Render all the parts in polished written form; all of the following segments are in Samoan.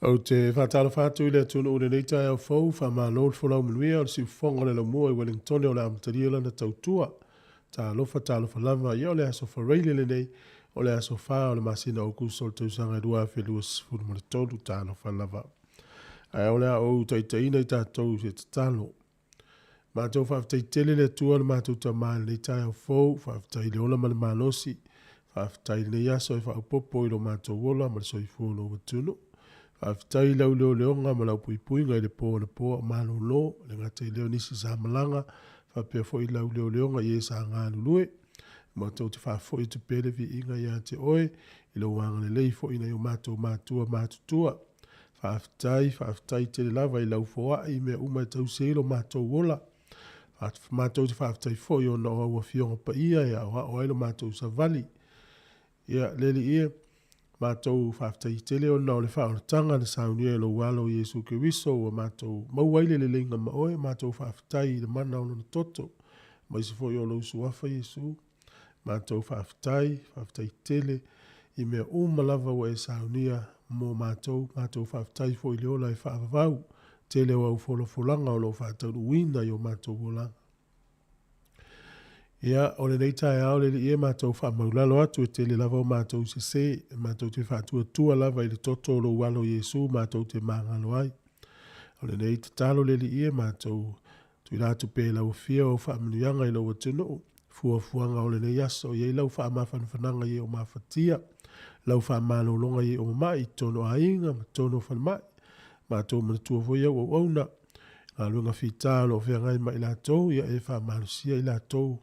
Ou te faatalofa atu i le atunuu i lenei taeao fou, faamalo le folau manuia o le siufofoga o le laumua i Ueligitone o le a amatalia lana tautua. Talofa talofa lava, ia o le aso Faraile lenei, o le aso 4 o le masina o Aokuso o le tausaga e 2023, talofa lava. Ae o le a ou taitaiina i tatou i se tatalo. Matou faafetai tele le Atua le matou Tama i lenei taeao fou, faafetai i le ola ma le malosi, faafetai i lenei aso e faaopoopo i lo matou ola ma le soifua o lou atunuu. Faafetai i lau leoleoga ma lau puipuiga i le po anapo a o malolo, e le gata i lea o nisi sa malaga, faapea foi lau leoleoga i e sa galulue. Matou te faafoi atu pea le viiga ia te oe i lou agalelei foi i nai o matou matua matutua. Faafetai, faafetai tele lava i lau foai i mea uma e tausi ai lo matou ola. Matou te faafetai foi ona o au Afioga Paia e aoao ai lo matou savali. Ia, le Alii e, matou faafetai tele ona o le faaolataga na saunia e lou Alo Iesu Keriso ua matou maua ai le leleiga ma oe, matou faafetai i le mana o lona toto, aemaise foi o lou Suafa Iesu. Matou faafetai, faafetai tele i mea uma lava ua e saunia mo matou, matou faafetai foi i le ola e faavavau, tele o au folafolaga o lo o faataunuuina i o matou olaga. Ia, o lenei taeao le Alii e, matou faamaulalo atu e tele lava o matou sese, e matou te faatuatua lava i le toto o lou Alo Iesu matou te magalo ai. O lenei tatalo le Alii e, matou tuuina atu pea i lau afio au faamanuiaga i lou atunuu, fuafuaga o lenei aso, i ai lau faamafanafanaga i e o mafatia, lau faamalologa i e o mamai i totonu o aiga ma totonu o falemai. Matou manatua foi au auauna, galuega fita o lo o feagai ma i latou, ia e faamalosia i latou,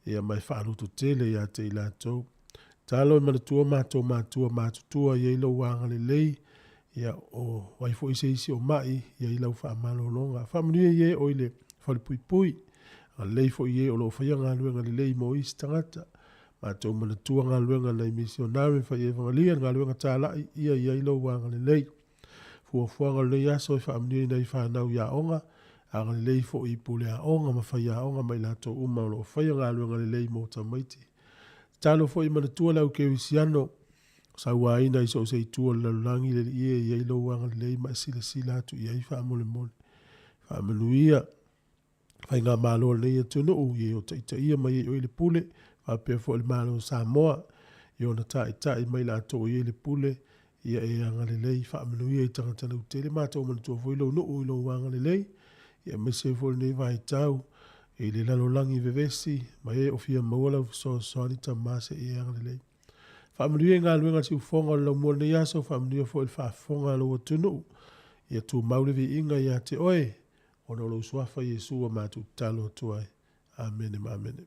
ia ma e faalototele ia te i latou. Tatalo e manatua matou matua matutua, i ai lou agalelei, ia o ai foi se isi o mai, i ai lau faamalologa. Faamanuia i e o i le falepuipui, agalelei foi i e o lo o faia galuega lelei mo isi tagata. Matou manatua galuega a nai misionare fai evagalia le galuega talai, ia i ai lou agalelei. Fuafuaga o lenei aso e faamanuia i nai fanau i aoga, agalelei foi i pule aoga ma faiaoga ma i latou uma o lo o faia galuega lelei mo tamaiti. Tatalo foi e manatua le au kerisiano, sauaina i so o se itu o le lalolagi, le Alii e, i ai lou agalelei ma e silasila atu i ai faamolemole. Faamanuia faigamalo a lenei atunuu i e o taitaia mai e o i le pule, faapea foi le Malo o Samoa i ona taitai ma i latou o i ai le pule, ia e agalelei, faamanuia i tagata lautele. Matou manatua foi lou nuu i lou agalelei, ia aemaise ai foi lenei vaitau i le lalolagi vevesi ma e o fia maua lau fesoasoani, Tama se i e agalelei. Faamanuia i galuega a le siufofoga o le laumua i lenei aso, faamanuia foi i le faafofoga a lou atunuu. Ia tumau le viiga ia te oe, ona o lou suafa Iesu ua matou tatalo atu ai. Amene ma amene.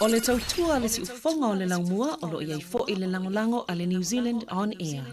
O le tautua a le siufofoga o le laumua o lo o i ai foi le lagolago a le New Zealand On Air.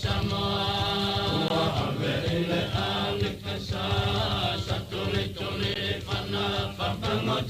Samoa. Ina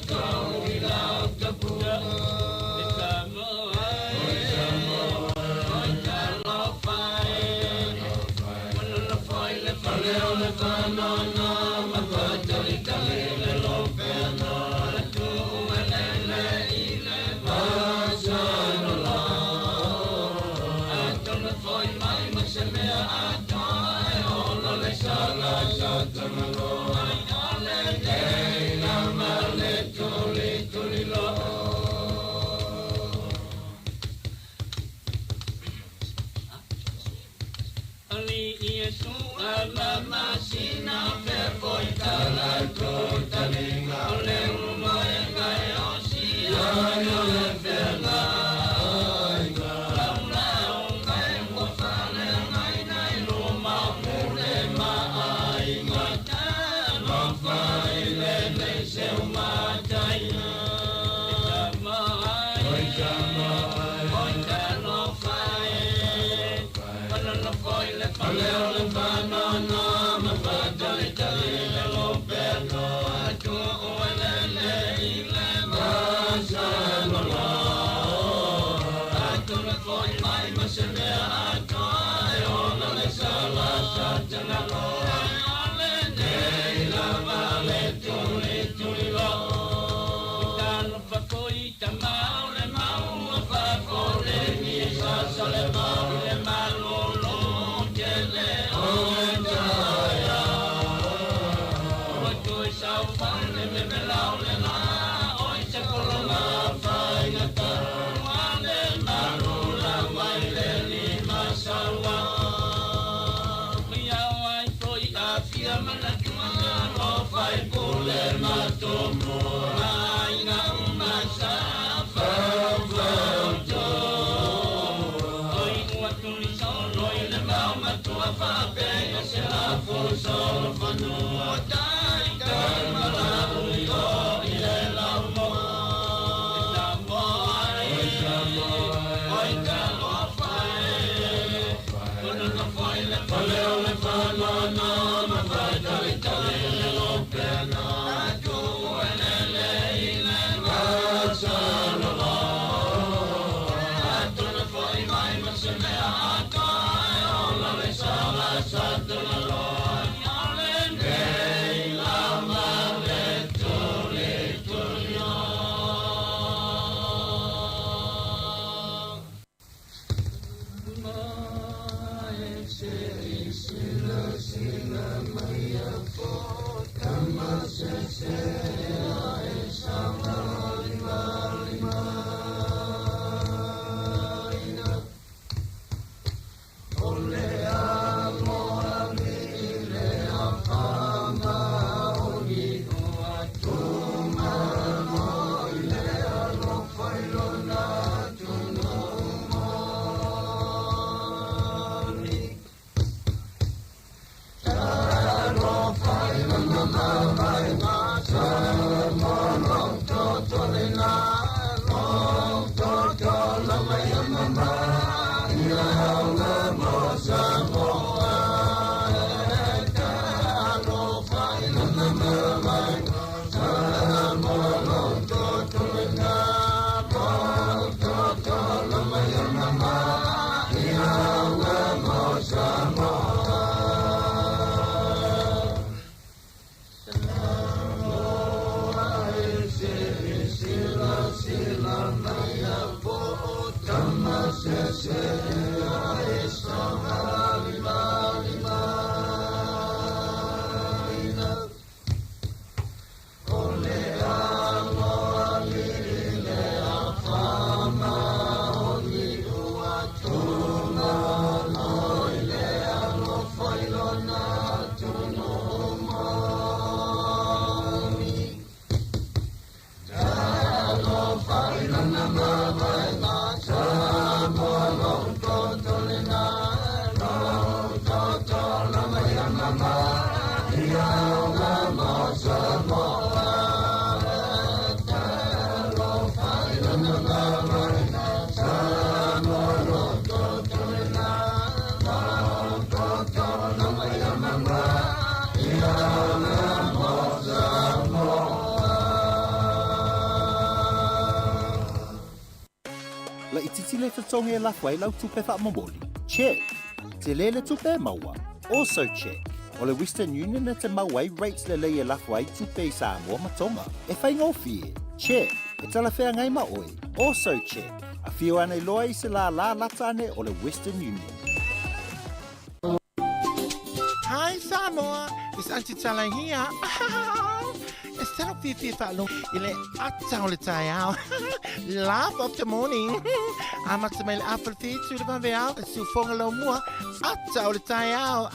Thank you. Laitiiti le totogi e lafo ai lau tupe faamomoli? Check. Tele le tupe e maua? Also check. O le Western Union e te maua ai rates lelei e lafo ai tupe i Samoa ma Tonga. E faigofie? Check. E talafeagai ma oe? Also check. Afio ane loa i se lālā lata ane o le Western Union. Hi Samoa, it's Auntie Tala here. It's talo fiafia faalogo i le ata o le taeao. Laugh of the morning. Amata mai le afa le whitu le vaveao, le siufoga lau mua, ata o le taeao.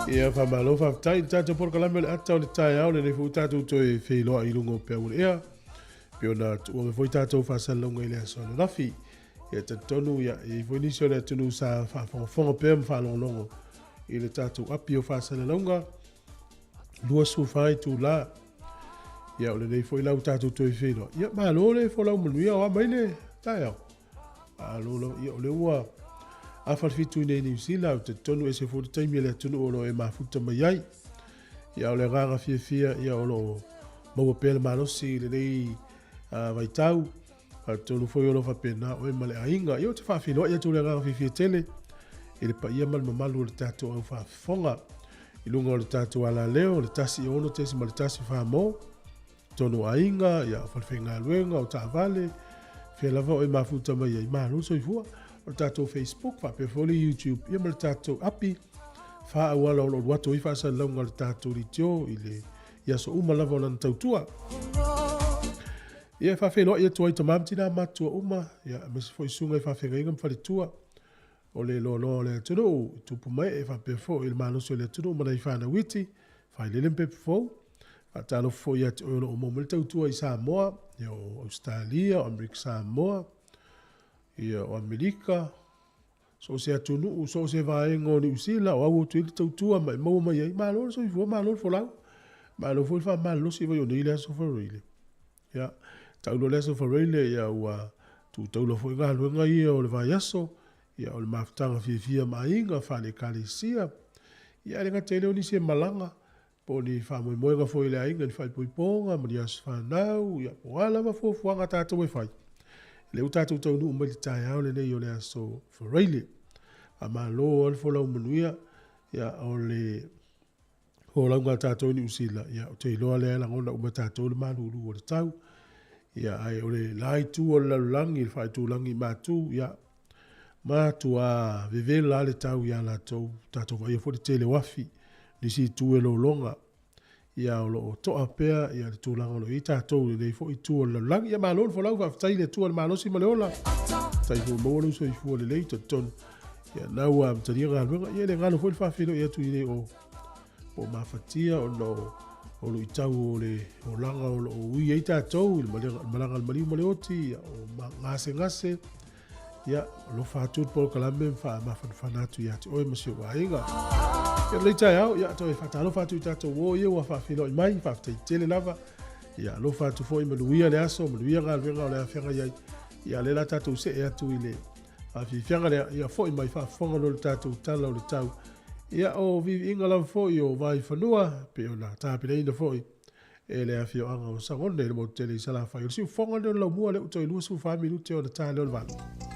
Ia faamalo faafetai i le tatou polokalame o le ata o le taeao lenei foi ua tatou toe feiloai i luga o peau o le ea pei ona tuua mai foi tatou faasalalauga i le aso ananafi. Ia talitonu ia e i ai foi nisi o le atunuu sa faafogafoga pea ma faalogologo i le tatou api o faasalalauga 24 itula. Ia o lenei foi la ua tatou toe feiloai. Ia malo le folau manuia o a mai le taeao. Malo lava. Ia o lea ua afa le fitu i nei Niu Sila, ou te talitonu e ese foi le taimi a le atunuu o lo o e mafuta mai ai. Ia o le agaga fiafia ia o lo o maua pea le malosi i lenei vaitau. Talitonu foi o lo o faapena oe ma le aiga. Ia ou te faafeiloai atu le agaga fiafia tele i le paia ma le mamalu o le tatou au faafofoga i luga o le tatou alaleo, le 106.1 Samoa, totonu o aiga, ia, o falefaigaluega, o taavale, fea lava oe mafuta mai ai, malo le soifua. O le tatou Facebook, faapea foi le YouTube, ia ma le tatou api, fa auala o lo o alu atu ai faasalalauga a le tatou leitio i le i aso uma lava o lana tautua. Ia e faafeiloai atu ai tama ma tina matutua uma, ia, aemaise foi susuga i faafeagaiga ma faletua o le loaloa o le atunuu, i tupu mae faapea foi i le malosi o le atunuu ma nai fanau iti, failele ma pepe fou. Faatalofa foi ia te oe o lo o maua mai le tautua i Samoa, ia o Ausetalia, o Amerika Samoa, ia o Amerika, So o se atunuu, so o se vaega o Niu Sila, o au atu i ai le tautua ma e maua mai ai, malo le soifua, malo le folau, malo foi le faamalolosi vai o nei le aso Faraile. Ia, tau loa le aso Faraile, ia ua tutaula foi galuega ia o le vaiaso, ia o le mafutaga fiafia ma aiga, fale ekalesia. Ia, e le gata i lea o nisi e malaga, po o ni faamoemoega foi i le aiga, ni faaipoipoga ma ni aso fanau, ia, po o a lava fuafuaga a tatou e fai. Lea ua tatou taunuu mai i le taeao lenei o le aso Faraile. Faamalo lava le folau manuia, ia, o le folauga a tatou i Niu Sila, ia, ou te iloa lea e lagona uma e tatou le malulu o le tau. Ia, ae o le la itu o le lalolagi, le faaitulagi i Matu, ia, Matua vevela le tau iā latou, tatou vaaia foi le tele o afi, nisi itu e lologa, ia o lo o to'a pea ia le tulaga o lo o i ai tatou i lenei foi itu o le lalolagi. Ia malo le folau, faafetai i le Atua i le malosi ma le ola, faafetai foi ua maua lou soifua lelei, talitonu ia lena ua amatalia galuega. Ia e le galo foi le faafeiloai atu i le o po o mafatia ona o luitau o le olaga o lo o ui ai tatou i le malaga a le maliu ma le oti, ia, o gasegase, Ia, alofa atu le polokalame ma faamafanafana atu ia te oe ma si ou aiga. Ia, lenei taeao, ia, toe faatalofa atu i tatou uo ia ua faafeiloai mai, faafetai tele lava. Ia, alofa atu foi, manuia le aso, manuia galuega o le a feagai ai. Ia lea la tatou see atu i le faafiafiaga lea, ia foi mai faafofoga loa le tatou tala o le tau. Ia o viiviiga lava foi o Vaifanua, pei ona tapenaina foi e le afioaga o Sagone i le motu tele i Salafai. O le siufofoga lea o le laumua lea ua toe 24 minute ona ta lea o le 8.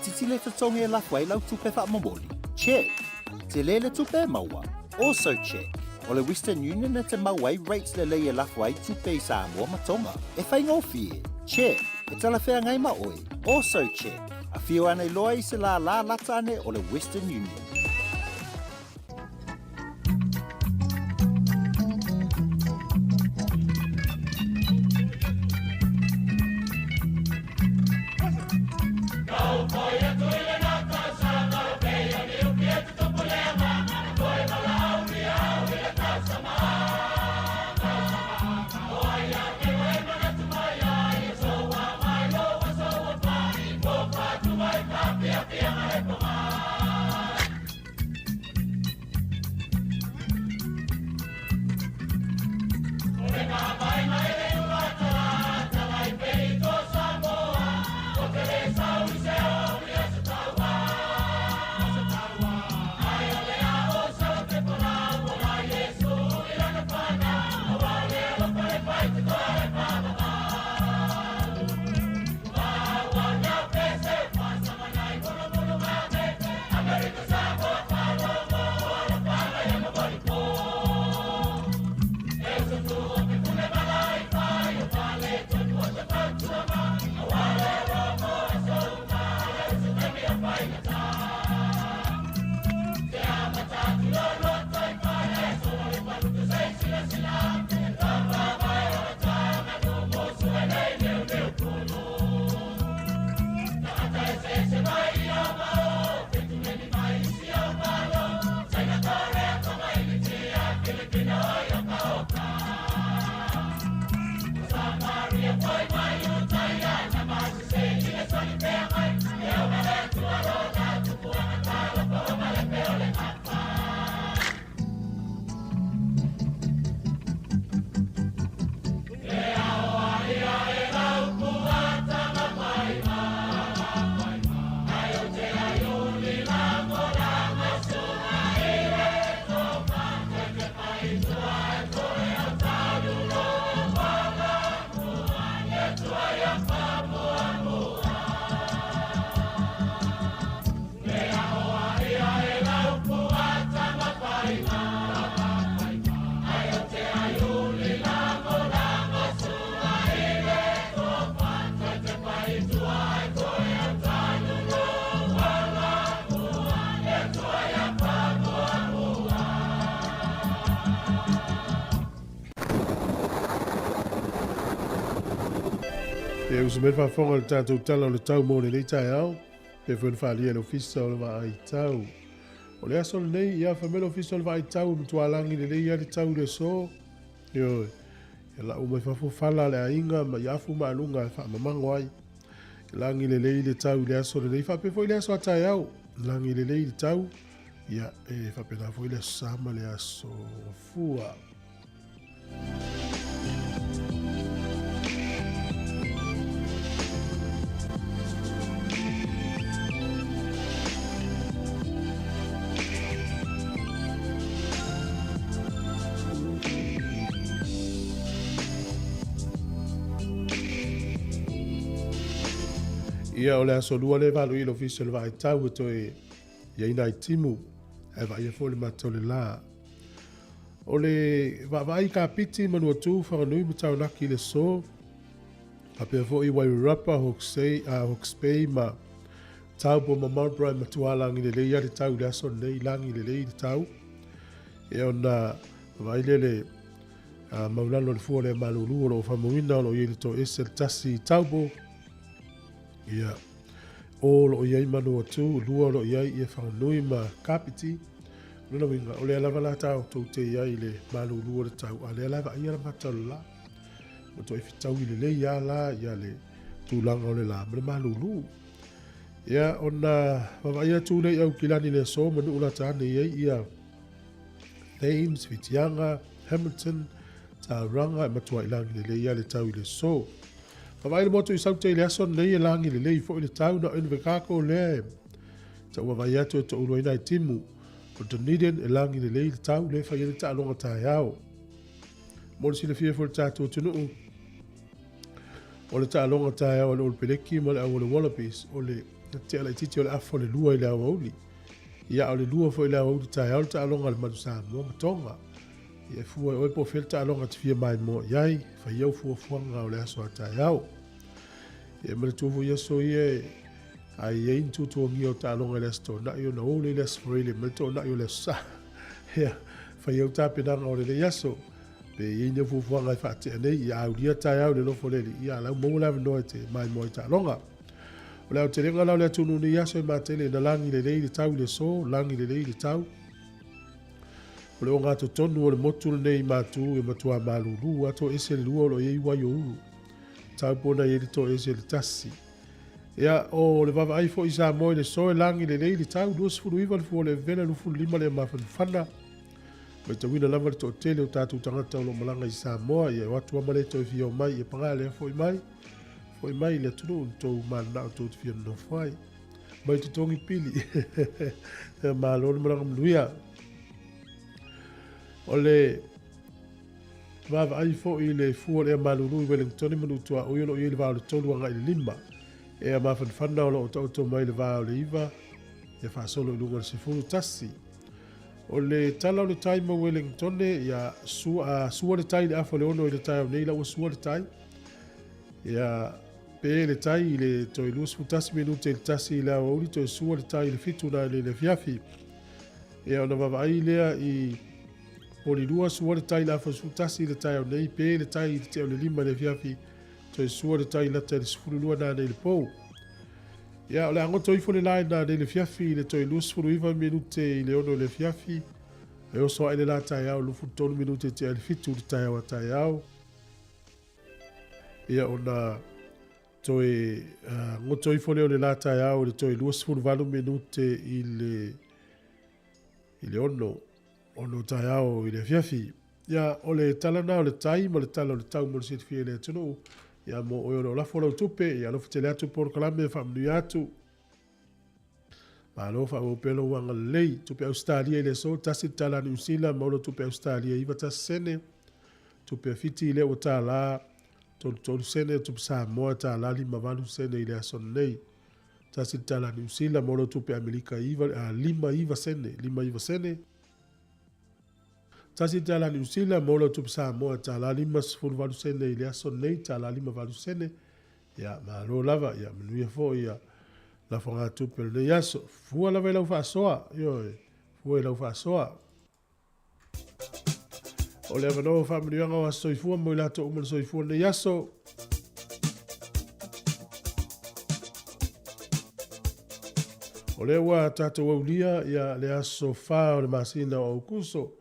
Laitiiti le totogi e lafo ai lau tupe faamomoli? Check. Tele le tupe e maua? Also check. O le Western Union e te maua ai rates lelei e lafo ai tupe i Samoa ma Tonga. E faigofie? Check. E talafeagai ma oe? Also check. Afio ane loa i se lālā lata ane o le Western Union. E uso mai le faafofoga i le tatou Tala o le Tau mo lenei taeao, pei foi ona faaalia e le Ofisa o le Vaai Tau. O le aso lenei, ia fai mai le Ofisa o le Vaai Tau e matua lagi lelei lava le tau i le aso. Ioe, ia lau mai fafo fala a le aiga ma ia afu maaluga e faamamago ai. Lagi lelei le tau i le aso lenei, faapea foi le aso a taeao. Lagi lelei le tau, ia e faapena foi le aso Sa ma le aso Gafua. Ia, o le aso lua lea e valo i le ofisa o le vaai tau e toe i ai nai timu ae vaaia foi le mata o le la. O le vaavaai kapiti Manuatū, Whanganui ma Taranaki i le aso, faapea foi Wairarapa, Hawke's Hawke's Bay ma Taupo ma Marlborough e matua lagi lelei lava le tau i le aso lenei, lagi lelei le tau. E ona vaai lea le maulalo o le fua o le malulu o lo o faamauina o lo o i ai le toese le tasi i Taupo. Ia, o lo o i ai Manuatū, lua o lo o i ai ia Whanganui ma Kapiti. O lona uiga, o lea lava la tatou te i ai i le malulu o le tau, a lea la e vaaia le mata o le la. Ua toe fetaui lelei lava la ia le tulaga o le la ma le malulu. Ia, ona vaavaai atu lea i Aukilani i le aso ma nuu lata ane i ai ia Thames, Whitianga, Hamilton, Tauranga e matua i lagi lelei lava le tau i le aso. Vaavaai le motu i Saute i le aso lenei e lagi lelei foi le tau na o Invercargill lea e Tau vaavaai atu e toulu ai nai timu o Dunedin e lagi lelei le tau lea e fai ai le taaloga taeao. Mo le silafia foi le tatou atunuu, o le taaloga taeao a le All Peleki ma le au o le Wallabies, o le Na tea laitiiti o le afa o le 2 i le aoauli. Ia, a o le 2 foi i le aoauli taeao le taaloga a le Manu Samoa ma Tonga. Ia, e fua e oe po o fea le taaloga e te fia maimoa i ai, fai au fuafuaga o le aso a taeao. Ia, e manatua foi aso ia e a i ai ni tuatuagia o taaloga i le Aso Toonai ona o lea i le Aso Faraile ma le Toonai o le Aso Sa. Ia, fai au tapenaga o lenei aso. Pe i ai ni au fuafuaga e faatea nei, ia aulia taeao i le alofa o le Alii, ia a la ua maua le avanoa e te maimoa ai taaloga. O le aotelega la o le atunuu nei aso e matele ina lagi lelei le tau i le aso, lagi lelei le tau. O le ogatotonu o le motu lenei i Matu e matua malūlū a toese le lua o lo o i ai Waiouru. Tau po na i ai le toese le tasi. Ia, o le vaavaai foi i Samoa i le aso e lagi lelei le tau, 29 le fua o le vevela, 25 le mafanafana. Matauina lava le toatele o tatou tagata o lo o malaga i Samoa, ia e o atu lava ma le toe fia omai, ia paga lea foi mai, foi mai i le atunuu na tou mananao tou te fia nonofo ai. Mai totogi pili. Malo le malaga manuia. O le vaavaai foi i le fua o le ea malulu i Wellington ma Nuutuaui o lo o i ai le va o le 3 agai i le 5. Ea mafanafana o lo o taoto mai le va o le 9, ia faasolo i luga o le 11. O le tala o le tai ma Wellingtone, ia sua, sua le tai i le afa o le 6 i le taeao nei, la ua sua le tai. Ia pe le tai i le toe 21 minute i le 1 i le aoauli, toe sua le tai i le 7 na i le afiafi. Ia ona vaavaai lea i Polilua, sua le tai i le afa o le 11 i le taeao nei, pe le tai i le tea o le 5 i le afiafi, toe sua le tai lata i le 12 na nei le pou. Ia, o le a goto ifo le la i nanei le fiafi i le toe 29 minute i le 6 i le afiafi, e oso ae le la taeao 23 minute i tea i le 7 i le taeao a taeao. Ia, ona toe goto ifo lea o le la taeao i le toe 28 minute i le i le 6, 6 taeao i le afiafi. Ia, o le tala na o le tai ma le tala o le tau mo le silafia e le atunuu. Ia, mo oe o lo o lafo lau tupe, ia alofa tele atu polokalame e faamanuia atu. Malo faaauau pea lou agalelei. Tupe Ausetalia i le aso, tasi le tala a Niu Sila, maua tupe Ausetalia 91 sene. Tupe a Fiti i lea ua tālā 33 sene, tupe Samoa tālā 58 sene i le aso nei. Tasi le tala Niu Sila mo lau tupe Amerika 59 sene, 59 sene. Tasi le tala Niu Sila mo lau tupe Samoa tala 58 sene i le aso nei, tala 58 sene. Ia, malo lava, ia manuia foi ia lafoga tupe o lenei aso. Fua lava i lau faasoa, ioe, fua i lau faasoa. O le avanoa o faamanuiaga o aso soifua mo i latou uma le soifua lenei aso. O lea ua tatou aulia ia le aso 4 o le masina o Aukuso.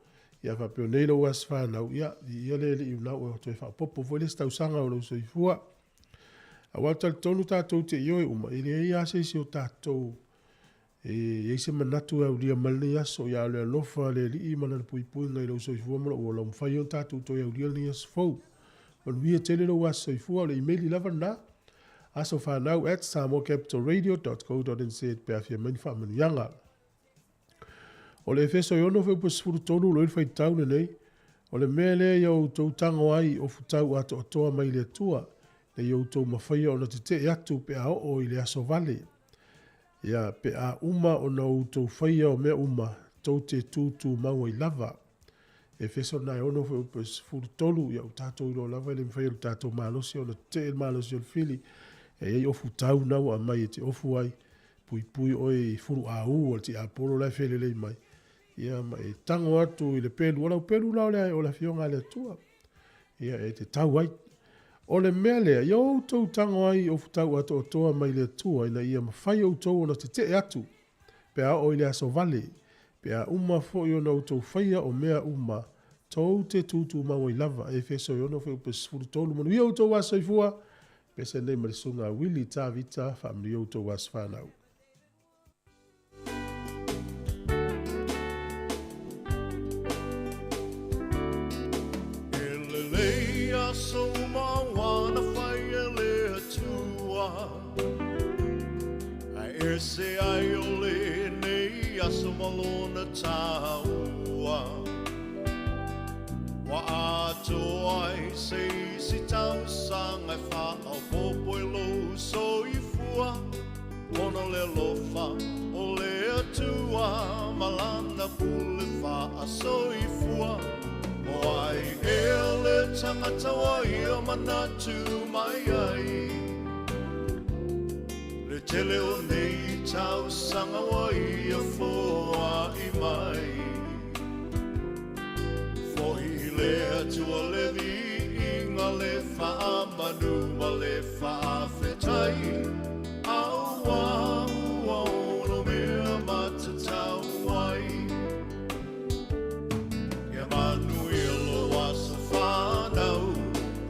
Ia faapea nei lou aso fanau, ia viia le Alii una ua toe faaopoopo foi le isi tausaga o lou soifua. Aua talitonu tatou te ioe uma, e leai lava se isi o tatou E i ai se manatu e aulia mai lenei aso, ia o le alofa o le Alii ma Lana puipuiga i lou soifua ma lou ola, ua mafai ona tatou toe aulia lenei aso fou. Manuia tele lou aso soifua, o le imeli lava lena, asofanau@samoacapitalradio.co.nz pe a fia mai ni faamanuiaga. O le Efeso e 6 fuaiupu 13 o lo o i ai le faitau lenei, O le mea lea ia outou tago ai o futau atoatoa mai le Atua, ina ia outou mafaia ona tetee atu pe a oo i le aso vale. Ia, pe a uma ona outou faia o mea uma, tou te tūtūmau ai lava. Efeso na e 6 fuaiupu e 13, ia ua tatou iloa lava e le mafai e lo tatou malosi ona tetee le malosi o le fili, e i ai ofu tau na ua aumai e te ofu ai, puipui oe i fuluaū a le tiapolo la e felelei mai, ia ma e tago atu i le pelu, o lau pelu la o le, o le Afioga a le Atua, ia e te tau ai. O le mea lea, ia outou tago ai o futau atoatoa mai le Atua ina ia mafai outou ona tetee atu, pe a oo i le aso vale, pe a uma foi ona outou faia o mea uma, tou te tūtūmau ai lava. Efeso e 6 fuaiupu 13. Manuia outou aso soifua, pese nei ma le susuga a Willie Tavita, faamanuia outou aso fanau. E lelei aso uma ua na fai e le Atua, Ae ese ai o lenei aso ma lona taua. Ua atoa ai se isi tausaga e faaopoopo i lou soifua. Ona o le alofa o le Atua ma lana pule faasoifua. O ai ea le tagata ua ia manatu mai ai? Le tele o nei tausaga ua ia foai mai. Fo'i i le Atua le viiga, le faamanu ma le faafetai, auā ua ono mea matatau ai. Ia manuia lou aso fanau,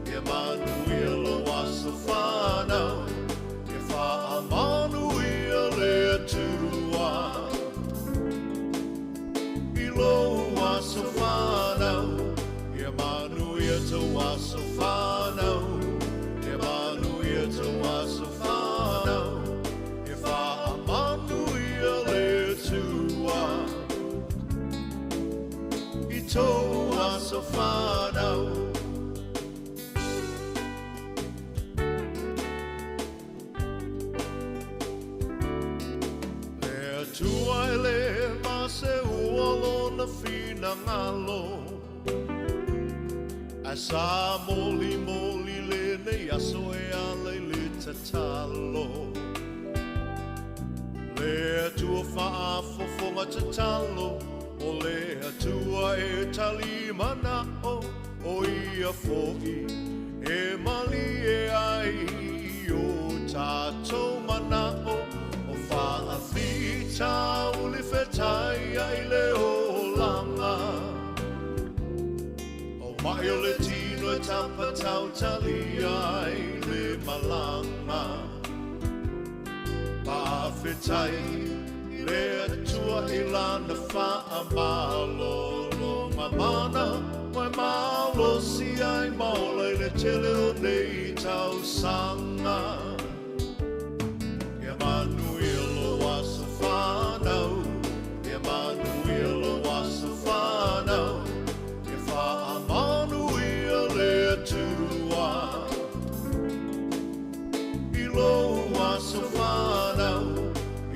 ia manuia lou aso fanau, ia faamanuia le Atua i lou aso fanau, ia manuia tou aso fanau, ia manuia tou aso fanau, ia faamanuia le Atua i tou aso fanau. Le Atua e lē maseua lona finagalo, ae sa molimoli lenei aso e ala i le tatalo. Le Atua faafofoga tatalo, o le Atua e tali mana'o, o ia fo'i e malie ai i o tatou mana'o, o faafitauli fetaia i le olaga. O ma'i o le tino e tapatautalia ai le malaga. Faafetai i le Atua i lana faamalologa mana, ua e malosi ai ma ola i le tele o nei tausaga. Ia manuia lou aso fanau, ia manuia lou aso fanau, ia faamanuia le Atua i lou aso fanau,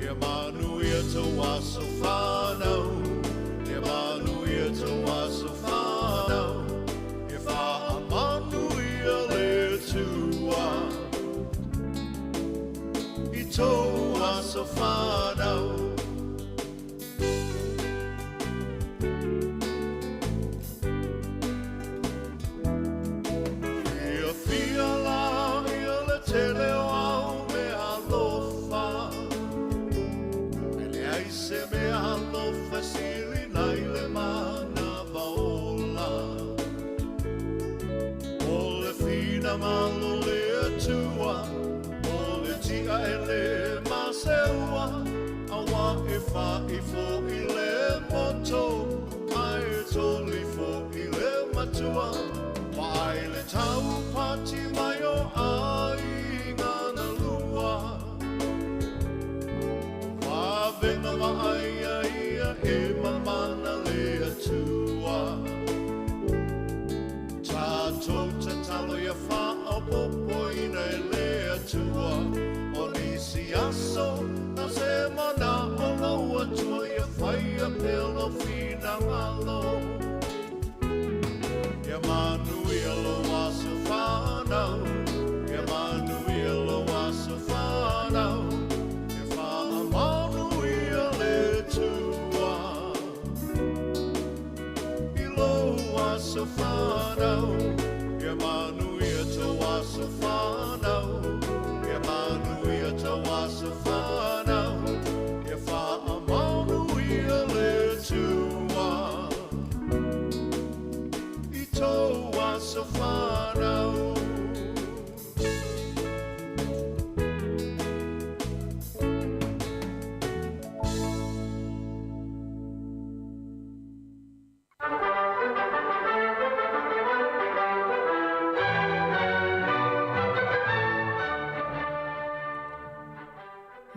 ia manuia tou aso fanau, ia manuia tou aso fanau, ia faamanuia le Atua i tou aso fanau. Fiafia lā ia le tele o au mea alofa, e leai se mea alofa e sili nai le manava ola. O le finagalo o le Atua, o le ti'a e lē maseua, auā e fa'i fo'i le moto, ae toli fo'i le matua. Vaai le taupati mai o aiga na lua. Vavega vaaia ia e mamana le Atua. Tatou tatalo ia faaopoopoina e le Atua. O nisi aso na se mana'o lou Atua ia faia pea lou finagalo. Ia manuia lou aso fanau, ia manuia lou aso fanau, ia faamanuia le Atua i lou aso fanau, ia manuia tou aso fanau, ia manuia tou aso fanau, ia faamanuia le Atua i tou aso fanau.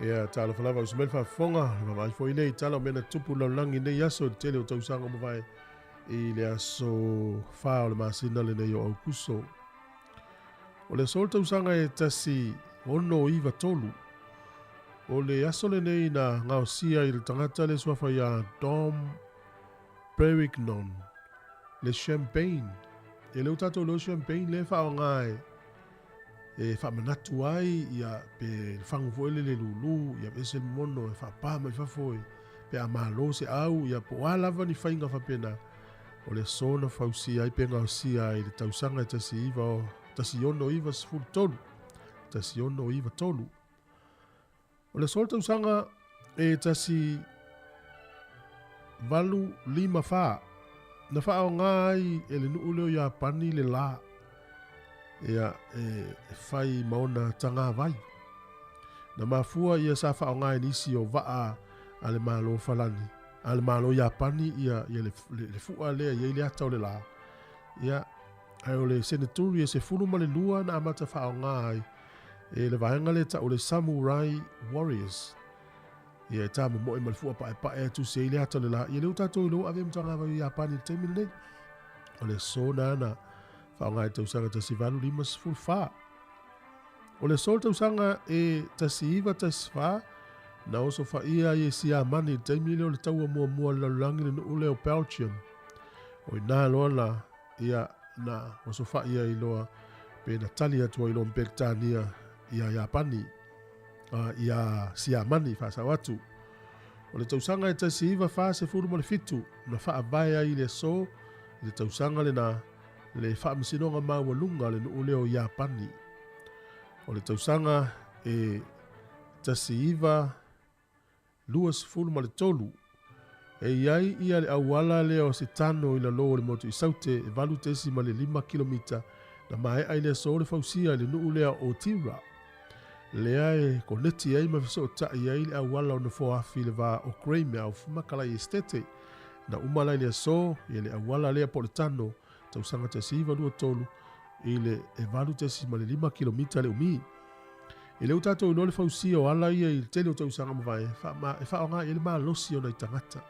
Ia talofa lava uso mai le faafofoga, le vaavaai foi lea i tala o mea na tupu i le lalolagi i nei aso i le tele o tausaga ua mavae i le aso 4 o le masina lenei o Aukuso. O le aso o le tausaga e 1693, O le aso lenei na gaosia i le tagata le suafa ia Dom Perignon le champagne. E le o tatou leo champagne le faaaoga e e faamanatu ai ia pe le fagu foi le le lulu ia ese le mono e faapā mai fafo e pe a malo se au ia po o a lava ni faiga faapena. O le aso na fausia ai pe gaosia ai i le tausaga e 1993, 1693. O le aso o le tausaga e 1854, na faaaoga ai e le nuu lea o Iapani le la ia e fai ma ona tagavai. Na mafua ia sa faaaoga e nisi o vaa a le Malo Falani, a le Malo Iapani ia, ia le, le, le fua lea i ai le ata o le la. Ia, ae o le seneturi e 12 na amata faaaoga ai e le vaega lea tau o le Samurai Warriors. Ia e tāmomoe ma le fua paepae e tusi ai le ata o le la. Ia lea ua tatou iloa ave matagavai o Iapani i le taimi lenei. O le aso na na faaaoga i tausaga 1854. O le aso o le tausaga e 1914 na osofaia ai e Siamani i le taimi lea o le taua muamua a le lalolagi le nuu lea o Belgium. O i ina loa na ia na osofai ai loa pe na tali atu ai loa ma Peretania iā Iapani, a, iā Siamani faasao atu. O le tausaga e 1947 na faavae ai i le aso i le tausaga lena le Faamasinoga Maualuga a le nuu lea o Iapani. O le tausaga e 1923, e i ai ia le auala lea o se tano i lalo o le motu i Saute e 8.5 kilomita na maea i le aso o le fausia i le nuu lea o Otira. Lea e koneti ai ma fesootai ai le auala o Nofoafi i le va o Greymouth ma Kalai Estate. Na uma la i le aso ia le auala lea po o le tano tausaga 1923 i le 8.5 kilomita le umi. E le o tatou iloa le fausia o ala ia i le tele o tausaga mavae e faaaoga i ai le malosi o nai tagata.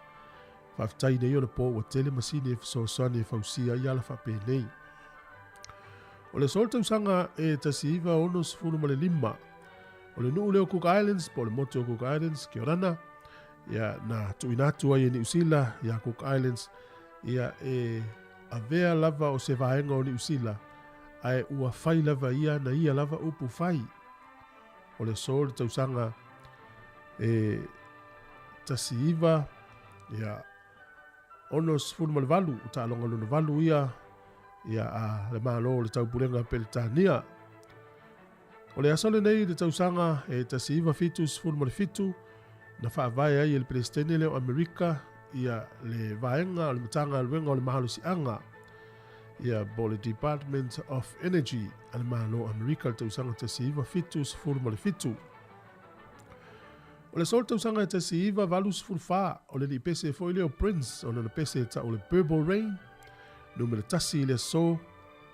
Faafetai nei ona po ua tele masini e fesoasoani e fausia ai ala faapenei. O le aso o le tausaga e 1965, o le nuu lea o Cook Islands po o le motu o Cook Islands, kia orana, ia, na tuuina atu ai e Niu Sila ia Cook Islands ia e avea lava o se vaega o Niu Sila, ae ua fai lava ia na ia lava upu fai. O le aso o le tausaga e 19 ia 68, o taaloga lona valu ia ia a le Malo o le Taupulega Peretania. O le aso lenei i le tausaga e 1977 na faavae ai e le Peresetene lea o Amerika ia le vaega o le Matagaluega o le Malosiaga ia po o le Department of Energy a le Malo o Amerika i le tausaga 1977. O le aso o le tausaga e 1984, o le lipese foi lea o Prince, o lona pese e tau o le Purple Rain, numera tasi i le aso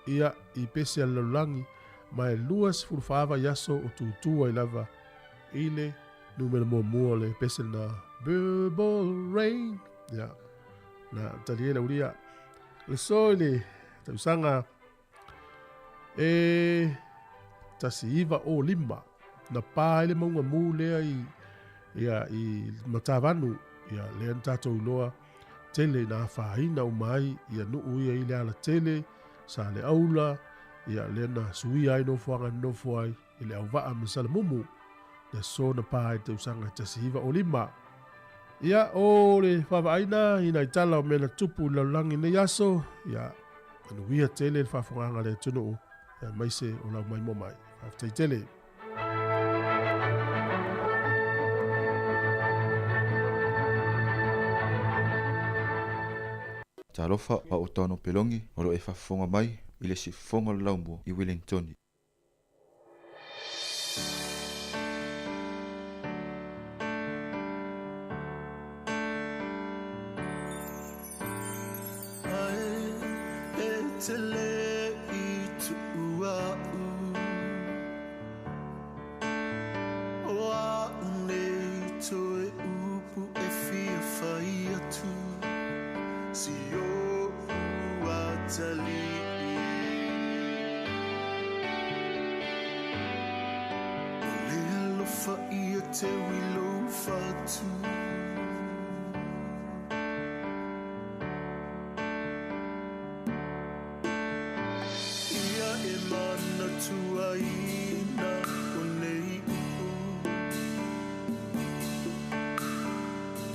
ia i pese a le lalolagi, ma e 24 vaiaso o tutū ai lava i le numera muamua o le pese lena Purple Rain. Ia, na tali ai le aulia. O le aso i le tausaga e 1905, na pā ai le mauga mū lea i, ia, i Matavanu, ia, lea na tatou iloa tele ina afaina uma ai ia nuu ia i le alatele, Saleaula, ia, lea na suia ai nofoaga na nofo ai i le auvaa ma Salamumu, le aso na pā ai le tausaga e 1905. Ia, o le vaavaaina i nai tala o mea na tupu i le lalolagi i lenei aso, ia, manuia tele le faafofogaaga a le atunuu, aemaise o lau maimoa mai. Faafetai tele. Talofa a o Tano Pelongi o lo e faafofoga mai i le siufofoga o le laumua i Wellingtoni. teu i lou fatu. Ia e manatuaina o nei upu.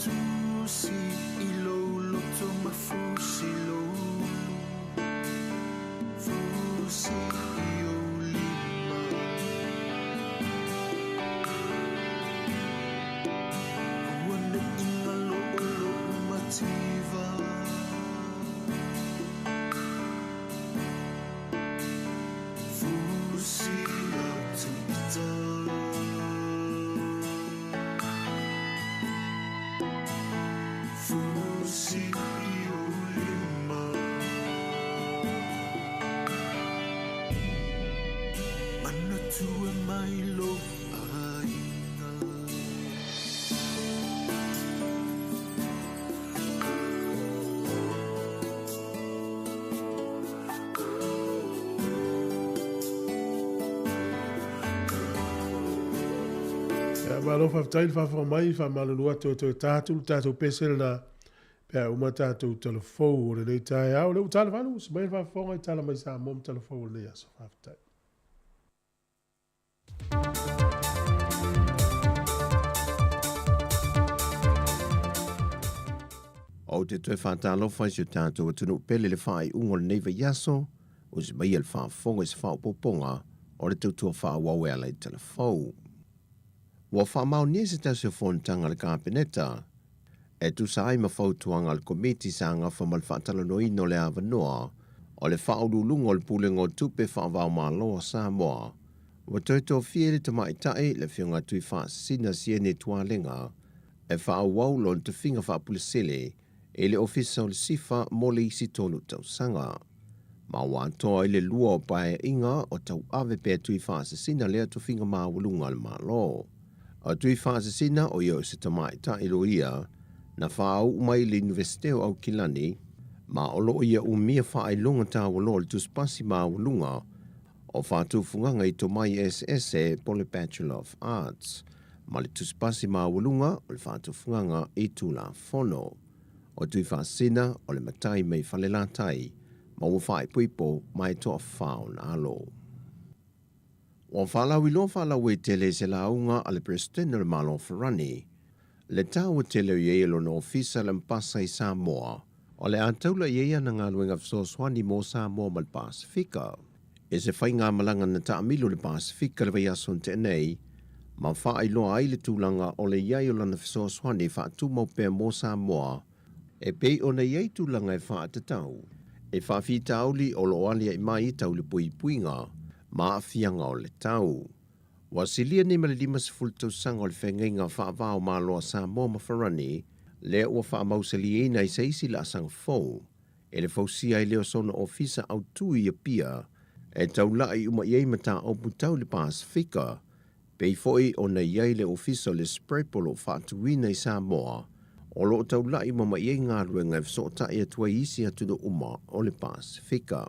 Tusi i lou loto ma fusi lou ulu. Fusi i ou lima. Aua ne i galo o lou mativa. Fusi atu ita. Fusi i ou lima. Manatua mai lou aiga. Ia, malo faafetai le faafofoga mai, faamalulu atu e toe ta atu le tatou pese lena pe a uma tatou talafou o lenei taeao. O lea ua talavalu, usi mai le faafofoga i Tala mai Samoa ma talafou o lenei aso. Faafetai. Ou te toe faatalofa i si o tatou atunuu pele i le faaiuga o lenei vaiaso, usi maia le faafofoga i se faaopoopoga o le tautua faaauau e ala i talafou. Ua faamaonia se tasi o fonotaga a le Kapeneta e tusa ai ma fautuaga a le Komiti sa gafa ma le faatalanoaina o le avanoa o le Faauluuluga o le Pulega o Tupe Faavaomalo a Samoa. Ua toe tofia ai le Tamaitai, le Afioga Tuifaasisina Siene Tualega, e faaauau lona tofiga faapulesele i le Ofisa o le SIFA mo le isi tolu tausaga. Ma ua atoa ai le lua o paeaiga o tauave pea Tuifaasisina lea tofiga maualuga a le Malo. O Tuifaasisina o ia o se tamaitai loia na faauu mai i le Iunivesite o Aukilani, ma o lo o ia umia faailoga taualoa o le tusipasi maualuga o faatufugaga i tomai eseese po o le Bachelor of Arts, ma le tusipasi maualuga o le faatufugaga i Tulafono. O Tuifaasisina o le matai mai Falelatai ma ua faaipoipo ma e toafa ona alo. Ua faalauiloa faalauaitele i se lauga a le Peresetene o le Malo o Farani, le taua tele o i ai e lona ofisa le mpasa i Samoa, o le a taula i ai ana galuega fesoasoani mo Samoa ma le Pasefika. I se faigamalaga na taamilo i le Pasefika i le vaiaso na tea nei, ma faailoa ai le tulaga o le i ai o lana fesoasoani faatumau pea mo Samoa, e pei ona i ai tulaga e faatatau i faafitauli o lo o aliae mai tau le puipuiga ma aafiaga o le tau. Ua silia nei ma le 50 tausaga o le feagaiga faava o Malo a Samoa ma Farani, lea ua faamausalieina i se isi laasaga fou e le fausia ai lea o sona ofisa autu i Apia e taulai uma i ai mataupu tau le Pasefika, pei foi ona i ai le ofisa o le SPREP o lo o faatuina i Samoa, o lo o taulai uma mai ai galuega e fesootai atu ai i isi atunuu uma o le Pasefika.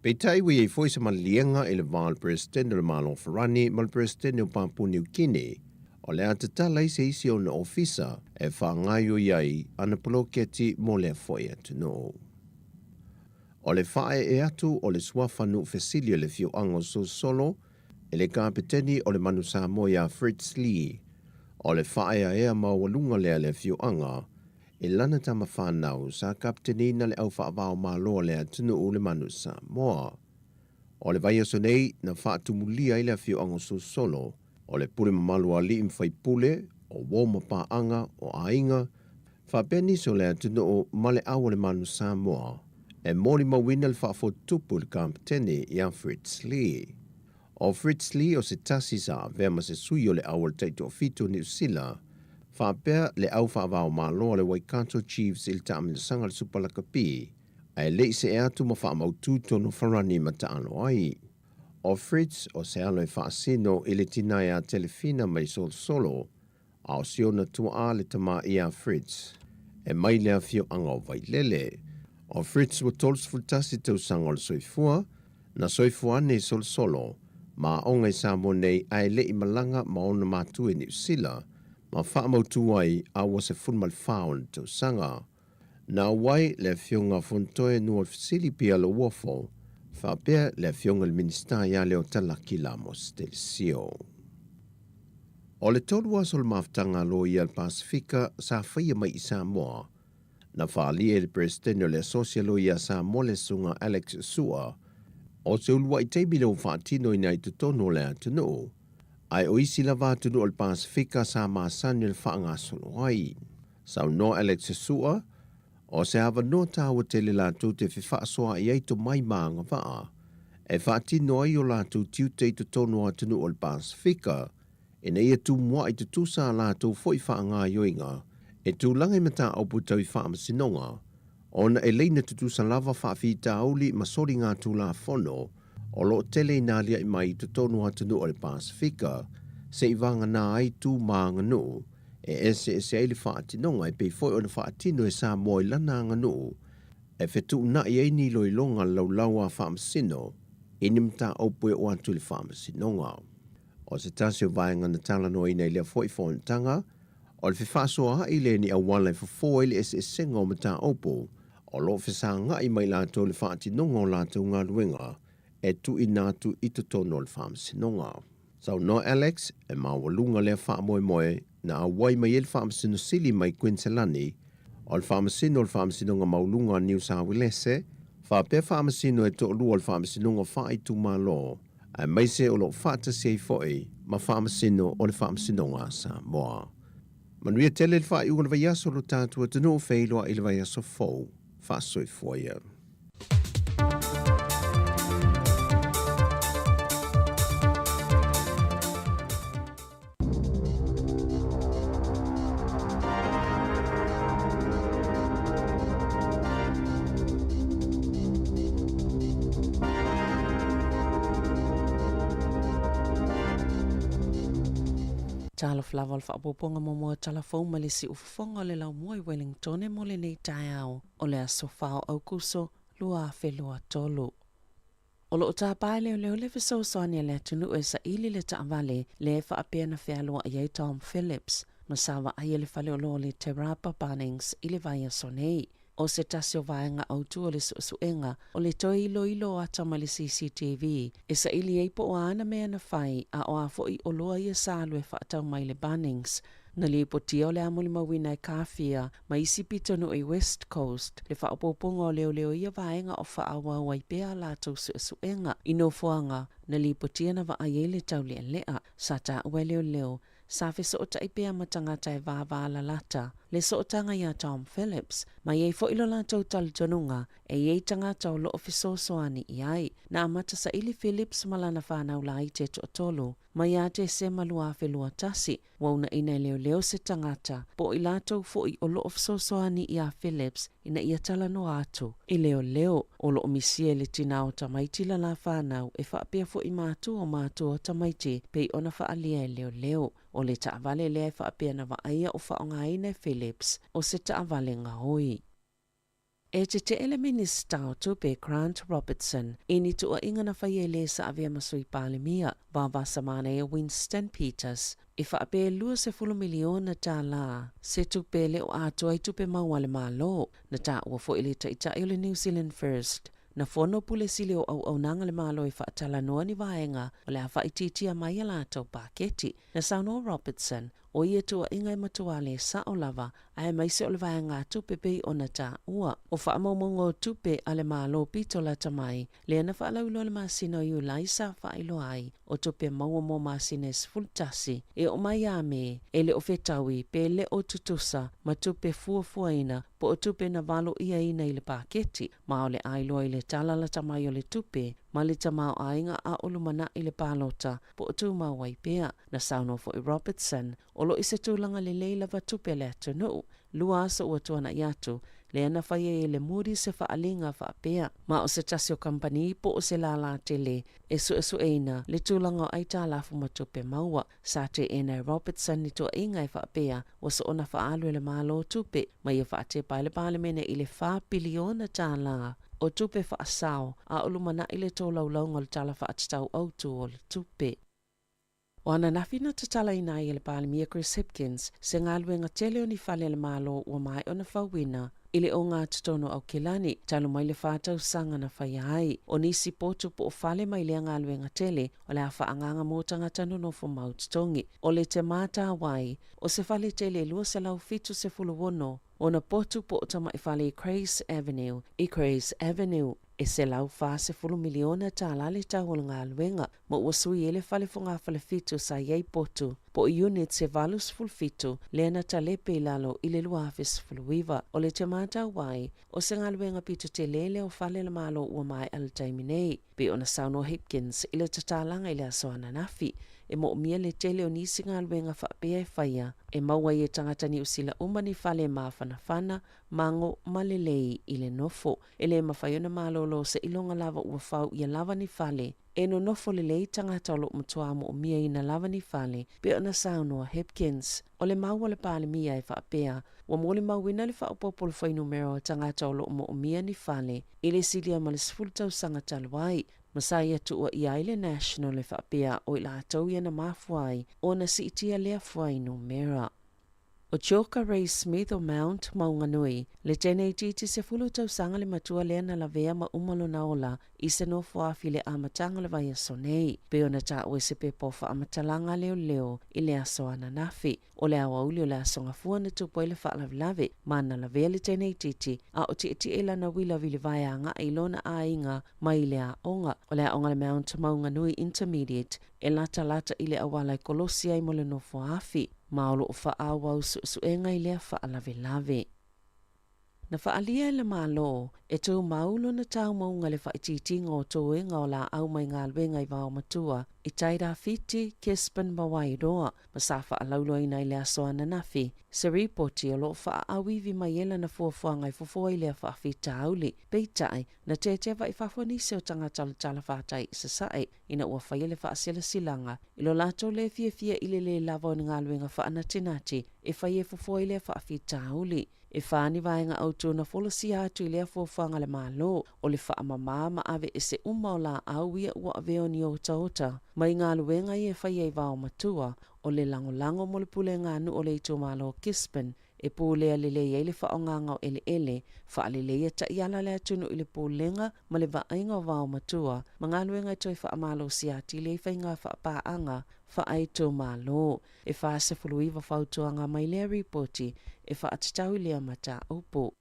Peitai ua i ai foi se maliliega i le va o le Peresetene o le Malo o Farani ma le Peresetene o Papua Niu Kini, o le a tatala ai se isi ona ofisa e faagaoioi ai ana poloketi mo lea foi atunuu. O le faaee atu o le suafa nuu fesili o le afioaga o Solosolo i le kapeteni o le Manu Samoa ia Fritz Lee, o le faaeaea maualuga lea a le afioaga i lana tama fanau sa kapeteniina le au faavao malo a le atunuu le Manu Samoa. O le vaiaso nei na faatumulia ai le afioaga o Solosolo o le pule mamalu a alii ma faipule, o uo ma paaga, o aiga, faapea nisi o le atunuu ma le au o le Manu Samoa e molimauina le faafotutupu i le kapeteni ia Fritz Lee. O Fritz Lee o se tasi sa avea ma se sui o le au o le Taitoafitu o Niu Sila, faapea le au faavaomalo a le Waikato Chiefs i le taamilosaga o le Supa Lakapi, ae le i see atu ma faamautu tonu Farani ma taalo ai. O Fritz o se alo e faasino i le tina ia Telefina mai Solosolo, a o si ona tuaa le tama ia Fritz, e mai le afioaga o Vailele. O Fritz ua 31 tausaga o le soifua, na soifua ane i Solosolo, ma aoga i Samoa nei ae le i malaga ma ona matua i Niu Sila ma faamautu ai a ua 14 ona tausaga. Na auai le Afioga Fonotoe Nuafesili Pierre Lauofo faapea le Afioga i le Minisita ia Leota Laki Lamos Delesio. O le 3 aso o le mafutaga a loia a le Pasefika sa faia mai i Samoa, na faaalia e le Peresetene o le Asosi a Loia a Samoa le Susuga Alex Sua, o se uluai taimi lea ua faatinoina i totonu o le atunuu, ae o isi lava atunuu o le Pasefika sa masani o le faagasolo ai. Saunoa Alex Sua, o se avanoa taua tele latou te fefaasoaai ai tomai ma agavaa e faatino ai o latou tiute i totonu o atunuu o le Pasefika, ina ia tumua'i tutusa a latou foi faagaoioiga e tulaga i mataupu tau i faamasinoga, ona e laina tutusa lava faafitauli ma soligatulafono o loo tele ina alia'i mai i totonu o atunuu o le Pasefika, se'i vagana ai tu ma aganuu e eseese ai le faatinoga e pei foi ona faatino e Samoa i lana aganuu e fetuuna'i ai ni iloiloga a le laulau a faamasino i ni mataupu e oo atu i le faamasinoga. O se tasi o vaega na talanoaina i lea foi fonotaga, o le fefaasoaai lea i ni auala e fofo ai le eseesega o mataupu o loo fesaga'i ma i latou i le faatinoga o latou galuega e tuuina atu i totonu o le faamasinoga. Saunoa Alex, e maualuga lea faamoemoe na auai mai ai le Faamasino Sili mai Kuiniselani, o le Faamasino o le Faamasinoga Maualuga o Niu Sauelese, faapea faamasino e toalua o le Faamasinoga Faaitumalo, aemaise o loo faatasi ai foi ma faamasino o le Faamasinoga a Samoa. Manuia tele le faaiuga o le vaiaso lo tatou atunuu, feiloai i le vaiaso fou. Faasoifua ia. Talofa lava o le faaopoopoga muamua o tala fou mai le siufofoga o le laumua i Wellingtone mo lenei taeao o le aso 4 o Aukuso 2023. O lo o tapā e leoleo le fesoasoani a le atunuu e saili le taavale lea e faapea na fealuai ai Tom Phillips ma sa vaaia le faleoloa o le Te Rapa Bunnings i le vaiaso nei. O se tasi o vaega autu o le suesuega o le toe iloilo o ata mai le CCTV e saili ai po o a ana mea na fai a o a foi oloa ia sa alu e faatau mai le Bunnings. Na lipotia o le a molimauina e Kāwhia ma isi pitonuu i West Coast le faaopoopoga o leoleo i ia vaega o faaauau ai pea a latou suesuega i nofoaga na lipotia na vaai ai le taulealea sa taua e leoleo sa fesootai pea ma tagata e vāvālalata le sootaga iā Tom Phillips, ma i ai foi lo latou talitonuga e i ai tagata o loo fesoasoani i ai. Na amata saili Phillips ma lana fanau laiti e toatolu mai ia Tesema 2021, ua uunaina e leoleo se tagata po o i latou foi o loo fesoasoani iā Phillips ina ia talanoa atu i leoleo. O loo misia i le tinā o tamaiti la la fanau e faapea foi matua o matua o tamaiti pei ona faaalia e leoleo. O le taavale lea e faapea na vaaia o faaaogaina e Phillips o se taavale gaoi. E tetee le Minisita o Tupe Grant Robertson i ni tuuaiga na faia e le sa avea ma Sui Palemia Vaovasamanaia Winston Peters e faapea e $20 miliona se tupe e le o atoa i tupe maua a le Malo. Na taua foi le Taitai o le New Zealand First na fono pule sili o auaunaga le Malo e faatalanoa ni vaega o le a faaitiitia mai a latou paketi. Na saunoa Robertson, o ia tuuaiga e matua le sao lava aemaise o le vaegatupe pei ona taua. O faamaumauga o tupe a le Malo pito lata mai, lea na faalauiloa i le masina o Iulai sa faailoa ai o tupe maua mo masina e 11 e oo mai ia Me, e le o fetaui pe le o tutusa ma tupe fuafuaina po o tupe na valoiaina i le paketi, ma o le a iloa i le tala lata mai o le tupe ma le tamaoaiga a o lumanai le palota po o tumau ai pea. Na saunoa foi Robertson, o lo o i se tulaga lelei lava tupe a le atunuu, 2 aso ua tuanai atu, lea na fai ai e le Moody's se faaaliga faapea, ma o se tasi o kamupani po o se lālā tele e suesueina le tulaga o aitalafu ma tupe maua. Sa teena e Robertson ni tuuaiga e faapea ua soona faaalu e le Malo tupe ma ia faatepa ai le Palemene i le $4 piliona. o tupe faasao a o lumanai le tolaulauga o le Tala Faatatau Autu o le Tupe. O ananafi na tatalaina ai e le Palemia Chris Hipkins se galuega tele o ni fale a le Malo ua maea ona fauina i le ogatotonu o Aukilani talu mai le fa tausaga na faia ai. O nisi potu po o fale mai lea galuega tele o le a faaagaaga mo tagata nonofo mau totogi. O le Te Mātāwai, o se fale tele e 276 ona potu po o tamai fale i Crays Avenue, i Crays Avenue. E $140 miliona tālā le tau o le galuega, ma ua sui ai le fale fogafale fitu sa i ai potu, po o units e 87 lea na talepe i lalo i le 2019. O le Te Mātāwai, o se galuega pito tele lea o fale a le Malo ua maea i le taimi nei. Pei ona saunoa Hipkins i le tatalaga i le aso ananafi, e moomia le tele o nisi galuega faapea e faia, e maua ai e tagata Niu Sila uma ni fale e mafanafana, mago ma lelei i le nofo. E le mafai ona malolo seiloga lava ua fau ʻia lava ni fale e nonofo lelei tagata o lo o matua moʻomiaina lava ni fale, pei ona saunoa Hipkins. O le mau a le Palemia e faapea, ua molimauina le faaopoopo o le fuainumera o tagata o lo o moʻomia ni fale i le silia ma le 10 tausaga talu ai, ma sa ia tuuaia ai le National e faapea o i latou ia na mafua ai ona siitia lea fuainumera. O Joka Ray Smith o Mount Maunganui, le teine itiiti 10 tausaga le matua lea na lavea ma uma lona ola i se nofoafi i le amataga o le vaiaso nei, pei ona taua i se pepa o faamatalaga a leoleo i le aso ananafi. O le aoauli o le Aso Gafua na tupu ai le faalavelave, ma na lavea le teine itiiti a o tietie i lana uila vilivae agai i lona aiga mai le aoga. O le aoga le Mount Maunganui Intermediate e latalata i le auala e kolosi ai mo le nofoafi, ma o lo o faaauau suesuega i lea faalavelave. Na faaalia e le Malo e tumau lona taumauga i le faaitiitiga o toega o laau mai galuega i Vaomatua i Tairāwhiti, Gisborne ma Wairoa, ma sa faalauiloaina i le aso ananafi se ripoti o lo o faaauivi mai ai lana fuafuaga e fofo ai lea faafitauli. Peitai, na tetea i fafo nisi o tagata o le talafatai i Sasae ina ua faia le faasilasilaga i lo latou le fiafia i le lē lava o ni galuega faanatinati e fai e fofo ai lea faafitauli. E fa ni vaega autū na folasia atu i lea fuafuaga a le Malo, o le faamamā ma aveese uma o laau ia ua avea o ni otaota mai galuega ia e faia i Vaomatua, o le lagolago mo le pulega a nuu o le itumalo o Gisborne e pulea lelei ai le faaaogaga o eleele, faaleleia taiala a le atunuu i le pulega ma le vaaiga o Vaomatua ma galuega e toe faamalosia atili ai faiga faapaaga faaitumalo. E 49 fautuaga mai lea ripoti e faatatau i lea mataupu.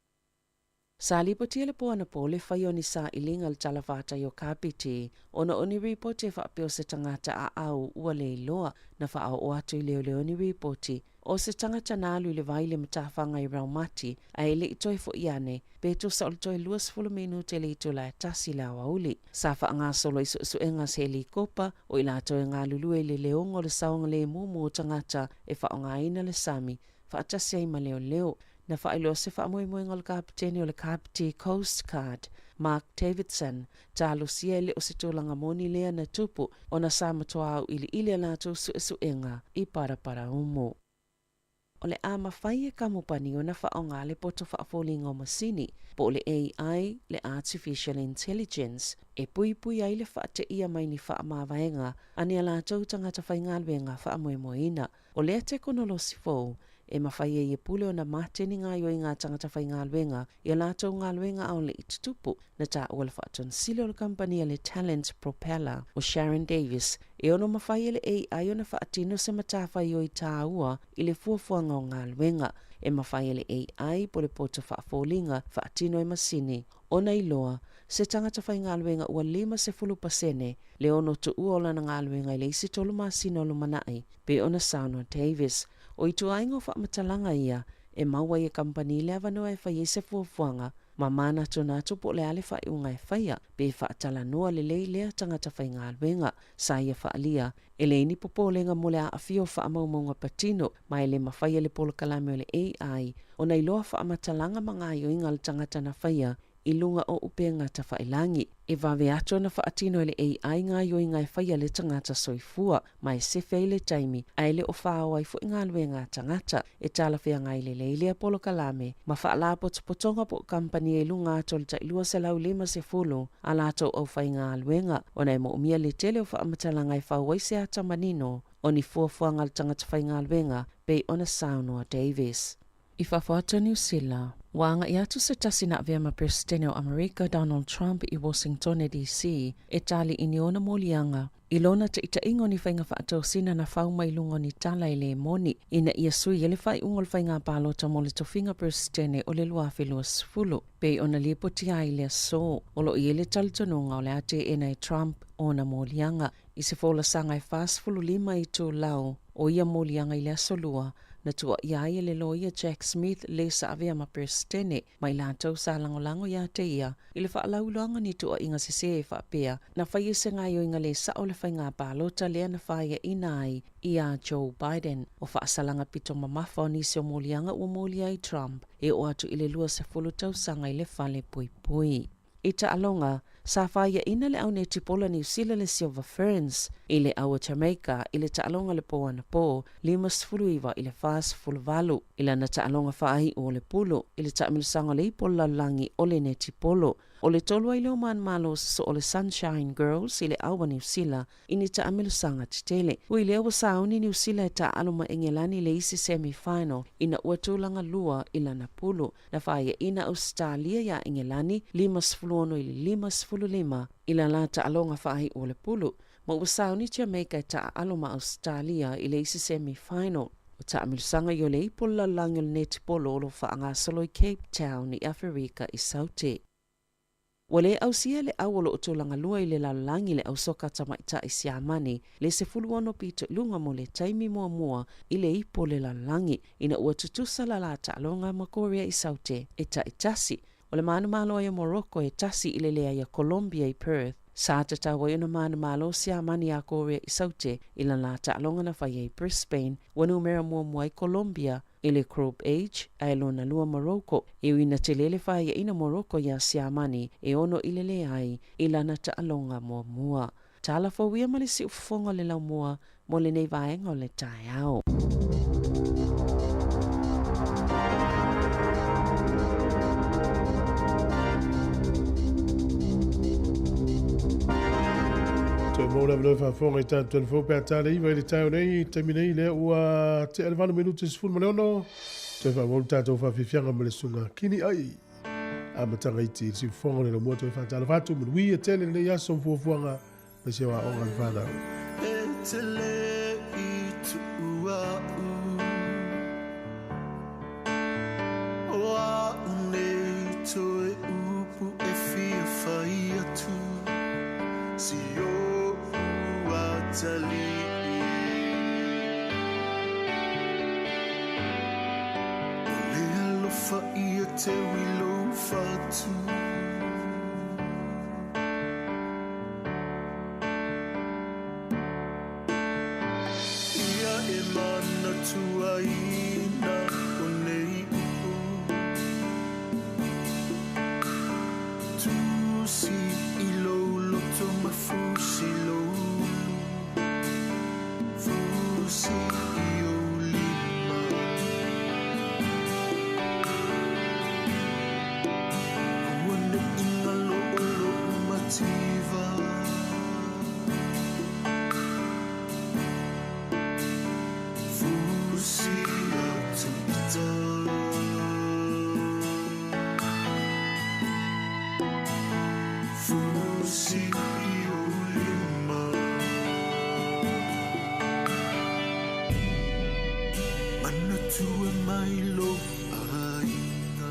Sa lipotia le po anapo le faia o ni sailiga i le talafatai o Kapiti ona o ni ripoti e faapea o se tagata aau ua le iloa. Na faaoo atu i leoleo ni ripoti o se tagata na alu i le vai i le matafaga i Raumati ae le i toe foi ane pe tusa o le toe 20 minute i le itula e tasi i le aoauli. Sa faagasolo ai suesuega a se helikopa o i latou e galulue i le leoga o le saogalemu mo tagata e faaaogaina le sami faatasi ai ma leoleo. Na faailoa se faamoemoega o le kapeteni o le Kapiti Coast Guard, Mark Davidson, talosia e le o se tulaga moni lea na tupu ona sa matua auiliili a latou suesuega i Paraparaumu. O le a mafai e kamupani ona faaaoga le poto faafoliga o masini, po o le AI, le Artificial Intelligence, e puipui ai le faateia mai ni faamavaega a ni a latou tagata faigaluega faamoemoeina. O lea tekonolosi fou, e mafai ai e pule ona mate ni gaoioiga a tagata faigaluega i a latou galuega a o le i tutupu. Na taua le Faatonisili o le kamupani a le Talent Propeller, o Sharon Davis, e ono mafai e le AI ona faatino se matafaioi tāua i le fuafuaga o galuega. E mafai e le AI po o le poto faafoliga faatino e masini ona iloa se tagata faigaluega ua 50% le ono tuua o lana galuega i le isi tolu masina o lumanai, pei ona saunoa Davis. O ituaiga o faamatalaga ia e maua ai e kamupani le avanoa e fai ai se fuafuaga ma manatunatu po o le a le faaiuga e faia, pe faatalanoa lelei lea tagata faigaluega. Sa ia faaalia, e leai ni popolega mo le aafia o faamaumauga patino, ma e le mafai e le polokalame o le AI ona iloa faamatalaga ma gaoioiga a le tagata na faia. i luga o upega tafailagi. E vave atu ona faatino e le AI gaoioiga e faia e le tagata soifua, ma e sefe ai le taimi, ae le o faoa ai foi galuega a tagata. E talafeagai lelei lea polokalame ma faalapotopotoga po o kamupani i luga atu o le tai 250 a latou aufaigaluega, ona e moomia le tele o faamatalaga e fau ai se ata manino o ni fuafuaga a le tagata faigaluega, pei ona saunoa Davis. I fafo atu o Niu Sila, ua agai atu se tasi na avea ma Peresetene o Amerika Donald Trump i Washingtone DC e tali i ni ona moliaga i lona taitaiga o ni faiga faatosina na fau mai luga o ni tala e le moni ina ia sui ai le faaiuga o le faiga palota mo le tofiga Peresetene o le 2020. Pei ona lipotia ai i le aso, o lo o i ai le talitonuga o le a teena e Trump ona moliaga i se folasaga e 45 itulau o ia moliaga i le Aso Lua, na tuuaia ai e le loia Jack Smith le sa avea ma Peresetene ma i latou sa lagolago iā te ia i le faalauiloaga o ni tuuaiga sesē e faapea na faia se gaoioiga lē sao o le faigā palota lea na faiaina ai iā Joe Biden. O faasalaga pito mamafa o nisi o moliaga ua molia ai Trump e oo atu i le 20 tausaga i le fale puipui. I taaloga, sa faiaina le au netipola Niu Sila le Silver Ferns i le au o Jamaica i le taaloga le pō anapō, 59 i le 48, i lana taaloga faaiu o le pulu i le taamilosaga o le ipo lalolagi o le netipolo. O le tolu ai lea o manumalo sosoo o le Sunshine Girls i le au a Niu Sila i ni taamilosaga tetele. Ui lea ua sauni Niu Sila e taaalo ma Engelani i le isi semi-final ina ua tulaga lua i lana pulu. Na faiaina Ausetalia iā Engelani 56 i le 55 i la la taaloga faaiu o le pulu, ma ua sauni Jamaica e taaalo ma Ausetalia i le isi semi-final. O taamilosaga i o le ipo le lalolagi o le netipolo o lo o faagasolo i Cape Town i Aferika i Saute. Ua le ausia le au o lo o tulaga lua i le lalolagi le au soka tamaitai Siamani le 16 pito i luga mo le taimi muamua i le ipo o le lalolagi ina ua tutusa la la taaloga ma Korea i Saute e taitasi. O le manumalo ai o Morocco e tasi i le leai a Colombia i Perth. Sa tatau ai ona manumalo Siamani a Korea i Saute i la la taaloga na faia i Brisbane ua numera muamua ai Colombia i le Group H, ae lona lua Morocco, e ui ina tele le faiaina Morocco iā Siamani e ono i le leai i lana taaloga muamua. Tala fou ia ma le siufofoga o le laumua mo lenei vaega o le taeao. Toe maua le avanoa e faafofoga i tatou telefoni pe a tala iva i le taeao nei, taimi nei lea ua tea le 8 minute 16, toe faaauau le tatou faafiafiaga ma le susuga Kini Ai. Amataga iti i le siufofoga o le laumua toe faatalofa atu, manuia tele lenei aso ma fuafuaga aemaise o aoga a le fanau. E te le i tuua u O au nei toe upu e fia whai atu Si o ua tali O le alofa ia te wilou whatu Ia e manatuaina o nei upu Tusi i lou loto ma fusi lou ulu Fusi i ou lima Aua ne i ngalo o lou mativa Fusi atu i tai Fusi i ou lima Manatua mai lou aiga.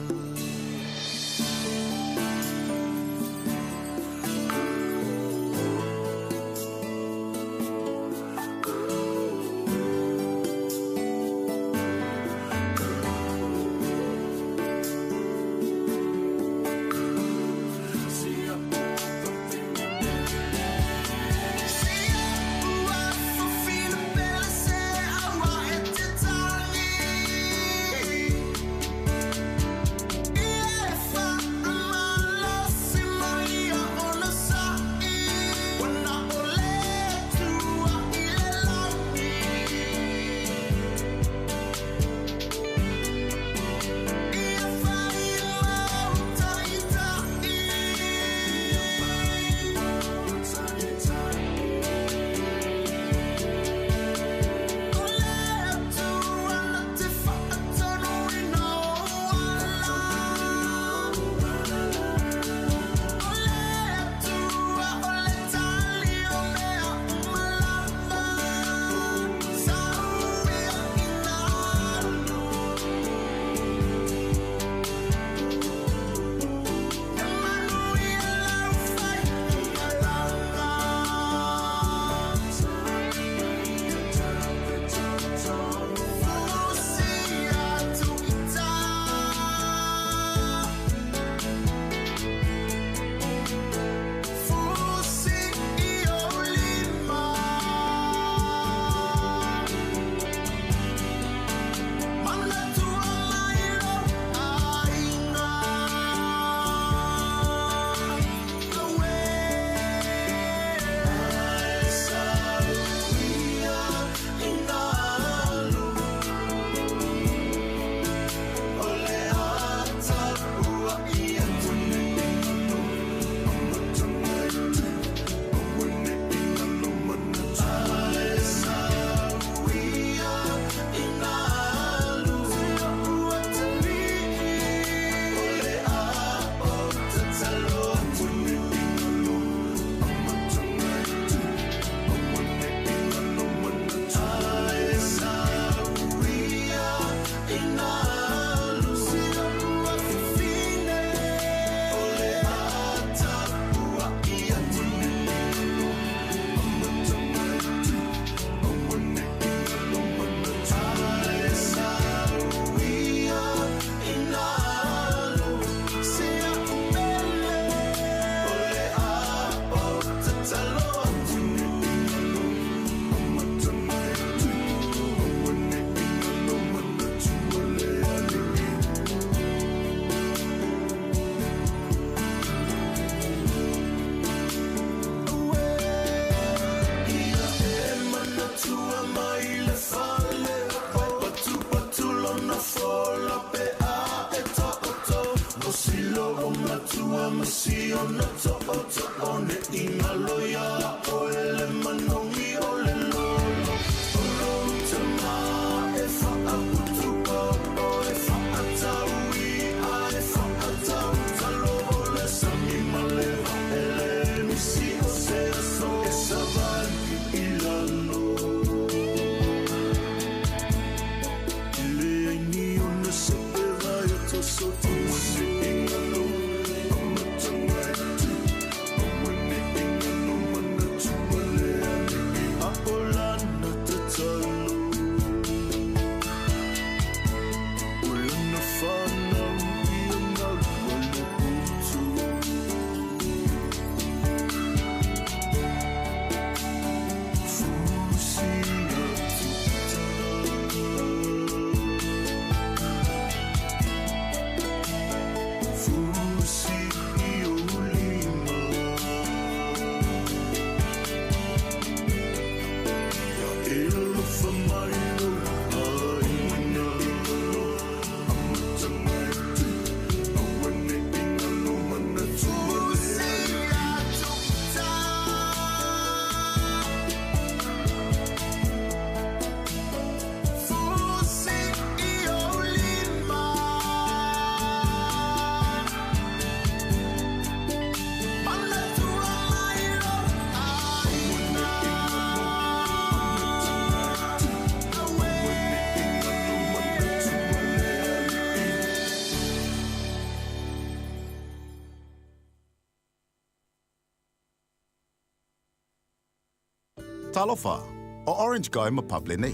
Talofa, o Orange Guy ma Pub lenei.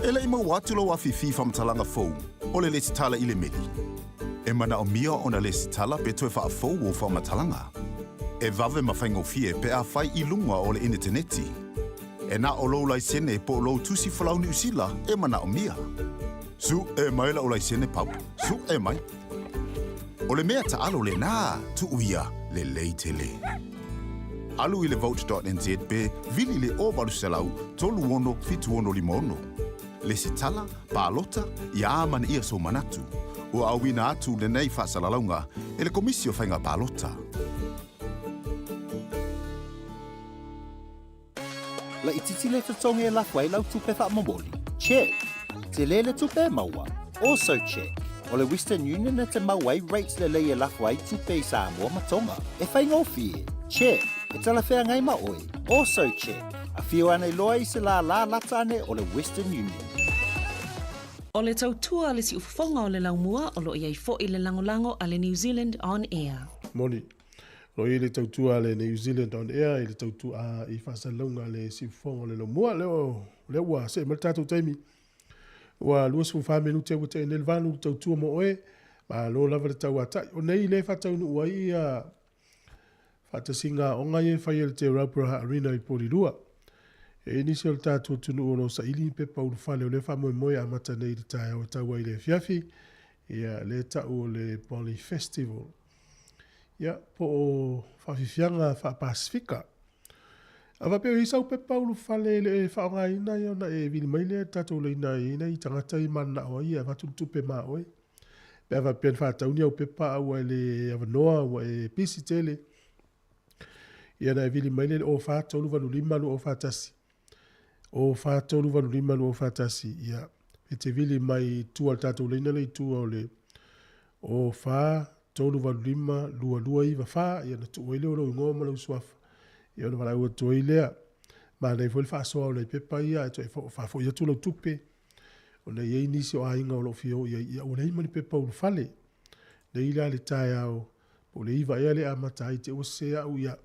E le i maua atu lou afifi faamatalaga fou o le lesitala i le meli. E manaomia ona lesitala pe toe faafou ou faamatalaga. E vave ma faigofie pe a fai i luga o le initaneti. E na o lou laisene po o lou tusi folau Niu Sila e manaomia. Suʻe mai la'u laisene Pub, suʻe mai. O le mea taalo lenā, tuu ia, lelei tele. Alu i le vote.nz pe vili le 0800 36 7656. Lesitala, palota, ia amanaia sou manatu. Ua auina atu lenei faasalalauga e le Komisi o Faiga Palota. Laitiiti le totogi e lafo ai lau tupe faamomoli? Check! Tele le tupe e maua? Also check! O le Western Union e te mau ai rates lelei e lafo ai tupe i Samoa ma Tonga. E faigofie? Check! E talafeagai ma oe? Also check! Afio ane loa i se lālā lata ane o le Western Union. O le tautua a le siufofoga o le laumua o lo o i ai foi le lagolago a le New Zealand On Air. Moni. O lo o i ai le tautua a le New Zealand On Air i le tautua a i faasalalauga a le siufofoga o le laumua. Lea, lea ua see mai le tatou taimi. Ua 24 minute ua tea nei le 8 le tautua mo oe. Malo lava le tauatai. O nei le faataunuu ai ia faatasiga aoga ia e fai e le Te Rauparaha Arena i Porirua. E i nisi o le tatou atunuu o lo o saili ni pepa ulufale o lea faamoemoe e amata nei i le taeao e tau ai i le afiafi, ia lea e tau o le Poly Festival. Ia, po o faafiafiaga faa-Pasifika. A faapea o i ai sau pepa ulufale e le e faaaogaina ia ona e vili mai lea i le tatou laina e i ai nai tagata ia e mananao ai e avatu le tupe ma oe. Pe a faapea na faatau ni au pepa a ua e le avanoa ua e pisi tele, ia ona e vili mai lea i le 04 385 2041. 04 385 2041, ia, e te vili mai i tua o le tatou laina lea i tua o le 04 385 2294, ia ona tuu ai lea o lou igoa ma lou suafa, ia ona valaau atu ai lea. Manaia foi le faasoa o nai pepa ia ae toe faafoi atu lau tupe, ona e i ai nisi o aiga o lo o fia o i ai, ia ua leai ma ni pepa ulufale. Nei la le taeao, po o le 9 ea lea e amata ai, te i ua sese au, ia,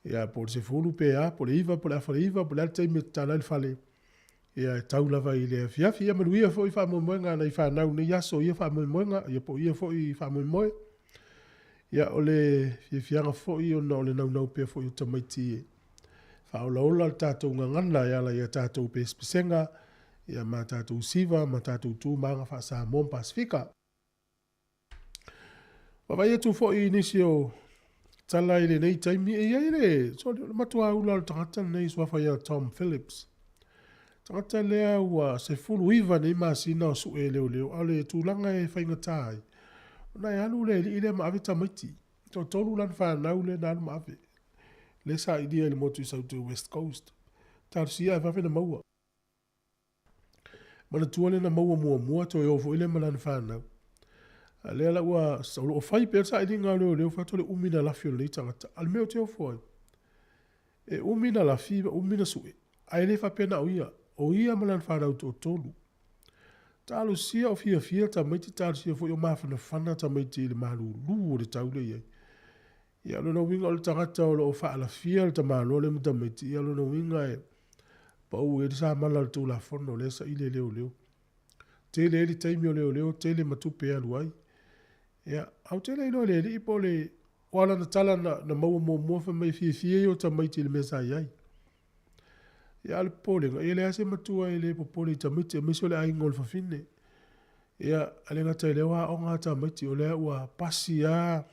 ia po o le 10 pe a, po o le 9, po o le 8:30, po o le a le taimi e tatala ai le fale, ia e tau lava i le afiafi. Ia manuia foi faamoemoega a nai fanau i nei aso, ia faamoemoega, ia po o ia foi faamoemoe. Ia o le fiafiaga foi ona o le naunau pea foi o tamaiti e faaolaola le tatou gagana e ala i a tatou pesepesega, ia ma tatou siva ma tatou tu ma aga faa-Samoa ma Pasifika. Vaavaai atu foi i nisi o tala i lenei taimi, e i ai le, sorry, o le matua ula o le tagata lenei suafa ia Tom Phillips. Tagata lea ua 19 nei masina o sue e leoleo, a o le tulaga e faigata ai, ona e alu le alii lea ma ave tamaiti. E toatolu lana fanau lea na alu ma ave. Lea sa ilia i le motu i Saute West Coast. Talosia ae vave na maua. Manatua lea na maua muamua, toe o foi lea ma lana fanau. A lea la ua, o lo o fai pea le sailiga a leoleo, fai atu o le umi na lafi o lenei tagata. A o le mea ou te ofo ai, e umi na lafi ma umi na sue, ae le faapea na o ia. O ia ma lana fanau toatolu. Talosia o fiafia tamaiti, talosia foi o mafanafana tamaiti i le malulu o le tau lea e i ai. Ia, o lona uiga o le tagata o lo o faalafia le tamaloa lea ma tamaiti, ia o lona uiga e pau i ai le samala o le Tulafono lea e saili e leoleo. Tele ai le taimi o leoleo, tele ma tupe e alu ai. Ia, ae ou te le iloa i le alii po o le, aua o lana tala na, na maua muamua fai mai e fiafia ia o tamaiti i le mea sa i ai. Ia, a o le popolega, ia e leai lava se matua e le popole i tamaiti, aemaise o le aiga o le fafine. Ia, a le gata i lea ua aoga tamaiti, o lea ua pasi lava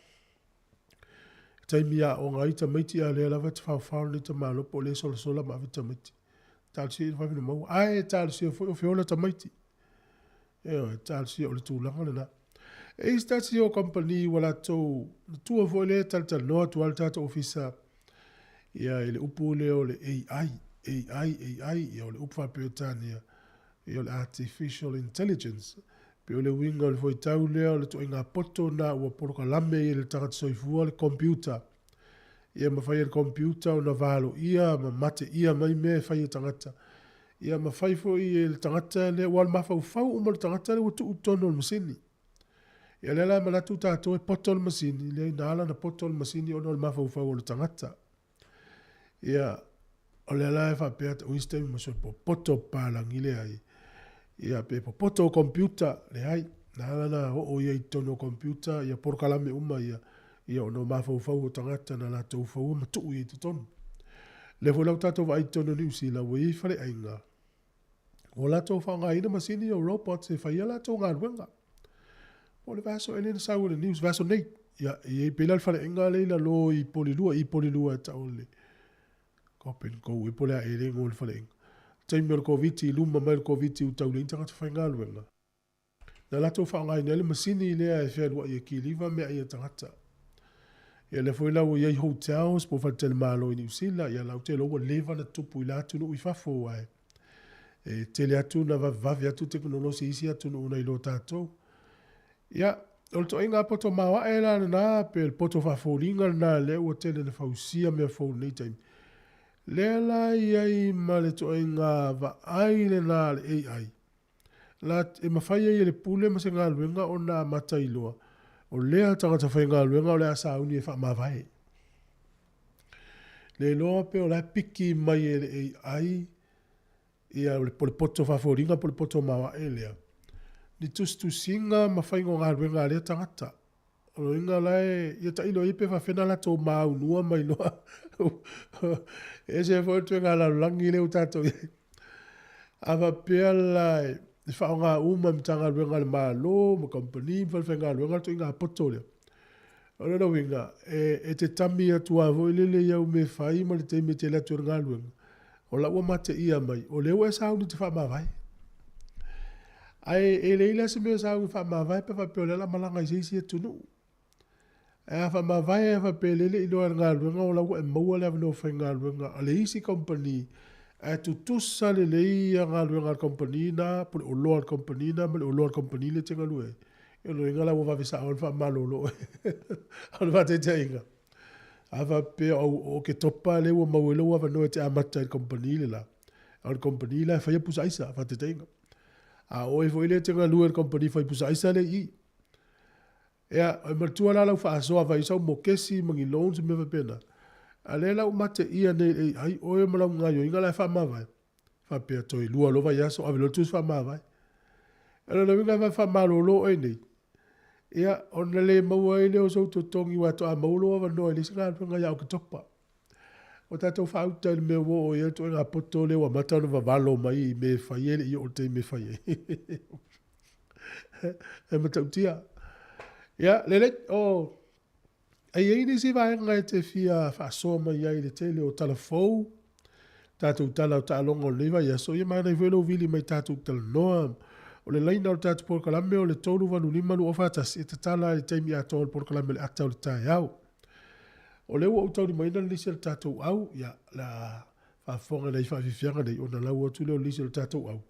taimi e aoga ai tamaiti a o lea lava e tafaofao lenei tamaloa po o lea e solasola ma ave tamaiti. Talosia ia vave ona maua. Ae talosia foi o feola tamaiti. Ioe, talosia o le tulaga lena. E i ai se tasi o kamupani ua latou matua foi lea e talatalanoa atu lava le tatou ofisa ia i le upu lea o le AI, AI, AI, ia o le upu faa-Peretania, ia o le Artificial Intelligence. Pei o le uiga o le fuaitau lea o le ituaiga poto lena ua polokalame ai e le tagata soifua le computer. Ia mafai e le computer ona valoia ma mateia mai mea e fai e tagata. Ia mafai foi e le tagata lea, aua o le mafaufau uma o le tagata lea ua tuu i totonu o le masini. Ia lea la e manatu tatou e poto le masini, leai na ala ona poto le masini ona o le mafaufau o le tagata. Ia, O lea la e faapea atu isi taimi ma sole popoto papalagi leai. Ia pe popoto o computer, leai. Na ala ona oo ia i totonu o computer ia polokalame uma ia, ia ona o mafaufau o tagata na latou faua ma tuu ia i totonu. Lea foi la ua tatou vaai i totonu o Niu Sila ua i ai faleaiga ua latou faaaogaina masini o robots e fai ai latou galuega. Po o le vaiaso ea lea na sau ai i le news, vaiaso nei. Ia, e i ai pei la le faleaiga lea i lalo i Polilua, i Polilua e tau o le Copen Go ea po o le a ea le igoa o le faleaiga. Taimi o le Koviti i luma mai o le Koviti ua tau leai ni tagata faigaluega. Na latou faaaogaina ai le masini lea e fealuai e kiliva meaai a tagata. Ia lea foi la ua i ai hotels po o faletalimalo i Niu Sila, ia la ou te iloa ua leva ona tupu i la atunuu i fafo aua e tele atu na vavevave atu tekonolosi i isi atunuu nai lo tatou. Ia, o le toaiga poto maoae la lena pe le poto faafoliga lena lea ua tele na fausia mea fou i lenei taimi. Lea la e i ai ma le toaiga vaai lena a le AI la e mafai ai e le pule ma se galuega ona amata iloa o lea tagata faigaluega o le a sauni e faamavae. Le iloa pe o la e piki mai e le AI ia le po le poto faafoliga po le poto maoae lea ni tusitusiga ma faiga o galuega a lea tagata. O lona uiga la e, ia tailo i ai pe faafefea ona latou maunua ma iloa. E ese foi le ituaiga lalolagi lea ua tatou i ai. A faapea la e faaaoga uma e Matagaluega a le Malo ma kamupani ma falefaigaluega le ituaiga poto lea, o lona uiga, e te tami atu lava foi lele i au mea e fai ma le taimi e te alu atu ai i le galuega, o la ua mateia mai, o lea ua e sauni e te faamavae. Ae e leai la se mea e sauni e faamavae pe a faapea o lea o le a malaga i se isi atunuu. Ae a faamavae a faapea o lea e le i iloa e le galuega o la ua e maua le avanoa faigaluega a le isi kamupani ae tutusa lelei ia galuega a le kamupani na po o le oloa a le kamupani na ma le oloa a le kamupani lea e te galue ai, o lona uiga la ua vave sao ona faamalolo oe. O le faataitaiga, a faapea o Oketopa lea ua maua ai lou avanoa e te amata i le kamupani le la, a o le kamupani la e faia pusa aisa, faataitaiga. A o oe foi lea e te galue i le kamupani fai pusa aisa lea i i, Ia, e manatua la lau faasoa fai sau mokesi ma ni loans ma mea faapena. A lea la ua mateia nei e le AI oe ma lau gaoioiga la e faamavae. Faapea toe lua loa vaiaso ave loa le tusi faamavae. O lona uiga e vave faamalolo oe nei, ia ona le maua ai lea o sou totogi aua faatoa maua lou avanoa i le isi galuega ia Oketopa. Ua tatou faauta i le mea ua oo i ai le ituaiga poto lea ua amata ona vavalo mai i mea e fai e le i oo i le taimi e fai ai. E matautia. Ia, lelei, o, e i ai nisi vaega e te fia faasoa mai ai i le tele o tala fou, tatou tala o taaloga o lenei vaiaso, ia manaia foi lou vili mai tatou talanoa. O le laina o le tatou polokalame o le 385 241 e tatala ai le taimi atoa o le polokalame o le ata o le taeao. O lea ua ou taulimaina le lisi a le tatou au, ia, la faafofoga i nai faafiafiaga nei, ona lau atu lea o le lisi a le tatou au. Ou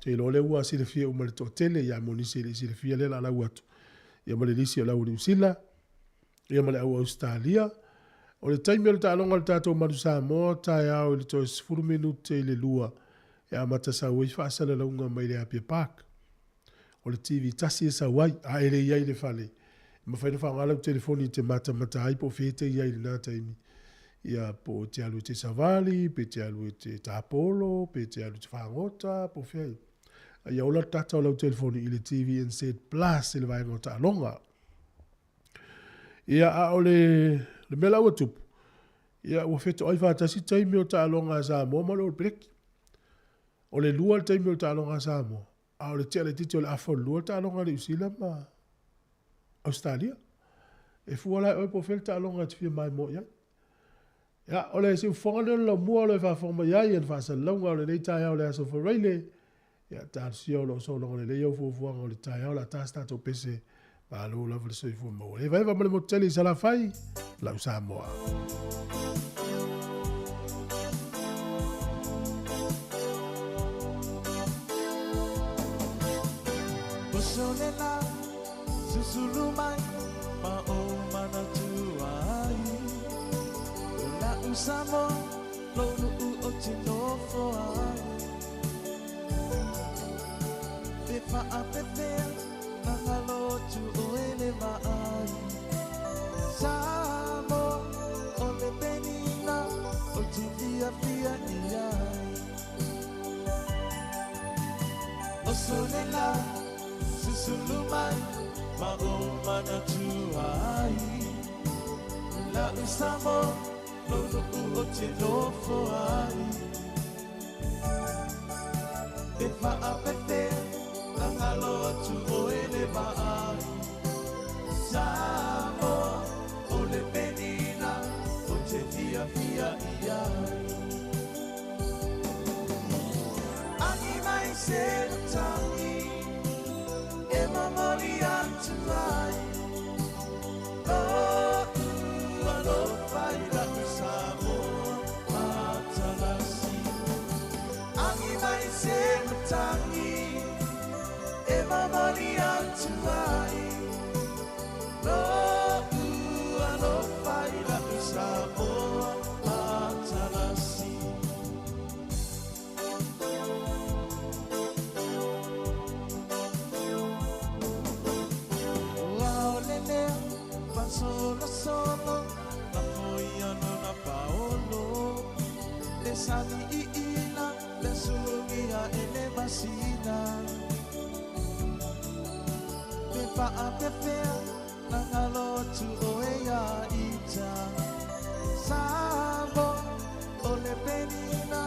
te iloa o lea ua silafia uma e le toatele, ia mo nisi e le i silafia lea o le a lau atu, ia ma le lisi o le au Niu Sila, ia ma le au Ausetalia. O le taimi o le taaloga a le tatou Manu Samoa, taeao i le toe 10 minute i le 2, e amata sau ai faasalalauga mai le Apia Park. O le TV tasi e sau ai, a e le i ai i le fale, e mafai ona faaaoga lau telefoni e te matamata ai po o fea e te i ai i lena taimi. Ia, po o te alu e te savali, pe te alu e te tapolo, pe te alu e te fagota, po o fea. A ia ola le data o lau telefoni i le TVNZ Plus i le vaega o taaloga. Ia, a o le, le mea la ua tupu, ia, ua fetoai faatasi taimi o taaloga a Samoa ma le All Black. O le 2 le taimi o le taaloga a Samoa, a o le tea laitiiti o le afa o le 2 le taaloga a Niu Sila ma Ausetalia. E fua la e oe po o fea le taaloga e te fia maimoa i ai. Ia, o le siufofoga lenei o le laumua o lo o e faafofoga mai ai i le faasalalauga o lenei taeao o le Aso Faraile. Ia, talosia o lo o sologa lelei au fuafuaga o le taeao o le a ta se tatou pese. Malo lava le soifua maua. E evaeva ma le motu tele i Salafai, lau Samoa. Susulu mai ma o manatua ai O la'u Samoa lou nu'u o te nofo ai Pe faapefea na galo atu oe le vaai Samoa o le penina o te fiafia. Oso le la susulu mai ma o manatua ai. La usamo lo nu'u o te nofo ai. E faapefea na galo atu oe le vaai. Samoa o le penina o te fiafia i ai. Agi mai se matangi e momoli atu ai. Lo'u alofa i la'u Samoa matalasi. Agi mai se matangi e momoli atu ai. Lo'u alofa i la'u Samoa matalasi. Ua o le lea fasolosolo na foia lona paolo. Le sami iila le sulugia e le masina. Pe faapefea na galo atu oe ia ita. Samoa o le penina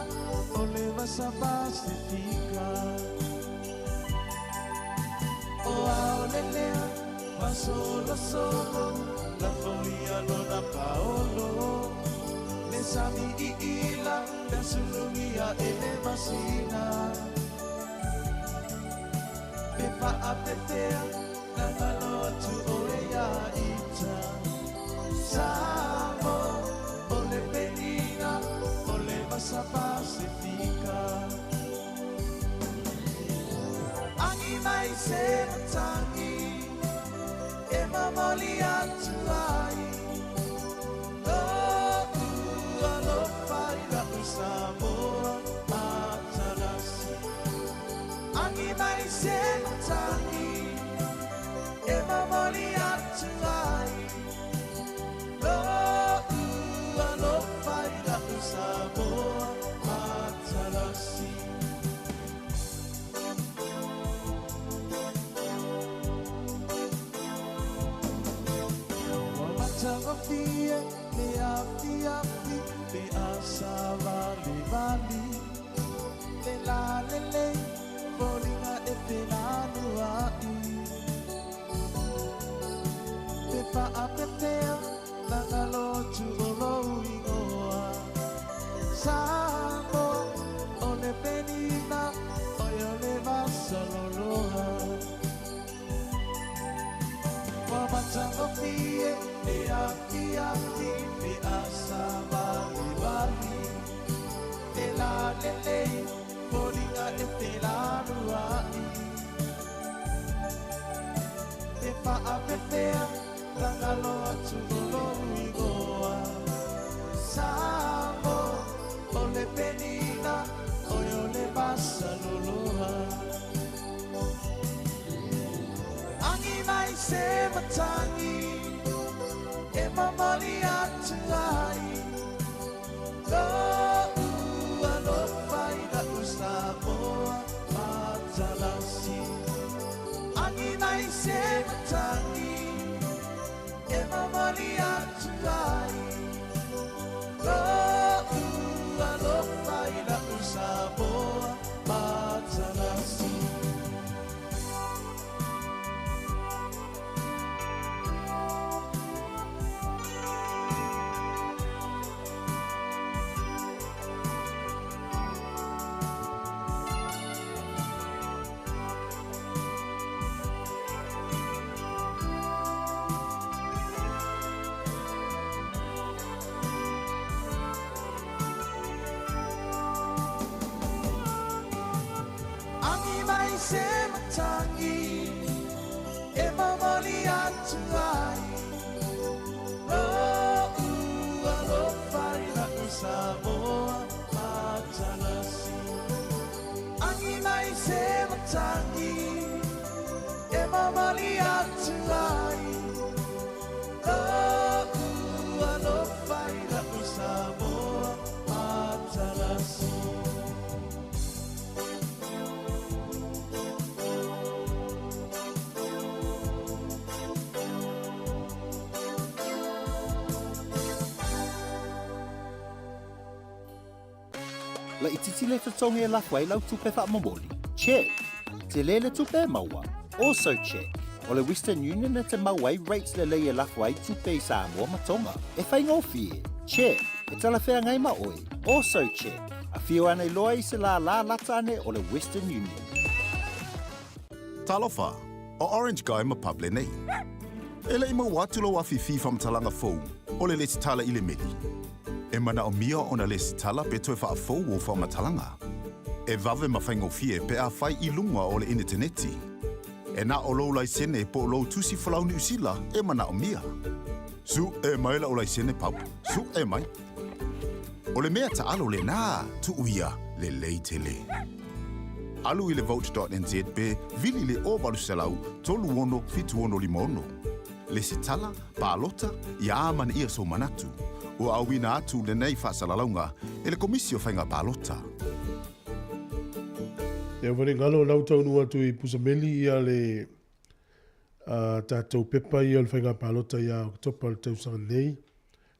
o le vasa Pasifika. O ao le lea fasolosolo na foia lona paolo. Le sami iila le sulugia e le masina. Pe faapefea na galo atu oe ia ita. Samoa o le penina o le vasa Pasifika. Agi mai se matangi e momoli atu ai. Lo'u alofa i la'u Samoa matalasi. Agi mai se matangi e momoli atu ai. Lo'u alofa i la'u Samoa matalasi. Ua matagofie le afiafi pe asa valevale. Le lalelei foliga e felanua'i. Pe faapefea na galo atu o lou igoa. Samoa o le penina oe o le vasaloloa. Ua matagofie le afiafi pe asa valevale. Le lalelei foliga e felanua'i. Pe faapefea na galo atu o lou igoa. Samoa o le penina oe o le vasaloloa. Agi mai se matangi e momoli atu ai. Lo'u alofa i la'u Samoa matalasi. Agi mai se matangi e momoli atu ai. Lo'u alofa i la'u Samoa matalasi. Agi mai se matangi e momoli atu ai. Lo'u alofa i la'u Samoa matalasi. Agi mai se matangi e momoli atu ai. Lo'u alofa i la'u Samoa matalasi. Laitiiti le totogi e lafo ai lau tupe faamomoli? Check. Tele le tupe e maua? Also check. O le Western Union e te maua ai rates lelei e lafo ai tupe i Samoa ma Tonga. E faigofie? Check. E talafeagai ma oe? Also check. Afio ane loa i se lālā lata ane o le Western Union. Talofa, o Orange Guy ma Pub lenei. E le'i maua atu lou afifi faamatalaga fou o le lesitala i le meli. E manaomia ona lesitala pe toe faafou ou faamatalaga. E vave ma faigofie pe a fai i luga o le ineteneti. E na o lou laisene po o lou tusi folau Niu Sila e manaomia. Suʻe mai la'u laisene Pub, suʻe mai. O le mea taalo lenā, tuu ia, lelei tele. Alu i le vote.nz pe vili le 0800 36 7656. Lesitala, palota, ia amanaia sou manatu. Ua auina atu lenei faasalalauga e le Komisi o Faiga Palota. Ia ua finagalo lau taunuu atu i Pusameli ia le a tatou pepa ia o le faiga palota ia Oketopa o le tausaga nei.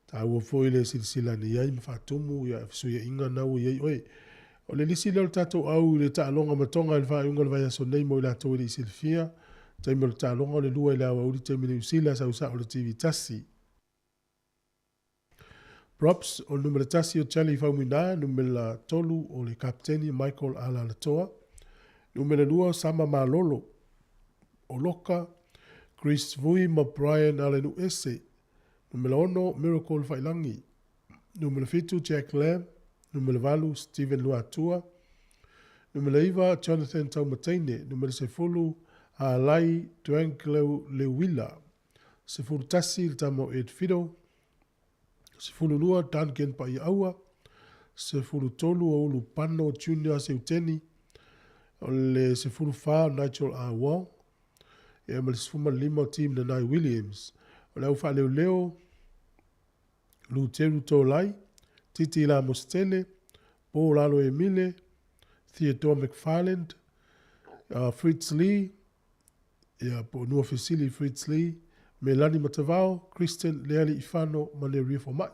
Taua foi le silasila ane i ai ma faatumu ia fesuiaiga na ua i ai oe. O le lisi lea o le tatou au i le taaloga ma Tonga i le faaiuga o le vaiaso nei mo i latou e le i silafia. Taimi o le taaloga o le lua i le aoauli taimi Niu Sila sau sao le TV tasi. Props, o le numera tasi o Charlie Faumuina, numera tolu o le kapiteni Michael Alalatoa, numera lua o Sama Malolo, o Loka, Chris Vui ma Brian Alenuese, Numera ono, Miracle Failangi. Numera fitu, Jack Lam. Numera valu, Steven Luatua. Numera iva, Jonathan Taumateine. Numera sefulu, Alai Dwangleu Leuila. 11, le tama o Ed Fido. 12, Duncan Paiaua. 13, o Ulu Pano Junior Seuteni. O le 14, Nigel R. Wong. Ia ma le 15 o Team Nanai Williams. O le au faaleoleo, Luteru Tolai, Titi Lamositele, Paul Alo Emile, Theodore McFarland, Fritz Lee, ia po o Nua Fesili Fritz Lee, Melani Matavao, Kristen Lealiifano ma Neria Fomai.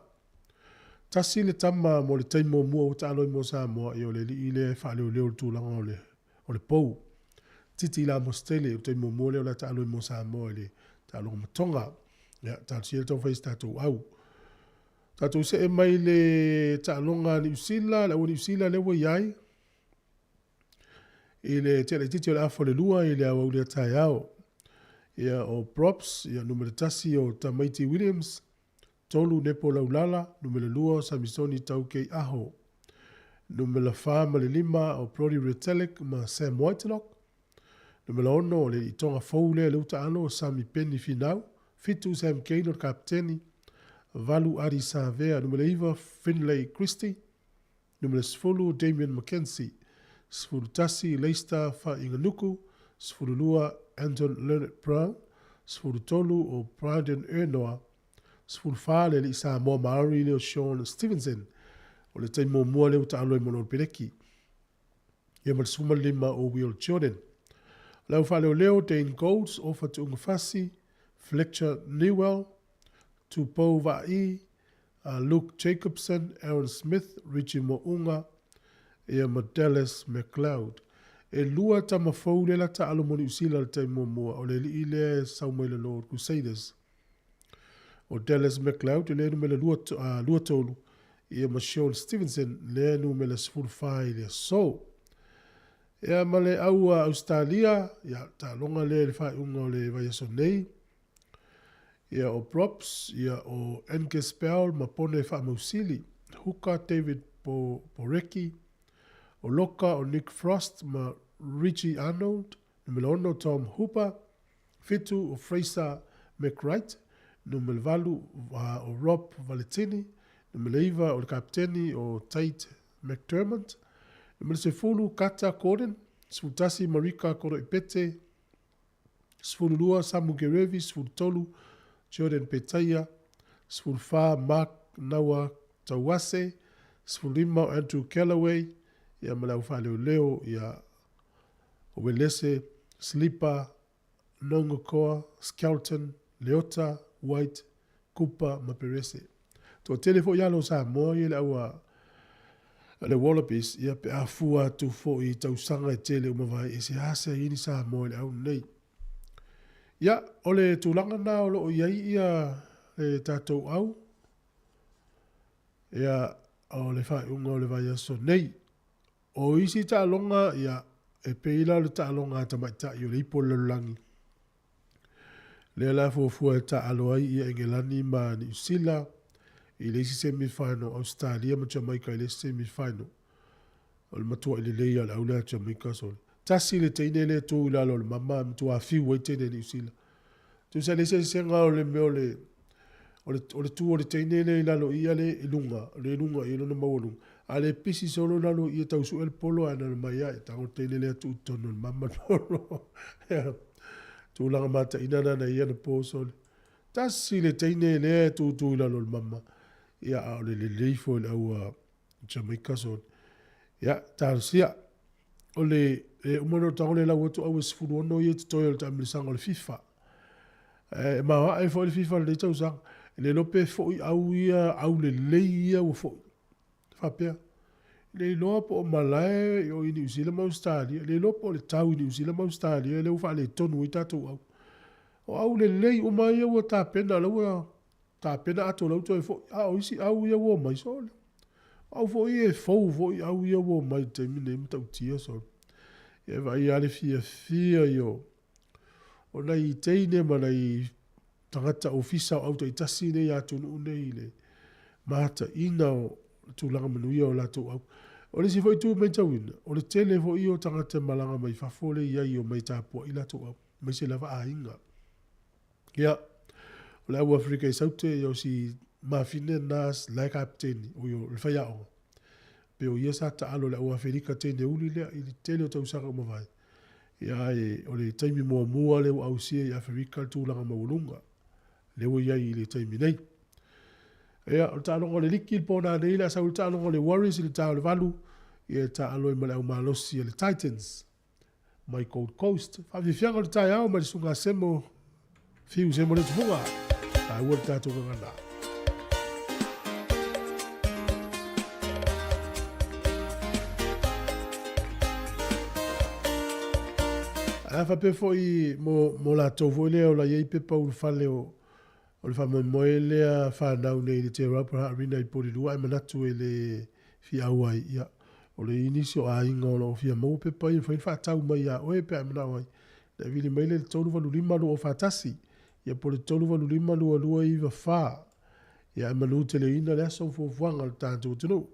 Tasi le tama mo le taimi muamua ua taalo ai mo Samoa, ia o le alii lea e faaleoleo le tulaga o le o le pou. Titi la Mositele, o le taimi muamua lea o le a taalo ai mo Samoa i le taaloga ma Tonga. Ia, talosia le taumafai i se tatou au. Tatou see mai le taaloga a Niu Sila, le au a Niu Sila lea ua i ai i le tea laitiiti o le afa o le lua i le aoauli a taeao. Ia, o Props, ia, numera tasi o Tamaiti Williams, Tolu Nepo Laulala, numera lua o Samisoni Taukei Aho, numera fa ma le lima o Brodie Retallick ma Sam Whitelock, numera ono o le alii fou lea i le uta alo o Sami Peni Finau, fitu Sam Cane o le kapiteni, valu Adi Savea, numera iva Finlay Christie, numera 10 Damian McKenzie, 11 Leicester Faaiganuku, 12 Anton Lienert-Brown, 13 o Brandon Ernoa, 14 le alii Samoa Maori lea o Shaun Stevenson, o le taimi muamua lea ua taalo ai mo le Olopeleki. Ia ma le 15 o Will Jordan. O le au faaleoleo Dane Golds, Ofa Tu'ugafasi, Fletcher Newell, Tupou Vaa'i, Luke Jacobson, Aaron Smith, Richie Mo'unga, ia ma Dallas McLeod. E lua tama fou lea la taalo mo Niu Sila i le taimi muamua, o le alii lea e sau mai le Lord Crusaders. O Dallas McLeod lea e numera 23, ia ma Shaun Stevenson lea e numera 14 i le aso. Ia ma le au a Ausetalia, ia taaloga lea i le faaiuga o le vaiaso nei. Ia o Props, ia o Angus Bell ma Pone Faamausili, Hooker David Porecki, o Loka o Nick Frost ma Richie Arnold, Numera ono Tom Hooper, fitu o Fraser McReight, numera valu o Rob Valetini, numera iva o le kapiteni o Tate McDermott, numera sefulu Kata Gordon, 11 Marika Koroibete, 12 Samu Kerevi, 13 Jordan Petaia, 14 Mark Naua Tauase, 15 o Andrew Kellaway, ia ma le au faaleoleo ia o Welese, Slipa, Nongokoa, Skelton, Leota, White, Kupa ma Perese. Toatele foi alo o Samoa ia le au a le Wallabies, ia, pe a fua atu foi i tausaga e tele ua mavae, e seasea i ai ni Samoa i le au lenei. Ia, o le tulaga lena o lo o i ai ia le tatou au, ia, o le faaiuga o le vaiaso nei. O isi taaloga, ia, e pei la o le taaloga a tamaitai o le ipu o le lalolagi, lea la fuafua e taaalo ai ia Engelani ma Niu Sila i le isi semi final, Ausetalia ma Jamaica i le isi semi final. O le matuai lelei lava o le au lea a Jamaica sole. Tasi le teine lea e tu i lalo o le mama e matua fiu ai teine a Niu Sila. Tusa e leai se eseesega o le mea o le o le, o le tu o le teine lea i lalo i ia le i luga, le i luga i lona maualuga, a le pisi solo i lalo i ia tau sue le polo ae na mai lava e tago le teine lea tuu i totonu o le mama le polo. Tulaga mataina na na ia na po sole. Tasi le teine lea e tutu i lalo o le mama, ia a o le lelei foi le au a Jamaica sole. Ia, talosia. O le, e uma ona tago le lau atu au e 16 ia totoe o le taamilosaga o le FIFA. E maoae foi le FIFA i lenei tausaga. E le iloa pe foi au ia, au lelei ia ua foi. Faapea. E le iloa po o malae o i Niu Sila ma Ausetalia. E le iloa po o le tau i Niu Sila ma Ausetalia lea ua faaletonu ai tatou au. O au lelei uma ia ua tapena, la ua tapena ato la ua toe foi. A o isi au ia ua omai, sole. O au foi ia e fou foi au ia ua omai i le taimi lenei e matautia, sole. Ia e vaai lava le fiafia ia o O nai teine ma nai tagata ofisa o au taitasi nei a atunuu nei i le mataina o le tulaga manuia o latou au. O le isi foi itu e matauina, o le tele foi ia o tagata e malaga mai fafo lea e i ai e omai e tapuai latou au, aemaise lava aiga. Ia, o le au Aferika i Saute, ia o si mafine lena la e kapeteni, oi o le faiaoga, pe o ia sa taalo i le au Aferika teine uli lea i le tele o tausaga ua mavae. Ia ae o le taimi muamua lea ua ausia i Aferika le tulaga maualuga lea ua i ai i le taimi nei. Ia, o le taaloga o le liki i le po nanei le a sau le taaloga o le Warriors i le ta o le 8, ia e taalo ai ma le au malosi a le Titans mai Gold Coast. Faafiafiaga o le taeao mai le Susuga Semo Fiu Semo Letufuga. Taua le tatou gagana. A faapea foi mo, mo latou foi lea o la i ai pepa ulufale o, o le faamoemoe lea fanau nei i le Te Raupa Arena i Porirua ae manatu e le fia auai, ia, o le i nisi o aiga o lo o fia maua pepa ia, mafai ona faatau mai ia oe pe a e manao ai. Na e vili mai lea i le 385 241, ia po o le 385 2294, ia ae manuteleina le aso ma fuafuaga a le tatou atunuu.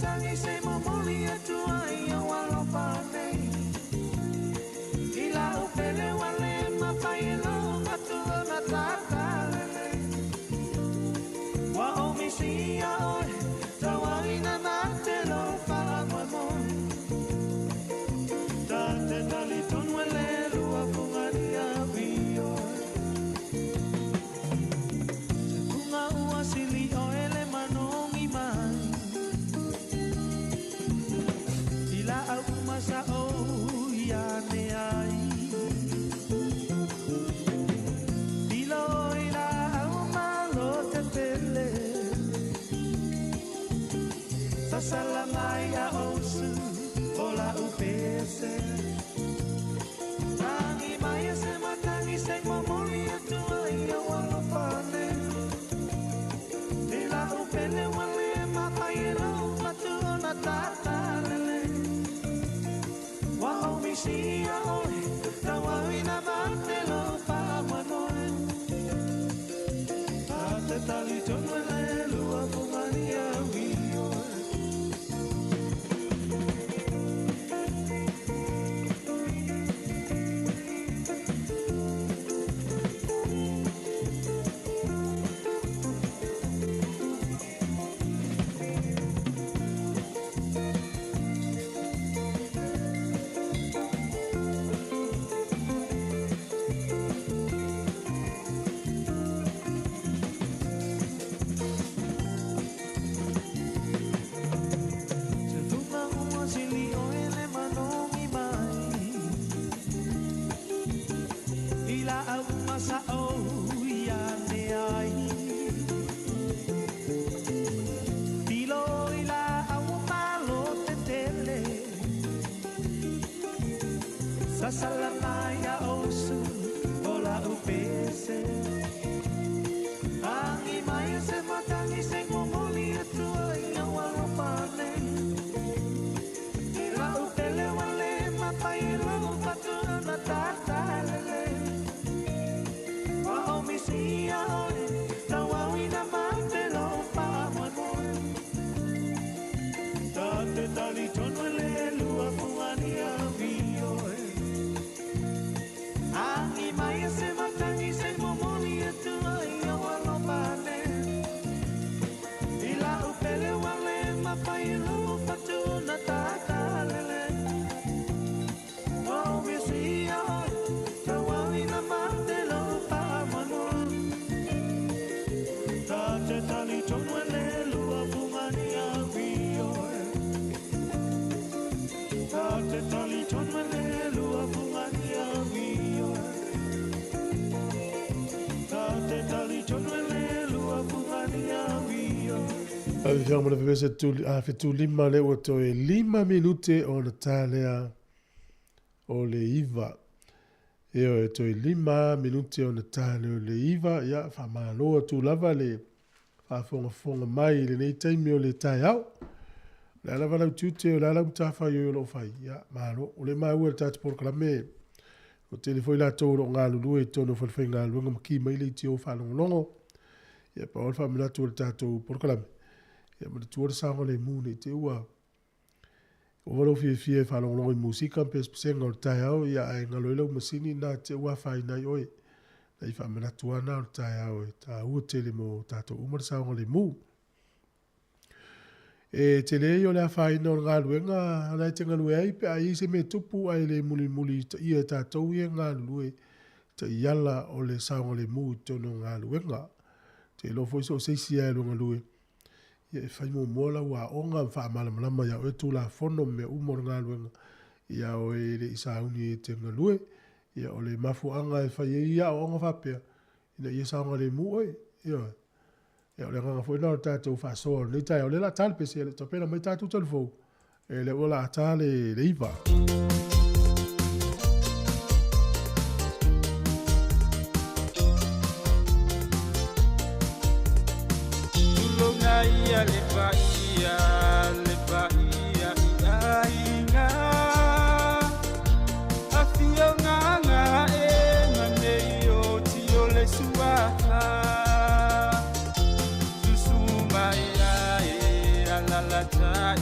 matagi se momoli atu ai au alofa nei. I lau pele wale mawhai e lau matua na tātālele. Wa o misi ia oe, tauaina mate lo whaamoemoe. Tā te tali tonu e le lua fungani a wioe. Te kunga ua sili o ele manongi mai. I la au umasa o ia ne ai. Tilo i la au malo te pele. Sasala mai a osu o la upese. Tangi mai e se matangi se momoli atu ai au alofa nei. I la upele wale mawhai e lau matua na tātālele. Wa o misi a oe, tauau ina mate lo whaamoemoe. Tā te tali tonu e le lua fungani a wioe. Sasalamai a osu o la upese. Angi mai se matangi se momoli atu ai au alofa nei. I la upele wale mapai e lau fatua na tātālele. Wa o misi a oe, tauau ina mate lo whaamoemoe. Tā te tali tonu e le lua fungani a wioe. Angi mai se matangi se momoli atu ai au alofa nei. I la upele wale mapai e lau fatua na tātālele. Wa o misi a oe, tauau ina mate lo whaamoemoe. Tā te tali tonu e le lua fungani a wioe. Tā te tali tonu e le lua fungani a wioe. Tā te tali tonu e le lua fungani a wioe. Afioga ma le fepese a 75 le ua toe 5 minute o na tālea o le 9. E o e toe 5 minute o na tālea o le 9. Ia, whamalo atu lava le whaafongafonga mai i lenei taimi o le taeao. Le ala lau tiute o le ala matafa i o lo whai. Ia, malo. O le maua le tātou porokalame. O tele foi latou o lo ngalulue i tonu whalewhai ngaluenga ma ki mai le i te o whalongolongo. Ia, pa o le whamanatu o le tātou porokalame. Ia, ma le tua le saonga le mu nei te ua. O walo fia fia e whalongolongo i musika pesepesenga o le taeao. Ia, ai ngalo i lau masini nā te ua whai nei oe. Na i whamanatu ana o le taeao e tā ua tele mo tātou uma le saonga le mu. E te lei o le awhaina o le ngaluenga, ana e te ngalue ai, pe ai se me tupu ai le muli muli ta ia e tātou ia ngalue, ta iala o le saonga le mu i tono ngaluenga. Te lo foi so seisi ai lo ngalue. Ia e whai mo mola ua onga whaamalamalama ia oe tū la fono me umo le ngaluenga. Ia o e le isauni e te ngalue. Ia o le mafuanga e whai e ia o onga whapea. Ina ia saonga le mu oe. Ia oe. Ia o le nganga foi nā o tātou whasoa o nei tai o le la tāle pese le topena mai tātou telefou. E le ua la tāle le iwa. Tulonga ia le paia, le paia i aiga. Afio nganga e ngane o tio le suafa. Susu mai a e alala tai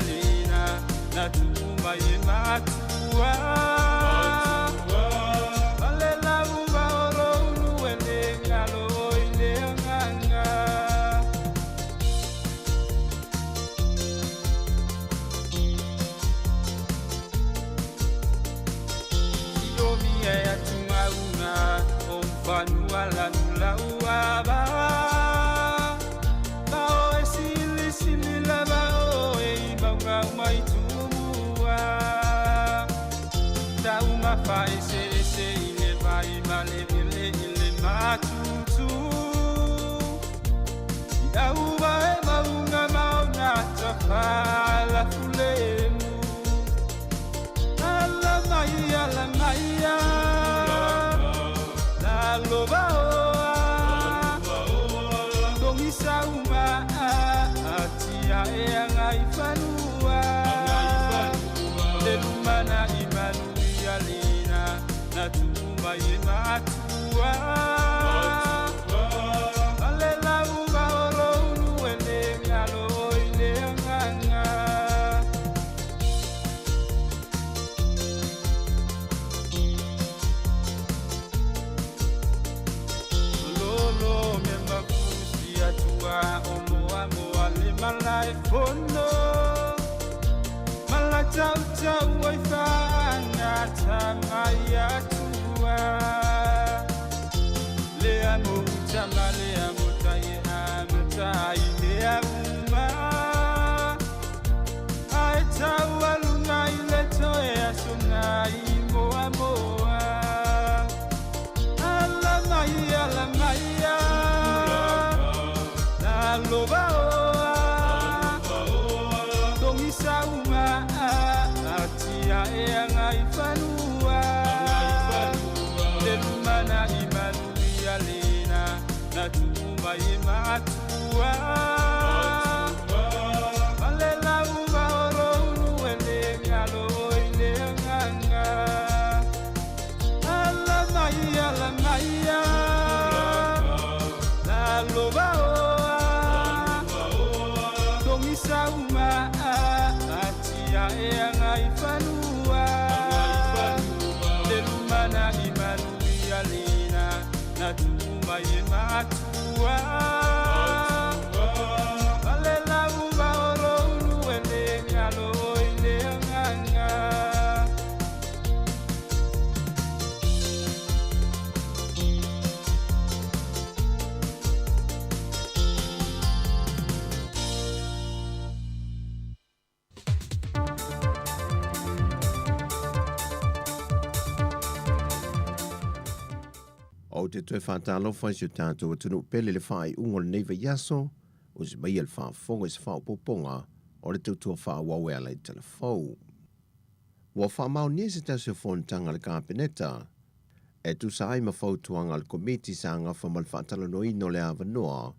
lena na tuu mai e matua. Ma le lauva o loulu e le galo i le agaga. Siomia e atugauga o fanua lanulauava. Bao e silisili lava o e i mauga uma i tumua. Tauga faeseese i le vai ma le ele i le matutu. I auva e mauga maona tafalafulemu. Ala mai, ala mai, lalo vaoa. Togisa uma atia e agai fanua. Le lumana i manuia lena na tuu mai e matua. Ma le lauva o loulu e le galo i le agaga. Lolo me mafusi atua o moa moa le malae fono. Mala tau tau ai whaangata mai atua. Le amo utama le amo tai amata i mea uma. Ae tau alunga i le toe aso nai moa moa. Ala mai, ala mai, lalo vaoa. Togisa uma atia e agai fanua. Le lumana i manuia lena na tuu mai e matua. Ma le lauva o loulu e le galo i le agaga. Ala mai, ala mai, lalo vaoa. Togisa uma atia e agai fanua. Le lumana i manuia lena na tuu mai e matua. Ma le lauva o loulu e le galo i le agaga. Ou te toe faatalofa i si o tatou atunuu pele i le faaiuga o lenei vaiaso, o se maia le faafofoga i se faaopoopoga o le tautua faaauau e ala i talafou. Ua faamaonia se tasi o fonotaga a le Kapeneta e tusa ai ma fautuaga a le Komiti sa gafa ma le faatalanoaina o le avanoa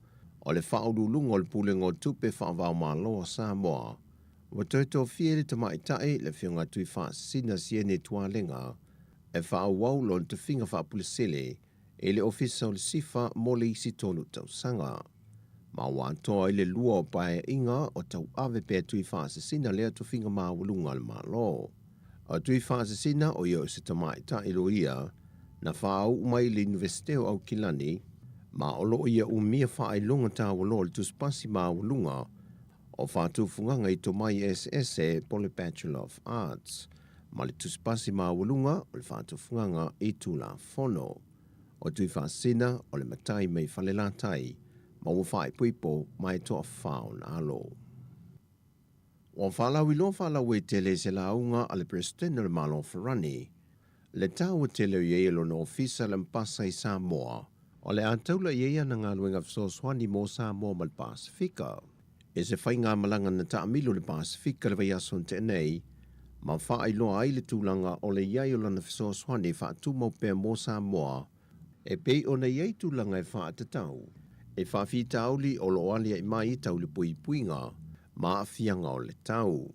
o le Faauluuluga o le Pulega o Tupe Faavaomalo a Samoa. Ua toe tofia ai le tamaitai le Afioga Tuifaasisina Siene Tualega e faaauau lona tofiga faapulesele i le Ofisa o le Sifa mo le isi tolu tausaga. Ma ua atoa ai le lua o paeaiga o tauave pea Tuifaasisina lea tofiga maualuga a le Malo. O Tuifaasisina o ia o se tamaitai loia na faauu mai i le Iunivesite o Aukilani, ma o loo ia umia faailoga taualoa o le tusipasi maualuga o faatufugaga i tomai eseese po o le Bachelor of Arts ma le tusipasi maualuga o le faatufugaga i Tulafono. O Tuifaasisina o le matai mai Falelatai ma ua faaipoipo ma e toafa ona alo. Ua faalauiloa faalauaitele i se lauga a le Peresetene o le Malo o Farani le taua tele o i ai e lona ofisa le mpasa i Samoa o le a taula i ai ana galuega fesoasoani mo Samoa ma le Pasefika. I se faigamalaga na taamilo i le Pasefika le vaiaso na tea nei, ma faailoa ai le tulaga o le i ai o lana fesoasoani faatumau pea mo Samoa e pei ona i ai tulaga e faatatau i faafitauli o lo o aliae mai tau le puipuiga ma aafiaga o le tau.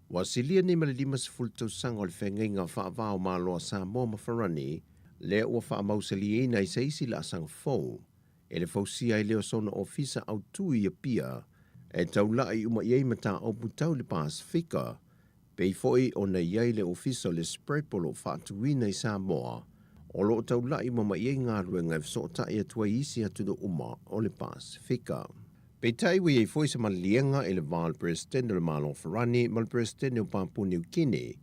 Ua silia nei ma le 50 tausaga o le feagaiga faava o Malo a Samoa ma Farani, lea ua faamausalieina i se isi laasaga fou e le fausia ai lea o sona ofisa autu i Apia. e taula'i uma i ai mataupu tau le Pasefika, pei foi ona i ai le Ofisa o le SPREP o lo o faatuina i Samoa, o lo o taula'i uma mai ai galuega e fesootai atu ai i isi atunuu uma o le Pasefika. Peitai ua i ai foi se maliliega i le va o le Peresetene o le Malo o Farani ma le Peresetene o Papua Niu Kini,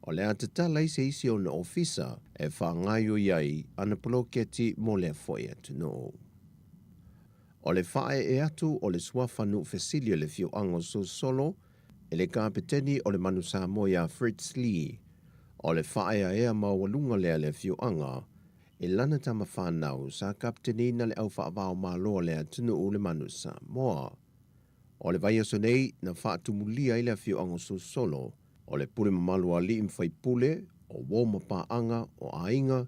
o le a tatala ai se isi ona ofisa e faagaoioi ai ana poloketi mo lea foi atunuu. O le faaee atu o le suafa nuu fesili o le afioaga o Solosolo e le Kapeteni o le Manu Samoa ia Fritz Lee, o le faaeaea maualuga lea a le afioaga e lana tama fanau sa kapeteniina le au faavao malo a le atunuu le Manu Samoa. O le vaiaso nei na faatumulia ai le afioaga o Solosolo, o le pule mamalu a alii ma faipule, o uo ma paaga, o aiga,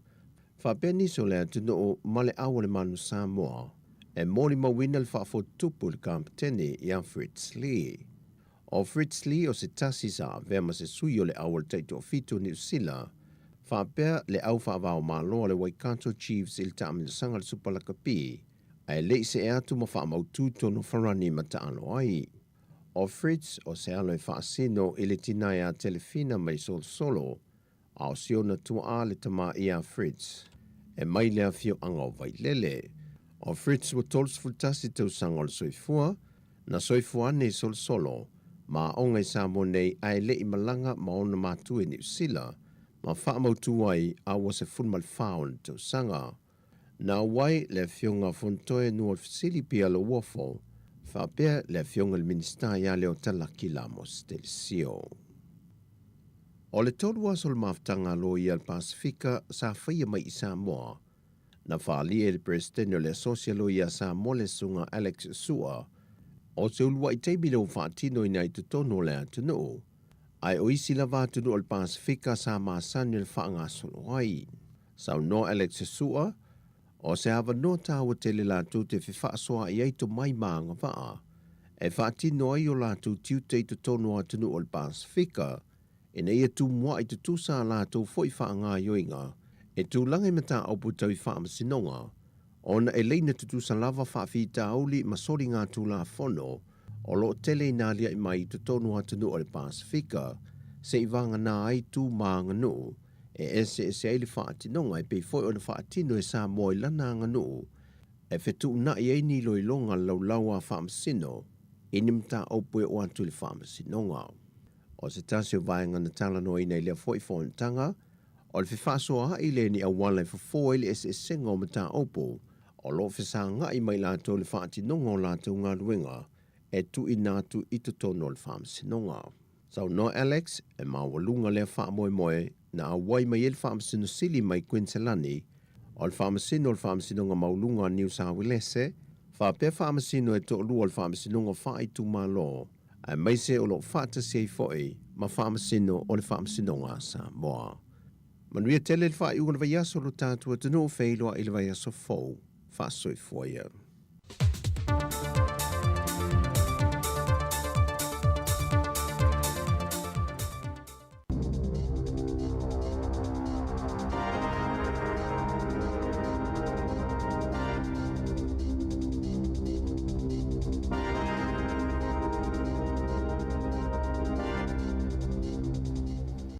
faapea nisi o le atunuu ma le au o le Manu Samoa e molimauina le faafotutupu i le Kapeteni ia Fritz Lee. O Fritz Lee o se tasi sa avea ma se sui o le au o le Taitoafitu o Niu Sila, faapea le au faavaomalo a le Waikato Chiefs i le taamilosaga o le Supa Lakapi, ae le i see atu ma faamautu tonu Farani ma taalo ai. O Fritz o se alo e faasino i le tina ia Telefina mai Solosolo, a o si ona tuaa le tama ia Fritz, e mai le afioaga o Vailele. O Fritz ua 31 tausaga o le soifua, na soifua ane i Solosolo, ma aoga i Samoa nei ae le i malaga ma ona matua i Niu Sila, ma faamautu ai a ua 14 ona tausaga. Na auai le Afioga Fontoe Nuafesili Pia Lauofo faapea le Afioga i le Minisita ia Leotalaki Lamos Telisio. O le tolu aso o le mafutaga a loia a le Pasefika sa faia mai i Samoa, na faaalia e le Peresetene o le Asosi a Loia a Samoa le Susuga Alex Sua, o se uluai taimi lea ua faatinoina i totonu o le atunuu, ae o isi lava atunuu o le Pasefika sa masani o le faagasolo ai. Saunoa Alex Sua, o se avanoa taua tele latou te fefaasoaai ai tomai ma agavaa e faatino ai o latou tiute i totonu o atunuu o le Pasefika ina ia tumua'i tutusa a latou foi faagaoioiga e tulaga i mataupu tau i faamasinoga ona e laina tutusa lava faafitauli ma soligatulafono o lo o tele ina aliaʻi mai i totonu o atunuu o le Pasefika seʻi vagana ai tu ma aganuu e eseese ai le faatinoga e pei foi ona faatino e Samoa i lana aganuu e fetuunaʻi ai ni iloiloga a le laulau a faamasino i ni mataupu e oo atu i le faamasinoga. O se tasi o vaega na talanoaina i lea foi fonotaga, o le fefaasoaai lea i ni auala e fofo ai le eseesega o mataupu o lo o fesagaʻi mai latou i le faatinoga o latou galuega e tuuina atu i totonu o le Faamasinoga. Saunoa Alex, e maualuga lea faamoemoe na auai mai ai le Faamasino Sili mai Kuiniselani, o le Faamasino o le Faamasinoga Maualuga o Niu Sauelese, faapea Faamasino e toalua o le Faamasinoga Faaitumalo, aemaise o lo o faatasi ai foi ma Faamasino o le Faamasinoga a Samoa. Manuia tele le faaiuga o le vaiaso lo tatou atunuu feiloai i le vaiaso fou. Faasoifua ia.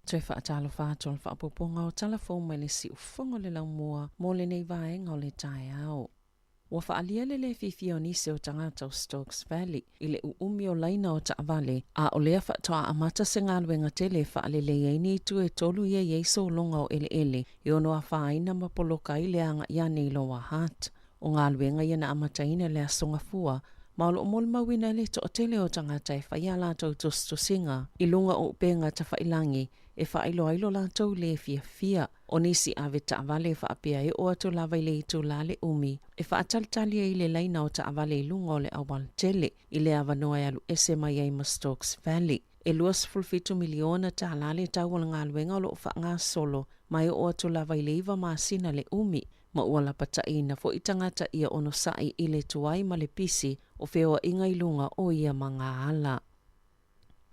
Toe faatalofa atu o le faaopoopoga o tala fou mai le siufofoga o le laumua mo lenei vaega o le taeao. Ua faaalia le lē fiafia o nisi o tagata o Stokes Valley i le ʻuʻumi o laina o taʻavale, a o lea faatoa amata se galuega tele e faalelei ai ni itu e tolu ia i ai sologa o eleele e ono afaina ma poloka ai le agaʻi ane i Lower Hutt. O galuega ia na amataina i le Aso Gafua, ma o lo o molimauina ai le toatele o tagata e fai a latou tusitusiga i luga o upega tafailangi e faailoa ai lo latou lē fiafia. O nisi ave taavale e faapea e oo atu lava i le itulā le ʻumi e faatalitali ai i le laina o taavale i luga o le aualatele i le avanoa e alu ese mai ai ma Stokes Valley. E 27 miliona tālā le tau o le galuega o lo o faagasolo ma e oo atu lava i le iva masina le ʻumi, ma ua lapataʻiina foi tagata ia onosaʻi i le tuai ma le pisi o feoaʻiga i luga o ia magaala.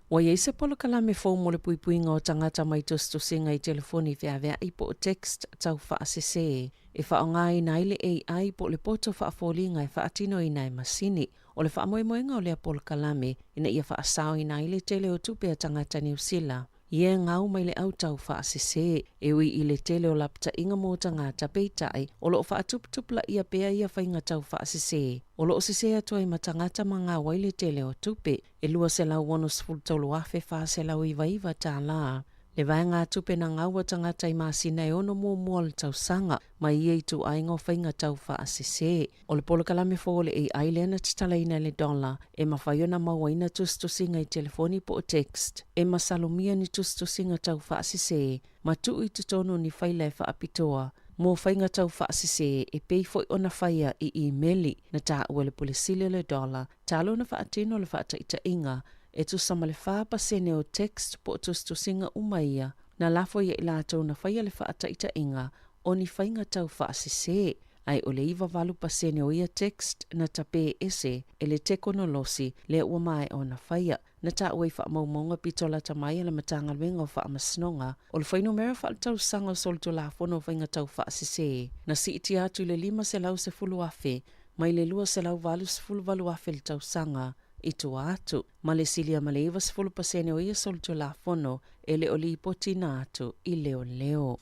Ua i ai se polokalame fou mo le puipuiga o tagata mai tusitusiga i telefoni feaveaʻi po o text tau faasesē e faaaogaina ai le AI po o le poto faafoliga e faatinoina e masini. O le faamoemoega o lea polokalame ina ia faasaoina ai le tele o tupe a tagata Niu Sila ia e gau mai le au tau faasese. E ui i le tele o lapataiga mo tagata, peitai, o lo o faatuputupulaia pea ia faiga tau faasese. O lo o sese atu ai ma tagata ma gau ai le tele o tupe, e $263,499 tālā. Le vaegatupe na gau a tagata i masina e ono muamua o le tausaga mai ia ituaiga o faiga tau faasese. O le polokalame fou o le AI lea na tatalaina e le Dollar e mafai ona mauaina tusitusiga i telefoni po o text e masalomia ni tusitusiga tau faasese ma tuu i totonu o ni faila e faapitoa mo faiga tau faasese e pei foi ona faia i imeli. Na taua e le Pule Sili o le Dollar talu ona faatino le faataitaiga e tusa ma le 4% o text po o tusitusiga uma ia na lafo ia i latou na faia le faataitaiga o ni faiga tau faasese, ae o le 98% o ia text na tapē ese e le tekonolosi lea ua maea ona faia. Na taua i faamaumauga pito lata mai a le Matagaluega o Faamasinoga o le fuainumera faaletausaga o solitulafono o faiga tau faasese na siitia atu i le 510,000 mai le 288,000 i le tausaga i tua atu, ma le silia ma le 90% o ia solitulafono e le o lipotiina atu i leoleo.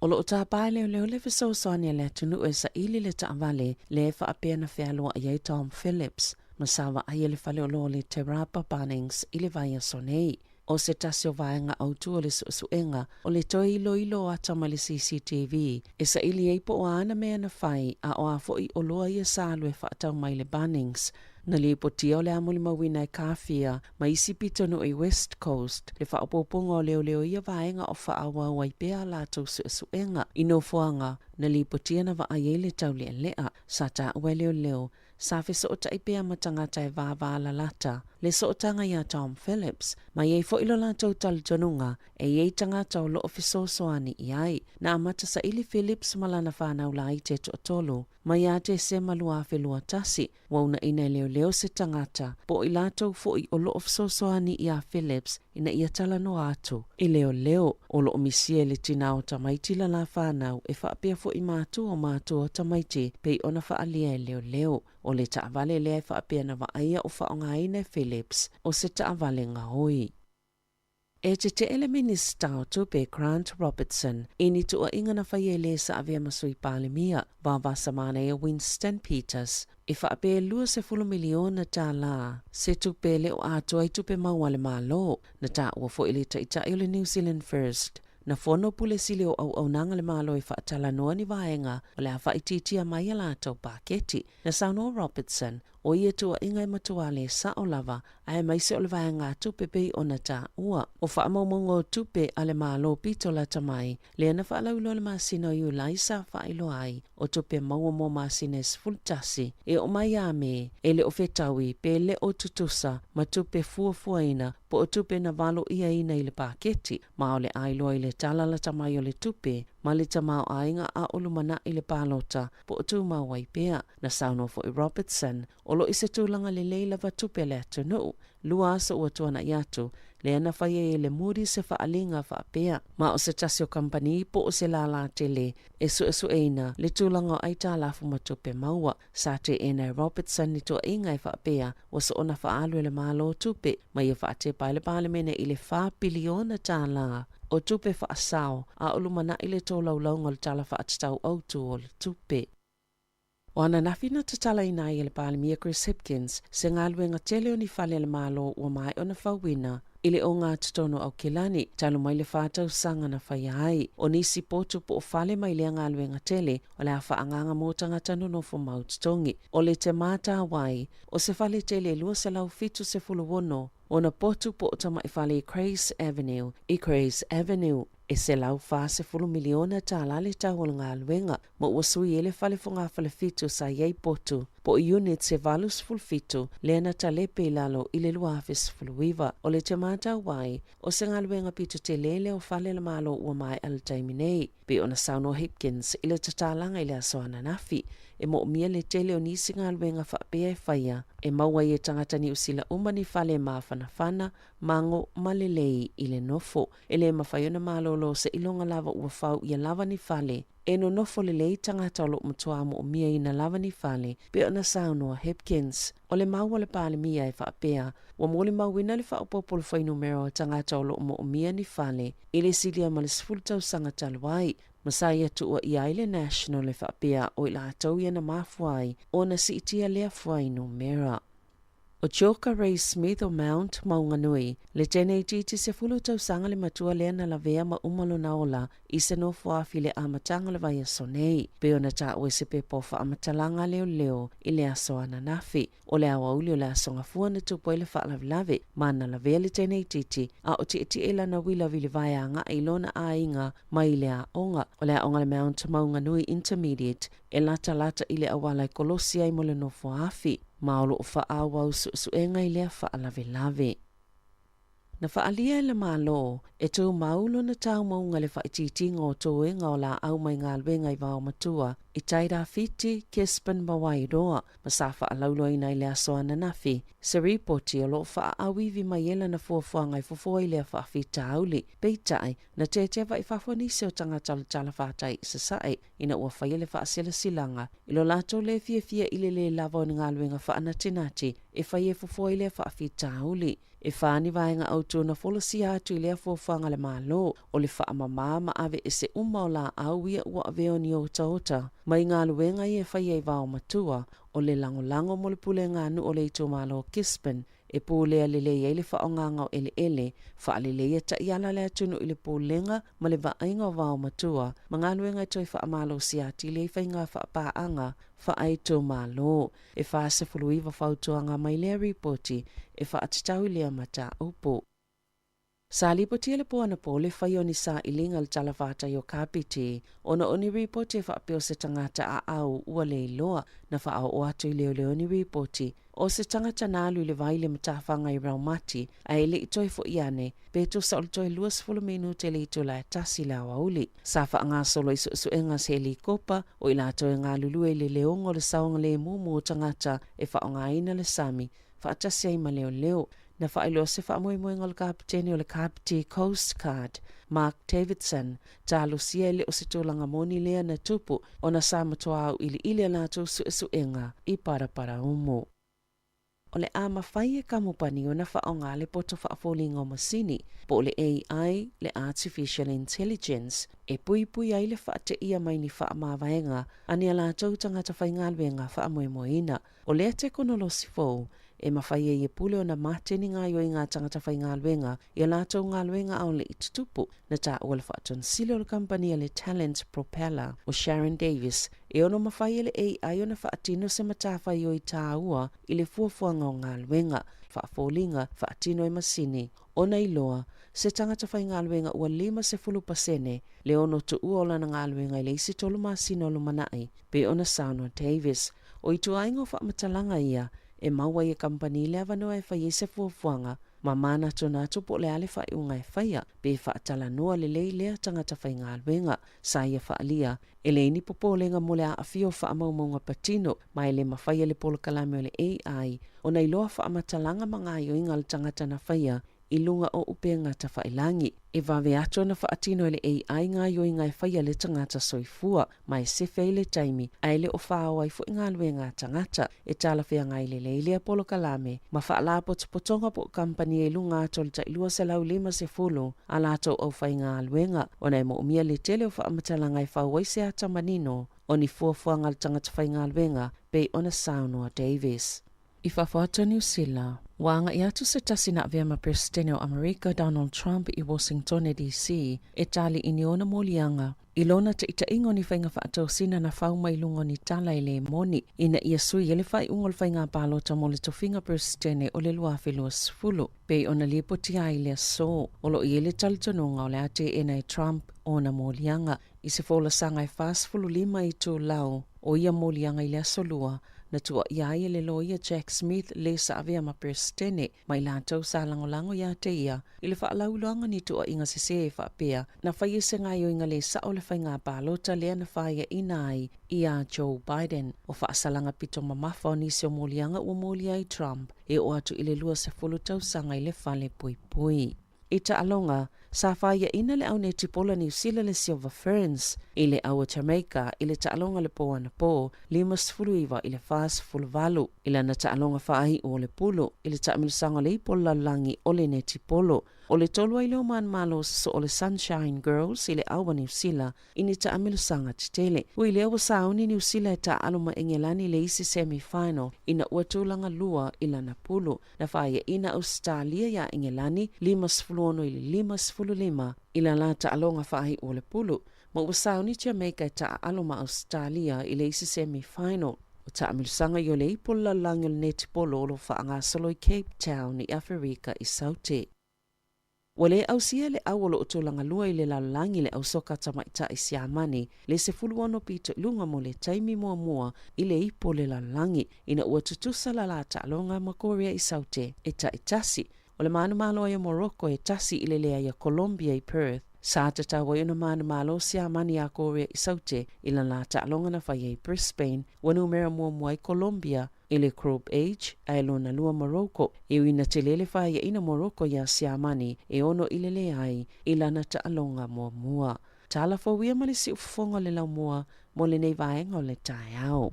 O lo o tāpā e leoleo le fesoasoani a le atunuu e saili le taavale lea e faapea na fealoai ai Tom Phillips ma sa vaaia le faleoloa o le Te Rapa Bunnings i le vaiaso nei. O se tasi o vaega autu o le suesuega o le toe iloilo o ata mai le CCTV e saili ai po o a ana mea na fai a o a foi oloa ia sa alu e faatau mai le Bunnings. Na lipotia o le a molimauina e Kāwhia ma isi pitonuu i West Coast le faaopoopoga o leoleo i ia vaega o faaauau ai pea a latou suesuega i nofoaga na lipotia na vaai ai le taulealea sa taua e leoleo sa fesootai pea ma tagata e vāvālalata le sootaga iā Tom Phillips, ma i ai foi lo latou talitonuga e i ai tagata o loo fesoasoani i ai. Na amata saili Phillips ma lana whānau laiti e toatolu mai ia Tesema 2021, ua uunaina e leoleo se tagata po o i latou foi o loo fesoasoani iā Phillips ina ia talanoa atu i leoleo. O loo misia e le tinā o tamaiti la la whānau e faapea foi matua o matua o tamaiti pei ona faaalia e leoleo. O le taavale lea e faapea na vaaia o faaaogaina e Phillips o se taavale gaoi. E tetee le Minista o Tupe Grant Robertson i ni tuuaiga na faia e le sa avea ma Sui Palemia, Vavasa Manaia Winston Peters, e faapea e $20 miliona tālā se tupe e le o atoa i tupe maua a le Malo. Na taua foi le Taitai o le New Zealand First, na fono Pule Sili o Auaunaga a le Malo e faatalanoa ni vaega o le a faaitiitia mai a latou paketi. Na saunoa Robertson, O ia tuuaiga e matua le sao lava, aemaise o le vaegatupe pei ona taua. O faamaumauga o tupe a le Malo pito lata mai, lea na faalauiloa le masina o Iulai sa faailoa ai, o tupe maua mo masina e 11 e oo mai ia Me, e le o fetaui pe le o tutusa ma tupe fuafuaina po o tupe na valoiaina i le paketi, ma o le a iloa i le tala lata mai o le tupe ma le tamaoaiga a o lumanai le palota po o tumau ai pea. Na saunoa foi Robertson, o lo o i se tulaga lelei lava tupe a le atunuu, lua aso ua tuanai atu, lea na fai ai e le Moody's se faaaliga faapea, ma o se tasi o kamupani po o se lālā tele e suesueina le tulaga o aitalafu ma tupe maua. Sa teena e Robertson ni tuuaiga e faapea ua soona faaalu e le Malo tupe ma ia faatepa ai le Palemene i le $4 piliona o tupe faasao a o lumanai le tolaulauga o le Tala Faatatau Autu o le Tupe. O ananafi na tatalaina ai e le Palemia Chris Hipkins se galuega tele o ni fale a le Malo ua maea ona fauina i le ogatotonu o Aukilani talu mai le fa tausaga na faia ai. O nisi potu po o fale mai lea galuega tele o le a faaagaaga mo tagata nonofo mau totogi. O le Te Mātāwai, o se fale tele e 276 ona potu po o tamai fale i Crays Avenue, i Crays Avenue. E $140 miliona tālā le tau o le galuega, ma ua sui ai le fale fogafale fitu sa i ai potu, po o units e 87 lea na talepe i lalo i le 2019. O le Te Mātāwai, o se galuega pito tele lea o fale a le Malo ua maea le taimi nei. Pei ona saunoa Hipkins i le tatalaga i le aso ananafi, e moomia le tele o nisi galuega faapea e faia, e maua ai e tagata Niu Sila uma ni fale e mafanafana, mago ma lelei i le nofo. E le mafai ona malolo seiloga lava ua fau ia lava ni fale. E nonofo lelei tagata o lo o matuā moʻomiaina lava ni fale, pei ona saunoa Hipkins. O le mau a le Palemia e faapea, ua molimauina le faaopoopo o le fuainumera o tagata o lo o moʻomia ni fale i le silia ma le 10 tausaga talu ai, ma sa ia tuuaia ai le National e faapea o i latou ia na mafua ai ona siitia lea fuainumera. O Joka Ray Smith o Mount Maunganui, le teine itiiti 10 tausaga le matua lea na lavea ma uma lona ola i se nofoafi i le amataga o le vaiaso nei, pei ona taua i se pepa o faamatalaga a leoleo i le aso ananafi. O le aoauli o le Aso Gafua na tupu ai le faalavelave, ma na lavea le teine itiiti a o tietie i lana uila vilivae agai i lona aiga mai le aoga. O le aoga le Mount Maunganui Intermediate e latalata i le auala e kolosi ai mo le nofoafi, ma o lo o faaauau suesuega i lea faalavelave. Na faaalia e le Malo e tumau lona taumauga i le faaitiitiga o toega o laau mai galuega i Vaomatua i Tairāwhiti, Gisborne ma Wairoa, ma sa faalauiloaina i le aso ananafi se ripoti o lo o faaauivi mai ai lana fuafuaga e fofo ai lea faafitauli. Peitai, na tetea i fafo nisi o tagata o le talafatai i Sasae ina ua faia le faasilasilaga i lo latou le fiafia i le lē lava o ni galuega faanatinati e fai e fofo ai lea faafitauli. E fa ni vaega autū na folasia atu i lea fuafuaga a le Malo, o le faamamā ma aveese uma o laau ia ua avea o ni otaota mai galuega ia e faia i Vaomatua, o le lagolago mo le pulega a nuu o le itumalo o Gisborne e pulea lelei ai le faaaogaga o eleele, faaleleia taiala a le atunuu i le pulega ma le vaaiga o Vaomatua ma galuega e toe faamalosia atili ai faiga faapaaga faaitumalo. E 49 fautuaga mai lea ripoti e faatatau i lea mataupu. Sa lipotia le po anapo le faia o ni sailiga i le talafatai o Kapiti ona o ni ripoti e faapea o se tagata aau ua le iloa. Na faaoo atu i leoleo ni ripoti o se tagata na alu i le vai i le matafaga i Raumati ae le i toe foi ane pe tusa o le toe 20 minute i le itula e tasi i le aoauli. Sa faagasolo i suesuega a se helikopa o i latou e galulue i le leoga o le saogalemu mo tagata e faaaogaina le sami faatasi ai ma leoleo. Na faailoa se faamoemoega o le kapetene o le Kapiti Coast Guard, Mark Davidson, talosia e le o se tulaga moni lea na tupu ona sa matua auiliili a latou suesuega i Paraparaumu. O le a mafai e kamupani ona faaaoga le poto faafoliga o masini, po o le AI, le Artificial Intelligence, e puipui ai le faateia mai ni faamavaega a ni a latou tagata faigaluega faamoemoeina. O lea tekonolosi fou, e mafai ai e pule ona mate ni gaoioiga a tagata faigaluega i a latou galuega a o le i tutupu. Na taua le Faatonisili o le kamupani a le Talent Propeller, o Sharon Davis, e ono mafai e le AI ona faatino se matafaioi tāua i le fuafuaga o galuega, faafoliga, faatino e masini, ona iloa se tagata faigaluega ua 50% le ono tuua o lana galuega i le isi tolu masina o lumanai, pei ona saunoa Davis. O ituaiga o faamatalaga ia e maua ai e kamupani le avanoa e fai ai se fuafuaga ma manatunatu po o le a le faaiuga e faia, pe faatalanoa lelei lea tagata faigaluega. Sa ia faaalia, e leai ni popolega mo le aafia o faamaumauga patino, ma e le mafai e le polokalame o le AI ona iloa faamatalaga ma gaoioiga a le tagata na faia i luga o upega tafailagi. E vave atu ona faatino e le AI gaoioiga e faia e le tagata soifua, ma e sefe ai le taimi, ae le o fao ai foi galuega a tagata. E talafeagai lelei lea polokalame ma faalapotopotoga po o kamupani e i luga atu o le tai 250 a latou aufaigaluega, ona e moomia le tele o faamatalaga e fau ai se ata manino o ni fuafuaga a le tagata faigaluega, pei ona saunoa Davis. I fafo atu o Niu Sila, ua agai atu se tasi na avea ma Peresetene o Amerika Donald Trump i Washingtone DC e tali i ni ona moliaga i lona taitaiga o ni faiga faatosina na fau mai luga o ni tala e le moni ina ia sui ai le faaiuga o le faiga palota mo le tofiga Peresetene o le 2020. Pei ona lipotia ai i le aso, o lo o i ai le talitonuga o le a teena e Trump ona moliaga i se folasaga e 45 itulau o ia moliaga i le aso Lua, na tuuaia ai e le loia Jack Smith le sa avea ma Peresetene ma i latou sa lagolago iā te ia i le faalauiloaga o ni tuuaiga sesē e faapea na faia se gaoioiga lē sao o le faiga palota lea na faiaina ai iā Joe Biden. O faasalaga pito mamafa o nisi o moliaga ua molia ai Trump e oo atu i le 20 tausaga i le fale puipui. I taaloga, sa faiaina le au netipolo a Niu Sila le Silver Ferns i le au a Jamaica i le taaloga le po anapo, 59 i le 48, i lana taaloga faaiu o le pulu i le taamilosaga o le ipo o le lalolagi o le netipolo. O le tolu ai lea o manumalo sosoo o le Sunshine Girls i le au a Niu Sila i ni taamilosaga tetele. Ui lea ua sauni Niu Sila e taaalo ma Engelani i le isi semi-final ina ua tulaga lua i lana pulu. Na faaiaina Ausetalia iā Engelani 56 i le 55 i la la taaloga faaiu o le pulu, ma ua sauni Jamaica e taaalo ma Ausetalia i le isi semi-final. O taamilosaga i o le ipo o le lalolagi o le netipolo o lo o faagasolo i Cape Town i Aferika i Saute. Ua le ausia le au o lo o tulaga lua i le lalolagi le au soka tamaitai Siamani le 16 pito i luga mo le taimi muamua i le ipo o le lalolagi ina ua tutusa la la taaloga ma Korea i Saute e taitasi. O le manumalo ai o Morocco e tasi i le leai a Colombia i Perth. Sa tatau ai ona manumalo Siamani a Korea i Saute i la la taaloga na fai ai i Brisbane ua numera muamua ai Colombia i le Group H, ae lona lua Morocco. E ui ina tele le faiaina Morocco iā Siamani e ono i le leai i lana taaloga muamua. Tala fou ia ma le siufofoga o le laumua mo lenei vaega o le taeao.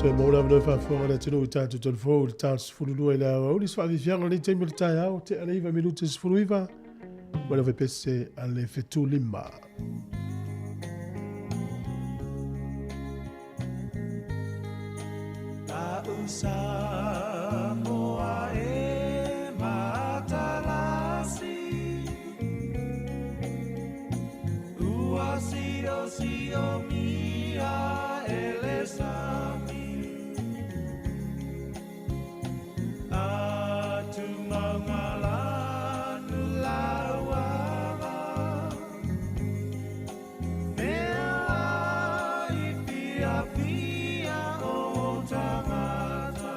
Toe maua le avanoa e faafofoga le atunuu i tatou telefou i le ta 12 i le aoauli se faafiafiaga o lenei taimi o le taeao tea le 9 minute 19 ma le pese a le fetu lima. Samoa e matalasi Ua sio sio mia e le sami Atu maunga lanu lauava Mea i fia fia o tangata.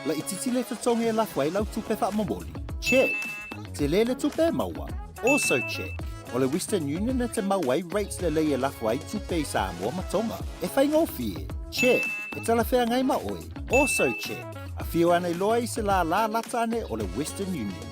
Laitiiti le totogi e lafo ai lau tupe faamomoli? Check. Tele le tupe e maua? Also check. O le Western Union e te maua ai rates lelei e lafo ai tupe i Samoa ma Tonga. E faigofie? Check. E talafeagai ma oe? Also check. Afio ane loa i se lālā lata ane o le Western Union.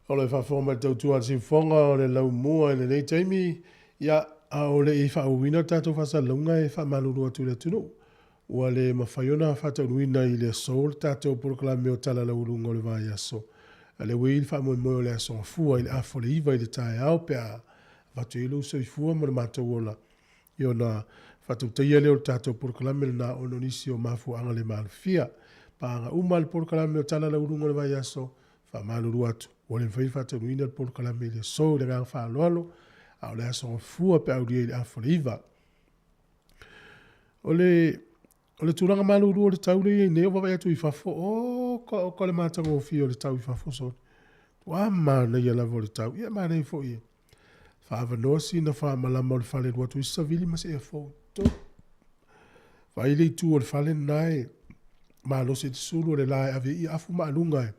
O le faafofoga mai le tautua a le siufofoga o le laumua i lenei taimi, ia, a o le i faaauauina le tatou faasalalauga e faamalulu atu i le atunuu, ua le mafai ona faataunuuina i le aso le tatou polokalame o Tala Laualuga o le Vaiaso. A lea ua i ai le faamoemoe o le Aso Gafua i le afa o le iva i le taeao pe a avatu ai lou soifua ma le matou ola ia ona faatautaia lea o le tatou polokalame lena ona o nisi o mafuaaga le maalofia. Paaga uma le polokalame o Tala Laualuga o le Vaiaso, faamalulu atu, ua le mafai ona faataunuuina le polokalame i le aso i le agaga faaaloalo, a o le Aso Gafua pe a aulia i le afa o le iva. O le O le tulaga malulu o le tau lea e i ai nei, o vaavaai atu i fafo, oka oka le matagofie o le tau i fafo sole. Ua manaia lava o le tau. Ia manaia foi e faaavanoa sina faamalama o le fale alu atu ai se savili ma se ea fou. Tup. Vaai le itu o le fale lena e malosi ai le sulu o le la e ave ai afu maaluga e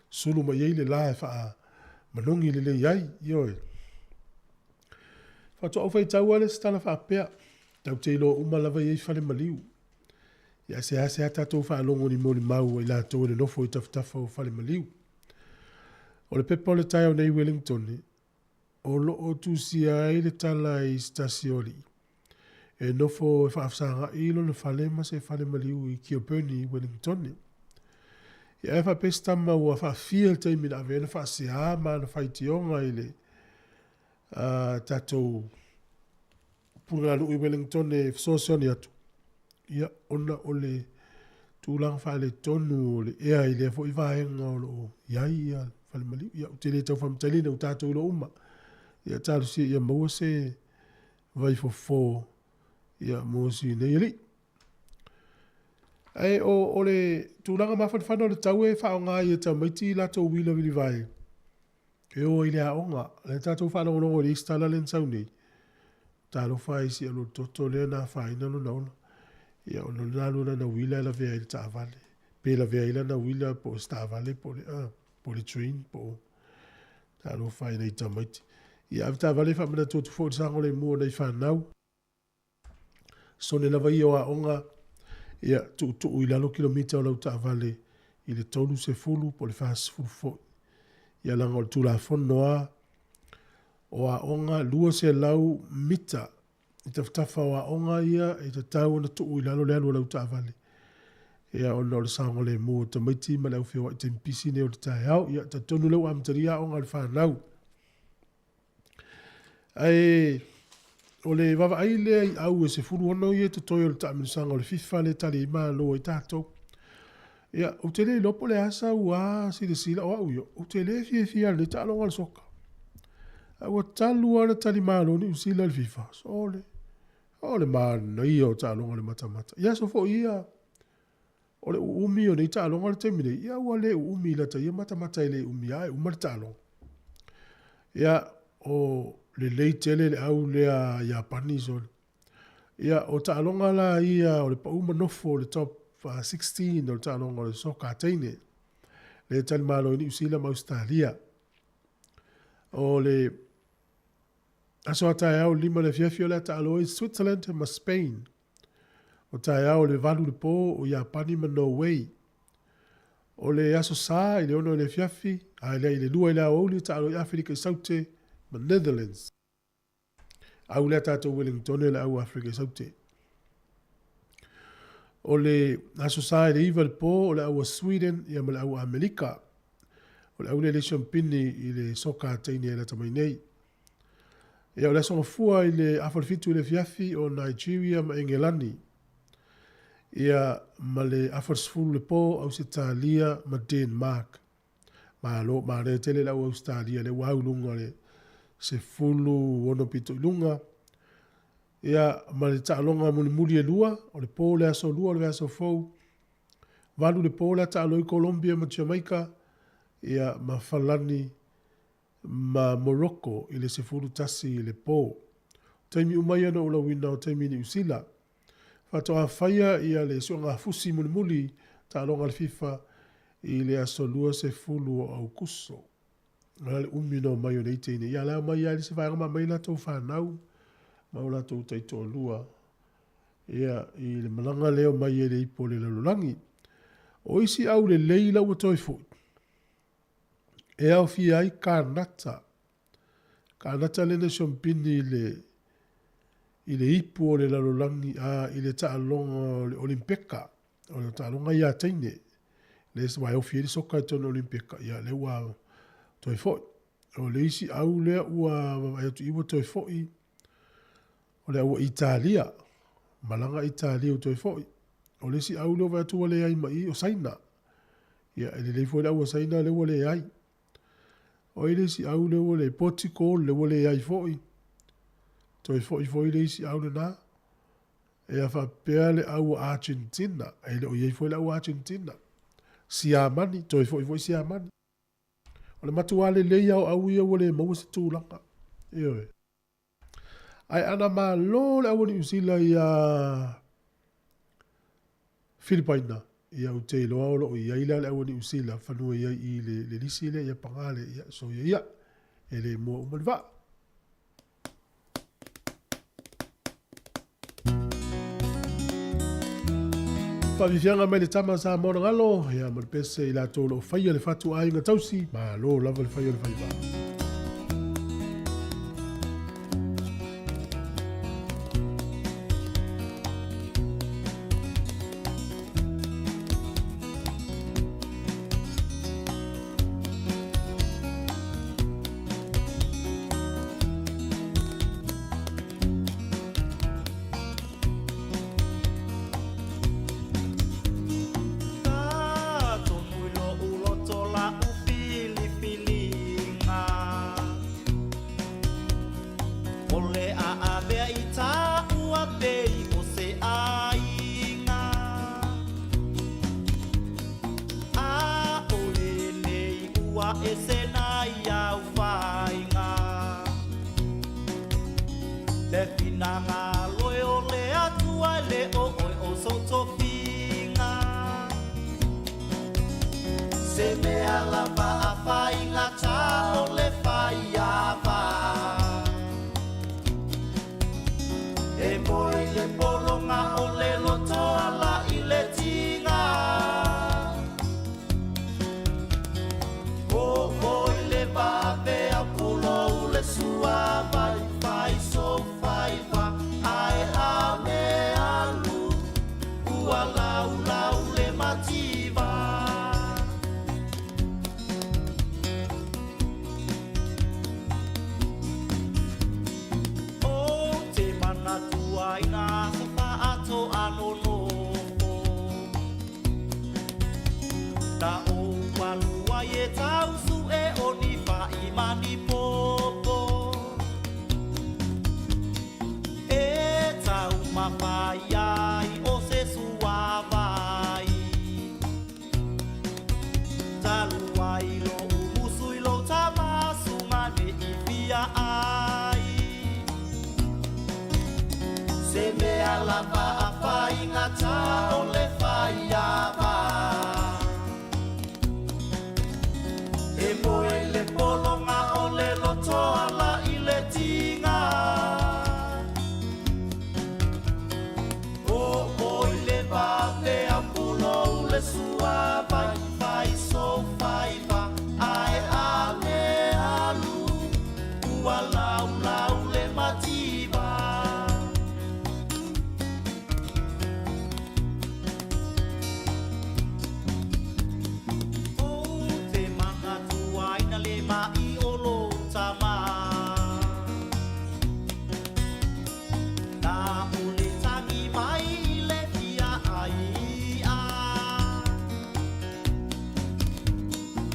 sulu mai ai le la e faamanogi lelei ai. Ioe. Faatoa ou faitau lava lea i se tala faapea, tatou te iloa uma lava e i ai fale maliu. Ia seasea tatou faalogo i ni molimau a i latou e nonofo i tafatafa o fale maliu. O le pepa o le taeao nei i Wellington, O lo o tusia ai le tala i se tasi o alii e nofo e faafesagaʻi lona fale ma se fale maliu i Kilbirnie i Wellingtone. Ia ae faapea se tama ua faafia le taimi na ave ai na faasea ma ana faitioga i le tatou pulegaluu i Wellingtone e fesoasoani atu, ia ona o le tulaga faaletonu o le ea i lea foi vaega o lo o i ai ia fale maliu. Ia, ou te le tau faamatalaina, ua tatou iloa uma. Ia talosia ia maua se vaifofo ia mo si nei alii. Ae o, o le tulaga mafanafana o le tau e faaaoga ai e tamaiti i latou uila vilivae e o ai i le aoga. Lea tatou faalogologo i le isi tala lea na sau nei, talofa i si alualutoto lea na afaina lona ola. Ia ona o lena alu lana uila e lavea ai i le taavale. Pe lavea ai lana uila po o se taavale po o le, po o le train po o talofa i nai tamaiti. Ia ave taavale e faamanatu atu foi i le saogalemu o nai fanau. Sone lava ia o aoga, ia tuutuu i lalo kilomita o lau taavale i le 30 po o le 40 foi. Ia leaga o le Tulafono lava o aoga 200 mita i tafatafa o aoga ia e tatau ona tuu i lalo le alu a lau taavale. Ia ona o le saogalemu o tamaiti ma le au feoai taimi pisi nei o le taeao. Ia talitonu lea ua amatalia aoga a le fanau. Ae o le vaavaai lea i au e 16 ia e totoe o le taamilosaga o le FIFA lea e tali ai malo ai tatou. Ia, ou te le iloa po o le a sau a silasila o au ia, ou te le fiafia i lenei taaloga o le soka. Ae ua talu lava ona tali malo Niu Sila i le FIFA. Sole, o le manaia o taaloga i le matamata. I aso foi ia, O le uumi o nei taaloga i le taimi nei, ia ua le uumi i lata ia matamata e le umi lava e uma le taaloga. Ia, o lelei tele le au lea Iapani sole. Ia, o taaloga la ia o le pau ma nofo o le top 16 o le taaloga o le soka a teine, lea e talimalo ai Niu Sila ma Ausetalia. O le aso a taeao i le 5 i le afiafi o le a taalo ai Switzerland ma Spain. O taeao i le 8 i le po o Iapani ma Norway. O le Aso Sa i le 6 i le afiafi, a e leai i le 2 i le aoauli e taalo ai Aferika i Saute ma Netherlands. Au lea tatou Wellingtone o le au Aferika i Saute. O le Aso Sa i le 9 i le po o le au a Sweden ia ma le au a Amerika. O le au lea le siampini i le soka a teine e lata mai nei. Ia, o le Aso Gafua i le afa o le fitu i le afiafi o Nigeria ma Engelani. Ia, ma le afa o le 10 le po, Ausetalia ma Denmark. Malo, manaia tele le au Ausetalia lea ua au i luga o le 16 pito i luga. Ia, ma le taaloga mulimuli e lua, o le po o le aso lua o le vaiaso fou, 8 le po le a taalo ai Colombia ma Jamaica, ia, ma Falani ma Morocco i le 11 i le po. O taimi uma ia na ou lauina o taimi i Niu Sila. Faatoa faia ia le suegafusi mulimuli taaloga a le FIFA i le aso 20 o Aukuso. O le a le umi ona omai o nei teine? Ia la omai lava i le isi vaega ma aumai latou fanau ma o latou taitoalua ia i le malaga lea omai ai le ipu o le lalolagi. O isi aulelei la ua toe foi, E aofia ai Kanata. Kanata lea na siompini i le i le ipu o le lalolagi a i le taaloga o le Olimpeka, o le taaloga ia teine. Le se wae ofi ai le soka i totonu o Olimpeka, ia lea ua toe foi. O le isi au lea ua vaavaai atu i ua toe foi, o le au a Italia. Malaga Italia ua toe foi. O le isi au lea ua vaai atu ua leai ma i, o Saina. Ia, e lelei foi le au a Saina lea ua leai. O ai le isi au lea ua leai? Portugal lea ua leai foi. Toe foi foi le isi au lena. Ia faapea le au a Argentina. E le o i ai foi le au a Argentina. Siamani, toe foi foi Siamani. O le matua lelei lava o au ia ua le maua se tulaga. Ioe. Ae ana malo le au a Niu Sila iā Filipaina, ia ou te iloa o lo o i ai la le au a Niu Sila fanua i ai i le, le lisi lea, ia paga le, ia soia ia, e le mua uma le vaa. Faafiafiaga mai le tama a Samoa na galo, ia ma le pese i latou o lo o faia le fatu aiga tausi, malo lava le fai o le faiva. ua ese nai au faiga. Le finagalo e o le Atua e le o oe o sou tofiga. Se mea lava a faigata o le faiava. E moe i le pologa o le loto ala i le tiga. O oi le vave au pulou le suavai fai so faiva ae a me alu ua laulau le mativa. Ou te manatua i ngā aso whaatoa nonofo. Na ou alu ai e tausu e o ni whai mani popo. E tau mawhai ai o se suavai. Talu ai lo umusu i lo tamasunga ne i fia ai. Se mea lava a faigata o le faiava. E moe le pologa o le loto ala i le tiga. O oi le vave au pulou le suavai fai so faiva ae a le alu ua laulau le mativa. Ou te manatuaina le ma'i o lou tama. Na o le tagi mai i le fia ai a.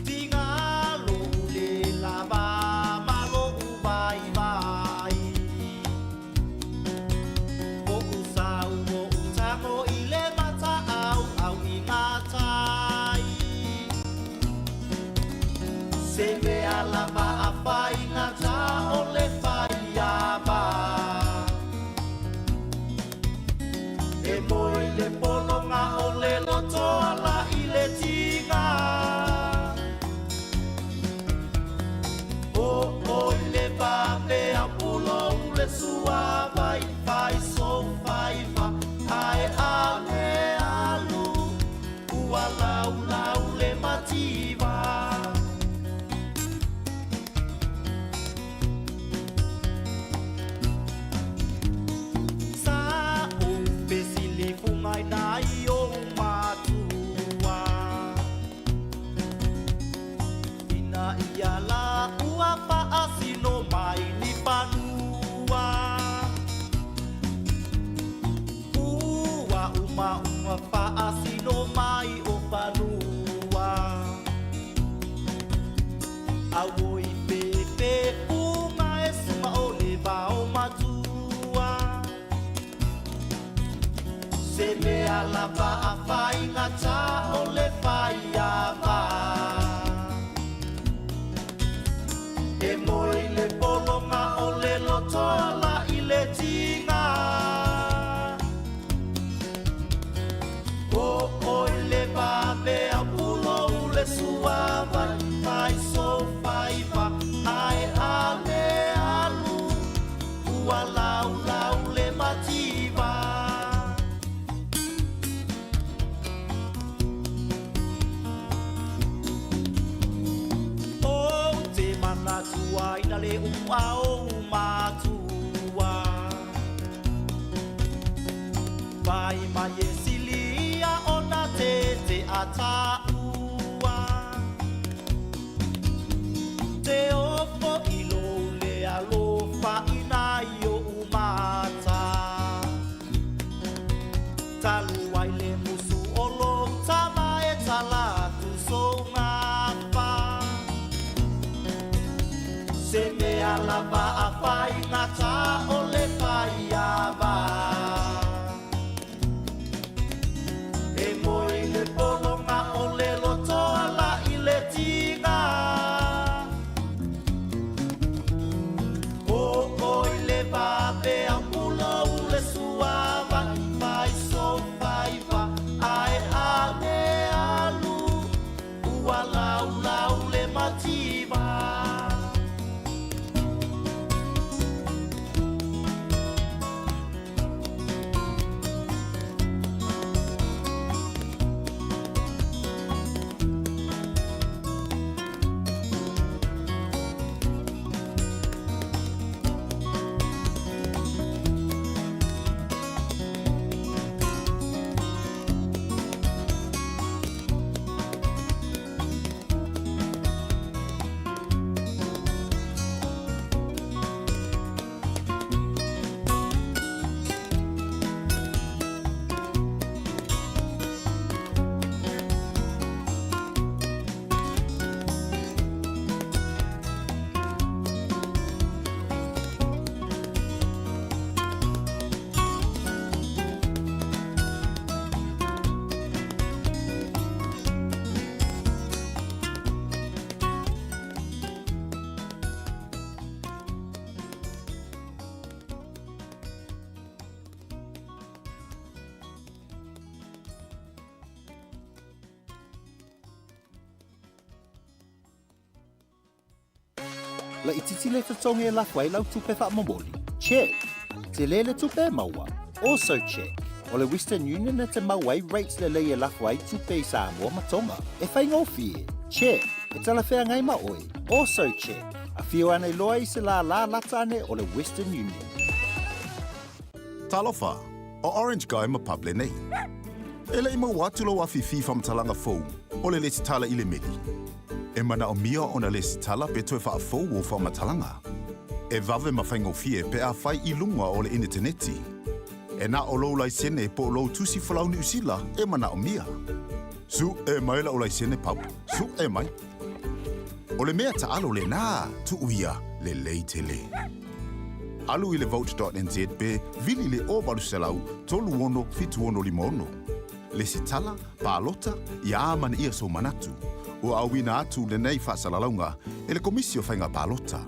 Tiga lou le lava ma lou vaivai. Po'u sau o tago i le mata au au i ngā tai. Se mea lava a faigata o le faiava. E moe le pologa o le loto ala i le tiga. O oi le vave au pulou le suavai fai so faiva ae a le alu ua laulau le mativa. Sa ou fesilifuga i nai ou matua. Ina ia la ua faasino mai ni fanua. Ua uma uma faasino mai o fanua. Auoi pepe unga e suma o le vao matua. Se mea lava a faigata o le faiava. E moe le pologa o le loto ala i le tiga. O oi le vave au pulou le suavai fai so faiva ae a le alu ua laulau le mativa. Ou te manatuaina le ua o matua. Vai mai e silia ona te te ataua. Te ofo i lou le alofa ina i o umata. Talu ai le musu o lou tama e talatu sou gafa. Se mea lava a faigata o le faiava. E moe le pologa o le loto ala i le tiga. mativa. Laitiiti le totogi e lafo ai lau tupe faamomoli? Check! Tele le tupe e maua? Also check! O le Western Union e te maua ai rates lelei e lafo ai tupe i Samoa ma Tonga. E faigofie? Check! E talafeagai ma oe? Also check! Afio ane loa i se lālā lata ane o le Western Union. Talofa, o Orange Guy ma Pub lenei. E leʻi maua atu lou afifi faamatalaga fou o le lesitala i le meli. E manaomia ona lesitala pe toe faafou ou faamatalaga. E vave ma faigofie pe a fai i luga o le initaneti. E na o lou laisene po o lou tusi folau Niu Sila e manaomia. Suʻe mai la'u laisene Pub, suʻe mai. O le mea taʻalo lenā, tuu ia, lelei tele. Alu i le vote.nz pe vili le 0800 36 7656. Lesitala, palota, ia amanaia sou manatu. Ua auina atu lenei faasalalauga e le Komisi o Faiga Palota.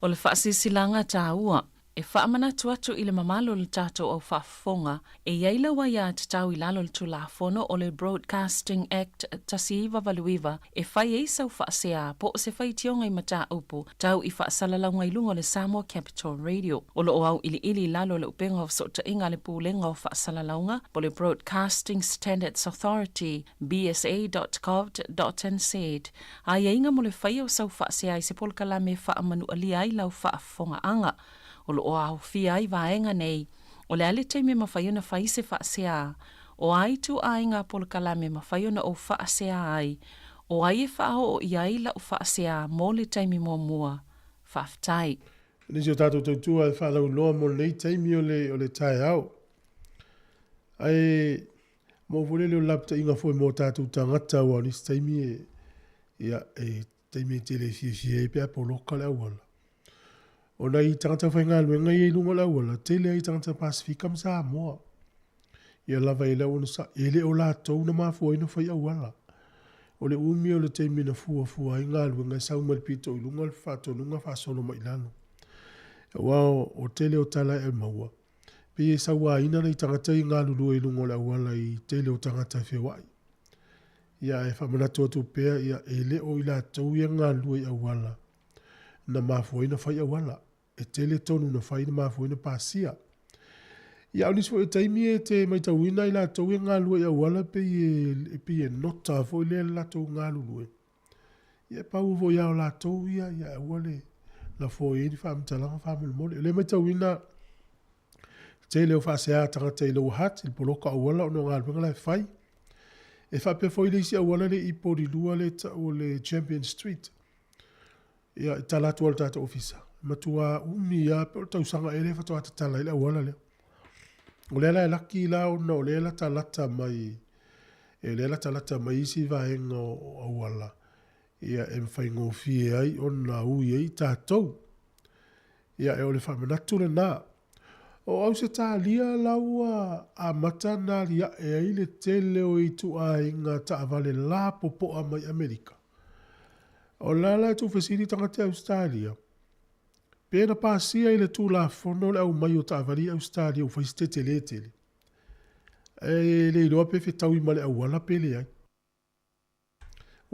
O le faasilasilaga taua E faamanatu atu i le mamalu o le tatou au faafofoga, e i ai lau aiatatau i lalo o le Tulafono o le Broadcasting Act 1989 e fai ai sau faasea po o se faitioga i mataupu tau i faasalalauga i luga o le Samoa Capital Radio. O lo o auiliili i lalo o le upega o fesootaiga a le Pulega o Faasalalauga po o le Broadcasting Standards Authority, bsa.govt.nz, aiaiga mo le faia o sau faasea i se polokalame e faamanualia ai lau faafofoga. Fogaaga. O lo o aofia ai vaega nei, o le a le taimi e mafai ona fai se faasea? O a ituaiga polokalame e mafai ona ou faasea ai? O ai e faaoo i ai lau faasea mo le taimi muamua? Faafetai. Nisi o tatou tautua e faalauiloa mo lenei taimi o le, o le taeao. Ae mo foi lele o le lapataiga foi mo tatou tagata aua o nisi taimi e, ia, e taimi e tele e fiafia ai pe a poloka le auala. O nai tagata faigaluega ia i luga o le auala, tele ai tagata Pasefika ma Samoa. Ia lava i le onosai, e le o latou na mafua ai ona fai auala. O le umi o le taimi na fuafua ai galuega e sau mai le pito i luga le faatonuga faasolo mai i lalo. Aua o tele o tala e maua, pei e sauaina nai tagata ia e galulue i luga o le auala i tele o tagata e feoai. Ia ae faamanatu atu pea, ia e le o i latou ia e galulue i auala na mafua ai ona fai auala. E tele tonu na fai na mafua ai ona pasia. Ia a o nisi foi o taimi e te maitauina i latou ia e galulue i auala pei e, pei e nota foi lea le latou galulue. Ia e pau foi lava o latou ia, ia aua le lafo i ai ni faamatalaga faamolemole. O lea e maitauina tele o faasea tagata i Lower Hutt i le poloka auala ona o galuega la e fai. E faapea foi le isi auala lea i Polilua lea e tau o le Champion Street. Ia, e tala atu lava le tatou ofisa. E matua umi lava pe o le tausaga ea lea faatoa tatala ai le auala lea. O lea la e laki la ona o lea e latalata mai, e lea e latalata mai isi vaega o auala, ia e faigofie ai ona ui ai tatou. Ia, e o le faamanatu lena. O Ausetalia la ua amata ona aliae ai le tele o ituaiga taavale lapopoa mai Amerika. O la la e tuufesili tagata i Ausetalia, pe na pasia i le Tulafono le aumai o taavale i Ausetalia ua fai se tetele tele. E le iloa pe fetaui ma le auala pe leai.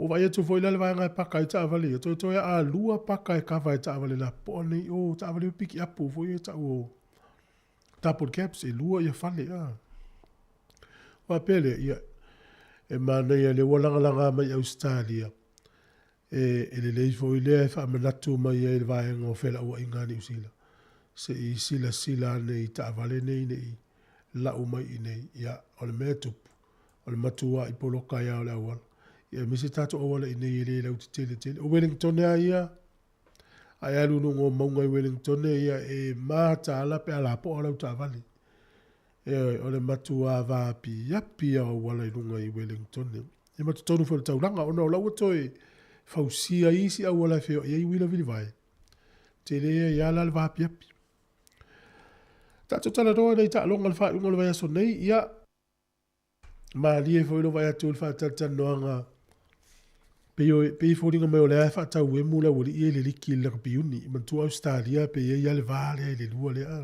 Ua vaai atu foi la le vaega e paka ai taavale ia, toetoe a alua paka e kava e taavale lapopoa nei, o taavale pikiapu foi ia e tau o double cabs, e lua ia fale a. Faapea lea, ia, e manaia lea ua lagalaga mai Ausetalia, e, e lelei foi lea e faamanatu mai ai le vaega o felauaiga a Niu Sila, se i silasila ane i taavale nei ne i lau mai i inei. Ia, o le mea e tupu, o le matuai poloka ai lava o le auala. Ia aemaise tatou auala i inei e le lautetele tele. O Wellington lava ia, a e alu i luga o mauga i Wellington, ia e mataala pe a lapoa lau taavale. Ioe, o le matua vaapiapi lava o auala i luga i Wellington. Ia ma totonu foi o le taulaga, ona o la ua toe fausia isi auala e feoai ai uila vilivae, tele ai lava la le vaapiapi. Tatou talanoa nei taaloga i le faaiuga o le vaiaso nei, ia, malie foi lou vaai atu i le faatalatalanoaga pei o pei e foliga mai o lea e faatauemu le aualii ia i le liki i le lakapi-uni. Manatua Ausetalia pe i ai lava le va lea i le lua lea.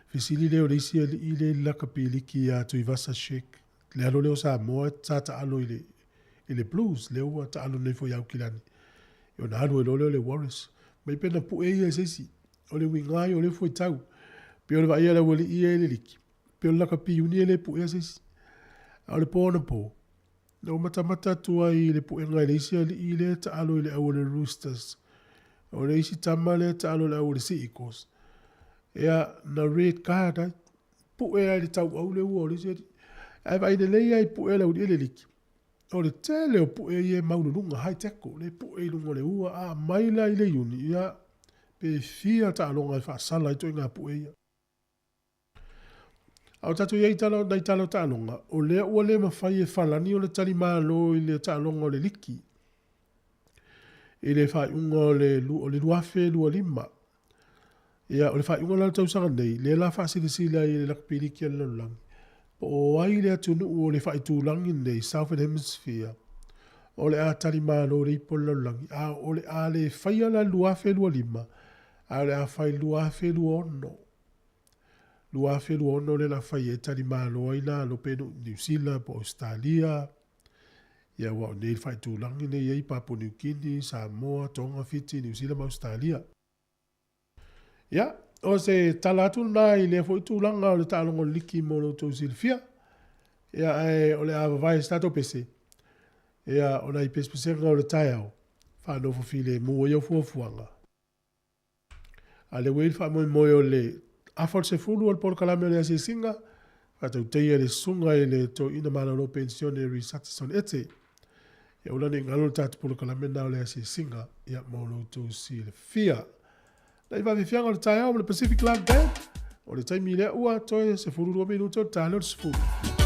Fesili lea o le isi alii lea i le lakapi liki ia Tuivasa Sheck, le alo lea o Samoa sa taalo i le i le Blues, lea ua taalo nei foi ia Aukilani. Ona alu ai loa lea o le Warriors. Mai pe na pue ia e se isi. O le uiga ia o lea fuaitau. Pei o le vaaia o le aualii ia i le liki, pei o le lakapi iuni e le puea se isi. A o le po anapo, na ou matamata atu ai i le puega e le isi alii lea e taalo i le au o le Roosters. O le isi tama lea e taalo i le au o le Sea Eagles. Ia, na red card ai. Pue ai i le tauau le ua o le isi alii. Ae vaai lelei lava i pue a le aualii e le liki. O le tele o pue ia e maululuga, high tackle, le pue i luga o le ua, a mai la i le iuni, ia, pe fia taaloga e faasala ai ituaiga pue ia. A o tatou i ai i tala, nai tala o taaloga, o lea ua le mafai e Falani ona talimalo i le taaloga o le liki i le faaiuga o le, o le 2025. Ia, o le faaiuga la o le tausaga nei, lea la faasilasila ai e le Lakapi Liki a le Lalolagi, po o ai le atunuu o le faaitulagi lenei, Southern Hemisphere, o le a talimalo i le ipu a le lalolagi, a o le a le faia la le 2025, a o le a fai i le 2026. 2026 lea o le a fai ai talimalo ai la alo pe Niu Sila po o Ausetalia, ia aua o nei le faaitulagi nei e i ai Papua Niu Kini, Samoa, Tonga, Fiti, Niu Sila ma Ausetalia. Ia, o se tala atu lena i lea foi tulaga o le taaloga o le liki mo lo outou silafia. Ia, ae o le a vavae se tatou pese. Ia, o nai pesepesega o le taeao, faanofo filemu ai au fuafuaga. A lea ua i ai le faamoemoe o le afa o le 10 o le polokalame o le asiasiga, faatauteia le susuga i le toeaina malolo penisione Reece Hutchison Ete. Ia aua la ne i galo le tatou polokalame lena o le asiasiga, ia mo lo outou silafia. Nai vaafiafiaga o le taeao ma le Pacific Live Band, o le taimi lea ua toe 12 minute o le ta lea o le 10.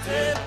Le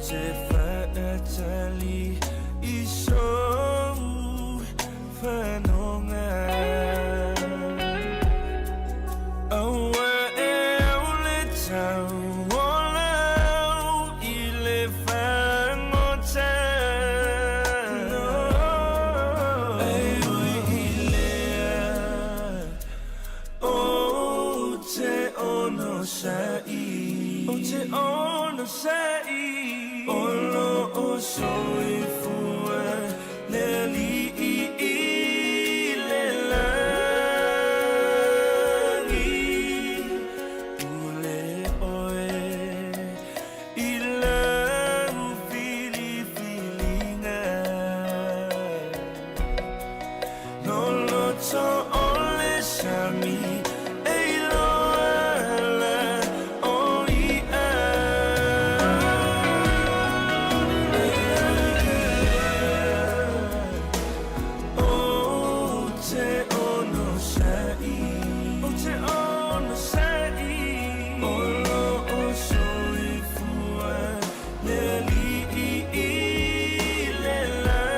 te faatali i sou fanoga. Aua e au le tau o lau i le fagota. E ui i lea ou te onosai, ou te onosai, o loo soifua le Alii i le lagi. Pule oe i lau filifiliga. Loloto o le sami e iloa ala o i'a. Ou te onosai, ou te onosai, o loo soifua le Alii i le lagi.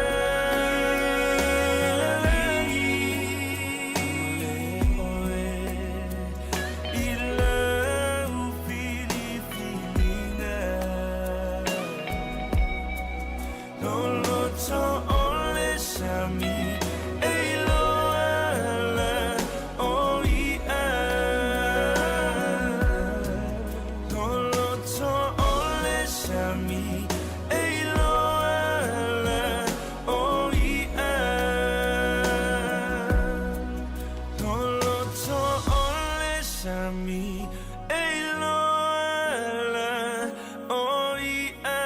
Pule oe i lau filifiliga. Loloto o le sami e iloa ala o i'a. Loloto o le sami e iloa ala o i'a. Loloto o le sami e iloa ala o i'a.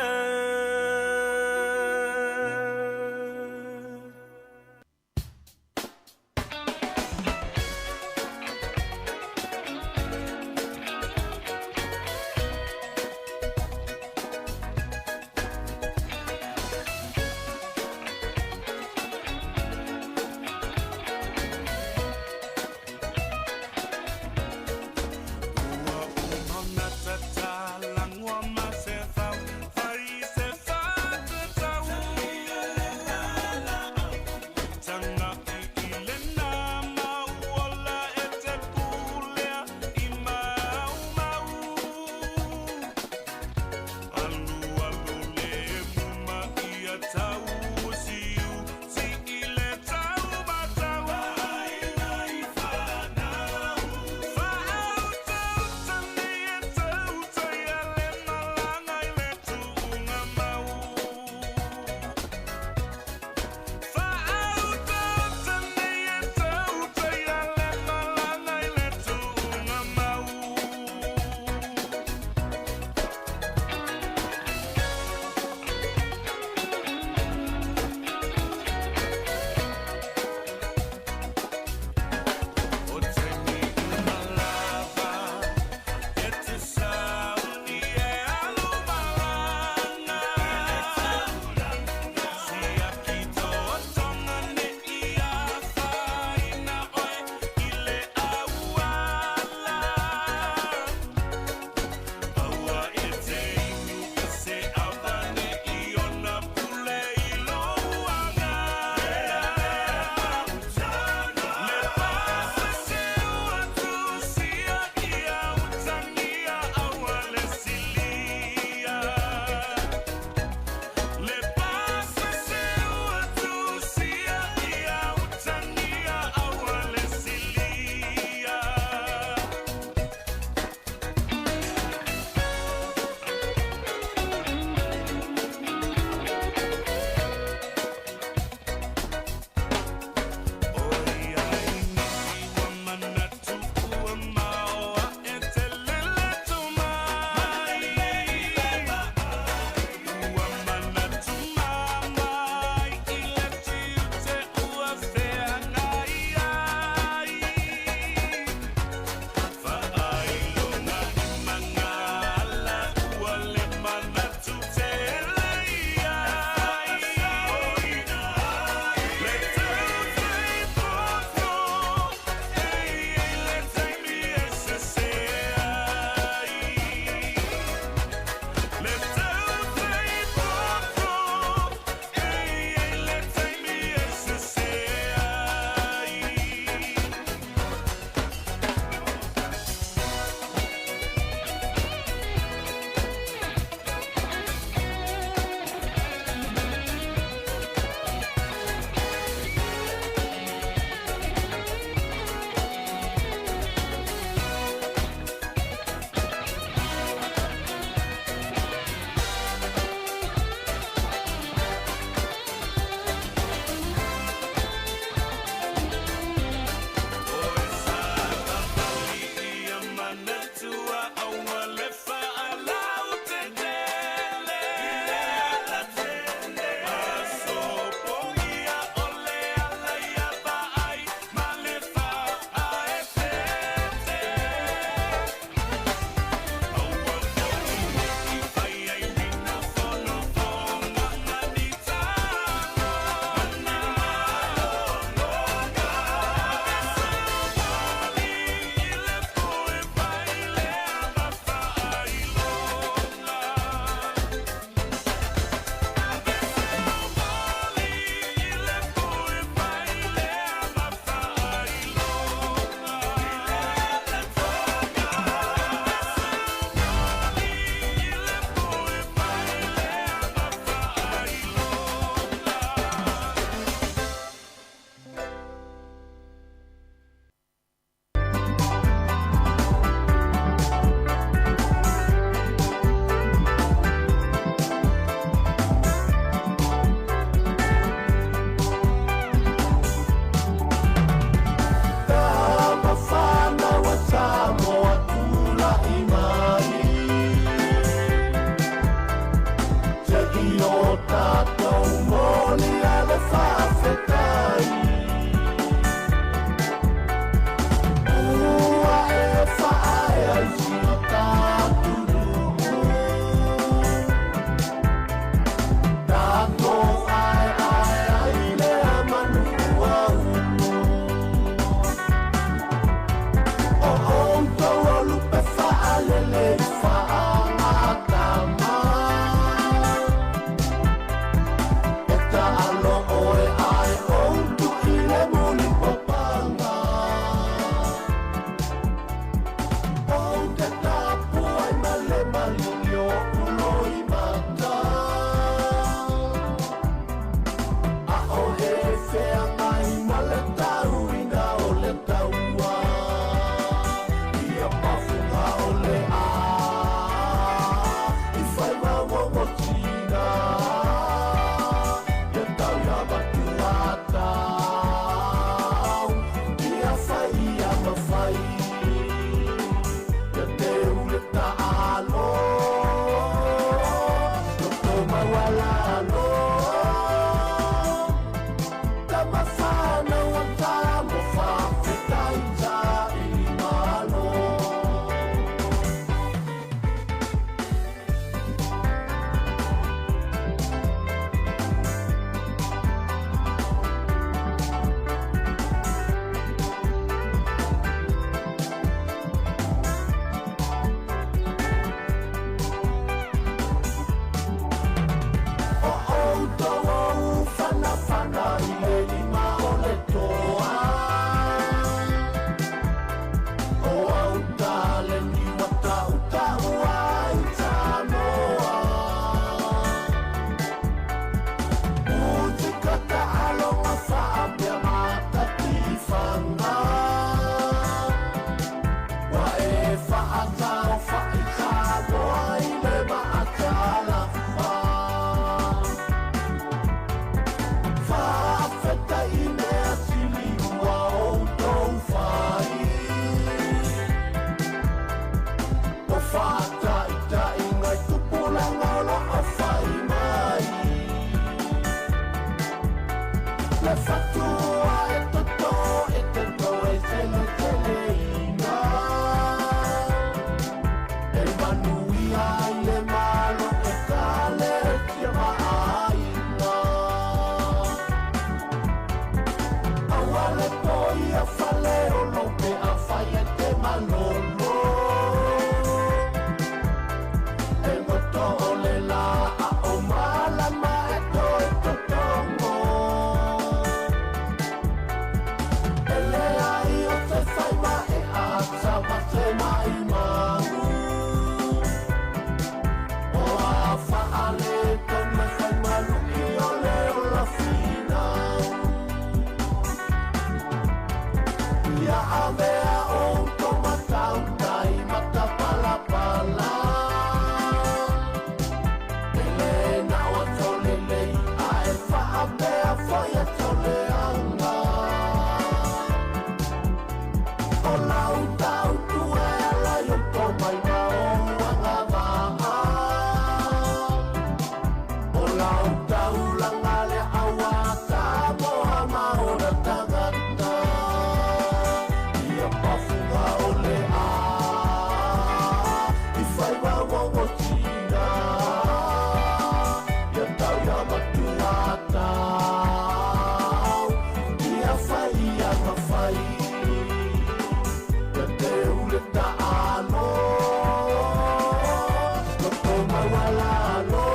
Maualalo.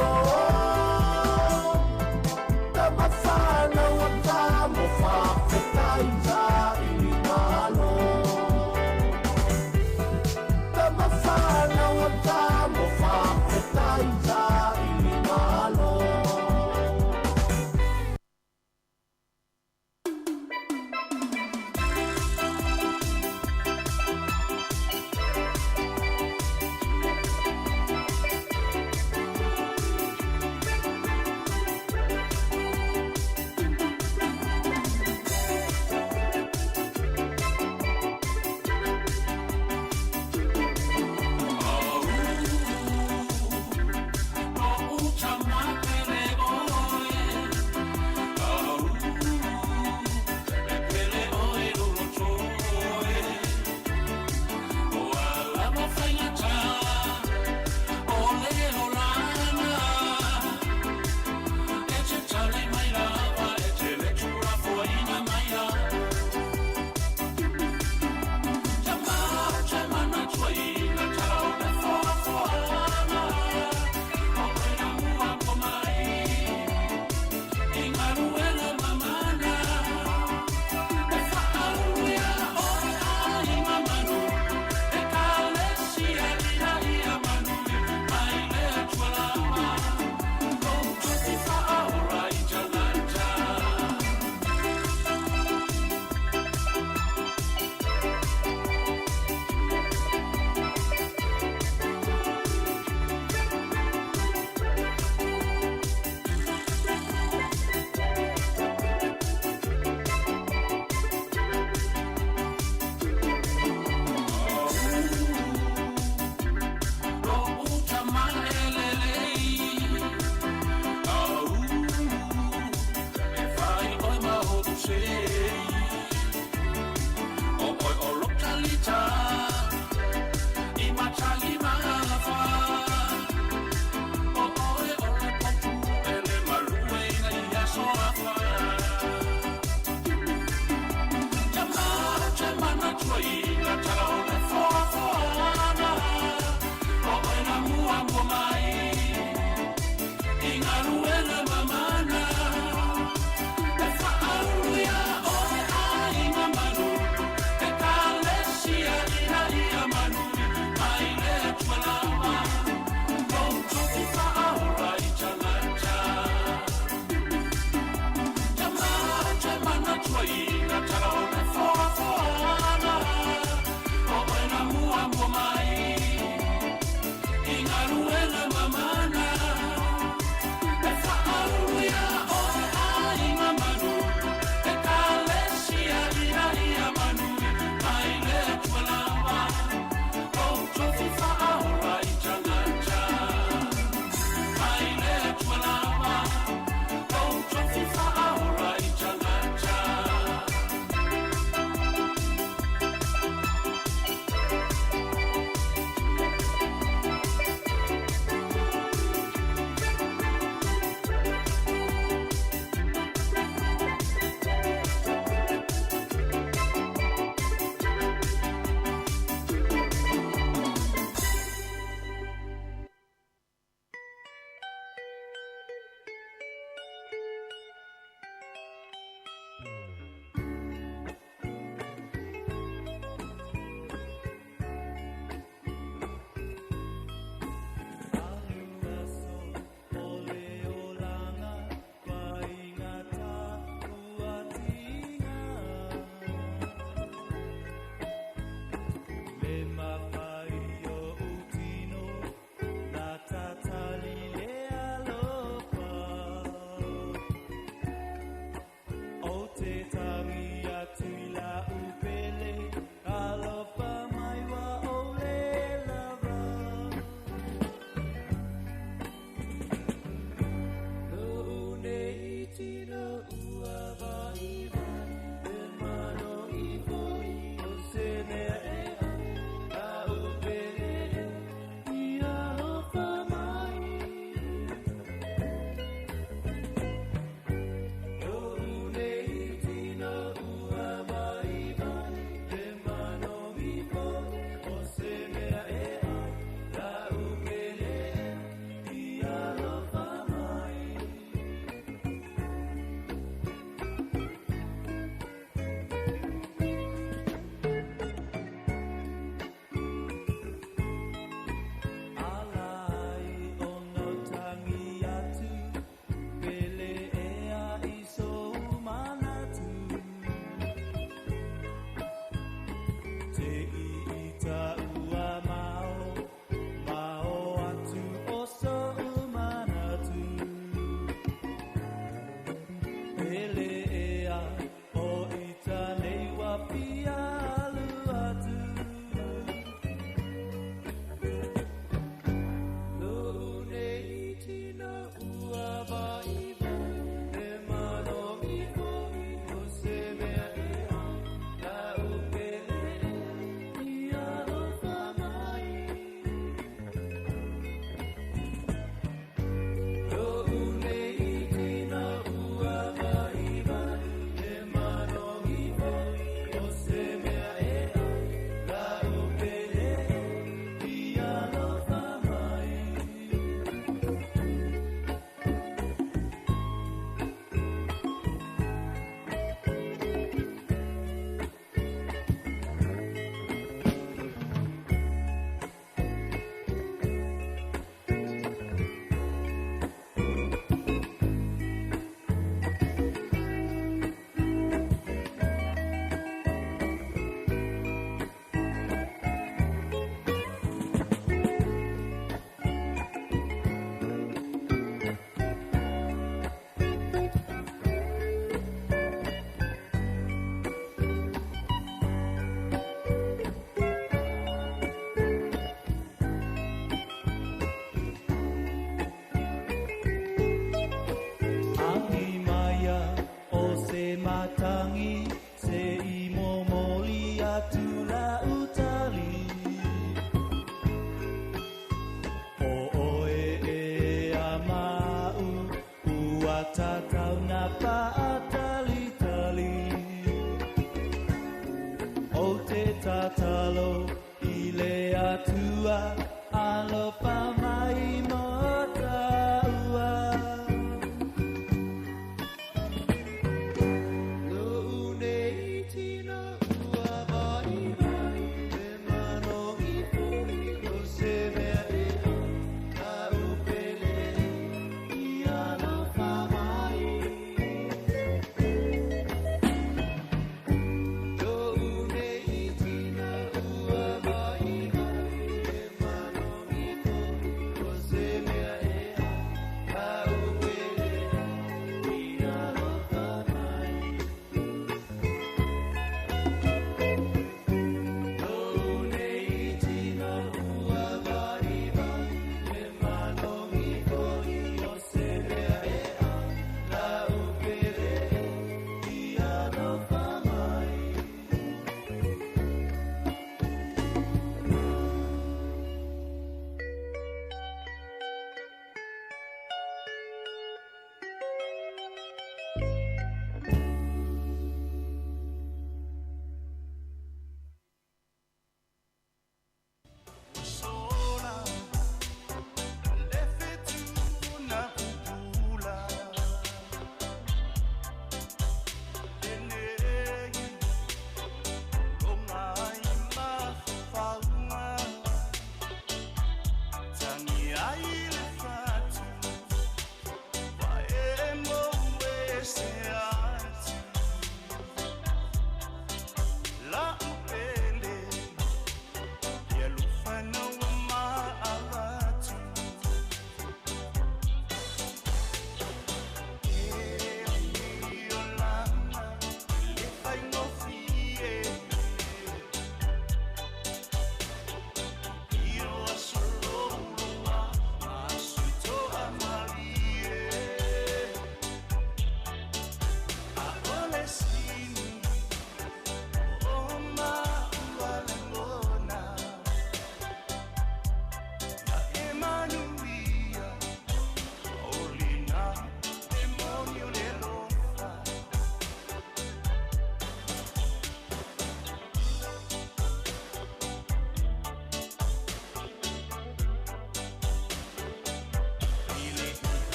Tama whanau a tamo whawhetai i malo. Tama whanau a tamo whawhetai i malo.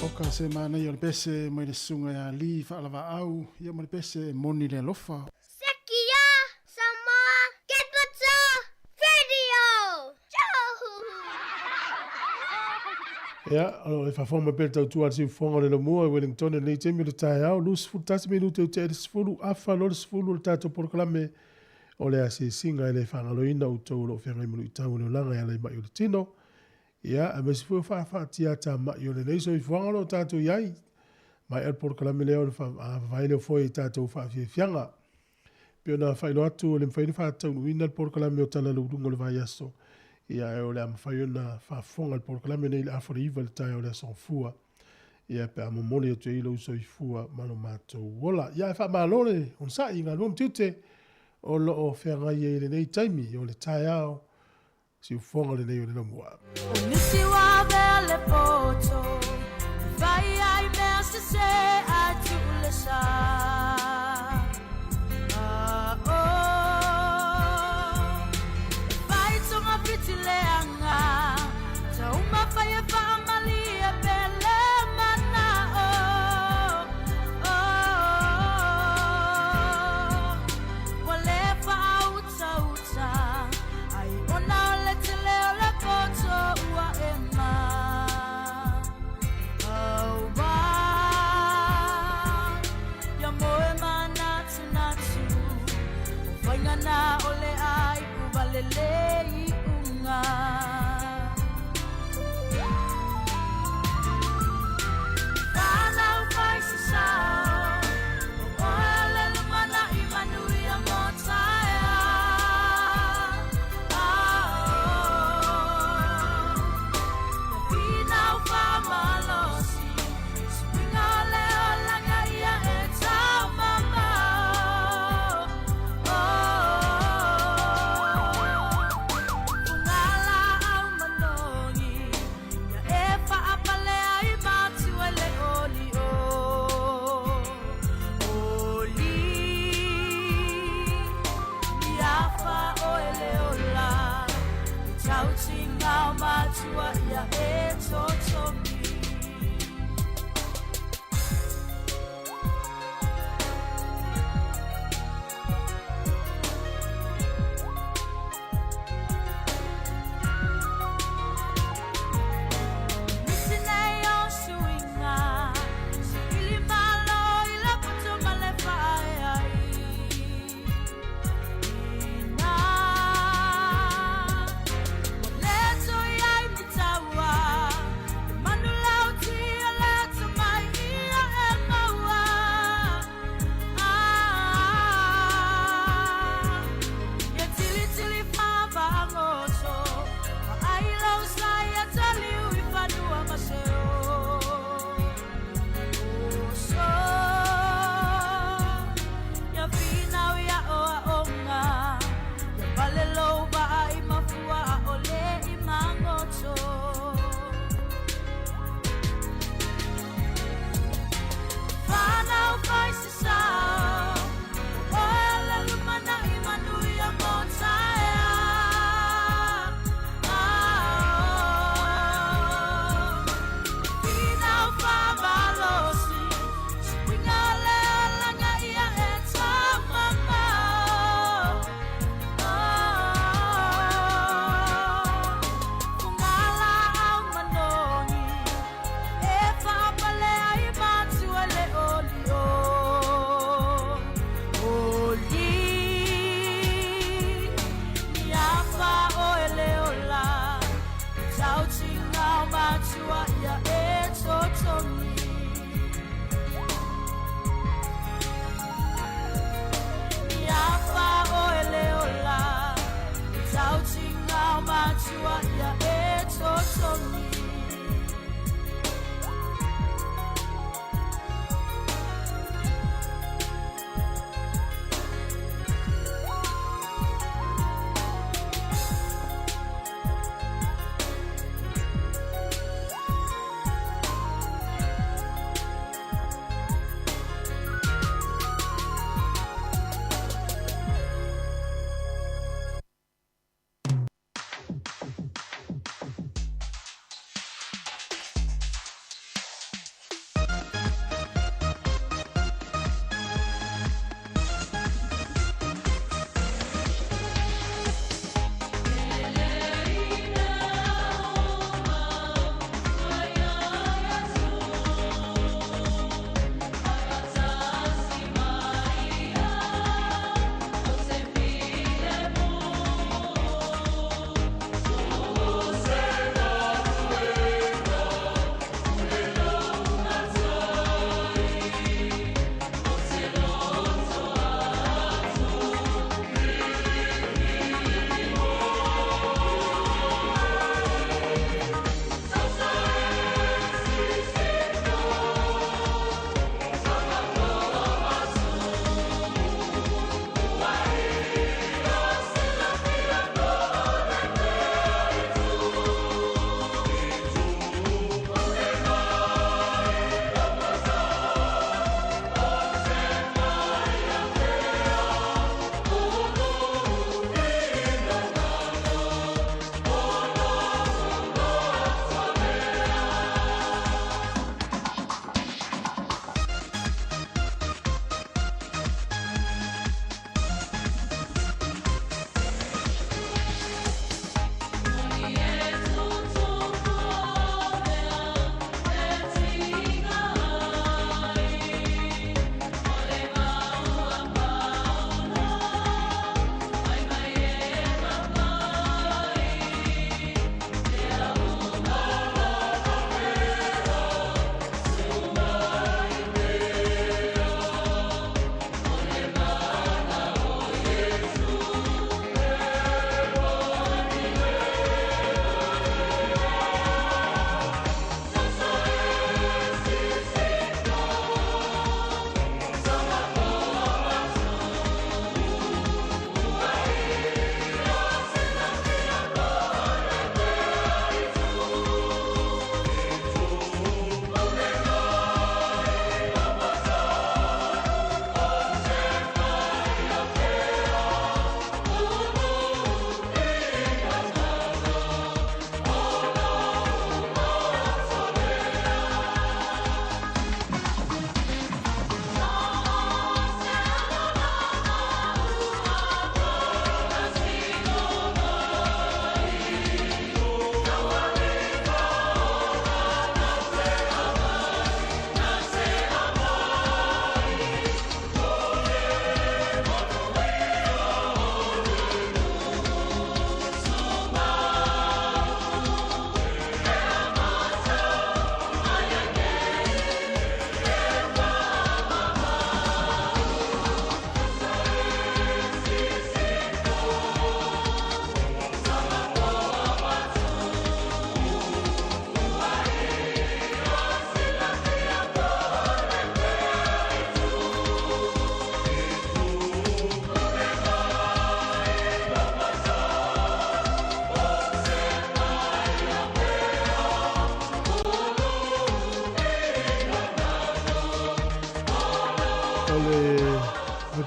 Oka se manaia o le pese mai le susuga ia Lee Faalavaau, ia ma le pese e moni le alofa. Sekia Samoa Capital Radio! Ia, o lo o e faafofoga mai pea le tautua a le siufofoga o le Laumua i Wellington i lenei taimi o le taeao, 21 minute o tea i le 10, afa loa le 10 o le tatou polokalame o le asiasiga e le faagaloina outou o lo o feagai ma luitau o le olaga e ala i mai o le tino. Ia, aemaise foi o faafatiatamai o lenei soifuaga o lo o tatou i ai. Maea le polokalame lea ona faavavae lea foi i tatou faafiafiaga. Pei ona faailoa atu, e le mafai ona faataunuuina le polokalame o Tala Lauluga o le Vaiaso, ia, ae o le a mafai ona faafofoga le polokalame nei i le afa o le 9 i le taeao o le Aso Gafua, ia, pe a momoli atu ai lou soifua ma lo matou ola. Ia, ae faamalo le onosai i galuega ma tiute o lo o feagai ai i lenei taimi o le taeao Siufofoga lenei o le Laumua. O nisi ua avea le poto e fai ai mea sese ae tuu le sa. Ah, oh. E fai togafiti leaga, taumafai e faamalie pe le manao. Oh, ua le faautauta. Ai ona o le tele o le poto ua e ma Aua Ia moe manatunatu O faiga na o le ai uva lelei unga Whanau whai se sao O oe o le lumanaʻi manuia mo taea Ia finau whamalosi Suiga o le olaga ia e taumamao Fugalaau manogi Ia e faapale ai matua i le oli o Oli Ia fa oe le ola Le tautiga o matua ia e totogi. Nisi nei o suiga, saili malo i le poto ma le faaea ina. Ua le toe i ai ni taua, le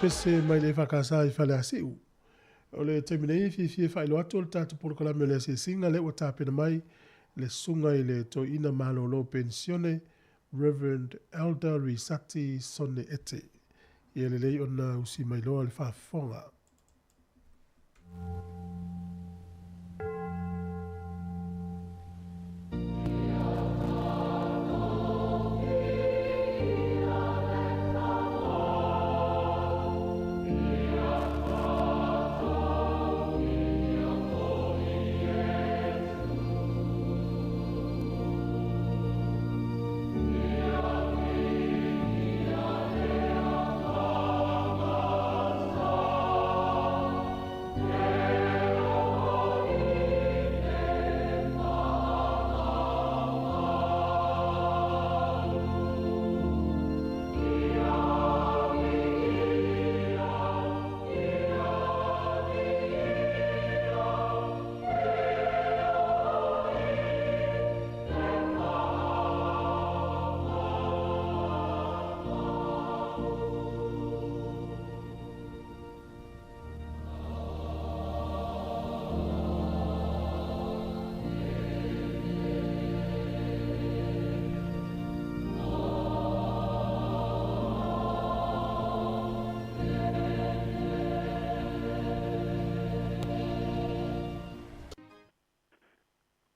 pese mai le EFKS i Faleasiu. O le taimi nei e fiafia e faailoa atu o le tatou polokalame o le asiasiga lea ua tapena mai le susuga i le toeaina malolo penisione Rev. Elder Risati Sone Ete. Ia lelei ona usi mai loa le faafofoga.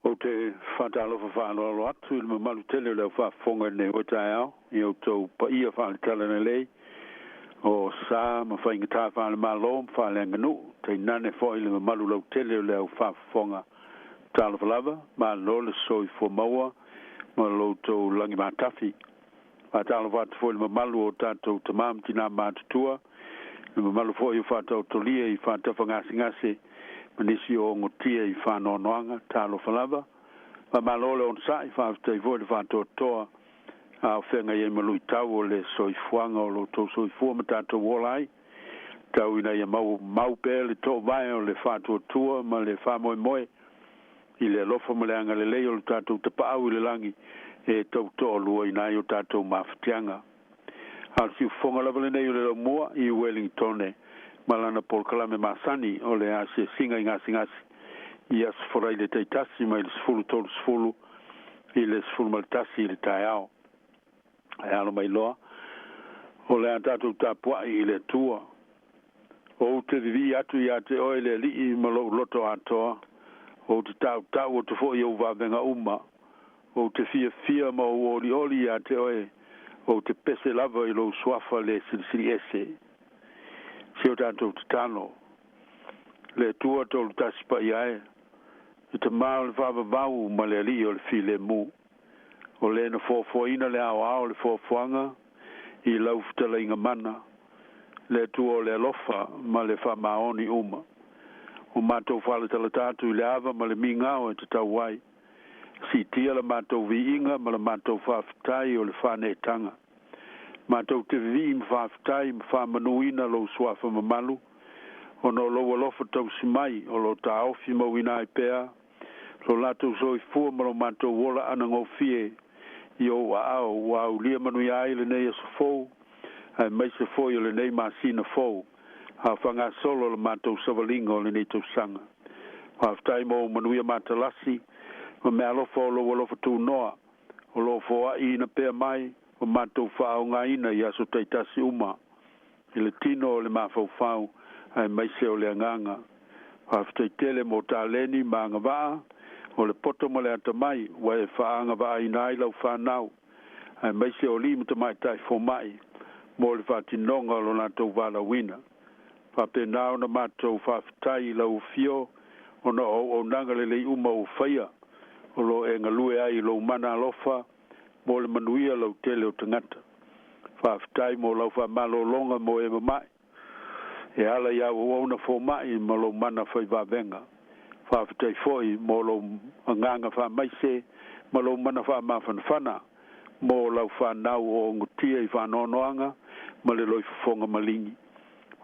Ou te faatalofa faaaloalo atu i le mamalu tele o le au faafofoga i lenei foi taeao i outou paia faale-talalelei o sa ma faigata faale-Malo ma faaleaganuu, tainane foi le mamalu lautele o le au faafofoga. Talofa lava, malo le soifua maua ma lo outou lagi matafi. Faatalofa atu foi i le mamalu o tatou tama ma tina matutua, le mamalu foi o faataotolia i faatafagasegase ma nisi o ogotia i faanoanoaga. Talofa lava, faamalo le onosai, faafetai foi le faatoatoa a o feagai ai ma luitau o le soifuaga o lo outou soifua ma tatou ola ai. Tau ina ia mau mau pea le toovae o le faatuatua ma le faamoemoe i le alofa ma le agalelei o le tatou Tapaau i le lagi e tautoaluaina ai o tatou mafatiaga. A o le siufofoga lava lenei o le laumua i Wellingtone ma lana polokalame masani o le asiasiga i gasegase i Aso Faraile taitasi mai le 10:30 i le 11 i le taeao. Ae alo mai loa, o le a tatou tapuai i le Atua. Ou te vivii atu ia te oe le Alii ma lou loto atoa, ou te tautau atu foi i ou vavega uma. Ou te fiafia ma ou olioli ia te oe, ou te pese lava i lou suafa le silisili ese. Si o tatou tatalo. Le Atua tolu tasi paia e, le Tama o le faavavau ma le Alii o le filemu. O le na foafoaina le aoao o le foafoaga i lau fetalaiga mana, le Atua o le alofa ma le faamaoni uma. O matou falatalata atu i le ava ma le migao e tatau ai. Siitia la matou viiga ma la matou faafetai o le faaneetaga. Matou te vivii ma faafetai ma faamanuina lou suafa mamalu, ona o lou alofa tausi mai o lo o taofi mauina ai pea lo latou soifua ma lo matou ola anagofie i ou aao ua aulia manuia ai lenei aso fou aemaise foi o lenei masina fou a o faagasolo le matou savaliga o lenei tausaga. Faafetai mo ou manuia matalasi ma meaalofa o lou alofa tunoa o lo o foaiina pea mai ma matou faaaogaina i aso taitasi uma i le tino o le mafaufau aemaise o le agaga. Faafetai tele mo taleni ma agavaa o le poto ma le atamai ua e faaagavaaina ai lau fanau aemaise o alii ma tamaitai fomai mo le faatinoga o lo latou valaauina. Faapena ona matou faafetai i lau afio ona o auaunaga lelei uma ua faia o lo o e galue ai i lou mana alofa mo le manuia lautele o tagata. Faafetai mo lau faamalologa mo e mama'i e ala i au auauna fomai ma lou mana fai vavega. Faafetai foi mo lou agaga faamaise ma lou mana faamafanafana mo lau fanau o ogotia i faanoanoaga ma le loifofoga maligi.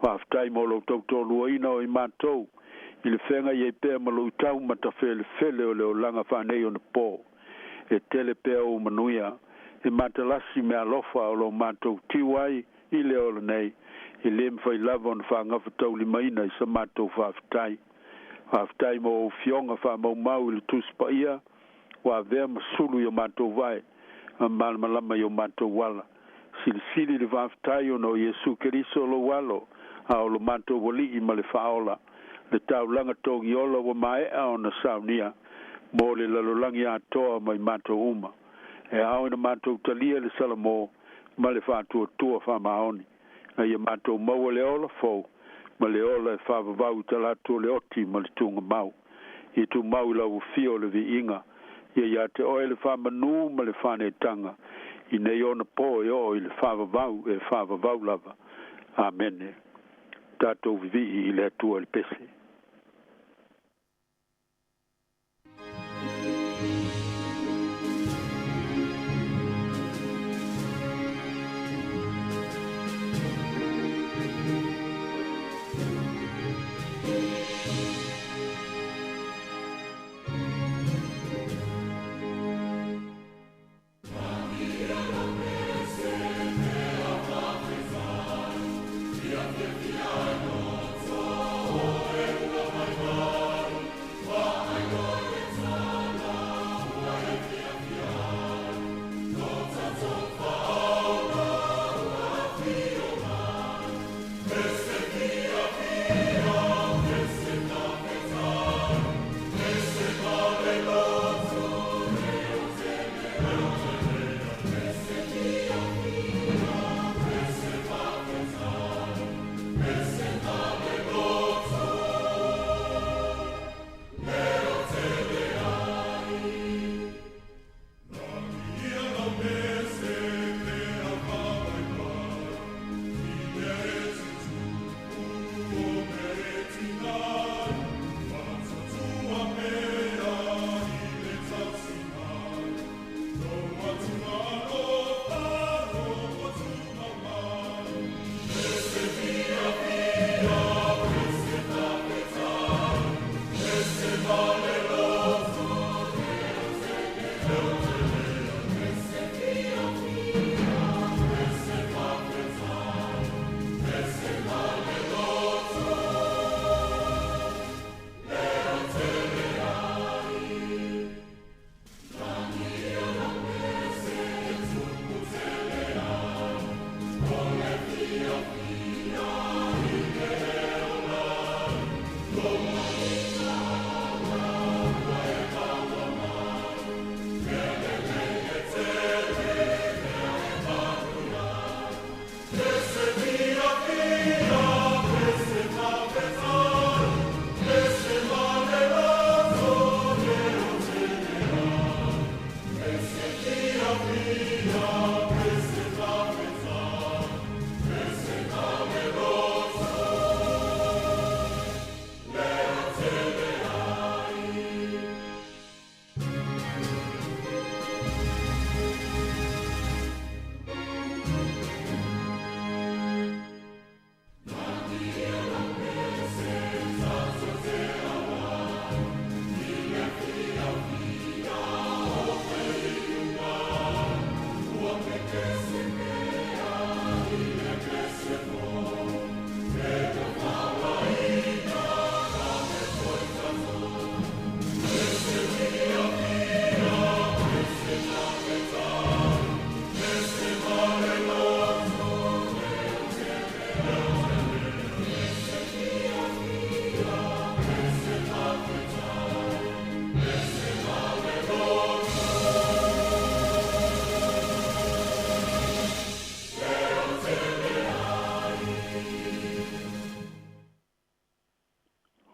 Faafetai mo lou tautoaluaina o i matou i le feagai ai pea ma luitau matafelefele o le olaga faaneionapo. E tele pea ou manuia e matalasi meaalofa o lo matou tiu ai i le ola nei, e lē mafai lava ona faagafataulimaina i sa matou faafetai. Faafetai mo ou Afioga faamaumau i le Tusi Paia, ua avea ma sulu i o matou vae ma malamalama i o matou ala. Silisili le faafetai ona o Iesu Keriso lou Alo, a o lo matou Alii ma le Faaola, le taulaga togiola ua maea ona saunia mo le lalolagi atoa ma i matou uma. E ao ina matou talia le salamo ma le faatuatua faamaoni, ina ia matou maua le ola fou ma le ola e faavavau i talaatu o le oti ma le tugamau. Ia tumau i lau afio o le viiga, ia ia te oe le faamanū ma le faaneetaga i nei ona pō e oo i le faavavau e faavavau lava. Amene. Tatou vivii i le Atua i le pese.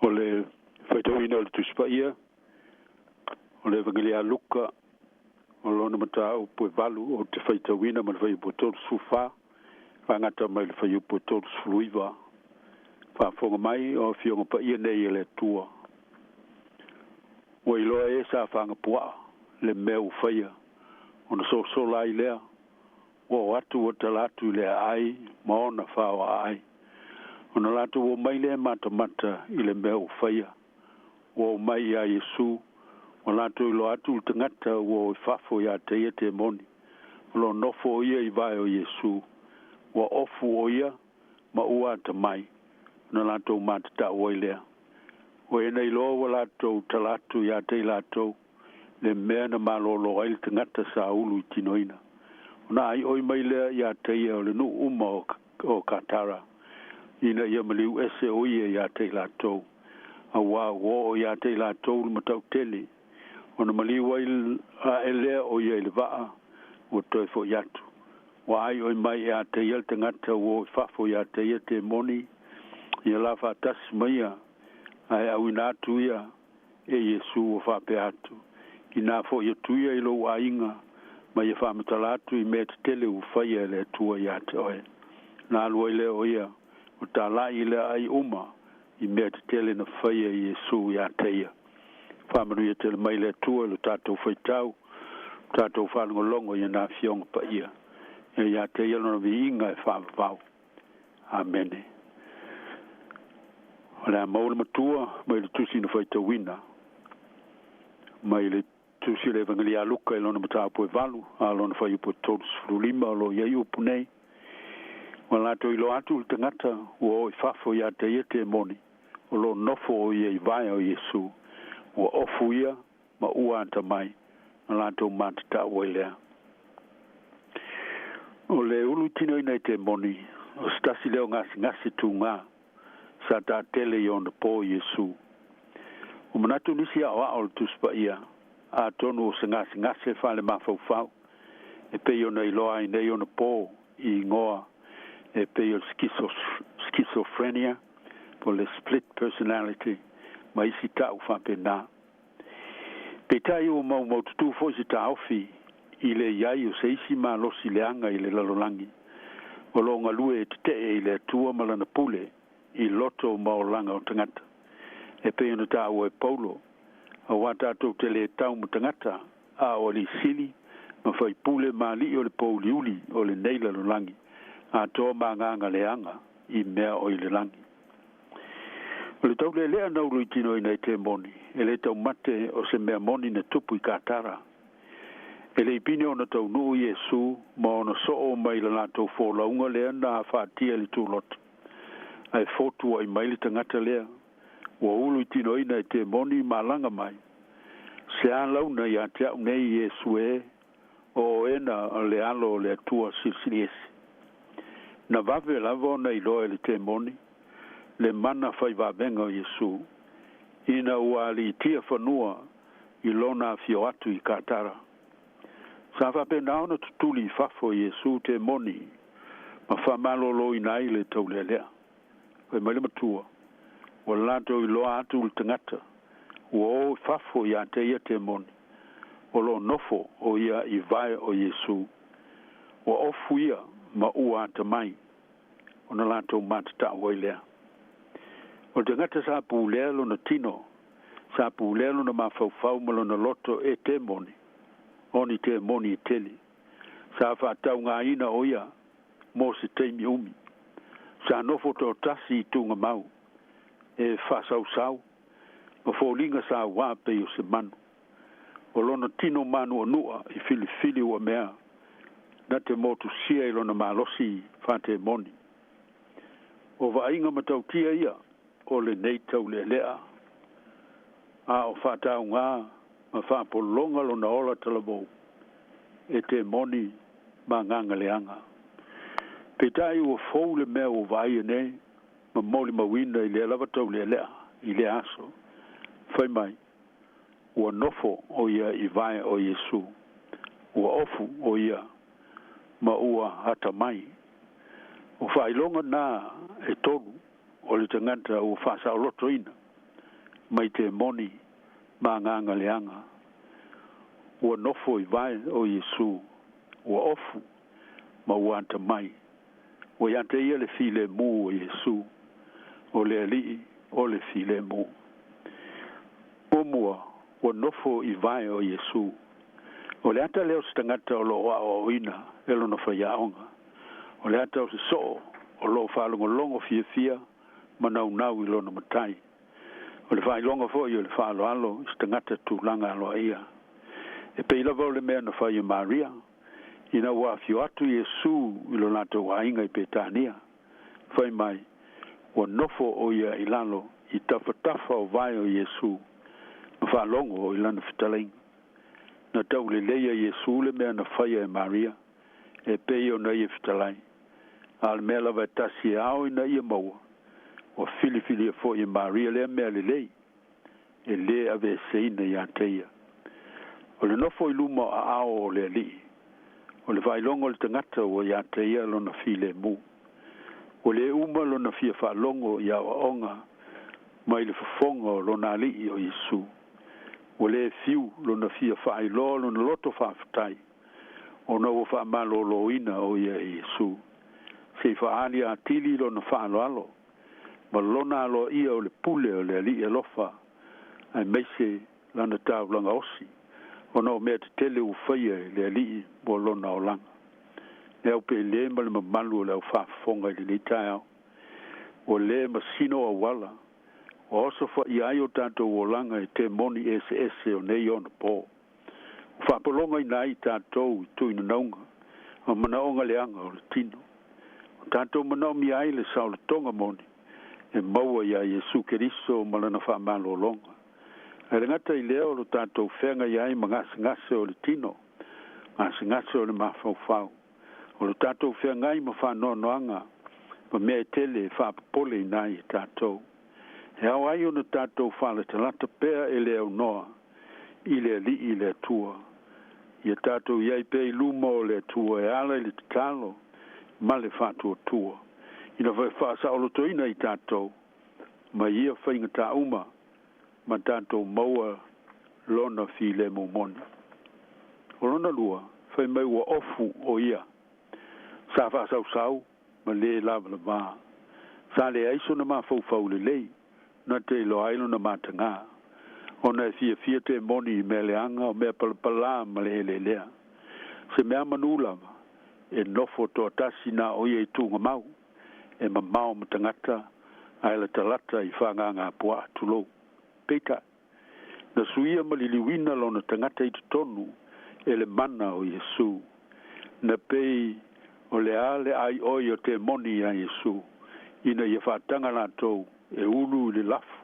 O le faitauina o le Tusi Paia, o le Evagelia a Luka, o lona mataupu e valu ou te faitauina ma le fuaiupu e 34, faagata mai le fuaiupu e 39. Faafofoga mai o Afioga Paia nei e le Atua. Ua iloa e sa fagapuaa le mea ua faia, ona sosola ai lea, ua oo atu ua tala atu i le aai ma ona faoaaai. Ona latou omai lea matamata i le mea ua faia, ua omai iā Iesu, ua latou iloa atu le tagata ua o i fafo iā te ia temoni, o lo o nofo o ia i vae o Iesu, Ua ofu ʻo ia ma ua atamai, ona latou matatau ai lea. Ua ena iloa ua latou tala atu iā te i latou, le mea na malōlō ai le tagata sa ulu i tinoina. Ona ʻaiʻoi mai lea iā te ia o le nuʻu uma o Katara, ina ia maliu ese ʻo ia iā te i latou, auā ua oo iā te i latou le matautele, ona maliu ai aʻe lea ʻo ia i le vaʻa, ua toe foʻi atu. Ua ʻaiʻoi mai e ateia le tagata ua o i fafo iā te ia temoni, ia la faatasi ma ia, a e ʻauina atu ia e Iesū ua faapea atu, Inā foʻi atu ia i lou aiga, ma ia faamatala atu i mea tetele ua faia e le Atua iā te oe. Na alu ai lea o ia, ua tālaʻi i le aʻai uma i mea tetele na faia e Iesū iā te ia. Faamanuia tele mai le Atua i lo tatou faitau, lo tatou faalogologo i ana Afioga Paia. Ia iā te ia Lona viiga e faavavau. Amene. O le a maua le matua mai le Tusi na faitauina mai le Tusi o le Evagelia a Luka i lona mataupu e 8 a lona fuaiupu e 35 o lo o i ai upu nei, Ua latou iloa atu le tagata ua o i fafo iā te ia temoni, o lo o nofo ʻo ia i wae o Iesū, ua ofu ia ma ua atamai, na latou matatau ai lea. O le ulu tinoina i temoni, o se tasi lea o gasegase tugā sa taatele i ona pō Iesū. Ua manatu nisi aʻoaʻo o le Tusi Paia, atonu o se gasegase faalemafaufau e pei ona iloa ai nei ona pō i igoa e pei o le schizophrenia po o le split personality ma isi taʻu faapena. Peitai ua maumaututū foi se taofi i le i ai o se isi malosi leaga i le lalolagi o lo o galue e teteʻe i le Atua ma Lana pule i loto ma olaga o tagata. E pei ona taua e Paulo, auā tatou te lē tau ma tagata, a o alii sili ma faipule ma alii o le pouliuli o lenei lalolagi, atoa ma agaga leaga i mea o i le lagi. O le taulealea na ulu i tinoina e temoni, e le taumate o se mea moni na tupu i Katara. E le i pine ona taunuu Iesū ma ona soo mai le latou folauga lea na afatia i le tuloto, ae fotuaʻi mai le tagata lea ua ulu i tinoina e temoni ma alaga mai, Se a launa iā te aʻu nei Iesū ē, o oe na le Alo o le Atua Silisili Ese. Na vave lava ona iloa e le temoni le mana fai vavega o Iesū, ina ua aliitia fanua i lona afio atu i Katara. Sa faapena ona tutuli i fafo e Iesū temoni ma faamalōlōina ai le taulealea. Fai mai le matua, ua latou iloa atu le tagata ua o i fafo iā te ia temoni, o lo o nofo ʻo ia i wae o Iesū. Ua ofu ia ma ua atamai, ona latou matatau ai lea. O le tagata sa pulea lona tino, sa pulea lona mafaufau ma lona loto e temoni, o ni temoni e tele. Sa faataugaina ʻo ia mo se taimi umi. Sa nofo toatasi i tugamau, e faasausau ma foliga sa uā pei o se manu. O lona tino mānuʻanuʻa i filifili ua mea na te motusia i lona malosi faatemoni. O vaaiga matautia ia o lenei taulealea, a o faataugā ma faapologa lona ola talavou e temoni ma agaga leaga. Peitai ua fou le mea ua vaaia nei ma molimauina i lea lava taulealea i lea aso, fai mai, ua nofo ʻo ia i wae o Iesū, ua ofu ʻo ia ma ua atamai. O faailoga na e tolu o le tagata ua faasaolotoina mai temoni ma agaga leaga, ua nofo i wae o Iesū, ua ofu ma ua atamai. Ua iā te ia le filemu o Iesū, o le Alii o le filemu. Muamua, ua nofo i wae o Iesū. O le ata lea o se tagata o lo o aoaoina e lona faiaoga. O le ata o se soo o lo o faalogologo fiafia ma naunau i lona matai. O le faailoga foi o le faaaloalo i se tagata tulaga aloaia. E pei lava o le mea na fai e Maria, Ina ua afio atu Iesu i lo latou aiga i Petania, fai mai ua nofo ʻo ia i lalo i tafatafa o vae o Iesu ma faalogo i lana fetalaiga. Na tauleleia Iesu le mea na faia e Maria e pei ona ia fetalai, a o le mea lava e tasi e ao ina ia maua, ua filifilia foi e Maria lea mea lelei e lē aveeseina iā te ia. O le nofo i luma o aao o le Alii, o le faailoga o le tagata ua iā te ia lona filemu. Ua lē uma lona fia faalogo i aoaoga mai le fofoga o lona Alii o Iesu. Ua lē fiu lona fia faailoa lona loto faafetai, ona ua faamalōlōina ʻo ia e Iesu, se i faaali atili lona faaaloalo ma lona aloaia o le pule o le Alii alofa, aemaise lana taulaga osi, ona o mea tetele ua faia e le Alii mo lona olaga. Le aupēlē ma le mamalu o le au faafofoga i lenei taeao, ua lē masino auala ua osofaia ai o tatou olaga e temoni eseese o nei onapō, ua faapologaina ai tatou i tuinanauga ma manaoga leaga o le tino. Ua tatou manaomia ai le saolotoga moni e maua iā Iesu Keriso ma lana faamalōloga. Ae le gata i lea o lo tatou feagai ai ma gasegase o le tino, gasegase o le mafaufau, o lo tatou feagai ma faanoanoaga ma mea e tele e faapopoleina ai i tatou. E ao ai ona tatou faalatalata pea e le aunoa i le Alii le Atua. Ia tatou i ai pea i luma o le Atua e ala i le tatalo ma le faatuatua, ina ia faasaolotoina i tatou mai ia faigatā uma ma tatou maua lona filemu moni. O lona lua, fai mai ua ofu ʻo ia, sa faasausau ma lē lavalavā. Sa leai sona mafaufau lelei, na te iloa ai lona matagā, ona e fiafia temoni i mea leaga o mea palapalā ma le eleelea. Se mea manū lava, e nofo toatasi na o ia i tugamau, e mamao ma tagata, ae latalata i fagāgāpuaa tulou. Peitai, na suia ma liliuina lona tagata i totonu e le mana o Iesu. Na pei o le a le aioi o temoni iā Iesu, ina ia faataga latou e ulu i le lafu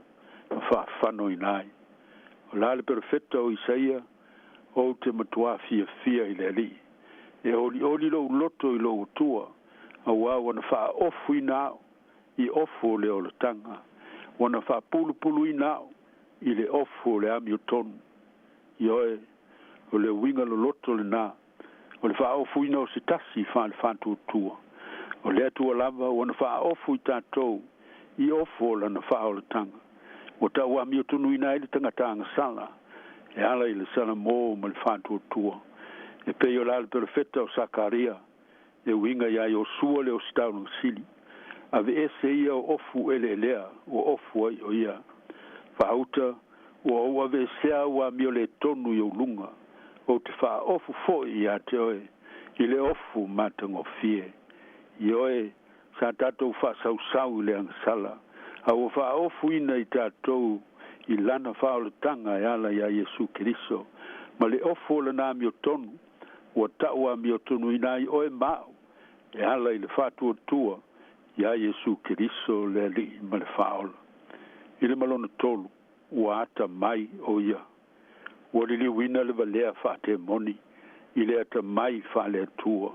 ma faafanoina ai. O la le perofeta o Isaia, Ou te matuā fiafia i le Alii, e olioli lou loto i lou Atua, auā ua na faaofuina au i ofu o le olataga, ua na faapulupuluina au i le ofu o le amiotonu. Ioe, o le uiga loloto lenā, o le faaofuina o se tasi faale-faatuatua. O le Atua lava ua na faaofu i tatou i ofu o lana faaolataga, ua tauamiotonuina ai le tagata agasala e ala i le salamō ma le faatuatua, e pei o la le perofeta o Sakaria e uiga iā Iosua le ositaulaga sili, Aveese ia o ofu eleelea ua ofu ai ʻo ia. Faauta, ua ou aveesea au amio lē tonu i ou luga, ou te faaofu foi iā te oe i le ofu matagofie. Ioe, sa tatou faasausau i le agasala, a ua faaofuina i tatou i lana faaolataga e ala iā Iesu Keriso, ma le ofu o lana amiotonu, ua ta'u amiotonuina ai oe ma a'u e ala i le faatuatua iā Iesu Keriso le Alii ma le Faaola. I le ma lona tolu, ua atamai ʻo ia. Ua liliuina le valea faatemoni i le atamai faale-Atua.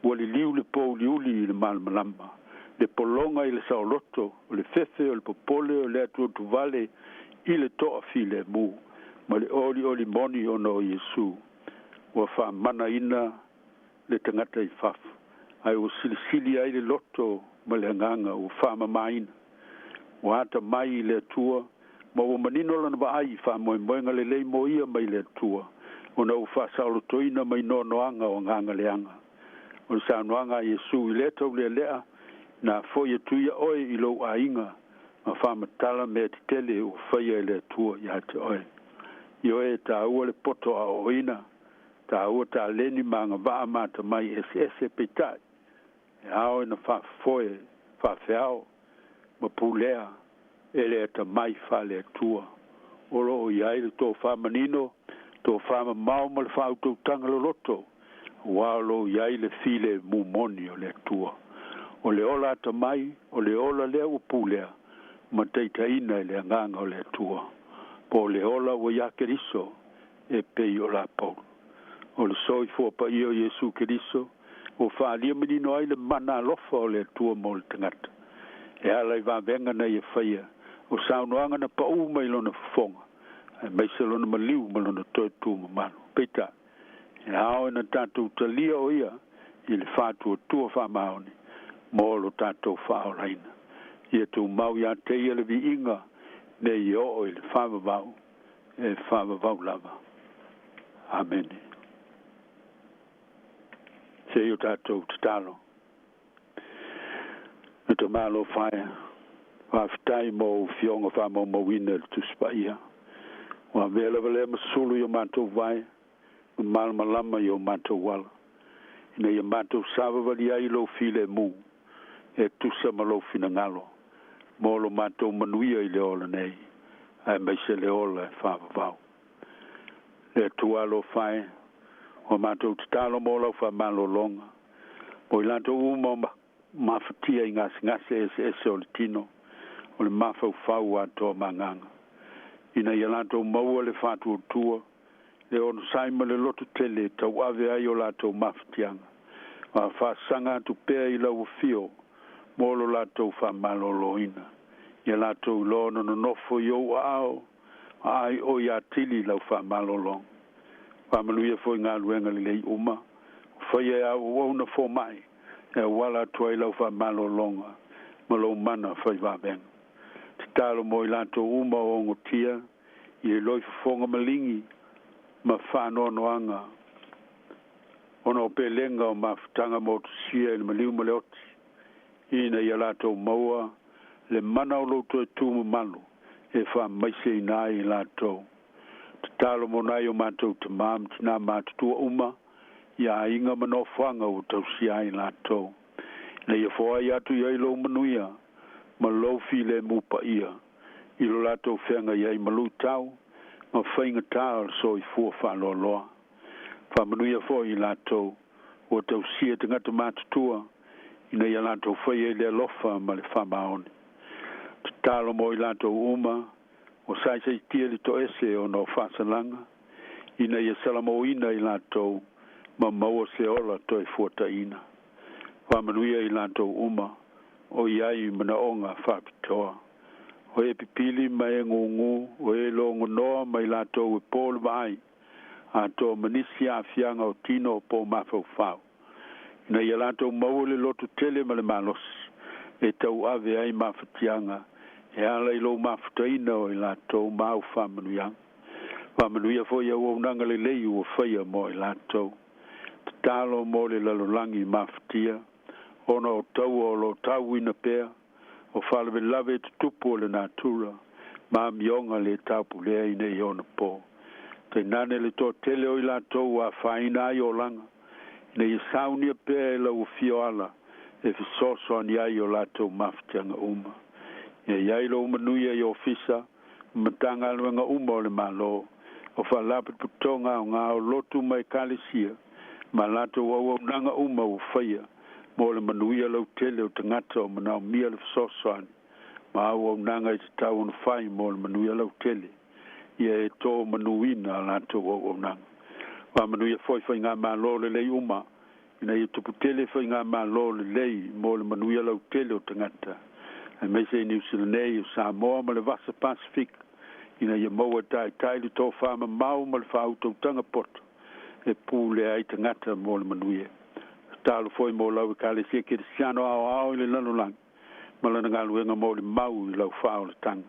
Ua liliu le pōuliuli i le malamalama, le pologa i le saoloto, o le fefe o le popole o le atuatuvale i le toafilemu, ma le olioli moni ona o Iesu. Ua faamanaina le tagata i fafo, ae ua silisili ai le loto ma le agaga ua faamamaina. Ua atamai i le Atua, ma ua manino lana vaai i faamoemoega lelei mo ia mai le Atua, ona ua faasaolotoina mai noanoaga o agaga leaga. O le saunoaga a Iesu i lea taulealea, Na foi atu ia oe i lou aiga, ma faamatala mea tetele ua faia e le Atua iā te oe. Ioe, e tāua le poto aoaoina, tāua taleni ma agavaa ma atamai eseese, peitai, e ao ina faafofoe, faafeao ma pulea e le atamai faale-Atua. O lo o i ai le tofā manino, tofā mamao ma le faautautaga loloto Auā o lo o i ai le filemu moni o le Atua. O le ola atamai, o le ola lea ua pulea ma taitaiina e le Agaga o le Atua, po o le ola ua iā Keriso e pei o la Paulo. O le soifua paia o Iesu Keriso ua faaalia manino ai le mana alofa o le Atua mo le tagata, e ala i vavega na ia faia, o saunoaga na paū mai lona fofoga, aemaise lona maliu ma lona toe tu mamalu. Peitai, e ao ina tatou talia o ia i le faatuatua faamaoni mo lo tatou faaolaina. Ia tumau ia te ia le viiga nei e oo i le faavavau e faavavau lava. Amene. Se i o tatou tatalo. E te Malo faia, faafetai mo ou Afioga faamaumauina i le Tusi Paia. Ua avea lava lea ma sulu i o matou vae, ma malamalama i o matou ala, ina ia matou savavali ai i lou filemu, e tusa ma lou finagalo, mo lo matou manuia i le ola nei, aemaise le ola e faavavau. Le Atua alofa e, ua matou tatalo mo lau faamalologa, mo i latou uma o mafatia i gasegase eseese o le tino, o le mafaufau atoa ma agaga, ina ia latou maua le faatuatua, le onosai ma le loto tele e tauave ai o latou mafatiaga, ma faasaga atu pea i lau afio mo lo latou faamaloloina, ia latou iloa ona nonofo i ou aao, ma aioi atili lau faamalologa. Faamanuia foi galuega lelei uma ua faia e au auauna fomai e auala atu ai lau faamalologa ma lou mana fai vavega. Tatalo mo i latou uma o ogotia i le loifofoga maligi ma faanoanoaga ona o pelega o mafutaga motusia i le maliu ma le oti, ina ia latou maua le mana o lou toe tu mamalu e faamaiseina ai i latou. Tatalo mo nai o matou tamā ma tinā matutua uma i aiga ma nofoaga ua tausia ai latou, ina ia foai atu i ai lou manuia ma lou filemu paia i lo latou feagai ai ma luitau ma faigata o le soifua faaloaloa. Faamanuia foi i latou ua tausia tagata matutua ina ia latou faia i le alofa ma le faamaoni. Tatalo mo i latou uma ua saisaitia le toese ona o faasalaga, ina ia salamoina i latou ma maua se ola toe fuataina. Faamanuia i latou uma o i ai i manaoga faapitoa, o e pipili ma e gūgū, o e logonoa ma i latou e po le vaai, atoa ma nisi aafiaga o tino po o mafaufau, ina ia latou maua le loto tele ma le malosi e tauave ai mafatiaga e ala i lou mafutaina o i latou ma au faamanuiaga. Faamanuia foi auaunaga lelei ua faia mo i latou. Tatalo mo le lalolagi mafatia ona o taua o lo o tauina pea, o faalavelave e tutupu o le natura ma amioga lē taupulea ina i ona po. Tainane le toatele o i latou ua afaina ai olaga, ina ia saunia pea e lau afio ala e fesoasoani ai i o latou mafatiaga uma. Ia i ai lou manuia i ofisa ma Matagaluega uma o le Malo, o faalapotopotoga aoga o lotu ma ekalesia, ma latou auaunaga uma ua faia mo le manuia lautele o tagata o manaomia le fesoasoani ma auaunaga e tatau ona fai mo le manuia lautele. Ia e tō manuina a latou auaunaga. Faamanuia foi faigamalo lelei uma, ina ia tupu tele faigamalo lelei mo le manuia lautele o tagata, aemaise i Niu Sila nei, o Samoa ma le Vasa Pasefika, ina ia maua e taitai le tofā mamao ma le faautautaga poto e pulea ai tagata mo le manuia. Tatalo foi mo lau Ekalesia Kerisiano aoao i le lalolagi ma lana galuega molimau i lau faaolataga,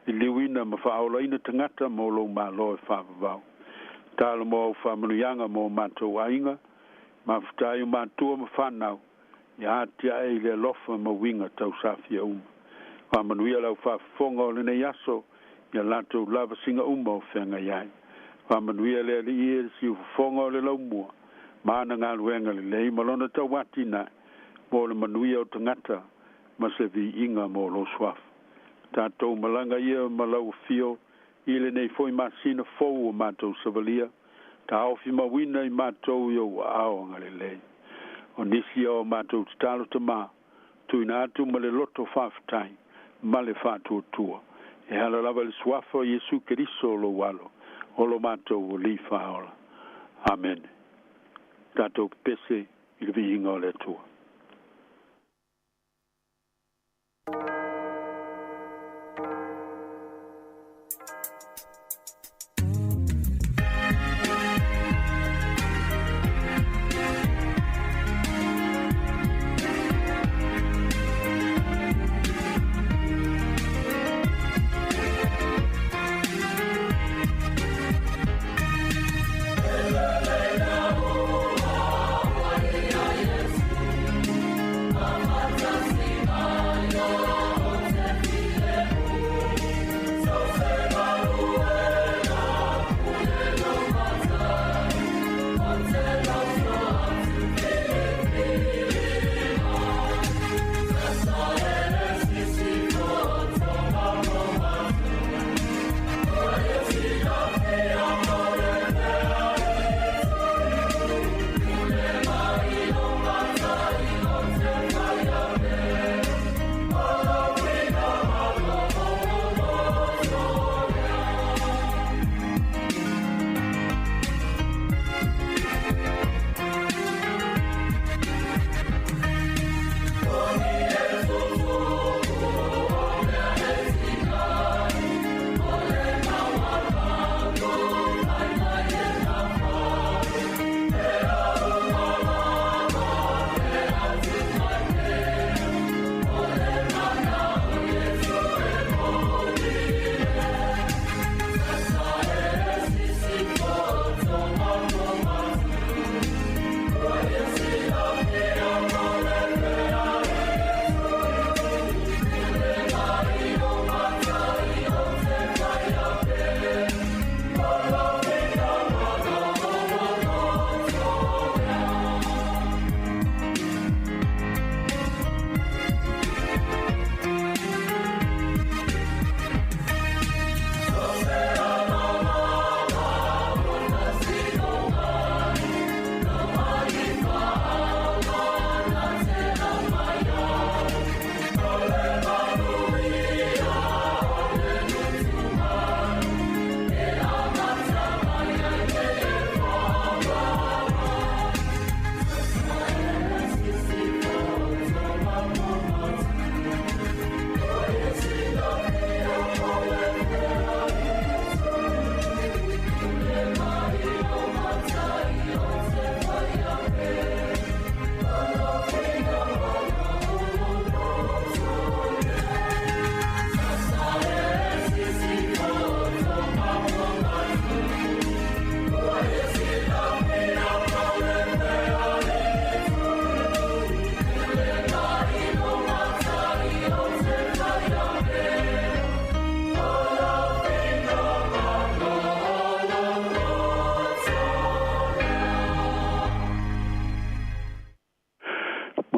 liliuina ma faaolaina tagata mo lou Malo e faavavau. Tatalo mo au faamanuiaga mo matou aiga, mafuta ai o matua ma fanau, ia atiae i le alofa ma uiga tausafia uma. Faamanuia lau faafofoga o lenei aso ia latou lavasiga uma o feagai ai. Faamanuia le Alii e le siufofoga o le laumua ma ana galuega lelei ma lona tauatinae mo le manuia o tagata ma se viiga mo lou suafa. Tatou malaga ia ma lau afio i lenei foi masina fou o matou savalia. Taofimauina i matou i ou aao agalelei. O nisi ia o matou tatalo Tamā, tuuina atu ma le loto faafetai ma le faatuatua, e ala lava i le Suafa o Iesu Keriso o lou Alo, o lo matou Alii Faaola. Amene. Tatou pepese i le viiga o le Atua.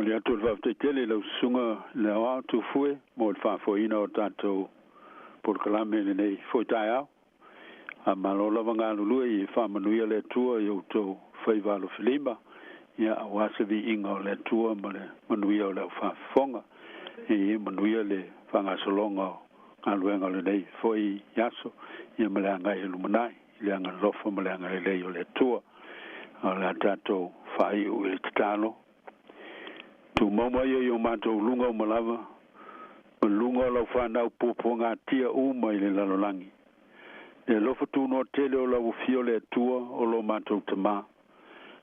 Momoli atu le faafetai tele i lau Susuga i le Aoao Tufue mo le faafoeina o tatou polokalame i lenei foi taeao. A malo lava galulue i faamanuia le Atua i outou faiva alofilima, ia aua se viiga o le Atua ma le manuia o le aufaafofoga. E manuia le faagasologa o galuega o lenei foi aso, ia ma le agai i le lumanai i le agalofa ma le agalelei o le Atua. O le a tatou faaiu i le tatalo. Tumau mai ia i o matou luga uma lava, ma luga o lau fanau puapuagatia uma i le lalolagi. Le alofa tunoa tele o lau Afio le Atua o lo matou Tamā.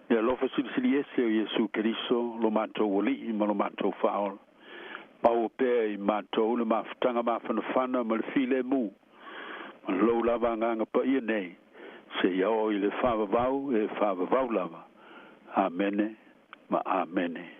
Le alofa silisili ese o Iesu Keriso, lo matou Alii ma lo matou Faaola. Maua pea i matou le mafutaga mafanafana ma le filemu, ma lou lava Agaga Paia nei, seia oo i le faavavau e faavavau lava. Amene ma Amene.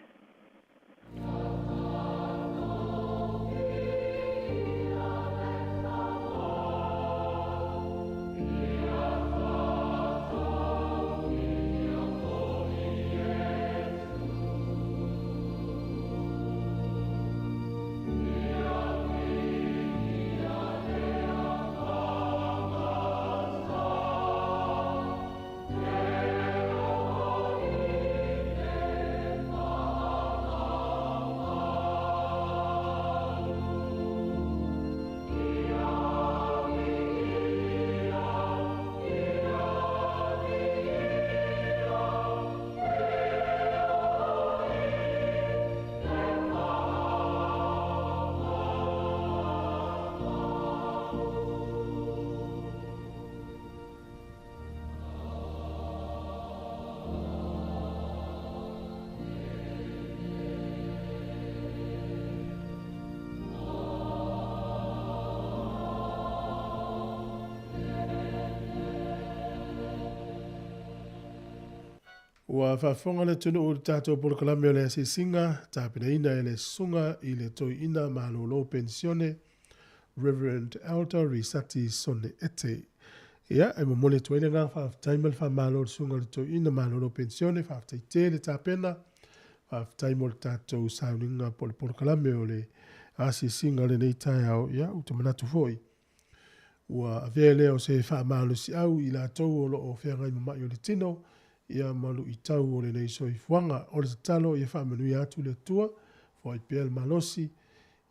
Ua faafofoga le atunuu i le tatou polokalame o le asiasiga, tapenaina e le Susuga i le Toeaina Malolo Penisione, Rev. Elder Risati Sone Ete. Ia, e momoli atu ai le agaga faafetai ma le faamalo i le Susuga i le Toeaina Malolo Penisione, faafetai tele tapena, faafetai mo le tatou sauniga po o le polokalame o le asiasiga i lenei taeao. Ia, ou te manatu foi, Ua avea lea o se faamalosiau i latou o lo o feagai ma mai o le tino, ia ma luitau o lenei soifuaga. O le tatalo ia faamanuia atu le Atua, foai pea le malosi,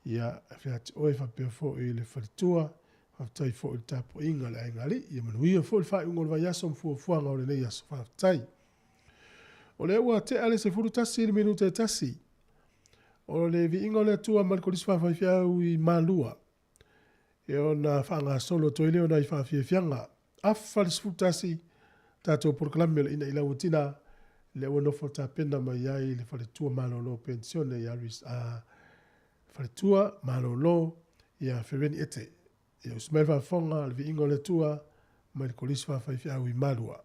ia afea atu oe faapea foi le faletua, faafetai foi i le tapuaiga a le aiga alii, ia manuia foi le faaiuga o le vaiaso ma fuafuaga o lenei aso. Faafetai. O lea ua tea le 11 i le minute e tasi. O le viiga o le Atua ma le Kolisi Faafaifeau i Malua. Ia ona faagasolo atu ai lea o nai faafiafiaga. Afa le 11, tatou polokalame o le Ina i Lau Tina, lea ua nofo tapena mai ai le faletua malolo penisione ia Ris, a, faletua malolo ia Fereni Ete. Ia usi mai le faafofoga le viiga o le Atua mai le Kolisi Faafaifeau i Malua.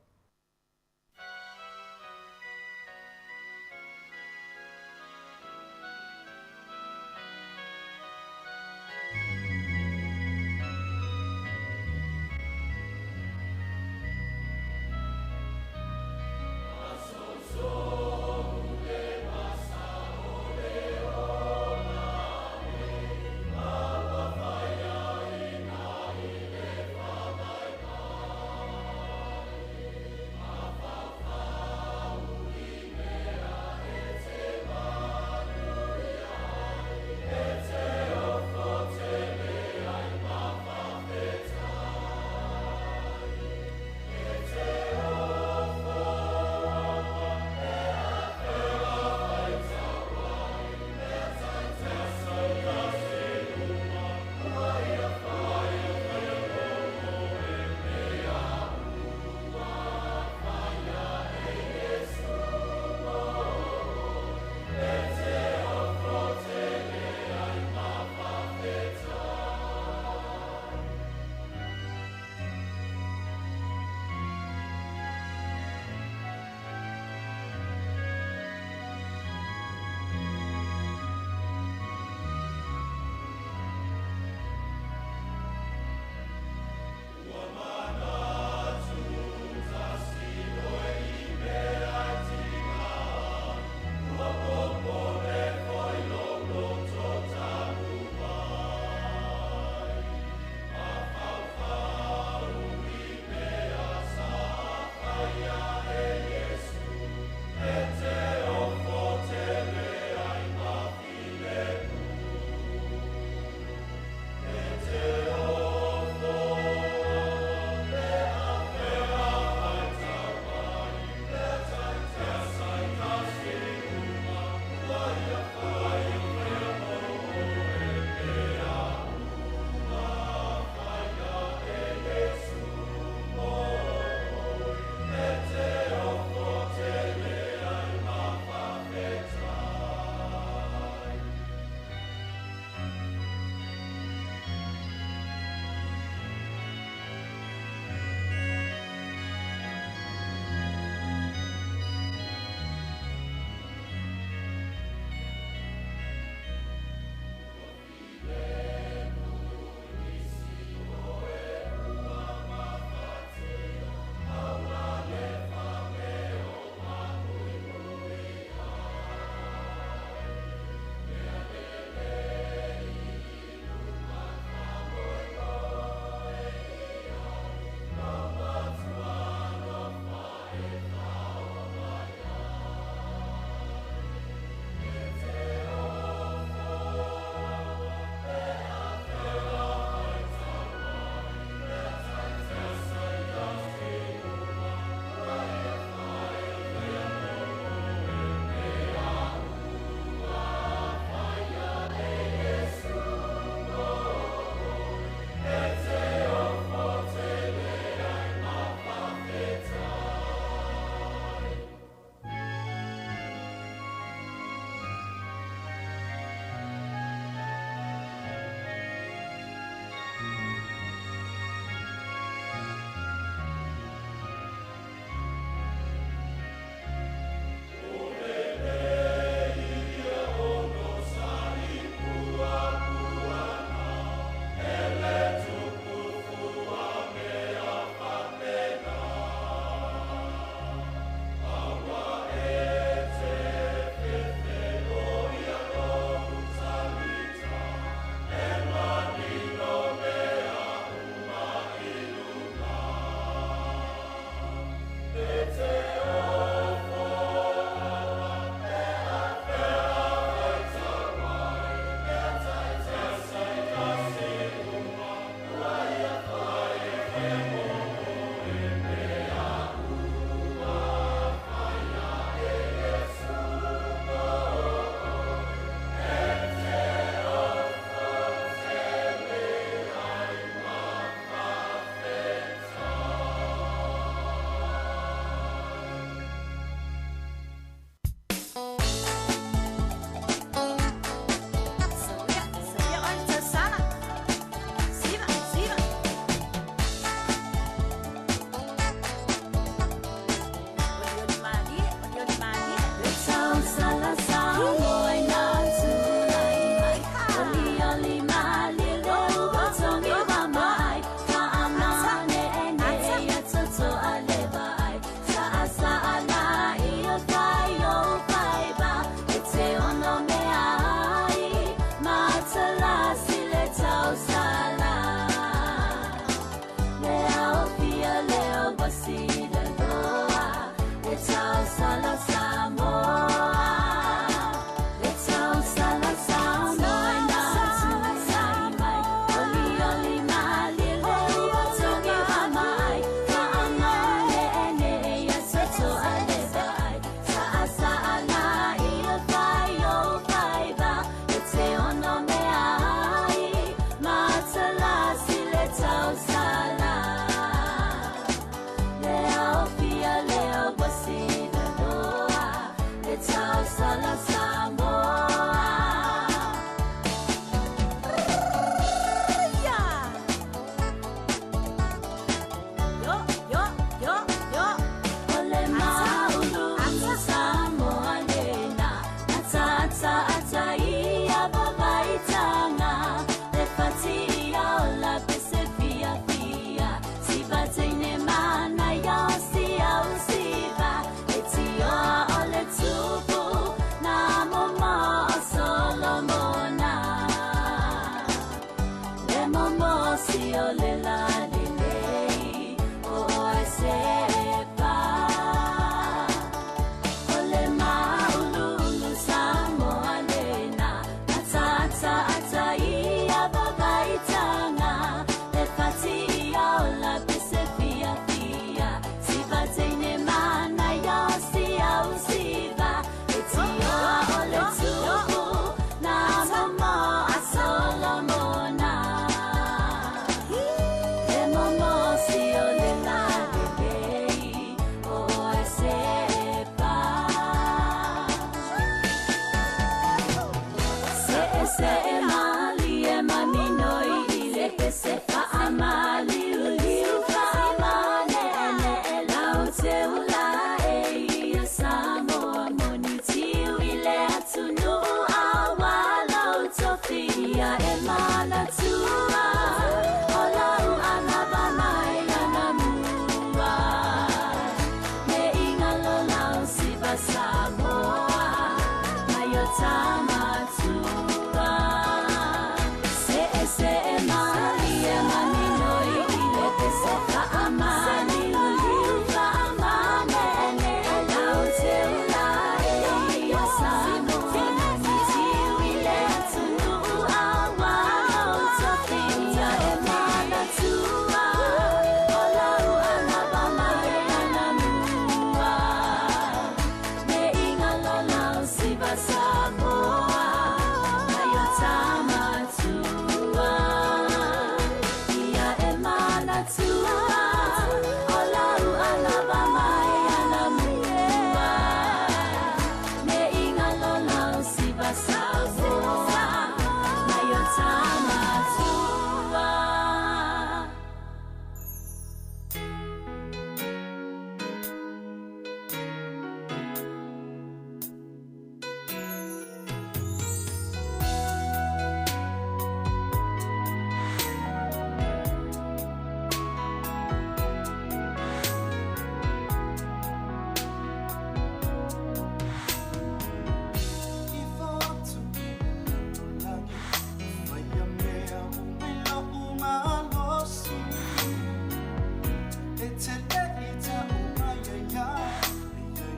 te leʻi taʻu mai ai E iai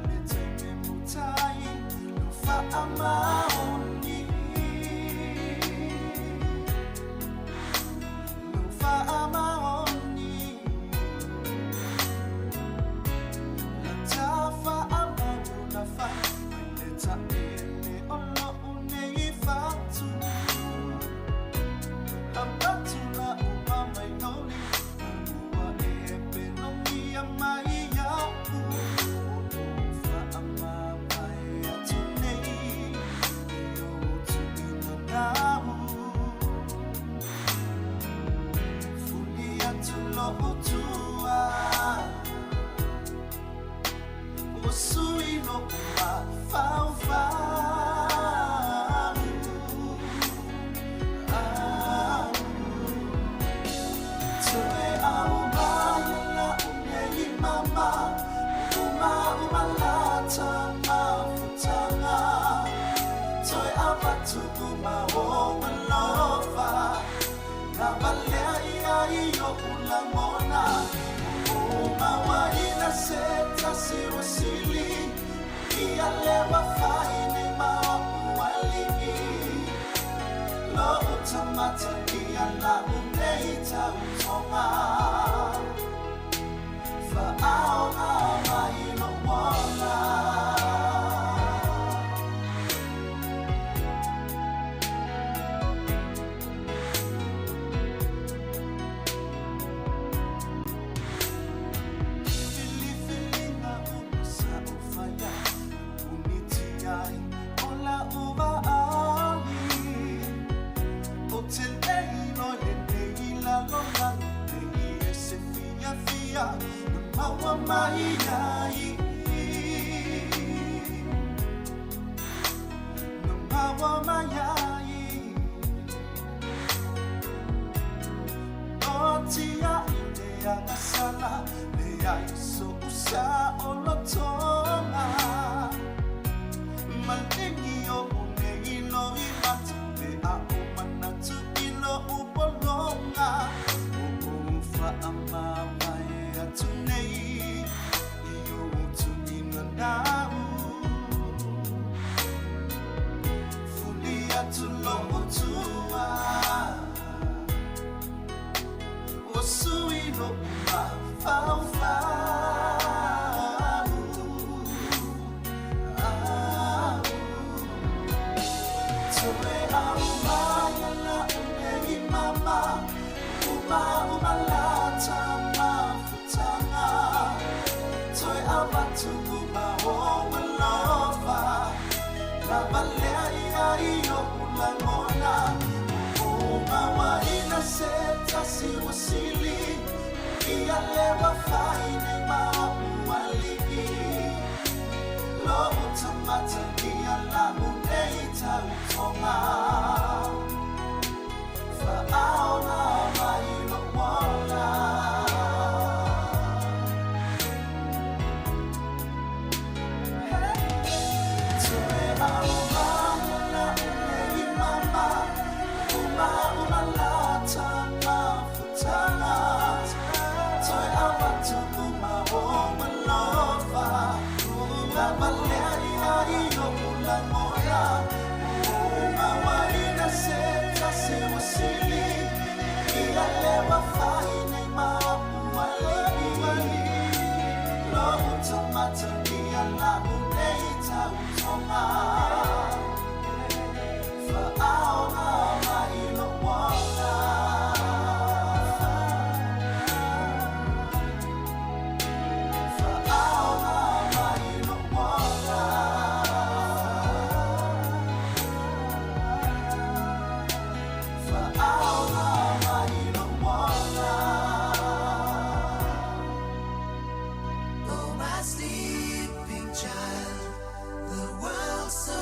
le taimi mutai Lo faamaoni Lo faamaoni La tafaamau la fai Mai le taʻele o loʻu nei fatu Avatu la uma mai loli Ua e pelogia mai iaʻu O lou faamavae atu nei I ou tuuina nau Fuli atu loʻu tua Ua sui loʻu mafaufau Au Toe au mai laʻu nei mama Uma uma lata mafutaga Toe avatu uma ou alofa Lavalea ia i oʻu lagona Uma uaina se tasi ua sili Ia le ua fai nei ma oʻu alii Loʻu tamata ia laʻu nei tautoga Faaoga mai lou ola. Filifiliga uma sa ou faia Puniti ai o lau vaai Ou te le iloa i lenei lalolagi Nei e se fiafia na maua mai ai Na maua mai ai O tiaʻi le agasala Leai soʻu saʻolotoga Maligi oʻu nei loimata Pe a ou manatu i loʻu pologa O ou faamavae atu nei I ou tuuina nau Fuli atu loʻu tua Ua sui loʻu mafaufau Au Toe au mai laʻu nei mama Uma uma lata mafutaga Toe avatu uma ou alofa Lavalea ia i oʻu lagona Uma uaina se tasi ua sili Ia le ua fai nei ma oʻu alii Loʻu tamata ia laʻu nei tautoga Faaoga mai lou ola. Toe au mai laʻu nei mama Uma uma lata mafutaga Toe avatu uma ou alofa Lavalea ia i oʻu lagona Uma uaina se tasi ua sili Ia le ua fai nei ma oʻu alii Loʻu tamata ia laʻu nei tautoga Faaoga mai lou ola. Faaoga mai lou ola. Faaoga mai lou ola. Oh, my sleeping child, the world's so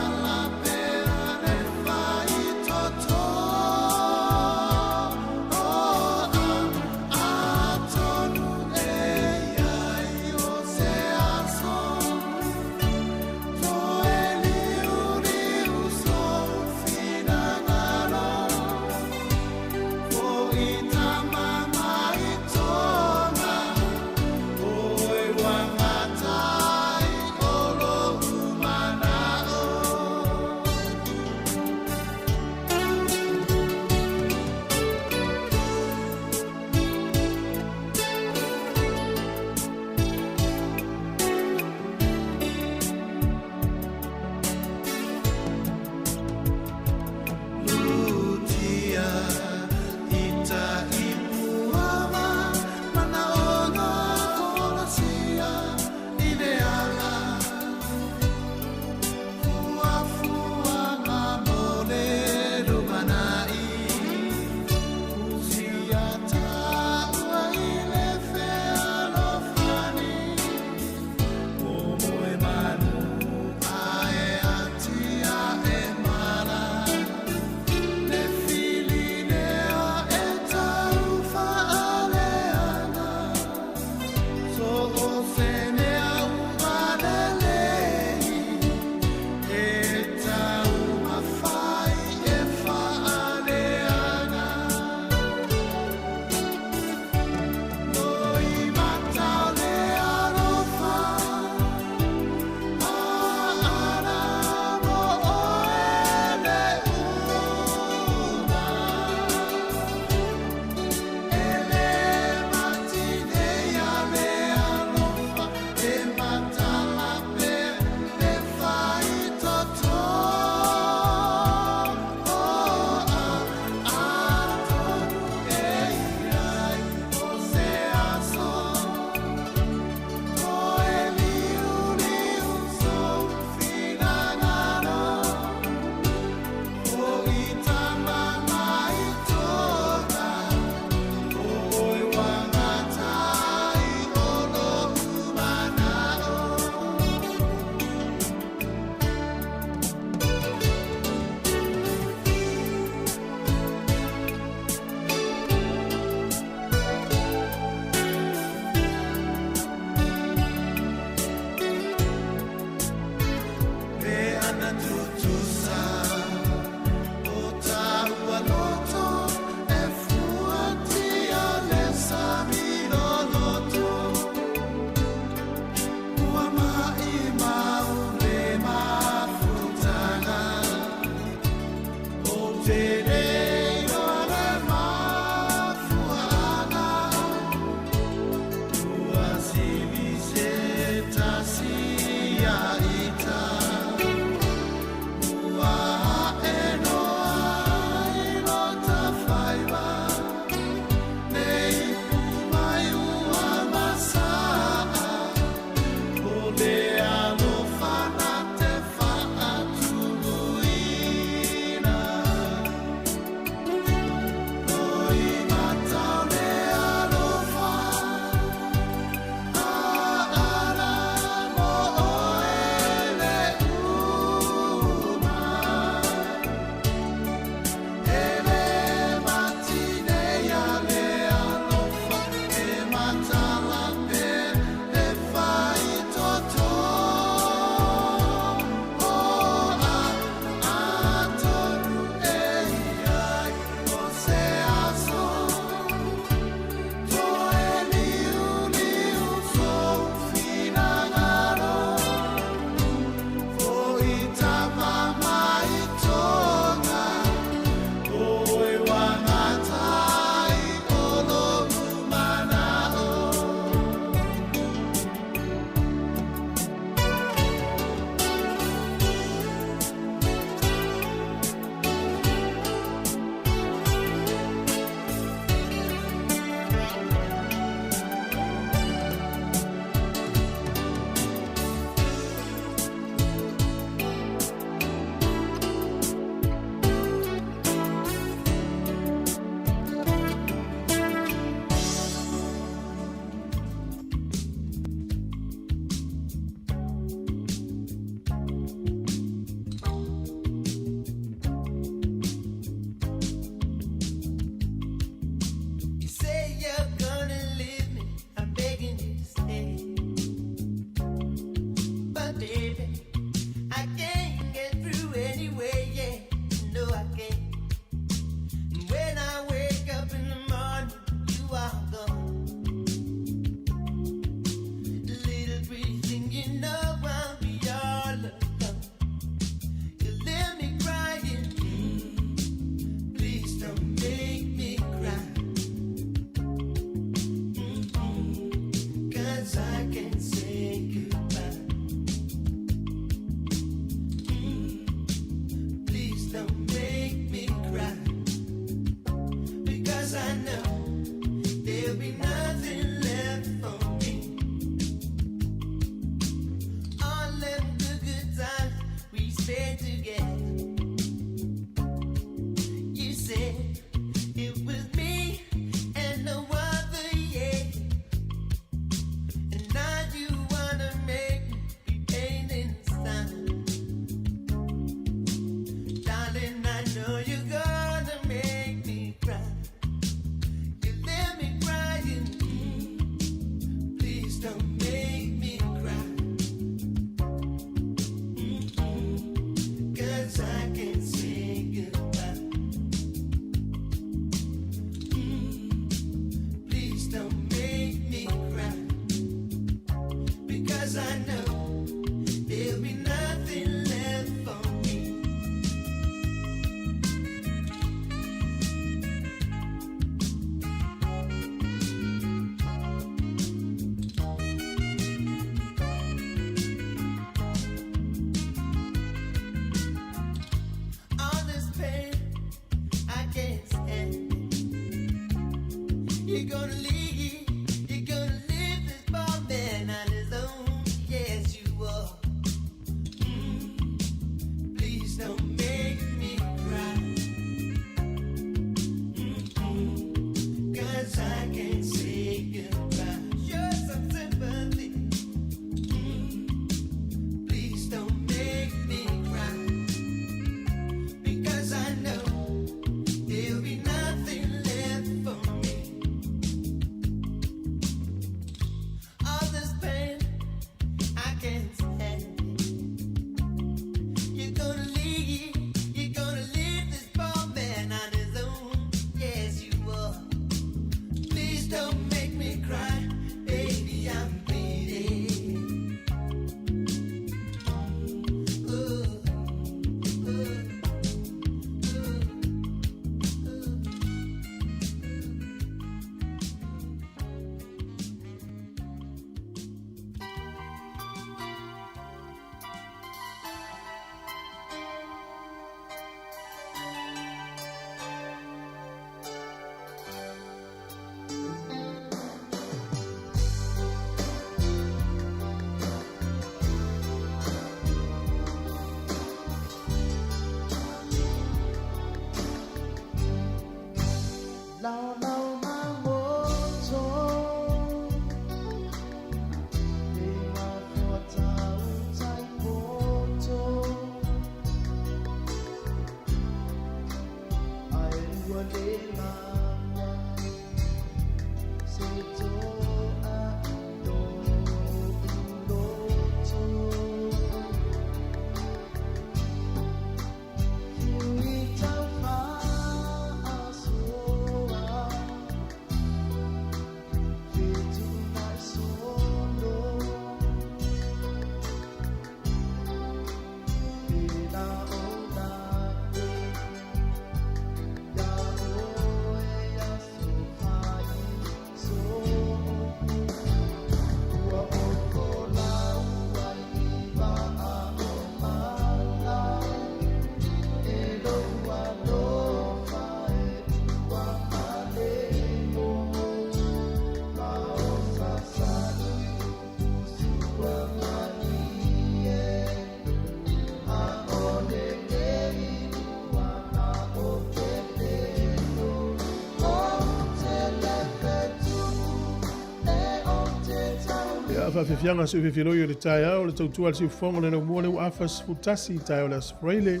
Ia, faafiafiaga se ufefiloi o le taeao, le tautua a le siufofoga o le laumua le ua afa 11 i taeao le Aso Faraile,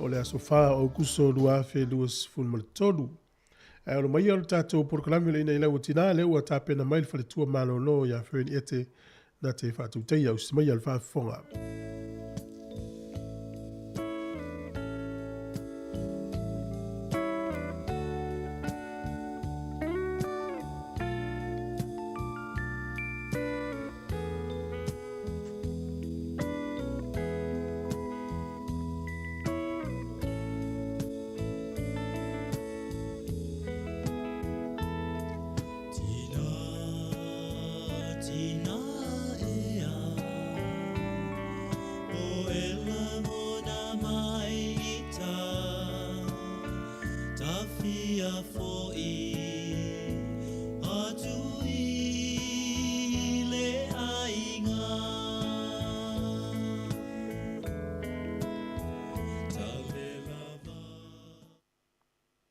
o le aso 4 o Aokuso 2023. Ae alo maia o le tatou polokalame o le Ina i Lau Tina, lea ua tapena mai le faletua malolo ia Fern Ete na te faatautaia usi maia le faafofoga.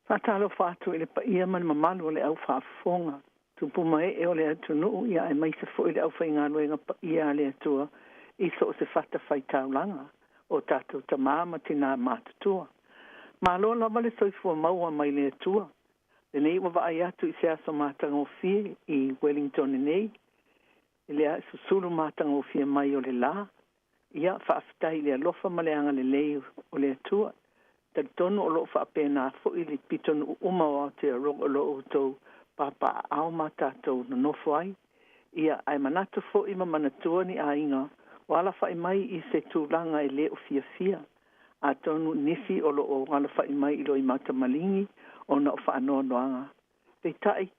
Faatalofa atu i le paia ma le mamalu o le au faafofoga, tupu ma ee o le atunuu, ia aemaise foi le aufaigaluega paia a le Atua i so o se fatafaitaulaga, o tatou tamā ma tinā matutua. Malo lava le soifua maua mai le Atua. Lenei ua vaai atu i se aso matagofie i Wellington nei, i le susulu matagofie mai o le la, ia faafetai i le alofa ma le agalelei o le Atua. Talitonu o loo faapena foi le pitonuu uma o Aotearoa o lo outou papaaao ma tatou nonofo ai. Ia, ae manatu foi ma manatua ni aiga o alafai mai i se tulaga e le o fiafia. Atonu nisi o loo alafai mai i loimata maligi ona o faanoanoaga. Peitai,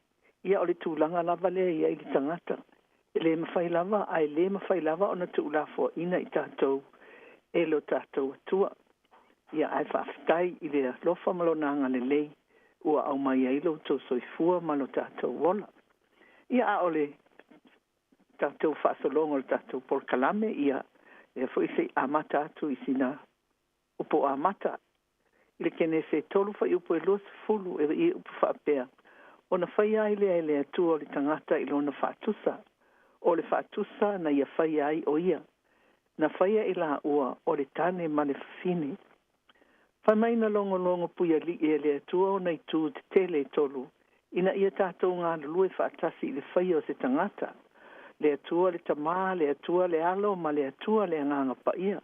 ia o le tulaga lava lea ia i le tagata. E le mafai lava, ae le mafai lava ona tuulafoaina i tatou e lo tatou Atua. Ia, ae faafetai i le alofa ma lona agalelei ua aumai ai lo outou soifua ma lo tatou ola. Ia, a o le tatou faasologa o le tatou polokalame, ia lea foi se i amata atu i sina upu amata. I le Kenese 3 fuaiupu e 20 e i upu faapea, Ona faia ai lea e le Atua o le tagata i lona faatusa, o le faatusa na ia faia ai o ia, na faia i laua o le tane ma le fafine. Fai mai na logologo puialii e le Atua ona itu tetele e tolu, ina ia tatou galulue faatasi i le faia o se tagata, le Atua le Tamā, le Atua le Alo ma le Atua le Agaga Paia.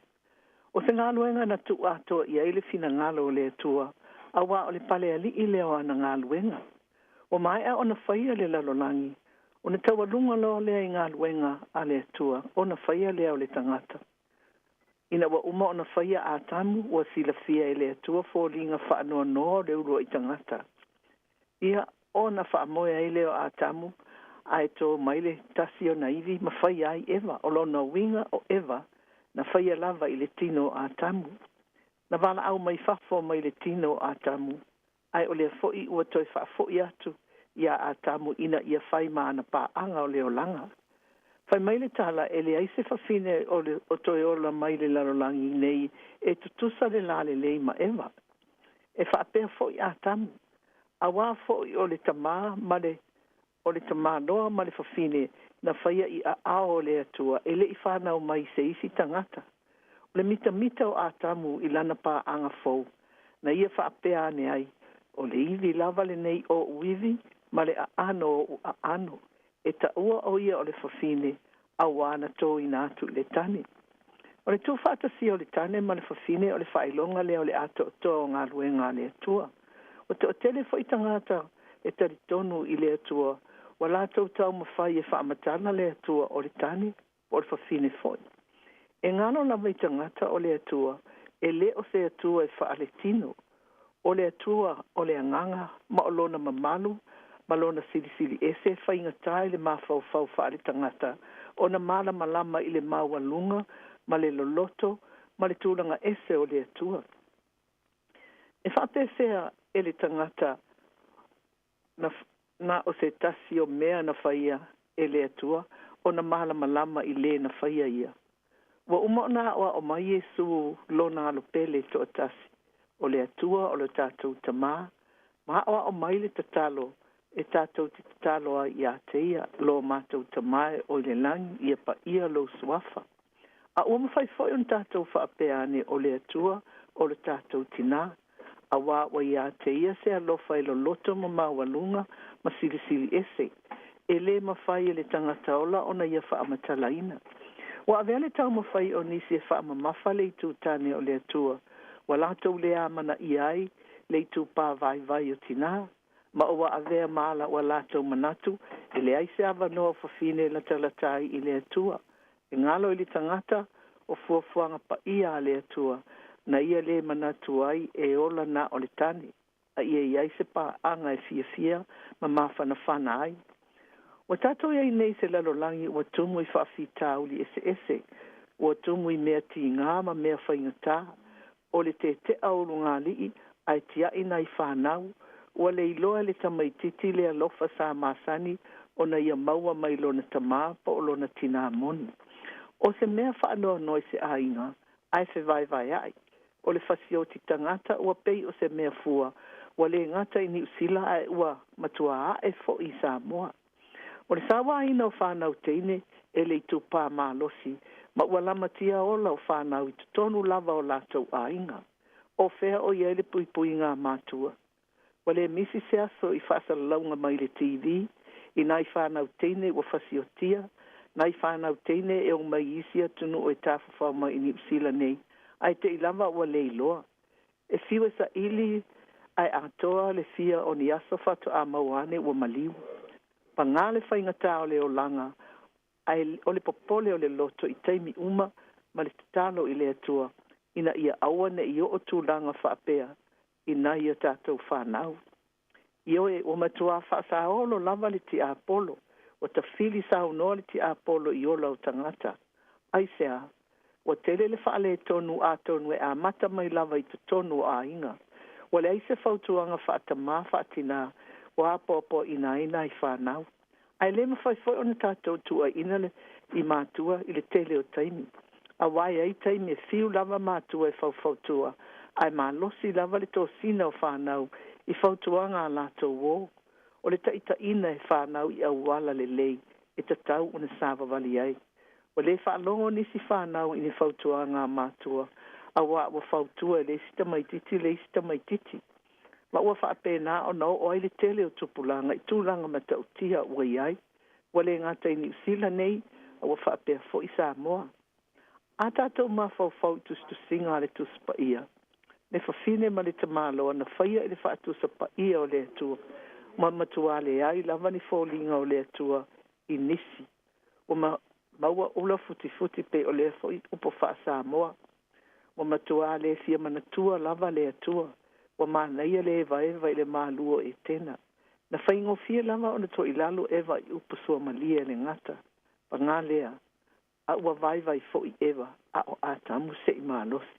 O se galuega na tuu atoa i ai le finagalo o le Atua, auā o le palealii lea o ana galuega. Ua maea ona faia le lalolagi, ona taualuga loa lea i galuega a le Atua ona faia lea o le tagata. Ina ua uma ona faia Atamu, ua silafia e le Atua foliga faanoanoa o le uluai tagata. Ia, ona faamoe ai lea o Atamu, ae to mai le tasi ona ivi ma faia ai Eva. O lona uiga o Eva, na faia lava i le tino o Atamu. Na valaau mai fafo mai le tino o Atamu, ae o lea foi ua toe faafoi atu iā Atamu ina ia fai ma ana paaga o le olaga. Fai mai le tala e leai se fafine o le o toe ola mai le lalolagi nei e tutusa le lalelei ma Eva. E faapea foi Atamu, auā foi o le tamā ma le o le tamāloa ma le fafine na faia i aao o le Atua e le i fanau mai i se isi tagata. O le mitamita o Atamu i lana paaga fou, na ia faapea ane ai, O le ivi lava lenei oʻu ivi ma le aano o oʻu aano, e taua ʻo ia o le fafine, auā na tōina atu i le tane. O le tuufaatasia o le tane ma le fafine o le faailoga lea o le atoatoa o galuega a le Atua. Ua toatele foi tagata e talitonu i le Atua ua latou taumafai e faamatala le Atua o le tane po o le fafine foi. E galo lava i tagata o le Atua e le o se Atua e faaletino. O le Atua o le Agaga ma o Lona mamalu ma Lona silisili ese e faigata i le mafaufau faaletagata ona malamalama i le maualuga ma le loloto ma le tulaga ese o le Atua. E faapefea e le tagata na, na o se tasi o mea na faia e le Atua ona malamalama i lē na faia ia? Ua uma ona aʻoaʻo mai Iesū lona Alo pele toatasi, o le Atua o lo tatou Tamā, ma aʻoaʻo mai le tatalo e tatou te tatalo ai iā te Ia, Lo matou Tamā e o i le lagi, ia paia lou Suafa. A ua mafai foi ona tatou faapea ane, O le Atua o lo tatou Tinā, auā ua iā te Ia se alofa e loloto ma maualuga ma silisili ese, e lē mafai e le tagata ola ona ia faamatalaina. Ua avea le taumafai o nisi e faamamafa le itu tane o le Atua, ua latou le amanaia ai le itupā vaivai o tinā, ma ua avea ma ala ua latou manatu e leai se avanoa o fafine e latalata ai i le Atua. E galo i le tagata o fuafuaga paia a le Atua, na ia lē manatu ai e ola na o le tane, a ia i ai se paaga e fiafia ma mafanafana ai. Ua tatou i ai nei i se lalolagi ua tumu i faafitauli eseese, ua tumu i mea tigā ma mea faigata, o le tete'a o ulugalii ae tia'i nai fanau, ua le iloa e le tamaititi le alofa sa masani ona ia maua mai lona tamā po o lona tinā moni. O se mea faanoanoa i se aiga ae fevaevaea'i, o le fasioti tagata ua pei o se mea fua ua le gata i Niu Sila ae ua matua ae foi i Samoa. O le sauaina o fanau teine e le itupā malosi ma ua lamatia ola o fanau i totonu lava o latou aiga. O fea o i ai le puipuiga a matua? Ua le misi se aso i faasalalauga mai le TV i nai fanau teine ua fasiotia, nai fanau teine e omai i isi atunuu e tafafao mai i Niu Sila nei, ae te i lava ua le iloa. E fiu e saili ae atoa le fia o ni aso faatoa maua ane ua maliu. Pagā le faigata o le olaga, ae o le popole o le loto i taimi uma ma le tatalo i le Atua ina ia aua ne i oo tulaga faapea i nai a tatou fanau. Ioe, ua matuā faasaolo lava le tiapolo, ua tafili saunoa le tiapolo i ola o tagata. Aisea? Ua tele le faaletonu atonu e amata mai lava i totonu o aiga. Ua leai se fautuaga faatamā faatinā ua apoapoaiina ai nai fanau. Ae le mafai foi ona tatou tuuaiina le i matua i le tele o taimi, auā e i ai taimi e fiu lava matua e faufautua, ae malosi lava le tosina o fanau i fautuaga a latou uō. O le taitaiina e fanau i auala lelei e tatau ona savavali ai. Ua le faalogo nisi fanau i ni fautuaga a matua, auā ua fautua e le isi tamaititi le isi tamaititi, ma ua faapena ona oo ai le tele o tupulaga i tulaga matautia ua i ai, ua le gata i Niu Sila nei, a ua faapea foi Samoa. A tatou mafaufau i tusitusiga a le Tusi Paia, le fafine ma le tamaloa na faia i le faatusa paia o le Atua, ma matuā leai lava ni foliga o le Atua i nisi ua maua ula futifuti pei o lea foi upu faa-Samoa. Ua matuā le fia manatua lava le Atua, ua manaia le evaeva i le malu o Etena. Na faigofie lava ona toilalo Eva i upu suamalie a le gata. Paga lea, a ua vaivai foi Eva, a o Atamu se'i malosi.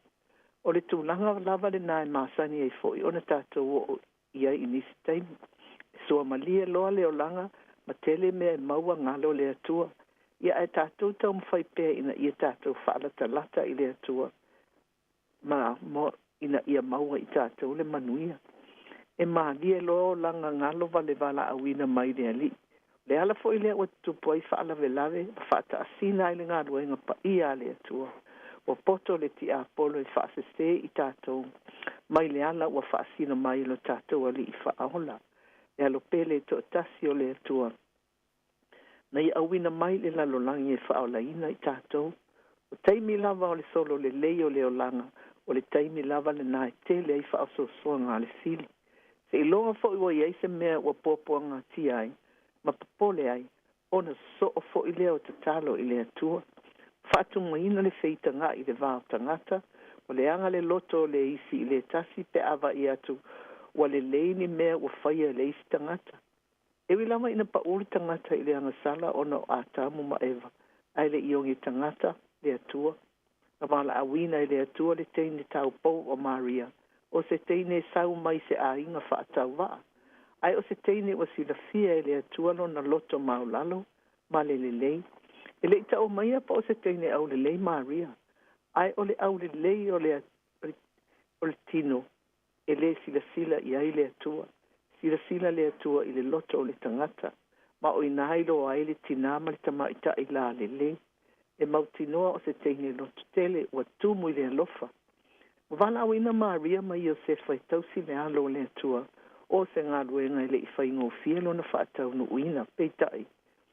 O le tulaga lava lenā e masani ai foi ona tatou oo i ai i nisi taimi. E suamalie loa le olaga ma tele mea e maua galo le Atua. Ia ae tatou taumafai pea ina ia tatou faalatalata i le Atua ma ina ia maua i tatou le manuia. E malie loa olaga galo vale valaauina mai le Alii. O le ala foi lea ua tutupu ai faalavelave ma faataasina ai le galuega paia a le Atua. Ua poto le tiapolo e faasese i tatou mai le ala ua faasino mai e lo tatou Alii Faaola, le Alo pele e toatasi o le Atua, na ia auina mai i le lalolagi e faaolaina i tatou. O taimi lava o le solo lelei o le olaga, o le taimi lava lenā e tele ai faaosoasoaga a le fili. Seiloga foi ua i ai se mea ua puapuagatia ai ma popole ai, ona sosoo foi lea o tatalo i le Atua. Faatumaina le feitaga'i i le va o tagata, ua leaga le loto o le isi i le tasi pe a vaai atu ua lelei ni mea ua faia e le isi tagata. E ui lava ina pa'u le tagata i le agasala ona o Atamu ma Eva, ae le i oge tagata le Atua. Na valaauina e le Atua le teine taupou o Maria, o se teine e sau mai se aiga faatauvaa, ae o se teine ua silafia e le Atua lona loto maulalo ma le lelei. E le i tau maia po o se teine aulelei Maria, ae o le aulelei o le, o le tino e le silasila i ai le Atua. Silasila le Atua i le loto o le tagata, ma o inā e iloa ai le tinā ma le tamaitai lalelei. E mautinoa o se teine lototele ua tumu i le alofa. Ua valaauina Maria ma Iosefa e tausi le Alo o le Atua, o se galuega e le i faigofie lona faataunuuina. Peitai,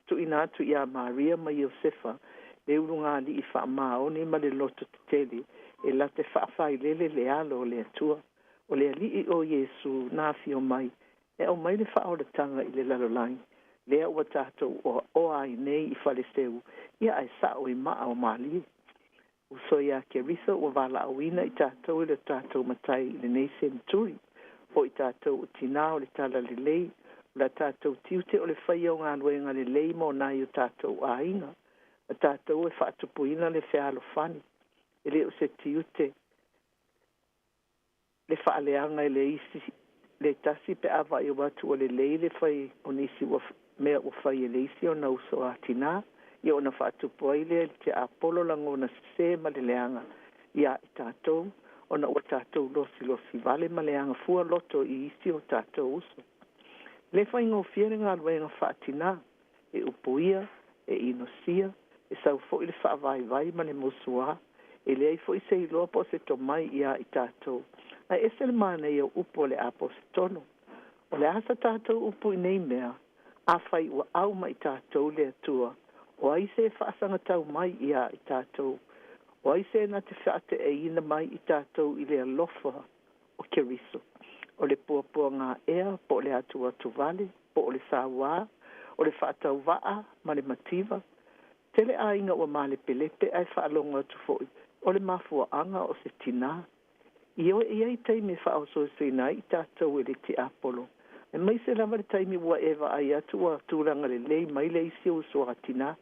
tuuina atu iā Maria ma Iosefa le ulugalii faamaoni ma le loto tetele e late faafailele le Alo o le Atua, o le Alii o Iesu na afio mai e aumai le faaolataga i le lalolagi, lea ua tatou oaoa ai nei i Faleseu, ia ae sa'o i maa o Malie. Uso iā Keriso ua valaauina i tatou e lo tatou Matai i lenei seneturi, o i tatou o tinā o le Talalelei, o la tatou tiute o le faia o galuega lelei mo nai o tatou aiga, ma tatou e faatupuina le fealofani. E le o se tiute le faaleaga e le isi le tasi pe a vaai atu ua lelei le fai o nisi ua mea ua fai e le isi ona uso a tinā, ia ona faatupu ai lea i le tiapolo lagona sesē ma le leaga iā i tatou, ona ua tatou losilosi vale ma leaga fua loto i isi o tatou uso. E le faigofie le galuega faatinā, e upuia, e inosia, e sau foi le faavaivai ma le musuā, e leai foi se iloa po o se tomai iā i tatou, ae ese le manaia o upu a le Aposetolo. O le a sa tatou upu i nei mea? Afai ua au ma i tatou le Atua, o ai se e faasagatau mai iā i tatou? O ai se na te faate'eina mai i tatou i le alofa o Keriso? O le puapuagaʻea, po o le atuatuvale, po o le sauā, o le faatauvaa ma le mativa? Tele aiga ua malepelepe ae faalogo atu foi o le mafuaaga o se tinā. Ioe, e i ai taimi e faaosoesoina ai i tatou e le tiapolo, aemaise lava le taimi ua e vaai atu ua tulaga lelei mai le isi ou uso a tinā,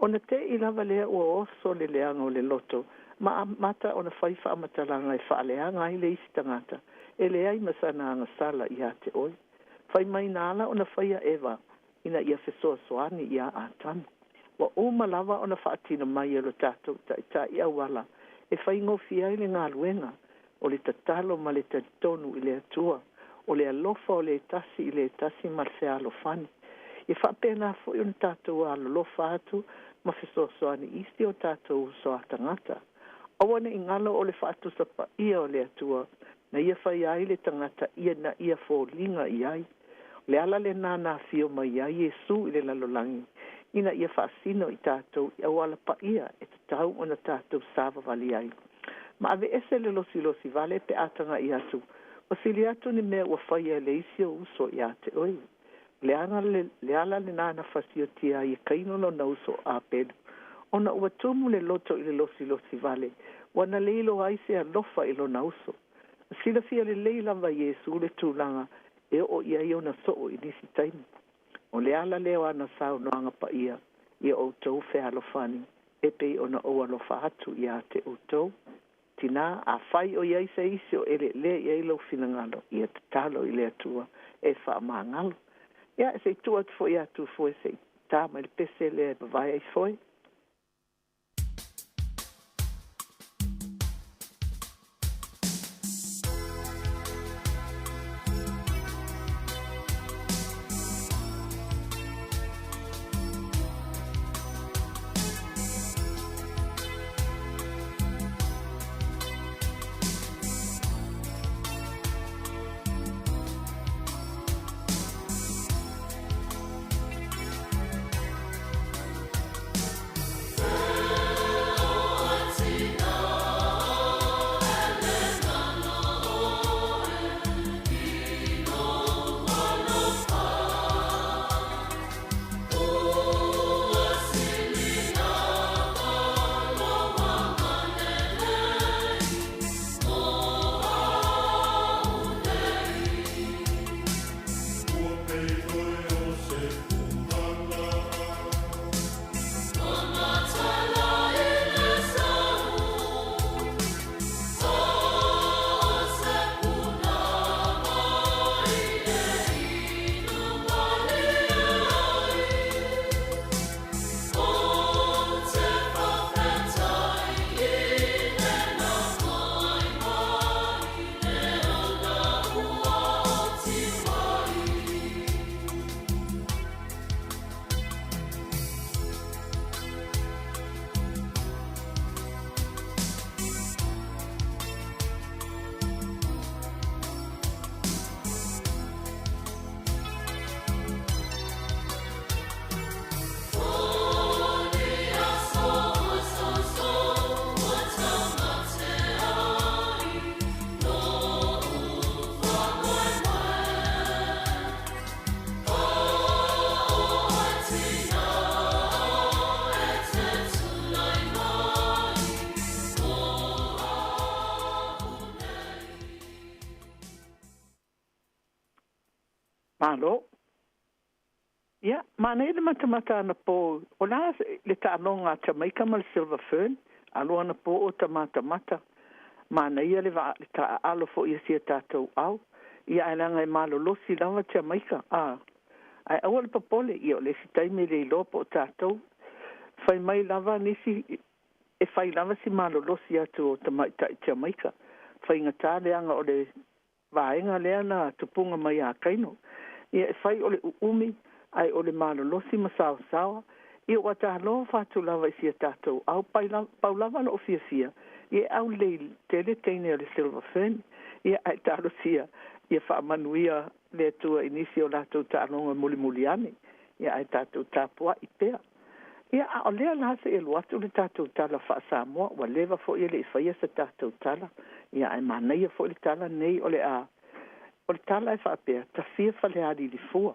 ona te i lava lea ua oso le leaga o le loto ma amata ona fai faamatalaga e faaleaga ai le isi tagata e leai ma sana agasala iā te oe. Fai mai na ala ona faia Eva ina ia fesoasoani iā Atamu. Ua uma lava ona faatino mai e lo tatou Taitai auala e faigofie ai le galuega, o le tatalo ma le talitonu i le Atua, o le alofa o le tasi i le tasi ma le fealofani. E faapena foi ona tatou alolofa atu ma fesoasoani i isi o tatou uso a tagata. Aua ne i galo o le faatusa paia o le Atua na ia faia ai le tagata ina ia foliga i ai. O le ala lenā na afio mai ai Iesu i le lalolagi, ina ia faasino i tatou i auala paia e tatau ona tatou savavali ai. Ma aveese le losilosi vale pe a taga'i atu, ua sili atu ni mea ua faia e le isi ou uso iā te oe. O le ala, le ala lenā na fasiotia ai e Kaino lona uso o Apelu, ona ua tumu le loto i le losilosi vale, ua na le iloa ai se alofa i lona uso. Na silafia lelei lava e Iesu le tulaga e oo i ai ona soo i nisi taimi. O le ala lea o ana saunoaga paia, Ia outou fealofani, e pei ona ou alofa atu iā te outou. Tinā, afai o i ai se isi o eleelea i ai lou finagalo, ia tatalo i le Atua e faamagalo. Ia, se i tuu atu foi ia Tufue se i tā mai le pese lea e vavae ai foe. Malo. Ia, manaia le matamata anapō, o le a le taaloga a Jamaica ma le Silver Fern, alo anapō o ta matamata. Manaia le vaa, le taaalo foi a si a tatou ao. Ia, ae leaga e malolosi lava Jamaica, a. Ae aua le popole, ia o le isi taimi e le iloa po o tatou. Fai mai lava nisi, e fai lava si malolosi atu o tamaitai Jamaica. Faigata leaga o le vaega lea na tupuga mai ia Kaino. Ia e fai o le ʻuʻumi, ae o le malolosi ma saosaoa, ia ua talofa atu lava i si a tatou ao. Pau lava loʻu fiafia, ia e aulelei tele teine o le Silver Fern, ia ae talosia ia faamanuia le Atua i nisi o latou taaloga mulimuli ane, ia ae tatou tapuaʻi pea. Ia, a o lea la se i alu atu le tatou tala faa-Samoa, ua leva foi e le i faia se tatou tala, ia ae manaia foi le tala lenei o le a, o le tala e faapea, Tafia Falealili fua.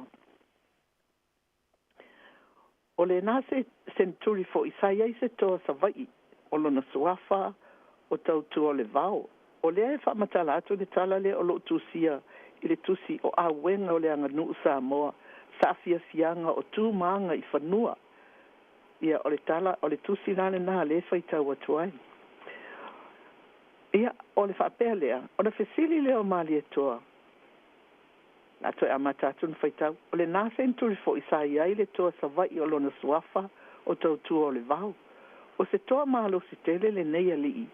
O lena se seneturi foi sa i ai se toa Savaii o lona suafa o Tautuaolevao. O lea e faamatala atu le tala lea o loo tusia i le tusi o Auega o le Aganuu Samoa, Saafiafiaga o Tu ma Aga i Fanua. Ia, o le tala, o le tusi la lenā lea e faitau atu ai. Ia, o le faapea lea, ona fesili lea o Malietoa, le a toe amata atu ona faitau, o lenā seneturi foi sa i ai le toa Savaii o lona suafa o Tautua-o-le-Vao. O se toa malosi tele lenei alii,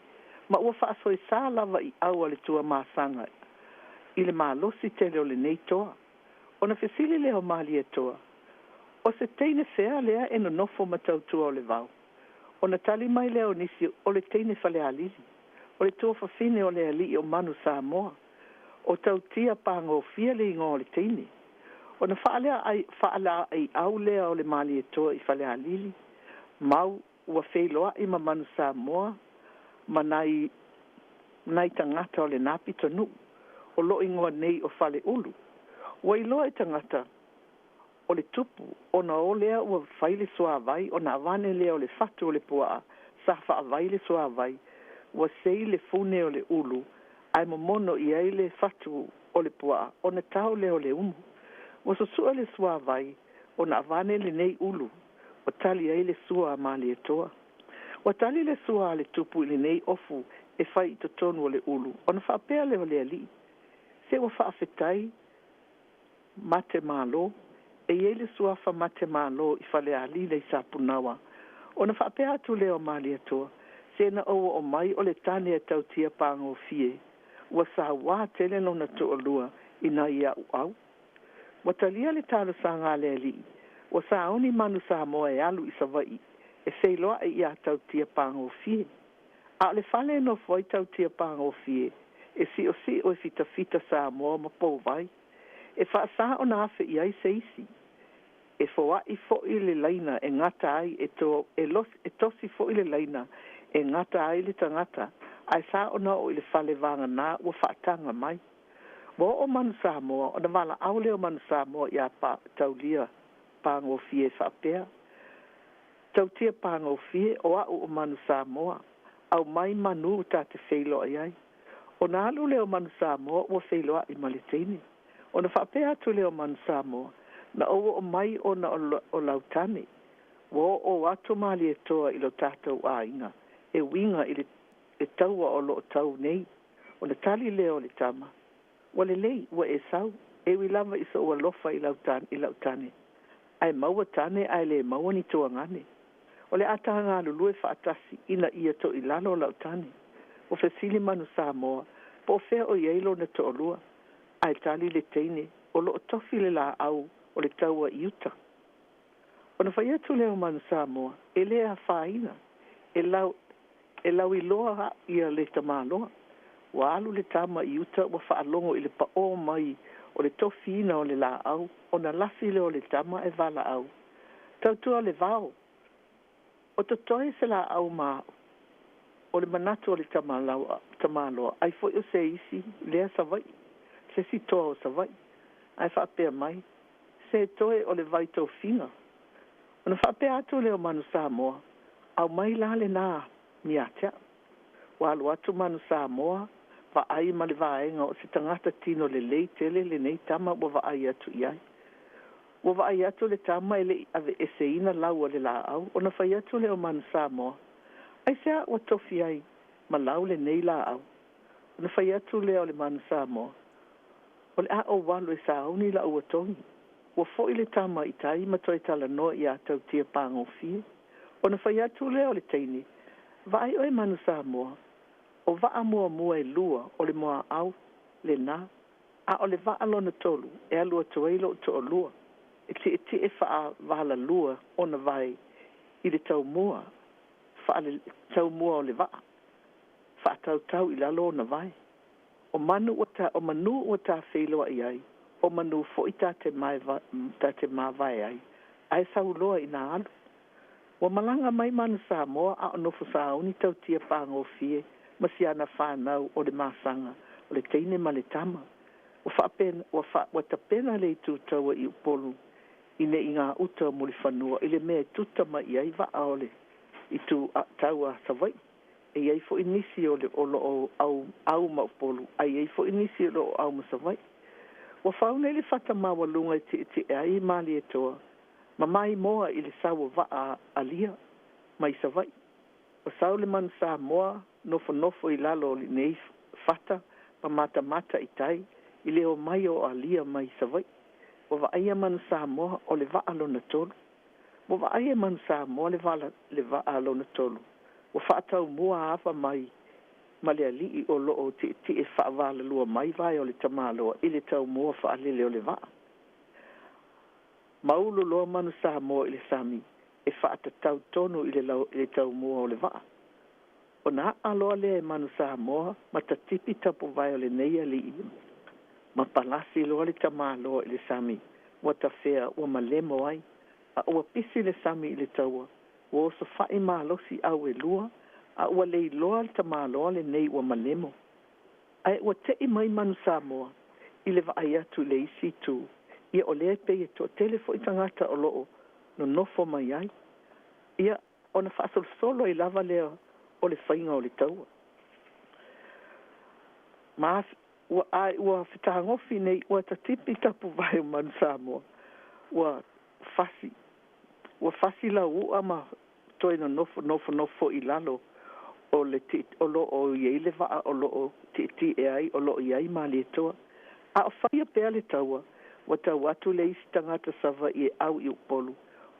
ma ua faasoesa lava i au a le Tuamasaga i le malosi tele o lenei toa. Ona fesili lea o Malietoa, O se teine fea lea e nonofo ma Tautua-o-le-Vao? Ona tali mai lea o nisi, O le teine Falealili, o le tuafafine o le alii o Manu Samoa, o Tautia Pagofie le igoa o le teine. Ona faalaeiau lea o le Malietoa i Falealili, mau ua feiloai ma Manu Samoa ma nai nai tagata o lenā pitonuu, o lo o igoa nei o Faleulu. Ua iloa e tagata o le tupu, ona o lea ua fai le suavai, ona avane lea o le fatu o le puaa sa faavai le suavai, ua sei le fune o le ulu ae momono i ai le fatu o le puaa, ona tao lea o le umu. Ua susue le suavai, ona avane lenei ulu, ua tali ai le sua a Malietoa. Ua tali le sua a le tupu i lenei ofu e fai i totonu o le ulu, ona faapea lea o le alii, Se ua faafetai Matemalo, e i ai le suafa Matemalo i Falealili i Sapunaoa. Ona faapea atu lea o Malietoa, Se na ou oo mai o le tane a Tautia Pagofie, ua sauā tele lona toalua i nai a'u au. Ua talia le talosaga a le alii, ua sauni Manu Samoa e alu i Savaii e feiloai iā Tautia Pagofie. A o le fale e nofo ai Tautia Pagofie, e siosio e fitafita Samoa ma Pouvai. E faasā ona afe i ai se isi. E foai foi le laina e gata ai e to, e, los, e tosi foi le laina e gata ai le tagata, ae sa ona oo i le fale vagana ua faataga mai. Ua oo Manu Samoa, ona valaau lea o Manu Samoa iā Pa, Taulia Pagofie e faapea, Tautia Pagofie, o a'u o Manu Samoa, aumai manu ta te feiloai ai. Ona alu lea o Manu Samoa ua feiloai ma le teine. Ona faapea atu lea o Manu Samoa, Na ou oo mai ona o lau tane. Ua oo atu Malietoa i lo tatou aiga e uiga i le taua o lo o tau nei. Ona tali lea o le tama, Ua lelei, ua e sau, e ui lava i sou alofa i lau i lau tane. Ae maua tane ae le maua ni tuagane. O le a ta galulue faatasi ina ia toilalo lau tane. Ua fesili Manu Samoa, po o fea o i ai lona toalua? Ae tali le teine, o lo o tofi le laau o le taua i uta. Ona fai atu lea o Manu Samoa, e le afaina, e lau, e lauiloa ia le tamaloa. Ua alu le tama i uta ua faalogo i le paʻō mai o le tofiina o le laau, ona lafi lea o le tama e valaau, Tautua le vao! O totoe se laau ma au. O le manatu o le tamaloa, ai foi o se isi lea Savaii, se isi toa o Savaii. Ae faapea mai, Se toe o le vai tofiga. Ona faapea atu lea o Manu Samoa, Aumai la lenā ia te au. Ua alu atu Manu Samoa, vaai ma le vaega o se tagata tino lelei tele lenei tama ua vaai atu i ai. Ua vaai atu le tama e le i aveeseina lau o le laau, ona fai atu lea o Manu Samoa, Aisea ua tofi ai ma lau lenei laau? Ona fai atu lea o le Manu Samoa, O le a ou alu e sauni la'u atogi. Ua fo'i le tama i tai ma toe talanoa iā Tautia Pagofie. Ona fai atu lea o le teine, Vaai oe Manu Samoa, o vaa muamua e lua o le muaau lenā, a o le vaa lona tolu e alu atu ai lo'u toalua, e tietie faavalalua ona vae i le taumua, faale, taumua o le vaa, faatautau i lalo ona vae. O manu ua ta, o manū ua ta feiloai ai, o manū foi ta te maeva, ta te mavae ai, ae sau loa i nā alu. Ua malaga mai Manu Samoa a o nofo sauni Tautia Pagofie ma si ana whanau o le masaga, o le teine ma le tama. Ua faapena, ua fa, ua tapena le itu taua i Upolu i ne i ngā uta o Mulifanua i le mea e tuta mai i ai vaa o le itu a, taua a Savaii. E i ai foi nisi o le o lo o au, au ma Upolu, a i ai foi nisi o lo o au ma Savaii. Ua fau nei le fata maualuga e tietie ai Malietoa ma maimoa i le sau o vaa alia mai Savaii. Ua sau le Manu Samoa nofonofo i lalo o lenei fata ma matamata i tai i le omai o alia mai Savaii. Ua vaaia Manu Samoa o le vaa lona tolu. Ua vaaia Manu Samoa le vala le vaa lona tolu. Ua faataumua ava mai ma le alii o loo tietie faavalalua mai vae o le tamaloa i le taumua faalele o le vaa. Maulu loa Manu Samoa i le sami e faatatau tonu i le, lau, i le taumua o le vaa. Ona aa loa lea e Manu Samoa ma tatipi tapuvae o lenei alii ma palasi loa le tamaloa i le sami ua tafea ua malemo ai a ua pisi le sami i le taua ua osofai malosi au e lua a ua leiloa le tamaloa lenei ua malemo. Ae ua te'i mai Manu Samoa i le vaai atu i le isi itu, ia o lea e pei e toatele foi tagata o loo nonofo mai ai. Ia ona faasolosolo ai lava lea o le faiga o le taua. Ma ua ae ua fetagofi nei ua tatipi tapuvae o Manu Samoa ua fasi ua fasi lauua ma toe nonofo nofonofo i lalo o le o loo i ai le vaa o loo tietie ai o loo i ai Malietoa. A o faia pea le taua ua tau atu le isi tagata Savaii e au i Upolu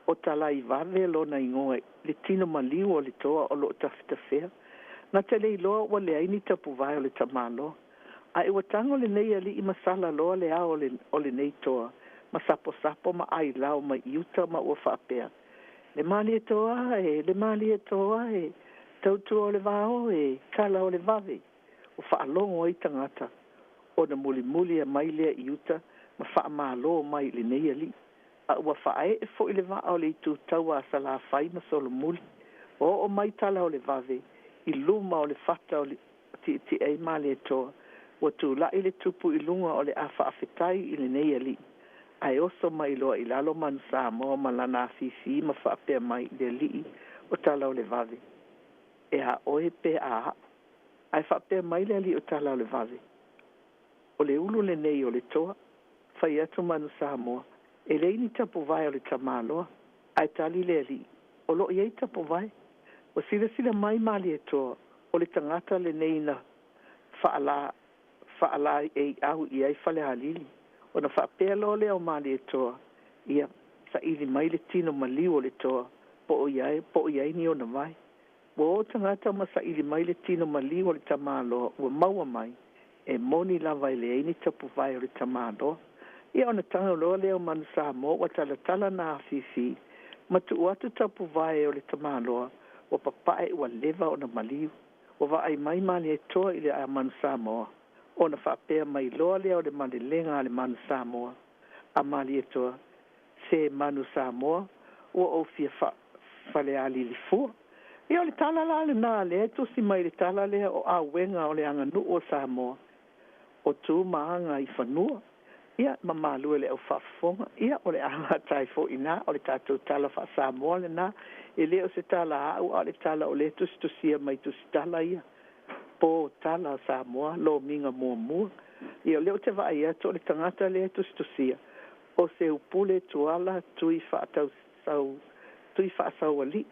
o Talaivave lona igoa le tino maliu o le toa o loo tafetafea. Na te le iloa ua leai ni tapuvae o le tamaloa. Ae ua tago lenei alii ma sala loa le ao o lenei toa ma saposapo ma ailao mai i uta ma ua faapea, Le Malietoa e, le Malietoa e, tautua o le vao e, tala o le vave. Ua faalogo ai tagata ona mulimuli mai lea i uta ma faamalo mai i lenei alii. A ua faaee foi le vaa o le itu taua a Salafai ma Solomuli. Ua oo mai tala o le vave i luma o le fata o le tietie ai Malietoa. Ua tulai le tupu i luga o le a faafetai i lenei alii. Ae oso mai loa i lalo Manu Samoa ma lana afifi ma faapea mai i le alii o tala o le vave, E a oe pe a a'u? Ae faapea mai le alii o tala o le vave, O le ulu lenei o le toa. Fai atu Manu Samoa, E leai ni tapuvae o le tamaloa. Ae tali le alii, O loo i ai tapuvae. Ua silasila mai Malietoa o le tagata lenei na faala faalaeiau i ai Falealili. Ona faapea loa lea o Malietoa, Ia saili mai le tino maliu o le toa po o i ai po o i ai ni ona vae. Ua o tagata ma saili mai le tino maliu o le tamaloa ua maua mai, e moni lava e leai ni tapuvae o le tamaloa. Ia ona tago loa lea o Manu Samoa ua talatala na afifi ma tuu atu tapuvae o le tamaloa ua papae ua leva ona maliu. Ua vaai mai Malietoa i le a Manu Samoa ona faapea mai loa lea o le malelega a le Manu Samoa a Malietoa, Se Manu Samoa ua ou fia Falealili fua. Ia o le tala la lenā lea e tusi mai le tala lea o auega o le aganuu o Samoa o tu ma aga i fanua. Ia mamalu e le au faafofoga, ia o le a gata ai foi iinā. O le tatou tala faa-Samoa lenā, e le o se tala a a'u a o le tala o lea e tusitusia mai tusitala ia po tala a Samoa lomiga muamua. Ia o lea ou te vaai atu o le tagata lea e tusitusia o Seupule Tuala Tui Faatausau Tui Faasaualii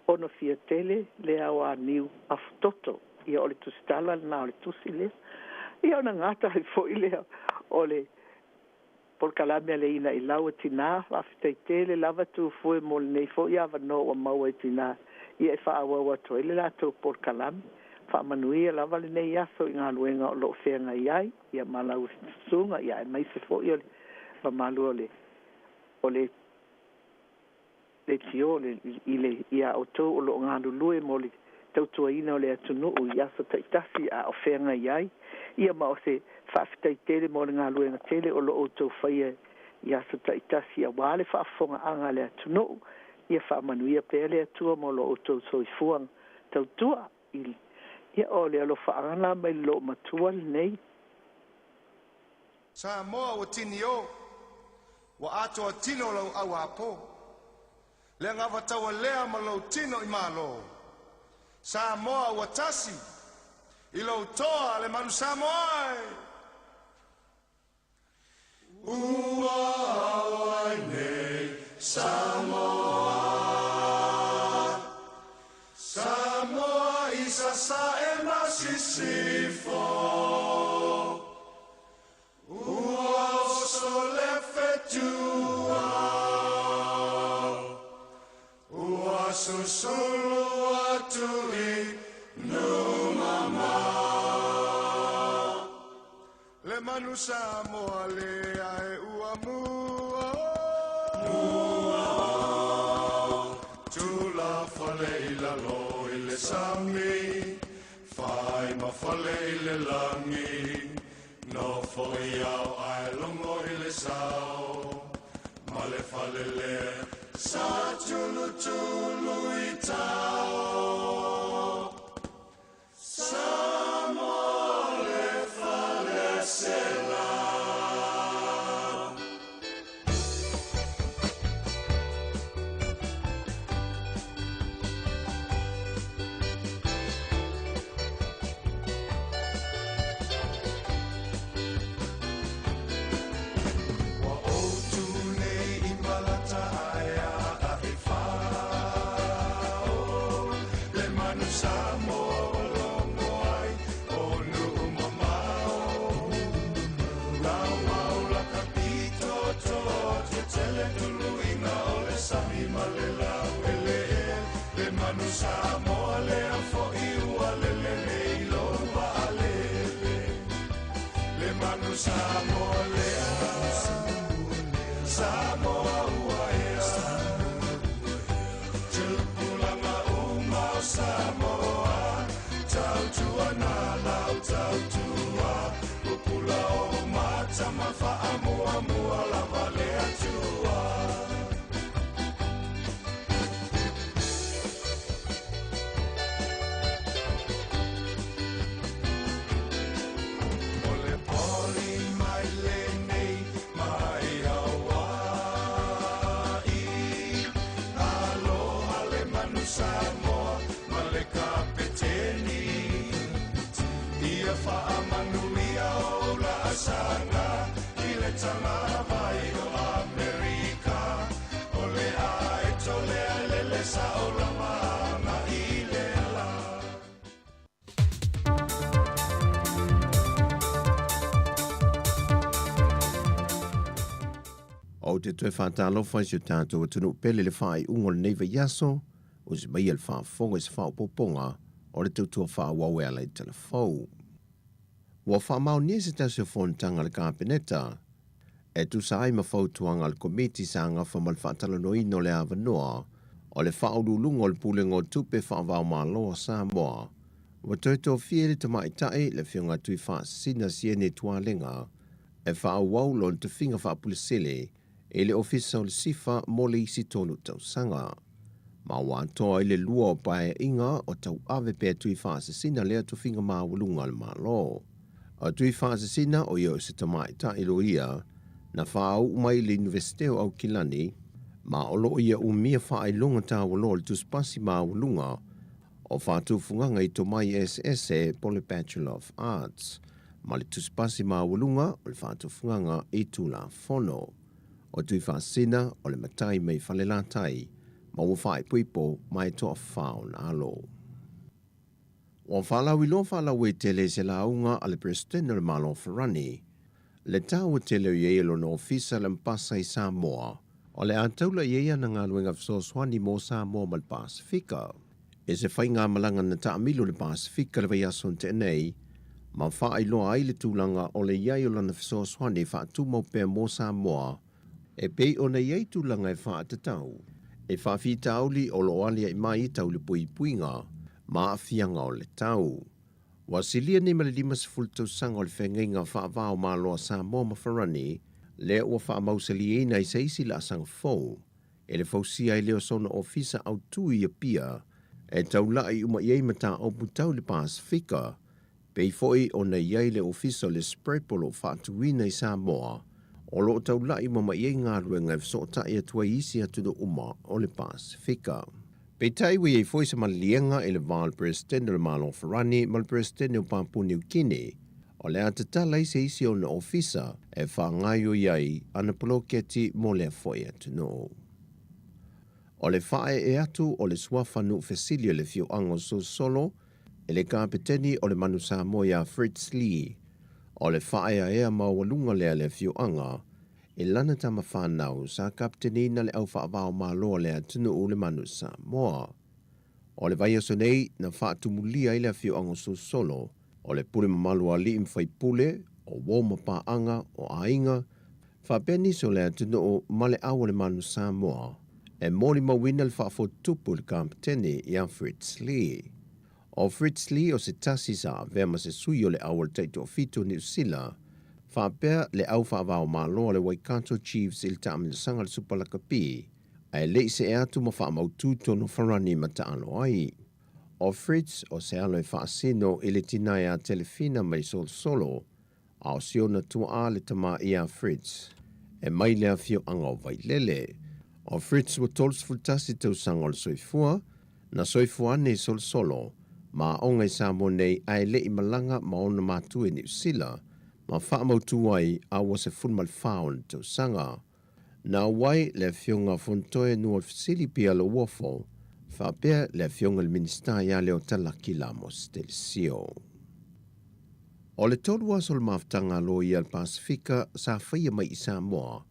ono fia tele le ao aniu afutoto. Ia o le tusitala lenā o le tusi lea. Ia ona gata ai foi lea o le polokalame a le Ina i Lau a Tinā. Faafetai tele lava Tufue mo lenei foi avanoa ua maua e tinā ia e faaauau atu ai le latou polokalame. Faamanuia lava lenei aso i galuega o loo feagai ai ia ma lau susuga ia aemaise foi o le mamalu o le o le leitio le i le iā outou o loo galulue mo le tautuaina o le atunuu i aso taitasi a o feagai ai ia ma o se faafetai tele mo le galuega tele o loo outou faia i aso taitasi auā le faafofogaaga a le atunuu. Ia faamanuia pea le Atua mo lo outou soifua tautua i ia o le alofaaga la mai le loomatua lenei. Samoa ua tini o, ua atoa tino lau auapo. Le agavataua lea ma lou tino i Malo. Samoa ua tasi i lou toa le manu Samoa e. Ua ao ai nei Samoa, Samoa i sasae. ifo Ua oso le fetua Ua susulu atu i Numamao Le manu Samoa lea e ua mua Mua Tulafale i lalo i le sami Fai ma fale i le lagi Nofo i ao ae logo i le sao Ma le fale lea sa tulutulu i tao Samoa le fale sela. Ua ou tu nei i malata ae a e fao Le manu Samoa ua logo ai o nuu mamao Lau mau laka pito toa te tele tuluiga o le sami ma le lau eleele Le manu Samoa lea fo'i ua lele nei lou vaalele Le manu Samoa lea Samoa ua ea Tupulaga uma o Samoa Tautuana lau tautua Pupula o mata ma faamuamua lava le Atua. O le poli mai lenei mai Hawaii Aloha le manu Samoa ma le kapeteni Ia faamanuia o laasaga i le tagavai o Amerika O le aeto lea e lele sao lava agai i le la. Ou te toe faatalofa i si o tatou atunuu pele i le faaiuga o lenei vaiaso, o se maia le faafofoga i se faaopoopoga o le tautua faaauau e ala i talafou. Ua faamaonia se tasi o fonotaga a le Kapeneta e tusa ai ma fautuaga a le Komiti sa gafa ma le faatalanoaina o le avanoa o le Faauluuluga o le Pulega o Tupe Faavaomalo a Samoa. Ua toe tofia le tamaitai, le Afioga Tuifaasisina Siene Tualega, e faaauau lona tofiga faapulesele i le Ofisa o le Sifa mo le isi tolu tausaga. Ma ua atoa ai le lua o paeaiga o tauave pea Tuifaasisina lea tofiga maualuga a le Malo. O Tuifaasisina o ia o se tamaitai loia na faauu mai i le Iunivesite o Aukilani, ma o lo o ia umia faailoga taualoa o le tusipasi maualuga o faatufugaga i tomai eseese po o le Bachelor of Arts, ma le tusipasi maualuga o le faatufugaga i Tulafono. O Tuifaasisina o le matai mai Falelatai ma ua faaipoipo ma e toafa ona alo. Ua faalauiloa faalauaitele i se lauga a le Peresetene o le Malo o Farani, le taua tele o i ai e lona ofisa le mpasa i Samoa, o le a taula i ai ana galuega fesoasoani mo Samoa ma le Pasefika. I se faigamalaga na taamilo i le Pasefika le vaiaso na tea nei, ma faailoa ai le tulaga o le i ai o lana fesoasoani faatumau pea mo Samoa, e pei ona i ai tulaga e faatatau i faafitauli o lo o aliae mai tau le puipuiga ma aafiaga o le tau. Ua silia nei ma le 50 tausaga o le feagaiga faava o Malo a Samoa ma Farani, lea ua faamausalieina i se isi laasaga fou e le fausia ai lea o sona ofisa autu i Apia e taulai uma i ai mataupu tau le Pasefika, pei foi ona i ai le ofisa o le SPREP o lo o faatuina i Samoa, o lo o taulai uma mai ai galuega e fesootai atu ai i isi atunuu uma o le Pasefika. Peitai ua i ai foi se maliliega i le va o le Peresetene o le Malo o Farani ma le Peresetene o Papua Niu Kini, o le a tatala ai se isi ona ofisa e faagaoioi ai ana poloketi mo lea foi atunuu. O le faaee atu o le suafa nuu fesili o le afioaga o Solosolo, e le Kapeteni o le Manu Samoa ia Fritz Lee. O le faaeaea maualuga lea a le afioaga i lana tama fanau sa kapeteniina le au faava-o-Malo a le atunuu le Manu Samoa. O le vaiaso nei na faatumulia ai le afioaga o Solosolo, o le pule mamalu a alii ma faipule, o uo ma paaga, o aiga, faapea nisi o le atunuu ma le au o le Manu Samoa e molimauina le faafotutupu i le Kapeteni ia Fritz Lee. O Fritz Lee o se tasi sa avea ma se sui o le au o le Taitoafitu o Niu Sila, faapea le au faava-o-Malo a le Waikato Chiefs i le taamilosaga o le Supa Lakapi, ae le i see atu ma faamautu tonu farani ma taalo ai. O Fritz o se alo e faasino i le tina ia Telefina mai Solosolo, a o si ona tuaa le tama ia Fritz, e mai le afioaga o Vailele. O Fritz ua 31 tausaga o le soifua, na soifua ane i Solosolo, ma aoga i Samoa nei ae le i malaga ma ona matua i Niu Sila, ma faamautu ai a ua 14 ona tausaga. Na auai le Afioga Fontoe Nuafesili Pia Lauofo faapea le Afioga i le Minisita ia Leotalaki Lamos Telisio. O le tolu aso o le mafutaga a loia a le Pasefika sa faia mai i Samoa,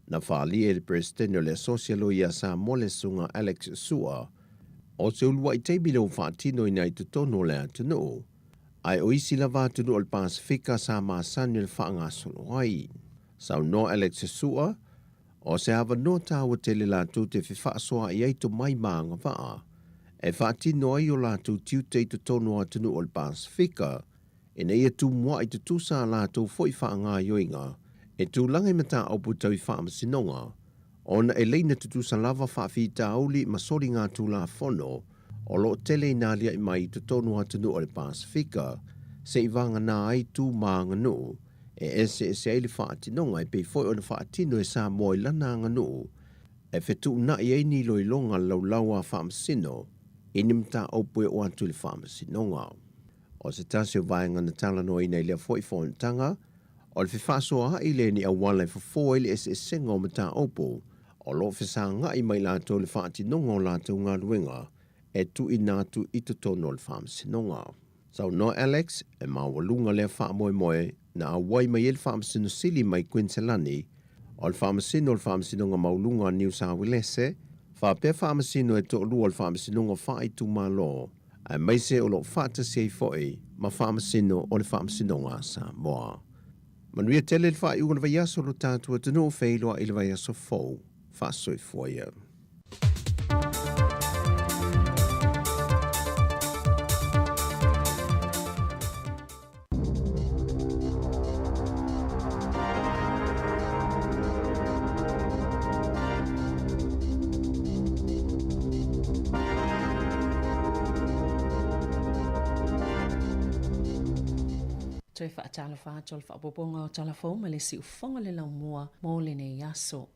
na faaalia e le Peresetene o le Asosi a Loia a Samoa le Susuga Alex Sua, o se uluai taimi lea ua faatinoina i totonu o le atunuu, ae o isi lava atunuu o le Pasefika sa masani o le faagasolo ai. Saunoa Alex Sua, o se avanoa taua tele latou te fefaasoaai ai tomai ma agavaa e faatino ai o latou tiute i totonu o atunuu o le Pasefika ina ia tumua'i tutusa a latou foi faagaoioiga e tulaga i mataupu tau i faamasinoga ona e laina tutusa lava faafitauli ma soligatulafono o lo o tele ina aliaʻi mai i totonu o atunuu o le Pasefika se i vagana ai tu ma aganuu e eseese ai le faatinoga e pei foi ona faatino e Samoa i lana aganuu e fetuunaʻi ai ni iloiloga laulau a faamasino i ni mataupu e oo atu i le faamasinoga. O se tasi o vaega na talanoaina i lea foi fonotaga, o le fefaasoaai lea i ni auala e fofo ai le eseesega o mataupu o lo o fesagaʻi mai latou i le faatinoga o latou galuega e tuuina atu i totonu o le faamasinoga. Saunoa Alex, e maualuga lea faamoemoe na auai mai ai le Faamasino Sili mai Kuiniselani, o le Faamasino o le Faamasinoga Maualuga a Niu Sauelese, faapea Faamasino e toalua o le Faamasinoga Faaitumalo, aemaise o lo o faatasi ai foi ma Faamasino o le Faamasinoga a Samoa. Manuia tele le faaiuga o le vaiaso lo tatou atunuu feiloai i le vaiaso fou. Faasoifua ia. Toe faatalofa atu o le faaopoopoga o Tala Fou ma le Siufofoga le Laumua mo lenei aso.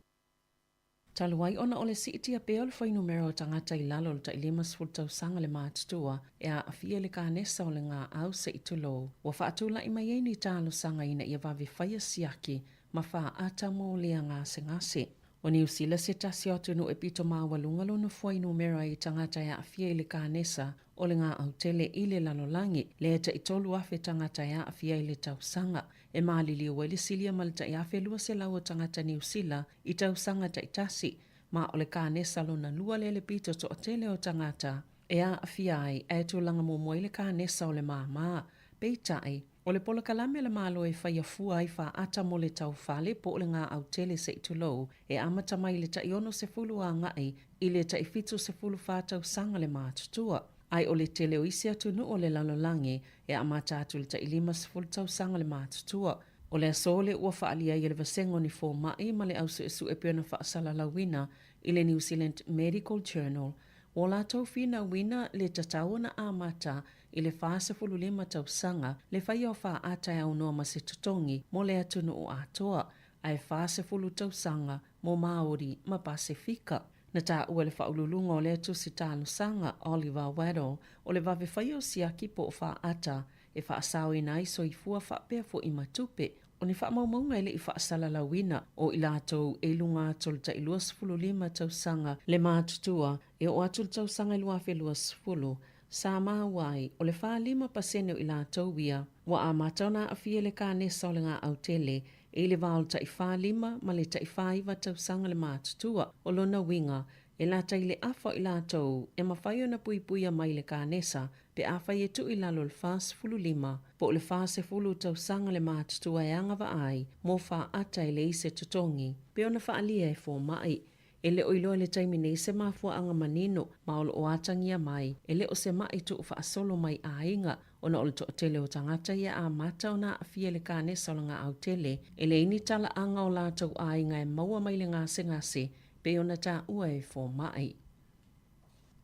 Talu ai ona o le siitia pea o le fuainumera o tagata i lalo o le tai 50 tausaga le matutua e aafia i le kanesa o le gaau se i tulou, ua faatula'i mai ai ni talosaga ina ia vave faia siaki ma faata mo lea gasegase. O Niu Sila se tasi o atunuu e pito maualuga lona fuainumera i tagata e aafia i le kanesa o le gaau tele i le lalolagi, lea e tai 3,000 tagata e aafia i le tausaga. E maliliu ai le silia ma le tai 1,200 o tagata Niu Sila i tausaga taitasi, ma o le kanesa lona lua lea le pito toatele o tagata e aafia ai, ae tulaga muamua ai le kanesa o le māmā. Peitai, o le polokalame a le Malo e faia fua ai faata mo le taufale po o le gaau tele se i tulou, e amata mai i le tai 60 agai i le tai 74 tausaga le matutua. Ae o le tele o isi atunuu o le lalolagi e amata atu i le tai 50 tausaga le matutua. O le aso lea ua faaalia ai e le Vasega o ni Fomai ma le Au Suesue pei ona faasalalauina i le New Zealand Medical Journal, ua latou finauina le tatau ona amata i le 45 tausaga le faia o faata e aunoa ma se totogi mo le atunuu atoa, ae 40 tausaga mo Māori ma Pasefika. Na taua e le faauluuluga o lea tusi talosaga, Oliver Weddell, o le vave faia o siaki po o faata e faasaoina ai soifua faapea foi ma tupe. O ni faamaumauga e le i faasalalauina, o i latou e i luga atu o le tai 25 tausaga le matutua e oo atu i le tausaga e 2020. Sa maua ai, o le 45% o i latou ia ua amata ona aafia i le kanesa o le gaau tele i le va o le tai 45 ma le tai 49 tausaga le matutua. O lona uiga, e lata i le afa o i latou e mafai ona puipuia mai le kanesa pe afai e tuu i lalo o le 45 po o le 40 tausaga le matutua e agavaa ai mo faata e leai se totogi, pei ona faaalia e fomai. E le o iloa i le taimi nei se mafuaaga manino ma o lo o atagia mai e le o se ma'i tuufaasolo mai aiga ona o le toatele o tagata ia amata ona aafia i le kanesa o le gaau tele e leai ni talaaga o latou aiga e maua mai le gasegase pei ona taua e fomai.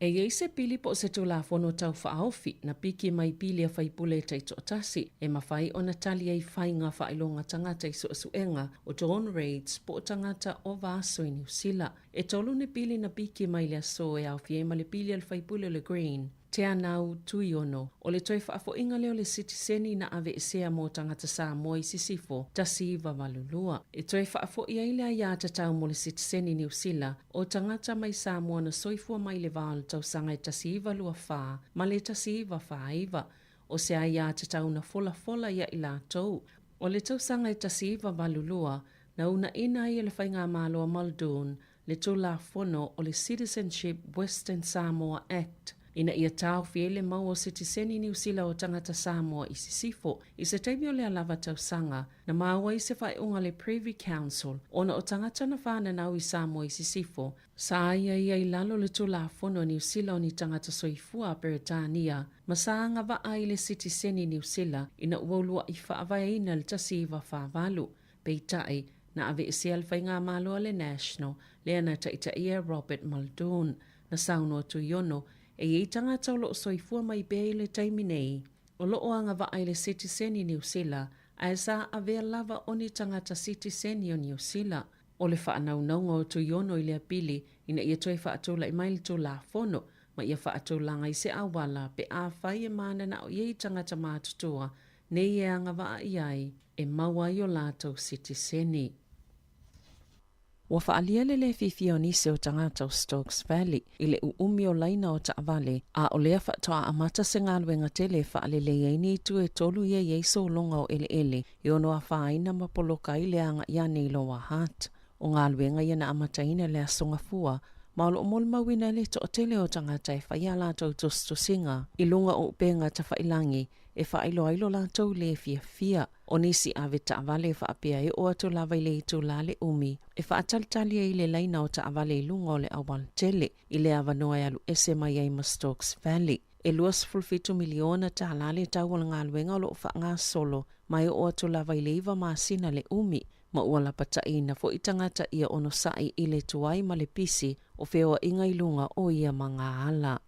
E i ai se pili po o se Tulafono Tau Faaofi na piki mai pili a faipule taitoatasi e mafai ona tali ai faiga faailoga tagata i suesuega o Dawn Raids po o tagata o Vaaso i Niu Sila. E tolu ni pili na piki mai le aso e aofia ai ma le pili a le faipule o le Green, Teanau Tuiono, o le toe faafoiga lea o le sitiseni na aveesea mo tagata Samoa i Sisifo 1982. E toe faafoi ai le aiatatau mo le sitiseni Niu Sila o tagata mai Samoa na soifua mai le va o le tausaga e 1924 ma le 1949, o se aiatatau na folafola ia i latou. O le tausaga e 1982, na uunaina ai e le Faigamalo a Muldoon le Tulafono o le Citizenship Western Samoa Act ina ia taofi ai le mau o sitiseni Niu Sila o tagata Samoa i sisifo. I se taimi o lea lava tausaga, na maua ai se faaiuga a le Privy Council ona o tagata na fananau i Samoa i sisifo, sa aiaia i lalo o le Tulafono a Niu Sila o ni tagata soifua a Peretania ma sa agavaa i le sitiseni Niu Sila ina ua ulua'i faavaeina i le 1948. Peitai, na aveesea le faigamalo a le National, lea na taitaia e Robert Muldoon. Na saunoa Tuiono, e i ai tagata o lo o soifua mai pea i le taimi nei, o lo o agavaa i le sitiseni Niu Sila, ae sa avea lava o ni tagata sitiseni o Niu Sila. O le faanaunauga o Tuiono i lea pili ina ia toe faatulai mai le Tulafono ma ia faatulaga i se auala pe afai e mananao i ai tagata matutua nei e agavaa i ai e maua ai o latou sitiseni. Ua faaalia le lē fiafia o nisi o tagata o Stokes Valley i le ʻuʻumi o laina o taavale, a o lea faatoa amata se galuega tele e faalelei ai ni itu e tolu ia i ai sologa o eleele e ono afaina ma poloka ai le agaʻi ane i Lower Hutt. O galuega ia na amataina i le Aso Gafua, ma o lo o molimauina ai le toatele o tagata e fai a latou tusitusiga i luga o upega tafailangi e faailoa ai lo latou lē fiafia. O nisi ave taavale e faapea e oo atu lava i le itulā le ʻumi e faatalitali ai i le laina o taavale i luga o le aualatele i le avanoa e alu ese mai ai ma Stokes Valley. E 27 miliona tālā le tau o le galuega o lo o faagasolo ma e oo atu lava i le iva masina le ʻumi, ma ua lapataʻiina foi tagata ia onosaʻi i le tuai ma le pisi o feoaʻiga i luga o ia magaala.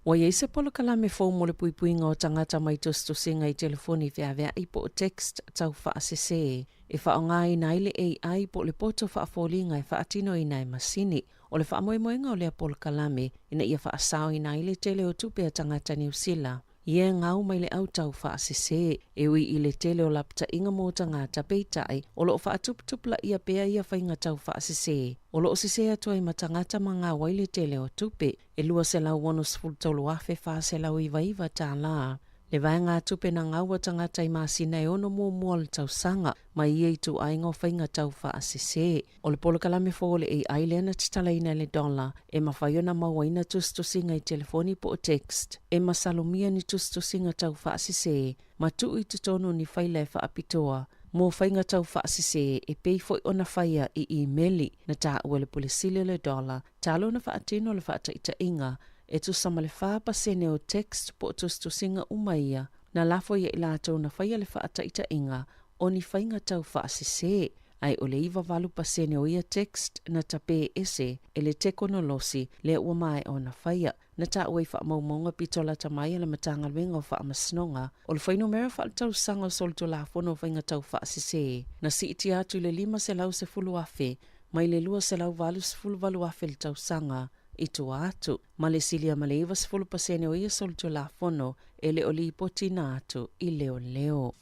Ua i ai se polokalame fou mo le puipuiga o tagata mai tusitusiga i telefoni feaveaʻi po o text tau faasesē e faaaogaina ai le AI po o le poto faafoliga e faatinoina e masini. O le faamoemoega o lea polokalame ina ia faasaoina ai le tele o tupe a tagata Niu Sila ia e gau mai le au tau faasesē. E ui i le tele o lapataʻiga mo tagata, peitai, o lo o faatuputupulaia pea ia faiga tau faasesē o lo o sesē atu ai ma tagata ma gau ai le tele o tupe. E $263,499 tālā le vaegatupe na gau a tagata i masina e ono muamua o le tausaga mai ia ituaiga o faiga tau faasesē. O le polokalame fou o le AI lea na tatalaina e le dollar e mafai ona mauaina tusitusiga i telefoni po o text e masalomia ni tusitusiga tau faasesē ma tuu i totonu ni faila e faapitoa mo faiga tau faasesē e pei foi ona faia i imeli. Na taua e le Pule Sili o le Dollar Talu ona faatino le faataitaiga, e tusa ma le 4% o text po o tusitusiga uma ia na lafo ia i latou na faia le faataitaiga o ni faiga tau faasesē, ae o le 98% o ia text na tapē ese e le tekonolosi lea ua maea ona faia. Na taua i faamaumauga pito lata mai a le Matagaluega o Faamasinoga o le fuainumera faaletausaga o solitulafono o faiga tau faasesē na siitia atu i le 510,000 mai le 288,000 le tausaga i tua atu, ma le silia ma le 90% o ia solitulafono e le o lipotiina atu i leoleo.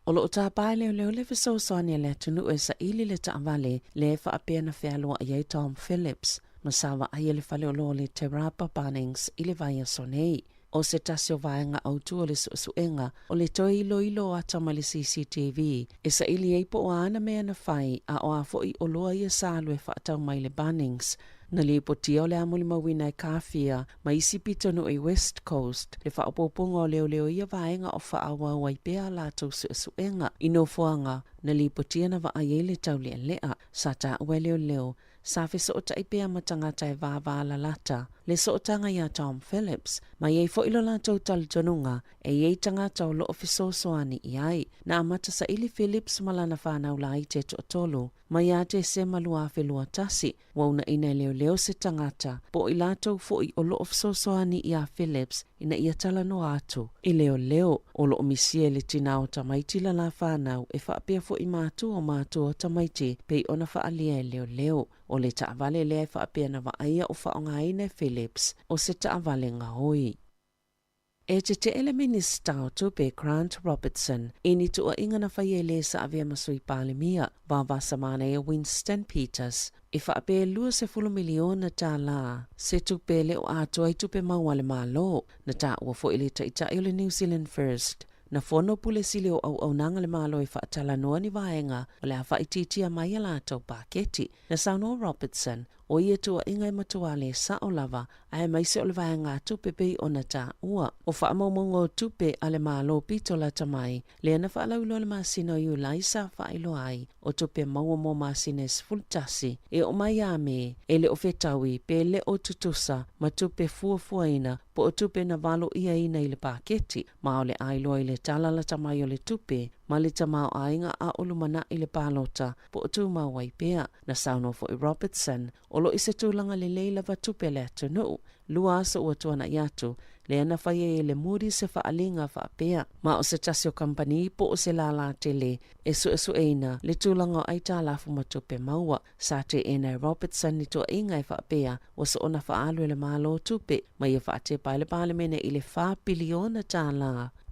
O lo o tāpā e leoleo le fesoasoani a le atunuu e saili le taavale lea e faapea na fealoaʻi ai Tom Phillips. ma sa vaaia le faleoloa o le Te Rapa Bunnings i le vaiaso nei. O se tasi o vaega autu o le suesuega, o le toe iloilo o ata mai le CCTV e saili ai po o a ana mea na fai a o a foi oloa ia sa alu e faatau mai le Bunnings. Na lipotia o le a molimauina e Kāwhia ma isi pitonuu i West Coast le faaopoopoga o leoleo i ia vaega o faaauau ai pea a latou suesuega i nofoaga na lipotia na vaai ai le taulealea. Sa taua e leoleo Sa fesootai pea ma tagata e vāvālalata le sootaga iā Tom Phillips, ma i ai foi lo latou talitonuga e i ai tagata o loo fesoasoani i ai. Na amata saili Phillips ma lana fanau laiti e toatolu mai ia Tesema 2021, ua uunaina e leoleo se tagata po o i latou foi o loo fesoasoani iā Phillips ina ia talanoa atu i leoleo. O loo misia e le tinā o tamaiti la la fanau e faapea foi matua o matua o tamaiti pei ona faaalia e leoleo. O le taavale lea e faapea na vaaia o faaaogaina e Phillips o se taavale gaoi. E tetee le Minisita o Tupe Grant Robertson i ni tuuaiga na faia e le sa avea ma Sui Palemia, Vavasa Manaia Winston Peters, e faapea e $20 miliona tālā se tupe e le o atoa i tupe maua a le Malo. Na taua foi le Taitai o le New Zealand First, na fono Pule Sili o Auaunaga a le Malo e faatalanoa ni vaega o le a faaitiitia mai a latou paketi. Na saunoa Robertson, o ia tuuaiga e matua le sao lava, aemaise o le vaegatupe pei ona taua. O faamaumauga o tupe a le Malo pito lata mai, lea na faalauiloa i le masina o Iulai sa faailoa ai o tupe maua mo masina e 11 e oo mai ia Me, e le o fetaui pe le o tutusa ma tupe fuafuaina po o tupe na valoiaina i le paketi, ma o le a iloa i le tala lata mai o le tupe ma le tamaoaiga a o lumanai le palota po o tumau ai pea. Na saunoa foi Robertson, o lo o i se tulaga lelei lava tupe a le atunuu. Lua aso ua tuanai atu, lea na fai ai e le Moody's se faaaliga faapea, ma o se tasi o kamupani po o se lālā tele e suesueina le tulaga o aitalafu ma tupe maua. Sa teena e Robertson ni tuuaiga e faapea ua soona faaalu e le Malo tupe ma ia faatepa ai le Palemene i le $4 piliona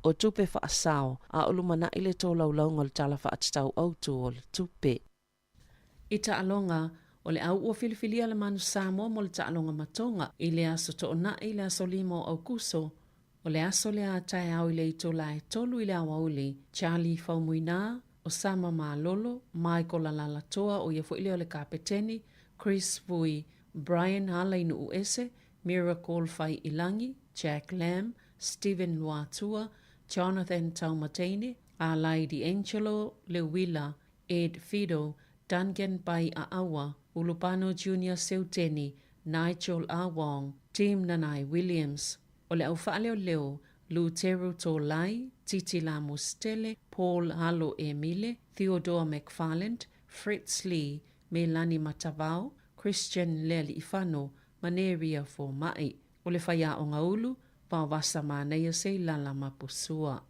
o tupe faasao a o lumanai le tolaulauga o le Tala Faatatau Autu o le Tupe. I taaloga, o le au ua filifilia le Manu Samoa mo le taaloga matoga i le aso Toonai i le aso 5 o Aukuso. O le aso lea a taeao i le itula e 3 i le aoauli, Charlie Faumuina, Osama Malolo, Michael Alalatoa o ia foi lea o le kapeteni, Chris Vui, Brian Alainuuese, Miracle Faiilagi, Jack Lam, Steven Luatua, Jonathan Taumateine, Alai D'Angelo Leuila, Ed Fido, Duncan Pai'aaua, Ulupano Junior Seuteni, Nigel Ah Wong, Tim Nanai Williams. O le au faaleoleo, Luteru Tolai, Titi Lamostele, Paul Alo Emile, Theodore McFarland, Fritz Lee, Melani Matavao, Christian Lealiifano ma Neria Foma'i. O le faiaoga ulu, Vaovasa Manaia Seilala Mapusua.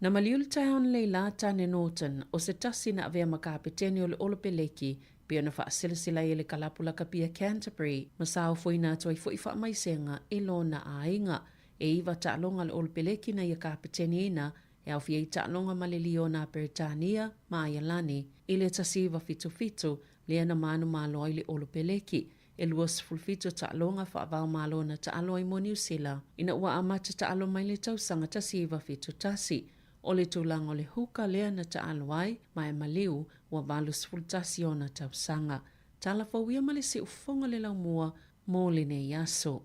Na maliu le taeao analeila a Tane Norton, o se tasi na avea ma kapetene o le Olopeleki, pei ona faasilasila ai e le kalapu lakapia Canterbury ma sa ofoina atu ai foi faamaisega i lona aiga. E iva taaloga a le Olopeleki na ia kapeteniina, e aofia ai taaloga ma le Liona a Peretania ma Aialani i le 1977, lea na manumalo ai le Olopeleki. E 27 taaloga faava-o-Malo na taalo ai mo Niu Sila ina ua amata taalo mai le tausaga 1971. O le tulaga o le huka lea na taalo ai, ma e maliu, ua 81 ona tausaga. Tala fou ia ma le siufofoga o le laumua mo lenei aso.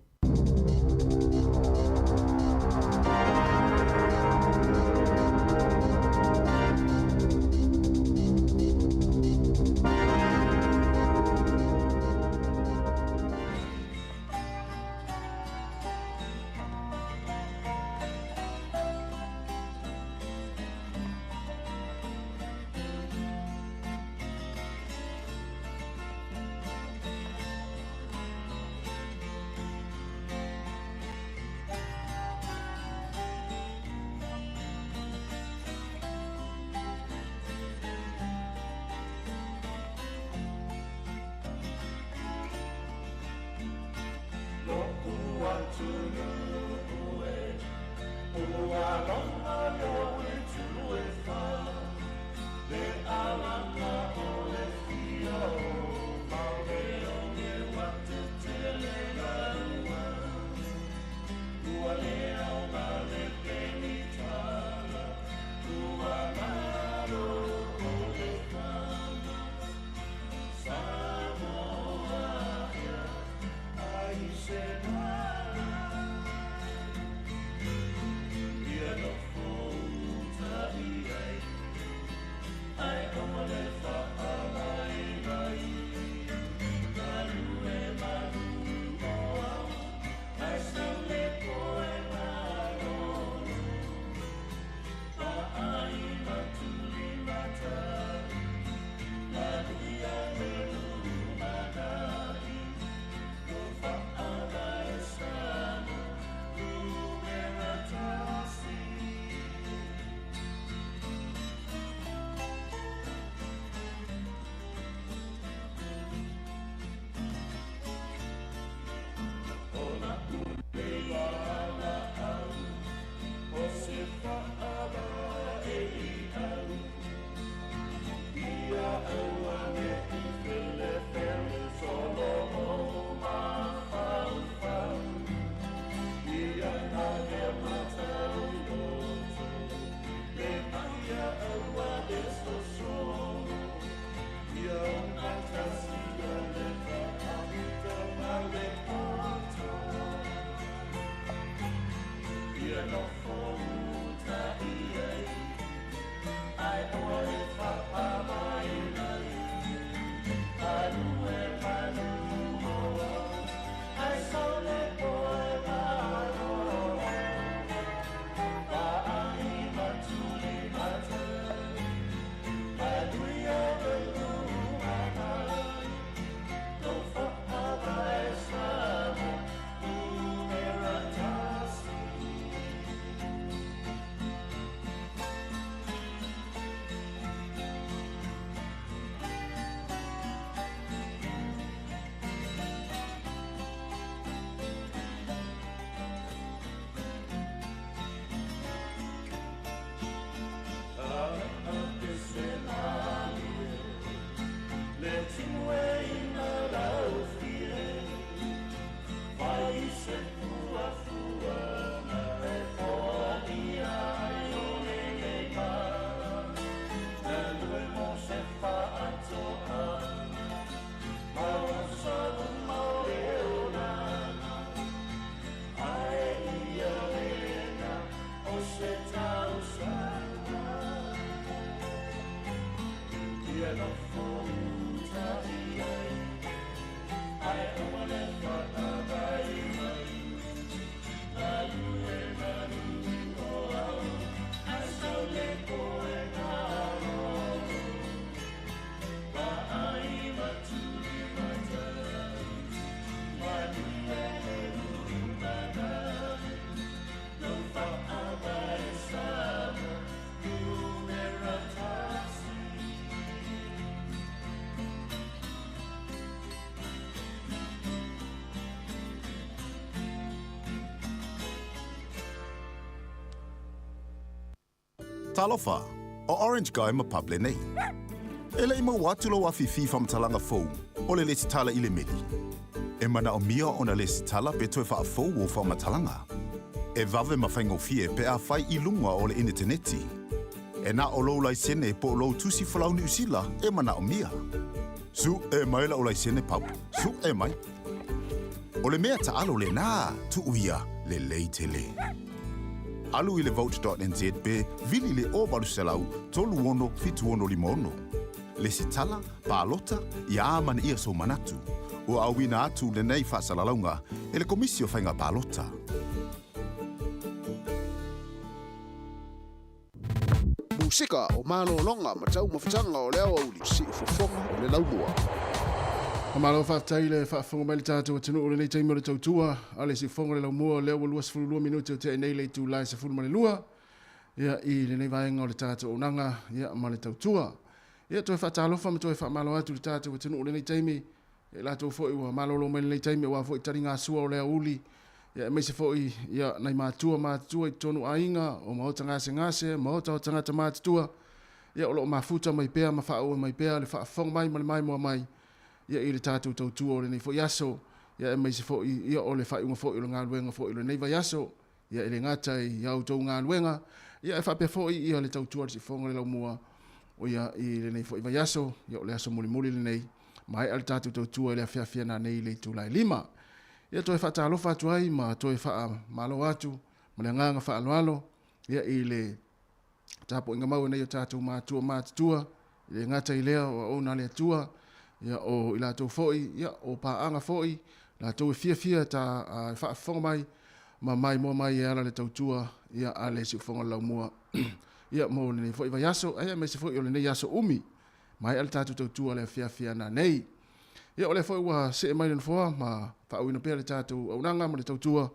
Talofa, o Orange Guy ma Pable nei. E leʻi maua atu lou afifi faamatalaga fou o le lesitala i le meli. E manaomia ona lesitala pe toe faafou ou faamatalaga. E vave ma faigofie pe afai i luga o le initaneti. E na o lou laisene po o lou tusi folau Niu Sila e manaomia. Suʻe mai la'u laisene Pub, suʻe mai. O le mea taalo lenā, tuu ia, lelei tele. Alu i le vote.nz pe vili le 0800 36 7656. Lesitala, palota, ia amanaia sou manatu. Ua auina atu lenei faasalalauga e le Komisi o Faiga Palota. Musika o malologa ma taumafataga o le aoauli, siufofoga o le laumua. Faamalo faafetai i le faafofoga mai le tatou atunuu i lenei taimi o le tautua a le siufofoga o le laumua o lea ua 22 minute o tea nei le itula e 12 ia i lenei vaega o le tatou auaunaga ia ma le tautua. Ia toe faatalofa ma toe faamalo atu i le tatou atunuu i lenei taimi Ia i latou foi ua malolo mai lenei taimi aua foi taligasua o le aoauli, ia aemaise foi ia nai matua matutua i totonu o aiga, o maota gasegase, maota o tagata matutua, ia o lo o mafuta mai pea ma faaauau mai pea le faafofoga mai ma le maimoa mai ia i le tatou tautua o lenei foi aso, ia aemaise foi ia o le faaiuga foi o le galuega foi o lenei vaiaso, ia e le gata i a outou galuega, ia ae faapea foi ia le tautua a le Siufofoga o le Laumua, o ia i lenei foi vaiaso, ia o le aso mulimuli lenei, maea le tatou tautua i le afiafi nanei i le itula e 5. Ia toe faatalofa atu ai ma toe faamalo atu ma le agaga faaaloalo ia i le tapuaiga mau e nai o tatou matua matutua, e le gata i lea o auauna a le Atua, ia o i latou foi, ia o paaga foi, latou e fiafia ta e faafofoga mai ma maimoa mai e ala le tautua ia a le Siufofoga o le Laumua ia mo lenei foi vaiaso, aemaise foi o lenei aso umi. Maea le tatou tautua le afiafi ananei. Ia o lea foi ua see mai le nofoa ma faauuina pea le tatou auaunaga ma le tautua.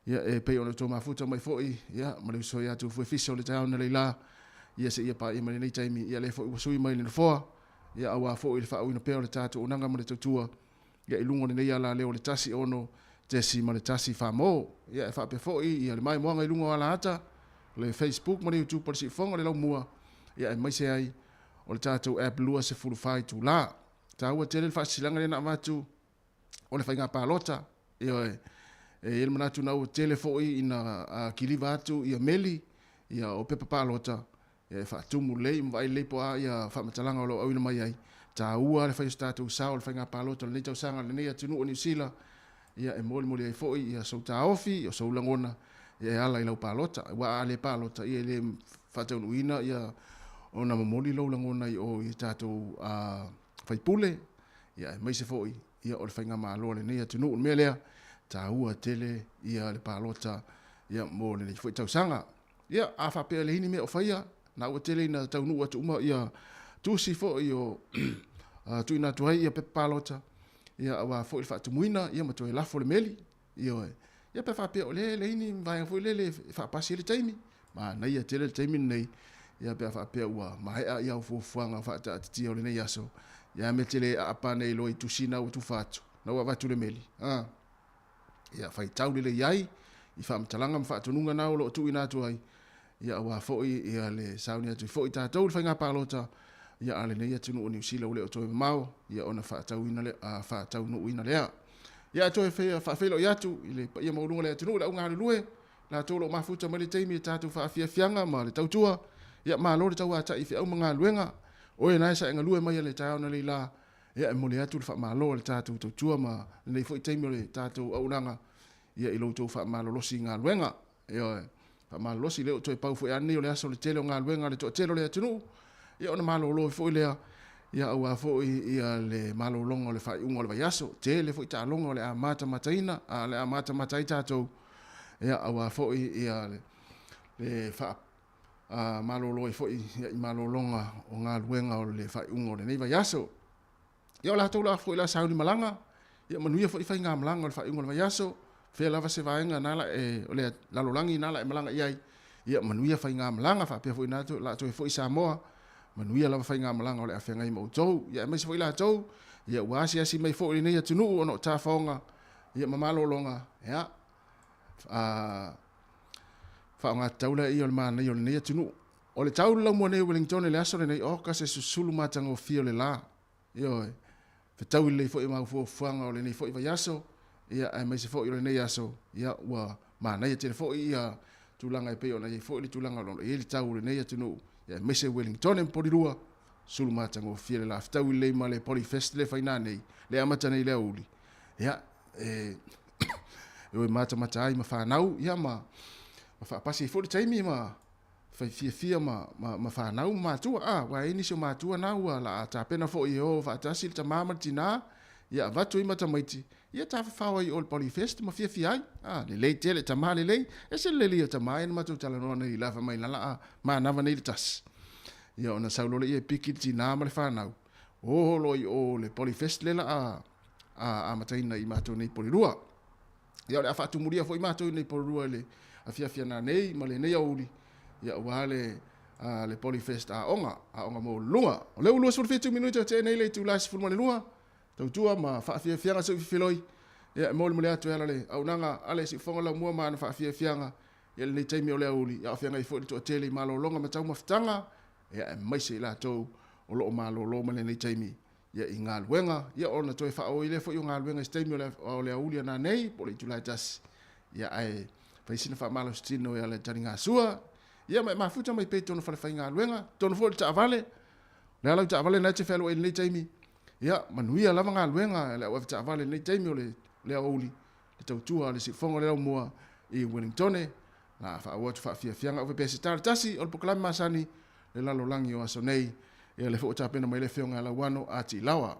Ia e pei ona outou mafuta mai foi ia ma le uso ia Tufuefisa o le taeao na leila ia seia paia mai lenei taimi. Ia lea foi ua sui mai le nofoa ia aua foi le faauuina pea o le tatou auaunaga ma le tautua ia i luga o lenei alaleo o le 16.1 Famo. Ia e faapea foi ia le maimoaga i luga o alaata, le Facebook ma le YouTube o le Siufofoga o le Laumua, ia aemaise ai o le tatou app 24 itula. Taua tele le faasilasilaga lea na avatu o le faiga palota. Ioe. E i ai le manatu na ua tele foi ina kiliva atu ia meli ia o pepa palota e faatumu lelei ma vaai lelei po o a ia faamatalaga o lo o auina mai ai. Taua le fai o se tatou sao i le faiga palota o lenei tausaga i lenei atunuu o Niu Sila, ia e molimoli ai foi ia sou taofi, o sou lagona ia e ala i lau palota. Aua a le palota, ia e le faataunuuina ia ona momoli lou lagona i o i tatou faipule, ia aemaise foi ia o le faigamalo a lenei atunuu. O le mea lea, taua tele ia le palota ia mo lenei foi tausaga. Ia, a faapea e leai ni mea o faia, na ua tele ina taunuu atu uma ia tusi foi o tuuina atu ai ia pepa palota, ia aua foi le faatumuina, ia ma toe lafo le meli, ioe. Ia pe faapea o lea e leai ni vaega foi lele e faapasi ai le taimi, manaia tele le taimi lenei, ia pe a faapea ua maea ia au fuafuaga faataatitia o lenei aso, ia me te le aapa nei loa i tusi na ua tufa atu, na ua avatu le meli, a. Ia faitau lelei ai i faamatalaga ma faatonuga na o lo o tuuina atu ai, ia aua foi ia le sauni atu ai foi tatou i le faiga palota, ia a lenei atunuu o Niu Sila ua le o toe mamao, ia ona faatauina lea, faataunuuina lea. Ia toe faafeiloai atu i le paia maualuga o le atunuu i le au galulue, latou o lo o mafuta mai le taimi i tatou faafiafiaga ma le tautua, ia malo le tauatai i feau ma galuega, oe na e saegalue mai a le taeao na leila, Ia, e momoli atu le faamalo a le tatou tautua ma lenei foi taimi o le tatou auaunaga ia i lo outou faamalolosi i galuega. Ioe, faamalolosi lea ua toe pau foi lava lenei o le aso o le tele o galuega a le toatele o le atunuu, ia ona malolo ai foi lea Ia aua foi ia le malologa o le faaiuga o le vaiaso. Tele foi taaloga o le a matamataina, a o le a matamata ai tatou, ia aua foi ia le, le faa a malolo ai foi ia i malologa o galuega o le faaiuga o lenei vaiaso. Ia o latou la foi la sauni malaga, ia manuia foi faigamalaga o le faaiuga o le vaiaso, fea lava se vaega na la e, o le lalolagi na la e malaga i ai, ia manuia faigamalaga faapea foi na la toe foi Samoa, manuia lava faigamalaga o le a feagai ma outou, ia aemaise foi latou, ia ua asiasi mai foi i lenei atunuu ona o tafaoga, ia ma malologa, ia, a, faaaoga tatau laia o le manaia o lenei atunuu. O le tau le laumua nei o Wellington i le aso lenei, oka se susulu matagofie o le la. Ioe, fetaui lelei foi ma au fuafuaga o lenei foi vaiaso, ia aemaise foi o lenei aso, ia ua manaia tele foi ia tulaga e pei ona i ai foi le tulaga o lo o i ai le tau o lenei atunuu, ia aemaise Wellington ma Polilua, sulu matagofie le la. Fetaui lelei ma le Polyfest le faina nei, le amata nei i le aoauli, ia e e o e matamata ai ma fanau, ia ma ma faapasi ai foi le taimi ma fai fiafia ma, ma, ma fanau ma matua. A, aua e i ai nisi o matua na ua la tapena foi e o faatasi le tama ma le tina, ia avatu ai ma tamaiti, ia tafafao ai i o i le Polyfest ma fiafia ai. A, lelei tele, tama lelei, ese le lelei o tama ia na matou talanoa nei la fai mai la la manava nei le tasi. Ia ona sau loa lea e piki le tina ma le fanau, o loa i o le Polyfest le la a, a amataina i matou nei Polilua. Ia o le a faatumulia foi matou i nei Polilua i le afiafi ananei ma lenei aoauli, ia aua le a, le Polyfest aoga, aoga maualuluga. O lea ua 27 minute o tea nei le itula e 12, tautua ma faafiafiaga seu fifiloi, ia e molimoli atu e ala le auaunaga a le Siufofoga Laumua ma ana faafiafiaga ia lenei taimi o le aoauli, ia o feagai foi le toatele i malologa ma taumafataga, ia aemaise i latou o lo o malolo mai lenei taimi ia i galuega, ia ona toe faaauau lea foi o galuega i se taimi o le, o le aoauli ananei po o le itula e tasi, ia ae fai sina faamalositino e ala i le taligasua, ia ma e mafuta mai pea i totonu o falefaigaluega, totonu foi o le taavale, o le a lau taavale na e te fealuai i lenei taimi, ia manuia lava galuega a le au avetaavale i lenei taimi o le, le aoauli, le tautua a le siufofoga o le laumua i Wellingtone, la faaauau atu faafiafiaga ave pea se tala tasi o le polokalame masani le lalolagi o aso nei. Ia lea foi ua tapena mai le Afioga ia Lauano a Tilawa.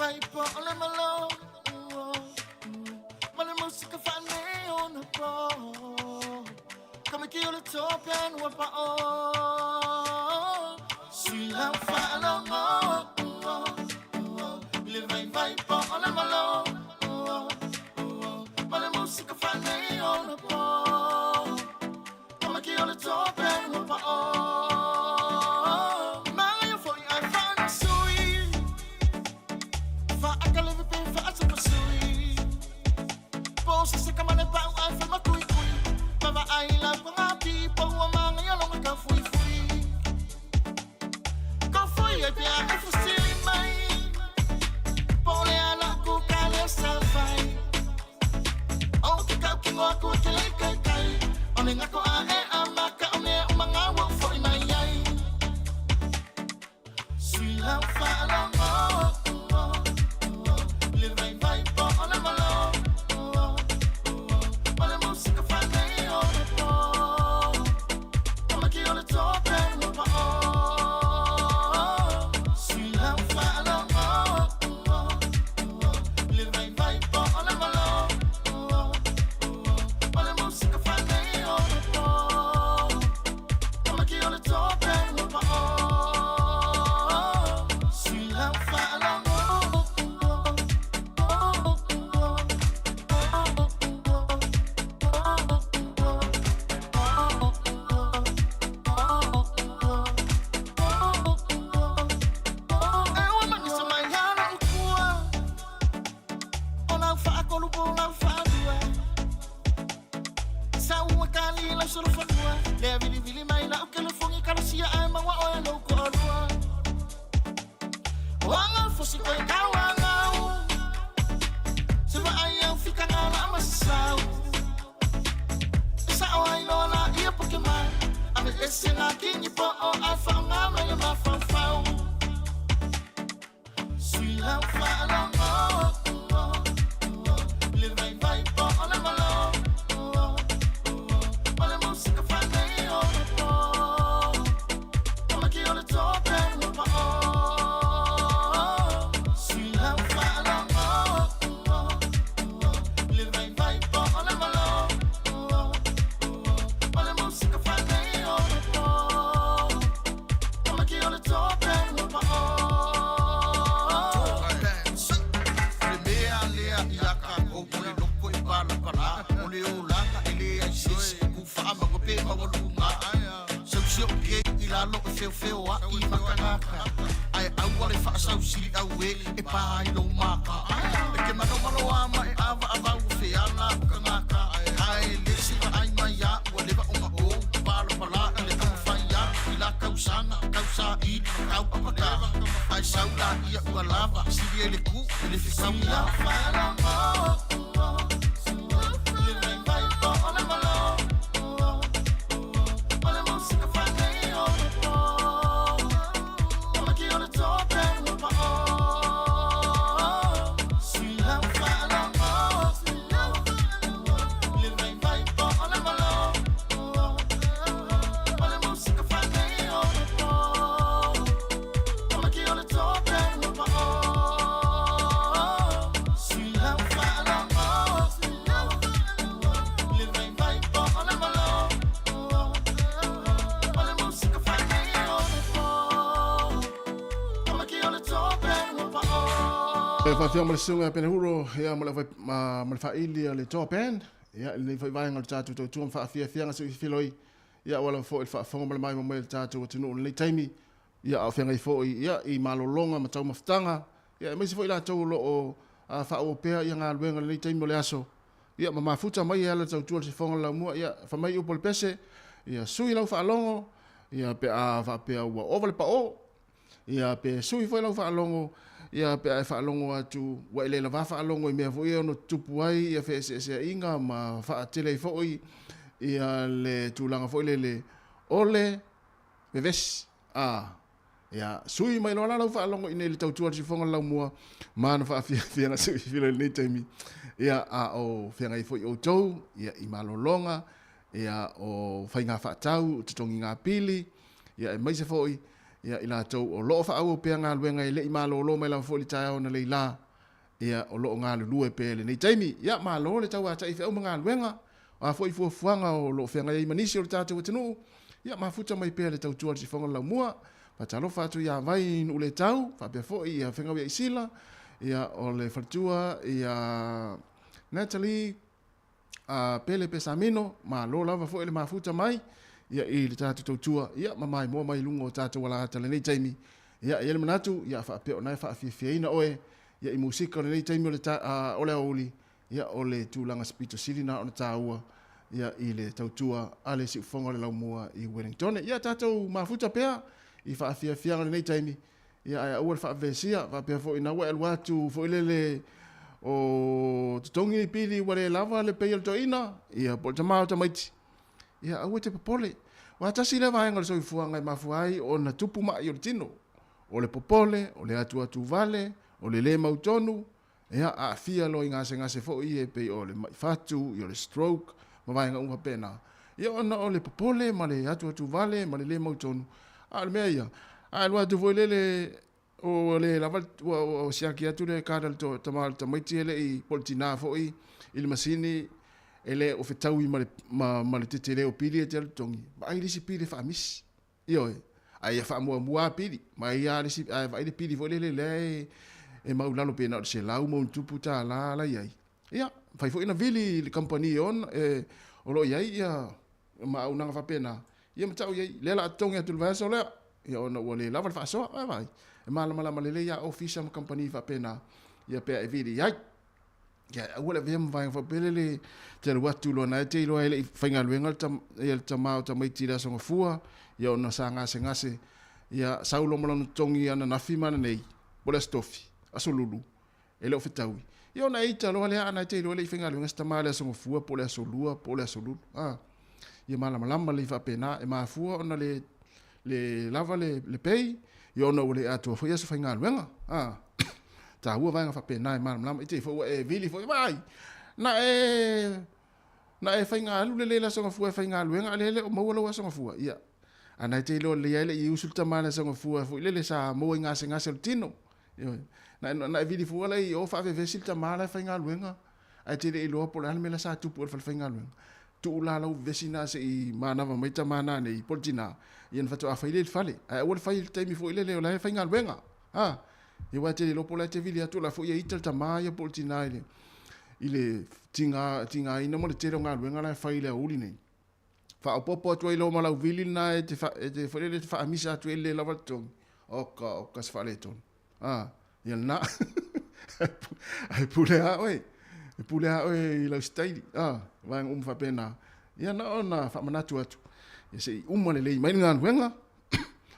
Vaivai po o le malo Ma le musika whaanei o na po Ka miki o le tōpen ua pa o Sui lau whaalongo Le vaivai po o le malo Ma le musika whaanei o na po Ka miki o le tōpen ua pa o Manga foi ai whana sui Whaakaleve pe whaatapasui Posa se kamane pau ai wha makui kui Mava ai la kwa ngā pipo Ua manga ia longa ka fui fui Ka fui ai pia ai fusili mai Pole ala ku ka le sa fai O ke kau ki ngoa ku ke lei kai kai O ne ngako a e a maka o mea o manga wa foi mai ai Sui lau whaalongo Le vai vai po o le malo Ma le musika whanei o le po Ka maki o le tōpen ua pa o Sui lau whaalongo Le vai vai po o le malo Ma le musika whanei o le po Ka maki o le tōpen ua pa o Sui lau whaalongo E ua manisa mai ana ukua O lau whaakolu po lau whaalua Sa ua kali lau solo whanua Lea vili vili mai lau kelefongi kalosia ai maua oe lau ko alua Wanga fosi koe kau angau Se wa ai au fika ngā la masau Sa o ai loa la ia poke mai Ave ese ngā kingi po o ai whaonga mai le mawhawhau Sui lau whaalongo Le vai vai po o le malo Ma le musika whanei o le po Ka maki o le tōpen ua pa o Sui lau whaalongo Le vai vai po o le malo Ma le musika whanei o le po Ka maki o le tōpen ua pa o Le mea lea ia kākou o le loko i palapala O le olaga e le ai se isi e kūfaamaua pe maualuga Sausi o ke i lalo e feofeo ai makagaka Ae aua le faasausili auē e pā ai lou maka E ke manomano a ma e avaavau o feala o kagaka Ae le se vaai mai a ua leva ona ou palapala i le taumafai atu i la tausaga tausaili ma tau apatā Ae sau laia ua lava sili ai le ku i le fekauga Le vai vai po o le malo Ma le musika whanei o le po Ka maki o le tōpen ua pa o Sui lau whaalongo Le vai vai po o le malo Ma le musika whanei o le po Ka maki o le tōpen ua pa o Sui lau whaalongo Le vai vai po o le malo Ma le musika whanei o le po Ka maki o le tōpen ua pa o E faafia ma le susuga ia Penehuro ia ma le ma, ma le faaili a le Toa Band ia i lenei foi vaega o le tatou tautua ma faafiafiaga se i filoi ia aua lava foi le faafofoga ma le maimoa mai a le tatou atunuu i lenei taimi ia a o feagai foi ia i malologa ma taumafataga ia aemaise foi i latou o lo o faaauau pea ia galuega i lenei taimi o le aso ia ma mafuta mai e ala le tautua i le sifoga o le laumua ia fai mai upu a le pese ia sui lau faalogo ia pe a faapea ua ova le paʻō Ia, pe sui foi lau faalogo, ia, pe a e faalogo atu, ua e le lavā faalogo i mea foi e ono tutupu ai ia feeseeseaiga ma faatele ai foi ia le tulaga foi lele o le vevesi. A, ia, sui mai loa la lau faalogo i nei le tautua a le siufoga o le laumua ma ana faafiafiaga se i filo i lenei taimi, ia, a o feagai foi outou, ia, i malologa, ia, o faiga faatau, o totogiga pili, ia, aemaise foi, Ia, i latou o lo o faaauau pea galuega e le i malolo mai lava foi i le taeao analeila, ia, o lo o galulue pea i lenei taimi. Ia, malo le tauata'i feau ma galuega. O a foi fuafuaga o lo o feagai ai ma nisi o le tatou atunuu, ia mafuta mai pea le tautua a le Sifoga o le Laumua. Faatalofa atu ia Vai Nuuletau, faapea foi ia Fegauiaisila, ia o le faletua ia Natalie, a Pele Pesamino, malo lava foi le mafuta mai ia i le tatou tautua, ia ma maimoa mai i luga o tatou alaata i lenei taimi. Ia, e i ai le manatu, ia faapea ona e faafiafiaina oe ia i musika o lenei taimi o le ta, a, o le aoauli, ia o le tulaga pito sili na ona taua ia i le tautua a le siufofoga o le laumua i Wellingtone. Ia tatou mafuta pea i faafiafiaga o lenei taimi, Ia ae aua le faavevesia, faapea foi ina ua e alu atu foi lele o totogi ni pili ua le lava le pay a le toeaina, ia po o le tama o tamaiti, ia aua e te popole. Aua tasi lea vaega o le soifuaga e mafua ai ona tupu ma'i o le tino, o le popole, o le atuatu vale, o le le mautonu, ia aafia loa i gasegase foi ia e pei o le ma'i fatu, ia o le stroke ma vaega uma faapena. Ia ona o le popole ma le atuatu vale ma le le mautonu, a o le mea ia, a alu atu foi lele ua le lava ua siaki atu le card a le tama o le tamaiti e le i po o le tina foi i le masini e le o fetaui ma le ma le tetele o pili e te alu totogi, vaai le isi pili e faamisi. Ioe, a ia faamuamua lava pili, ma ia le isi, ae vaai le pili foi lele lea e, e maulalo pe na o le $100+ la i ai. Ia, mafai foi ona vili i le kamupani e ona, e, o lo o i ai ia ma auaunaga faapena, ia ma tau i ai, lea o le a totogi atu i le vaiaso lea, ia ona ua le lava le faasoa. Vaai, vaai, e malamalama lelei lava ofisa ma kamupani faapena, ia pe a e vili i ai. Ia, aua le avea ma vaega faapea le te alu atu loa na e te iloa e le i faigaluega le, tam, ia, le tama o tamaiti i le Aso Gafua, ia ona sa gasegase, ia sau loa ma lona totogi ananafi ma ananei, po o le Aso Tofi, Aso Lulu, e le o fetaui. Ia ona e ita loa lea, ana e te iloa e le i faigaluega se tama i le Aso Gafua, po o le Aso Lua, po o le Aso Lulu. A, ia malamalama lelei faapena, e mafua ona le, le lava le, le pay, ia ona ua le atoa foi aso faigaluega. A, taua vaega faapena e malamalama. I te i foi ua e vili foi, vaai, na e, na e faigalu lelei i le Aso Gafua e faigaluega, a lea e le o maua lou Aso Gafua. Ia, a na e te iloa lelei lava e le i usu le tama i le Aso Gafua foi lele sa maua i gasegase o le tino. Ioe. Na, na e vili fua la i o faavevesi le tama la e faigaluega, ae te le iloa po o le a le mea la sa tupu i le fale faigaluega. Tuu la lau vevesi na se i manava mai tama na nei, po o le tina, ia ona faatoa fai lea i le fale. Ae aua le fai i le taimi foi lele o la e faigaluega. Ha? Ia aua e te le iloa po o la e te vili atu o la foi e ita le tama ia po o le tina i le, i le tiga, tigaina ma le tele o galuega la e fai i le aoauli nei. Faaopoopo atu ai loa ma lau vili lena e te, e te, foi lele, e te faamisa atu ai le lava le totogi. Oka, oka se faaletonu. Ah, ia lena. Ae pule lava oe. E pule lava oe i lau sitaili. Ah, vaega uma faapena. Ia na ona faamanatu atu. Ia se i uma lelei mai le galuega.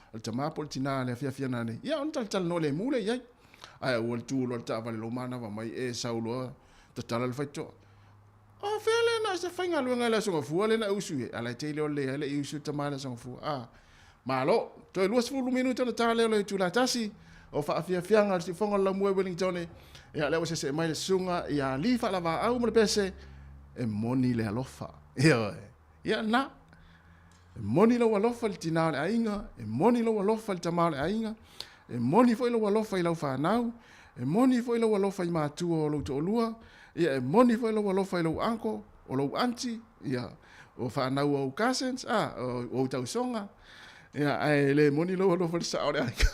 A le tama po o le tina le afiafi ana nei. Ia ona talatalanoa lemu lea i ai. Ae aua le tu loa le taavale lou manava mai e sau loa tatala le faitotoa. O fea lea na se faigaluega i le Aso Gafua lea na usu i ai? Ala e te iloa lelei ai le i usu le tama i le Aso Gafua. Ah, malo. Toe 20 minute ona ta lea o le itula tasi o faafiafiaga o le siufofoga o le laumua i Wellingtone. Ia, lea ua sese'e mai le susuga ia Lee Faalavaau ma le pese, e moni le alofa. Ioe. Ia, na. E moni lou alofa i le tina o le aiga, e moni lou alofa i le tama o le aiga, e moni foi lou alofa i lau fanau, e moni foi lou alofa i matua o lou toalua, ia e moni foi lou alofa i lou uncle, o lou aunty, ia o fanau o ou cousins, a, o ou tausoga, ia ae le moni lou alofa i le sao o le aiga.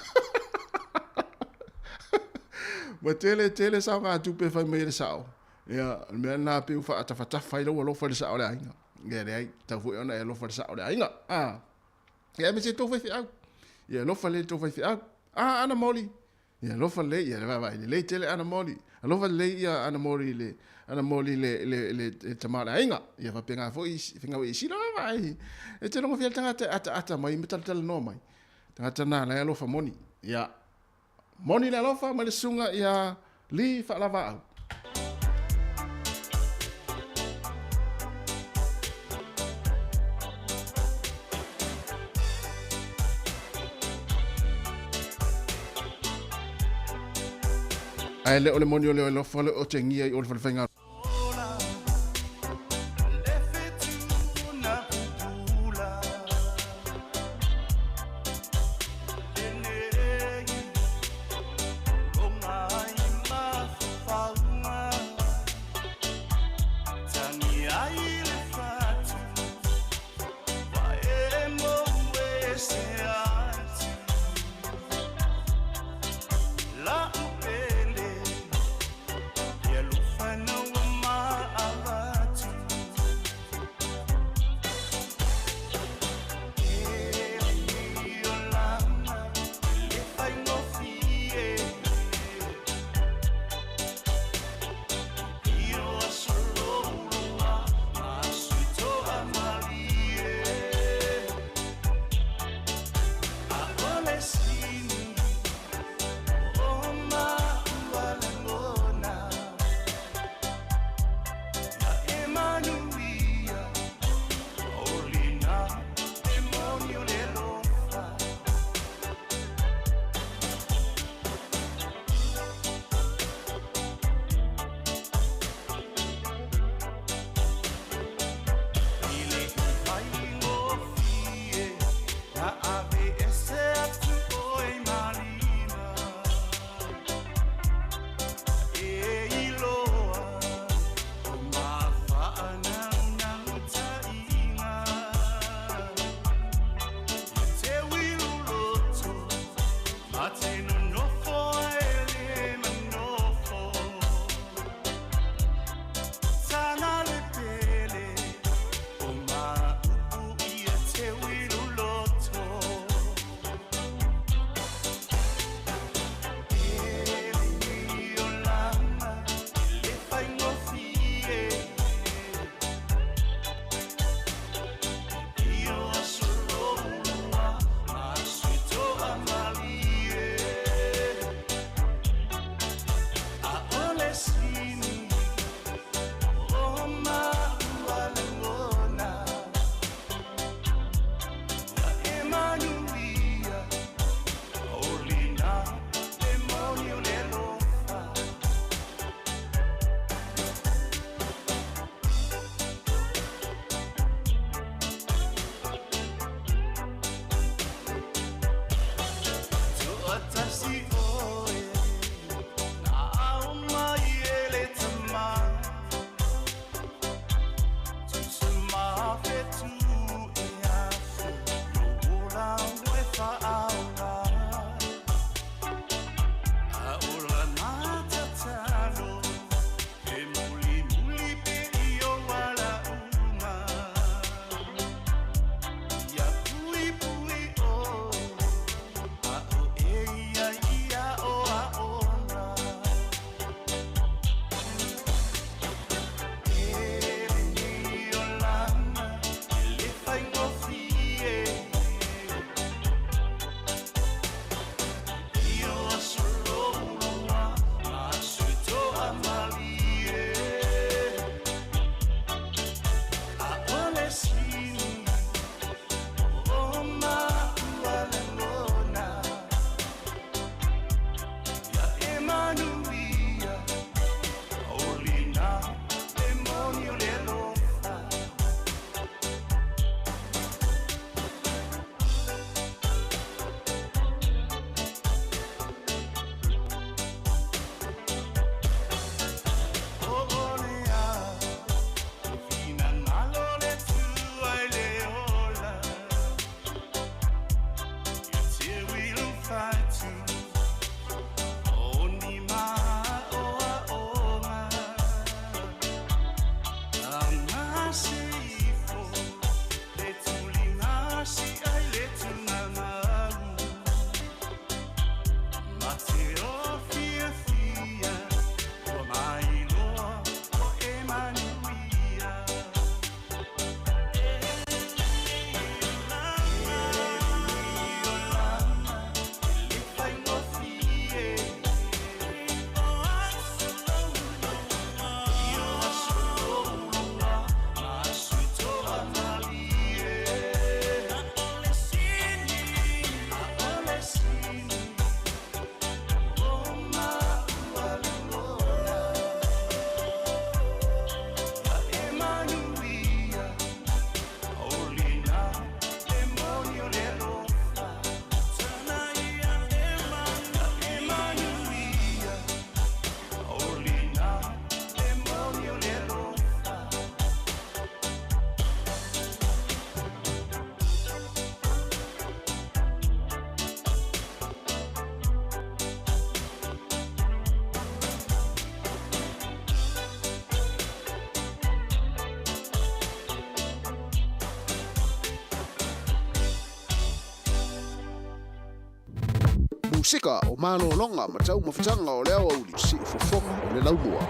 Ua tele tele saogatupe e fai mai e le sao, ia o le mea lena pei ua faatafatafa ai lou alofa i le sao o le aiga. Ia leai, tatau foi ona e alofa i le sao o le aiga. A, ia aemaise tou faifeau. Ia alofa lelei tou faifeau. A, ana moli. Ia alofa lelei, ia vaavaai lelei tele ana moli. Alofa lelei ia ana moli i le, ana moli i le, le, le, le tama o le aiga. Ia faapena foi fegauiai i sila vaavaai. E te logofia le tagata e ataata mai ma talatalanoa mai. Tagata na la e alofa moni. Ia, Moni le alofa ma le susuga ia Lee Faalavaau. Ae le o le moni o le alofa le otegia i o le falefaiga. Musika o malologa ma taumafataga o le aoauli siufofoga o le laumua.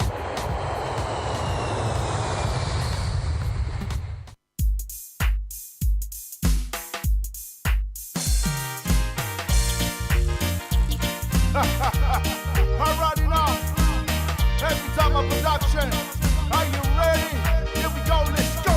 Alrighty now. Every time a production. Are you ready? Here we go, let's go.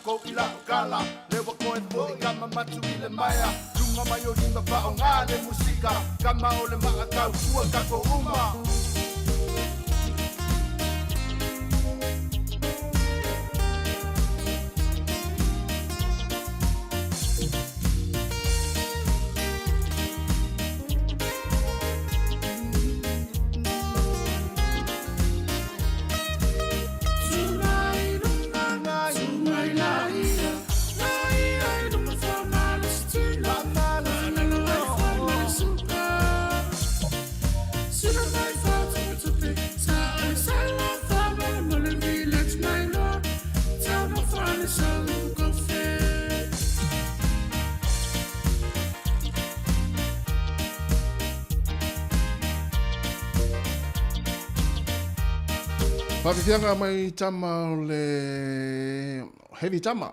kou i la'u kala Le ua koe fo'i kama matu i le maea Luga mai o lima fa'aogā le musika Kama o le ma'a tautua tatou uma. Faafiafiaga mai tama o le heavy tama,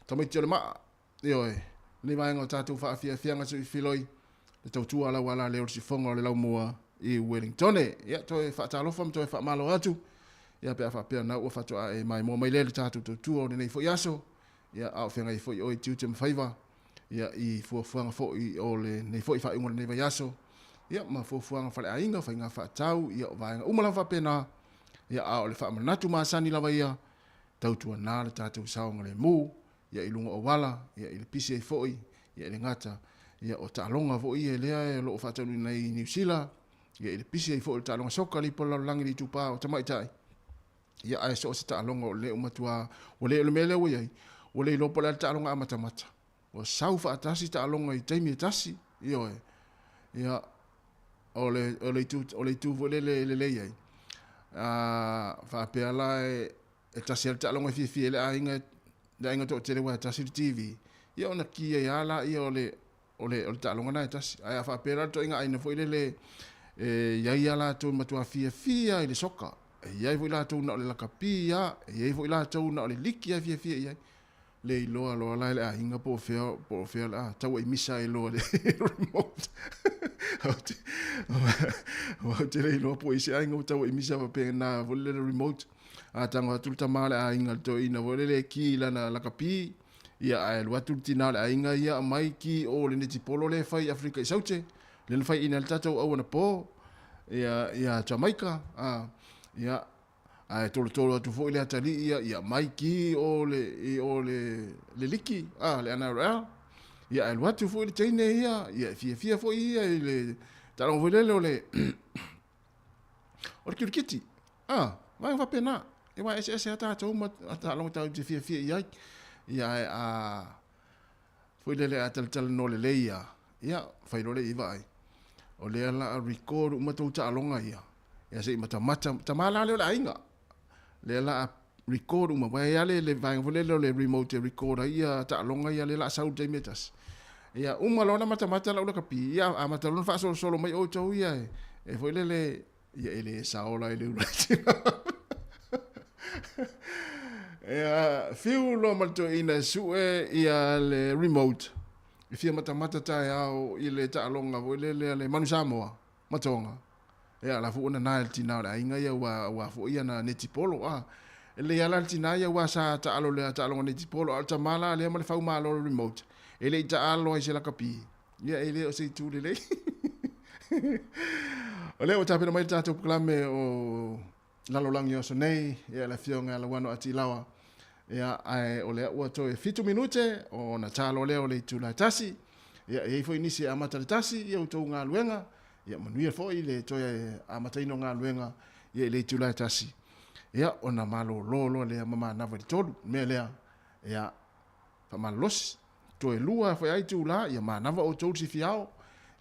tamaiti o le maa, ioe, lenei vaega o tatou faafiafiaga se i filoi, le tautua lau ala lea o le sifoga o le laumua i Wellingtone. Ia, toe faatalofa ma toe faamalo atu, ia pe a faapea na ua faatoa e maimoa mai lea le tatou tautua o lenei foi aso, ia a o feagai foi oe i tiute ma faiva, ia i fuafuaga foi o lenei foi faaiuga o lenei vaiaso, ia ma fuafuaga faleaiga, faiga faatau, ia o vaega uma lava faapena, ia a o le faamanatu masani lava ia, tautuana le tatou saogalemu, ia i luga o auala, ia i le pisi ai foi, ia i le gata, ia o taaloga foi ia lea o lo o faataunuuina nei i Niu Sila, ia i le pisi ai foi o le taaloga soka le ipu o le lalolagi i le itupa o tamaitai, ia ae so o se taaloga o lea ua matua, ua le o le mea lea ua i ai, ua le iloa po o le a le taaloga amatamata. Ua sau faatasi taaloga i taimi e tasi, ioe. Ia, o le, o le itu, o le itu foi lele e lelei ai, a faapea la e, e tasi lava le taaloga e fiafia ai le aiga, le aiga toatele aua e tasi le TV, ia ona ki ai lava laia o le, o le, o le taaloga lena e tasi. Ae a faapea la le ituaiga aiga foi lele e i ai lava latou e matua fiafia i le soka, e i ai foi latou na o le lakapi lava, e i ai foi latou na o le liki lava e fiafia i ai, le iloa loa la e le aiga po o fea, po o fea le a tau ai misa ai loa le remote. Ou te le iloa po o i se aiga ua tau ai misa faapena foi le remote. A tago atu le tama o le aiga le toeaina foi lele e ki i lana lakapi, ia ae alu atu le tina o le aiga ia aumai ki o le netipolo lea e fai i Afrika i Saute, lea na fai ina ai le tatou auanapo ia ia Jamaica, a, ia ae tolotolo atu foi le atalii ia, ia aumai ki o le i o le le liki, a, le NRL, ia ae alu atu foi le teine ia, ia e fiafia foi ia i le taaloga foi lele o le o le kirikiti, a, vaega faapena. E aua e eseese lava tatou ma taaloga tatou te fiafia i ai. Ia ae a foi lele a talatalanoa lelei lava, ia fai loa le i vaai, o lea o le a record uma tou taaloga ia, ia se i matamata, tama la lea o le aiga, lea o le a record uma, aua e i ai lava le vaega foi lele o le remote e record ai ia taaloga ia lea o le a sau i le taimi e tasi. Ia uma loa ona matamata lau lakapi, ia amata loa ona faasolosolo mai outou ia e foi lele, ia e le sao la i le ula Ia fiu loa ma le toeaina e sue ia le remote e fia matamata taeao i le taaloga foi lele a le Manu Samoa ma Tonga. Ia la foi ua nana e le tina o le aiga ia ua ua foi ana netipolo a. E lelei lava la le tina ia aua sa taalo i le taaloga netipolo a o le tama la lea ma le faumalo o le remote e le i taalo ai i se lakapi. Ia e le o se itu lelei. O lea ua tapena mai le tatou polokalame o lalolagi o aso nei, ia le afioga ia Lauano Atilawa. Ia ae o lea ua toe 7 minute ona ta loa lea o le itula e 1. Ia e i ai foi nisi e amata i le 1 ia outou galuega. Ia manuia foi le toe amataina o galuega ia i le itula e 1. Ia ona malolo loa lea ma manava i le 3. O le mea lea, ia faamalolosi. Toe lua foi lava itula, ia manava outou i le sifi ao,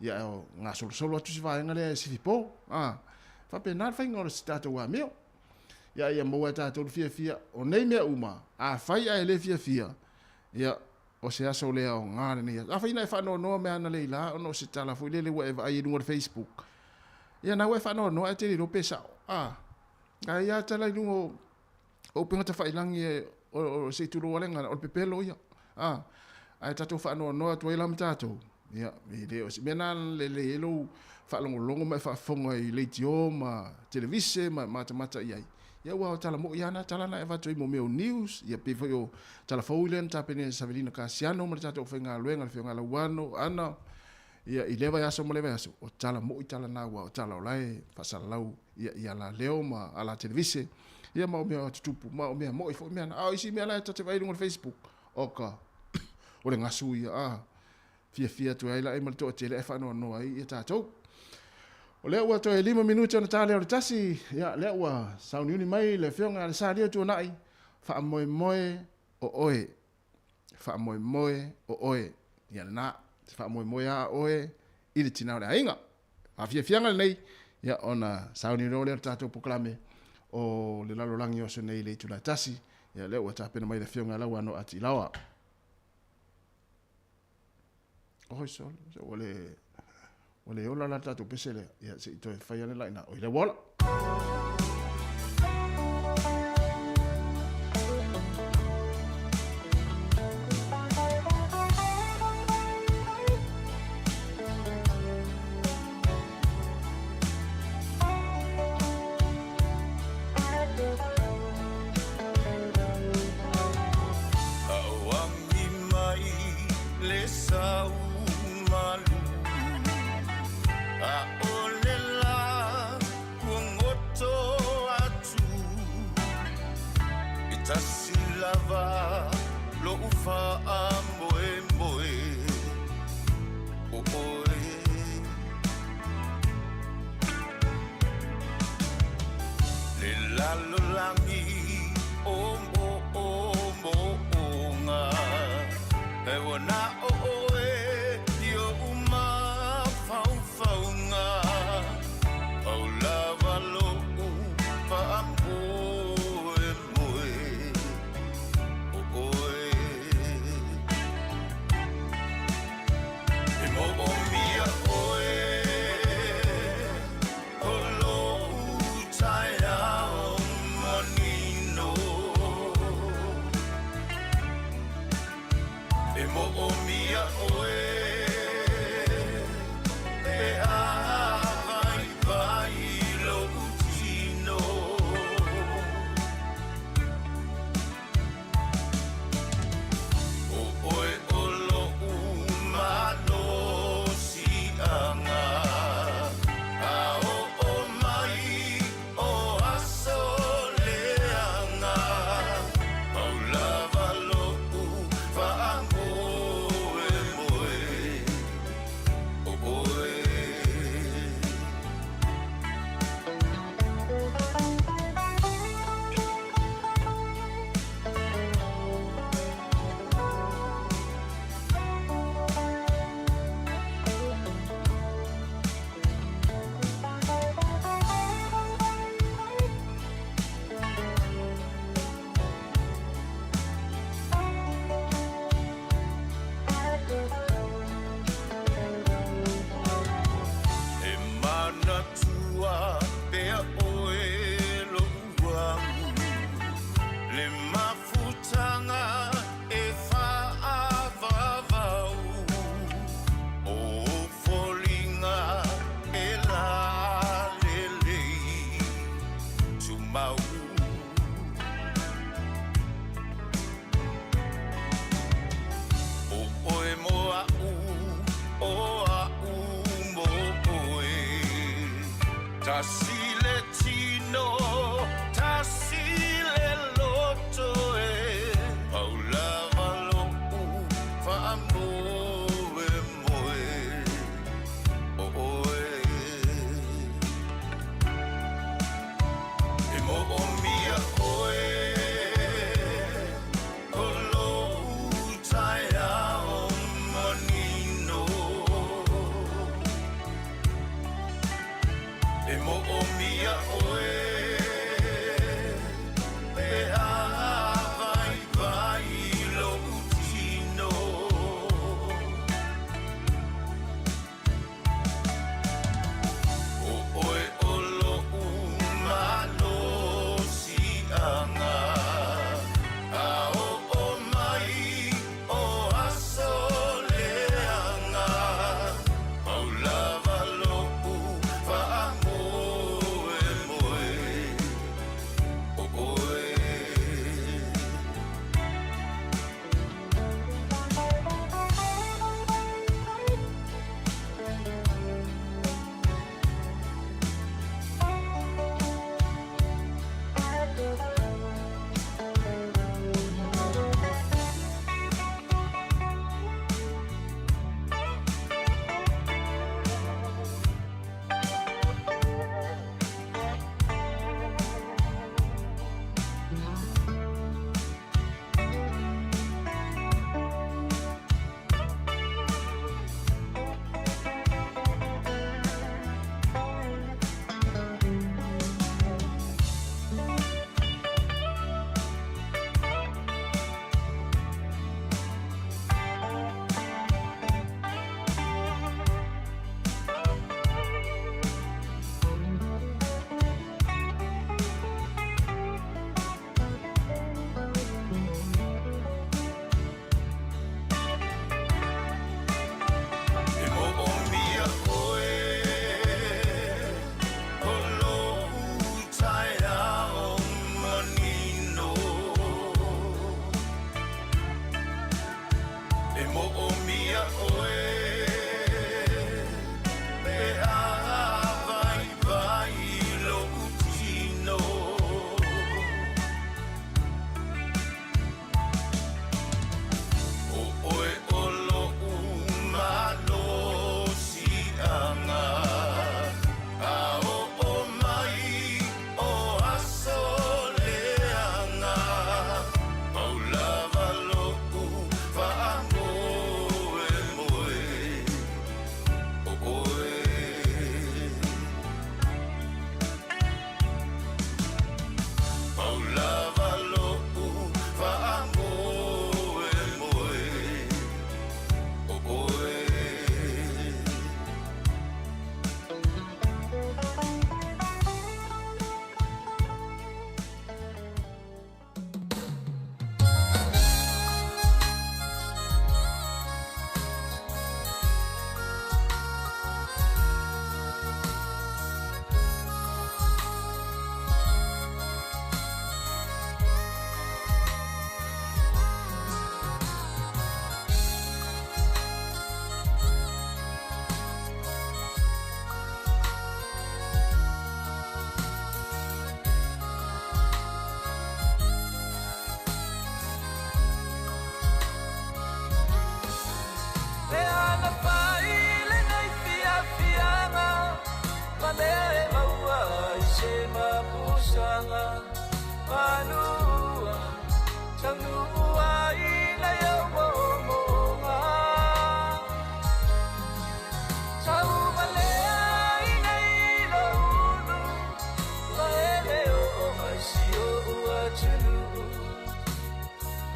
ia gasolosolo atu si vaega lea e sifi po. A, faapena le faiga o le tatou amio. Ia, ia maua e tatou le fiafia o nei mea uma, afai ae le fiafia, ia, o se aso le aoga lenei aso. Afai na e faanoanoa mea analeila ona o se tala foi lele ua e vaai i luga o le Facebook, ia na ua e faanoanoa ae te le iloa pe sao. A, ae ia tala i luga o o upega tafailangi e o se i tulou alega o le pepelo ia. A, ae tatou faanoanoa atu ai la ma tatou, ia, e le o se mea na lelei ai lou faalogologo ma e faafofoga i leitio ma televise ma matamata i ai. Ia aua o tala mo'i lava na tala na e avatu ai mo mea o news, ia pei foi o tala fou lea na tapena e Savelina Kasiano ma le tatou aufaigaluega le Afioga ia Lauano Ana, ia i lea vaiaso ma lea vaiaso, o tala mo'i tala na aua o tala o la e faasalalau ia i ala leo ma ala televise, ia ma o mea tutupu ma o mea mo'i foi mea na. A o isi mea la e ta te vaai i luga o le Facebook, oka, o le gasu ia, a. Fiafia atu ai la ma le toatele ae faanoanoa ai ia tatou. O lea ua toe 5 minute ona ta lea o le 1, ia lea ua sauniuni mai le afioga a le Salia Tuanai, faamoemoe o oe, faamoemoe o oe. Ia lena, te faamoemoe a oe i le tina o le aiga. Faafiafiaga lenei, ia ona sauniuni lea o le tatou polokalame o le lalolagi o aso nei i le itula e 1, ia lea ua tapena mai le afioga ia Lauano Atilaoa. Oi sole, se ua le, ua le ola la le tatou pese lea. Ia, se i toe fai ane la i ina. Oi, lea ua ola. Auangi mai le sau malu A'ole la ua goto atu E tasi lava lo'u faamoemoe O oe Le lalolagi o moomooga E ua na o oe i o'u mafaufauga Pau lava lo'u faamoemoe O oe E moomia oe O lo'u taeao manino E moomia oe Pe a vaivai lo'u tino O oe o lo'u malosi'aga A o'o mai o aso leaga Pau lava lo'u faamoemoe.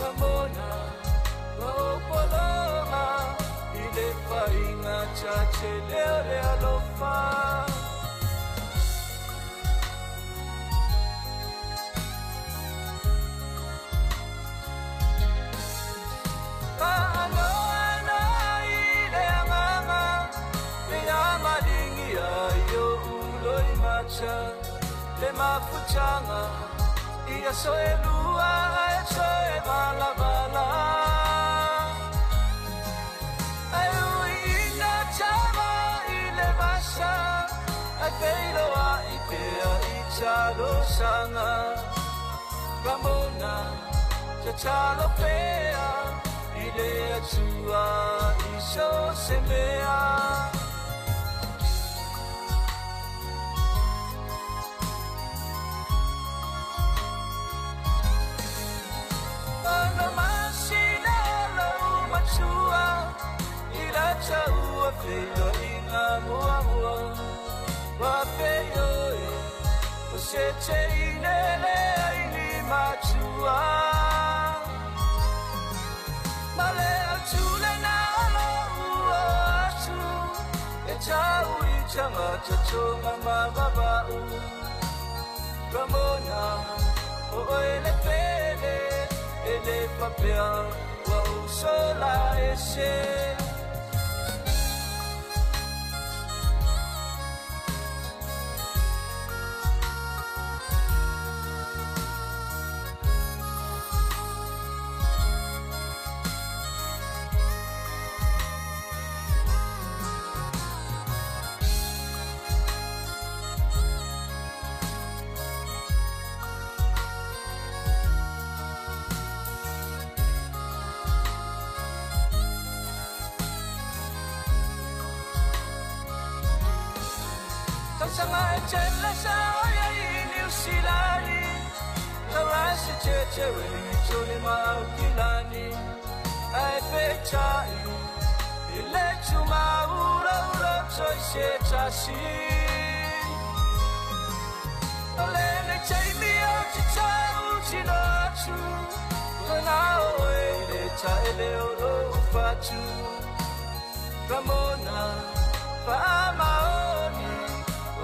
Ramona ma ou pologa i le faiga tatele o le alofa. Faanoanoa i le agaga le amaligia i oʻu loimata le mafutaga i aso e lua ae toe valavala. Ae uiina tama i le vasa ae feiloaʻi pea i talosaga. Ramona tatalo pea i le Atua i so se mea. Ono masina lou matua i la taua feiloaiga muamua. Ua feioe o se teine leai ni matua. Ma le autule na lou o atu e tau i tagata toga ma vava'u. Ramona o oe le pele e le faapea ua ou sola ese. Tausaga e tele sa oia i Niu Silani Taurasi tete Wellingtone ma Aukilani Ae peitai i le tumaulaula toi se tasi. O lenei taimi ou te tautino atu Lana oe i le taele o lou fatu. Ramona faamaoni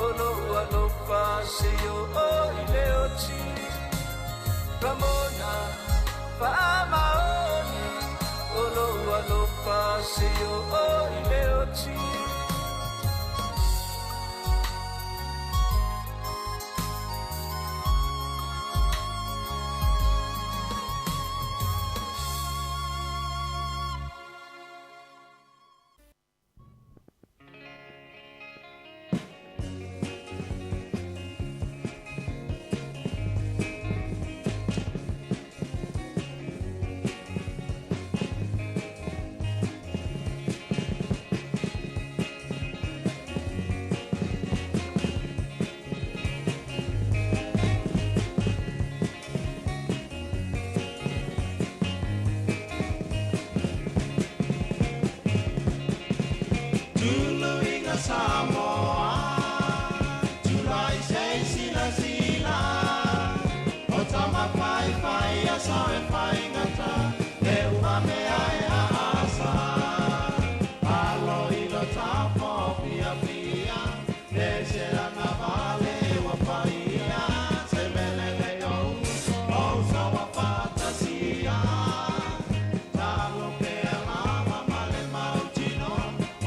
o lou alofa seia o i le oti. Ramona faamaoni o lou alofa seia o i le oti. Tuluiga Samoa, tulai sei sila sila, o tama fai fai a sa e fai ngata, e ua mea e a asa. Alo ilo tapo pia pia, e sera na vale wa paia, se mele le o, o sa wa fatasia. Talo pe lava ma le mautino,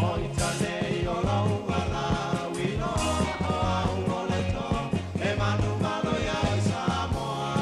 o itane i o lau ala wino, o au o le to, e manu malo ia i Samoa.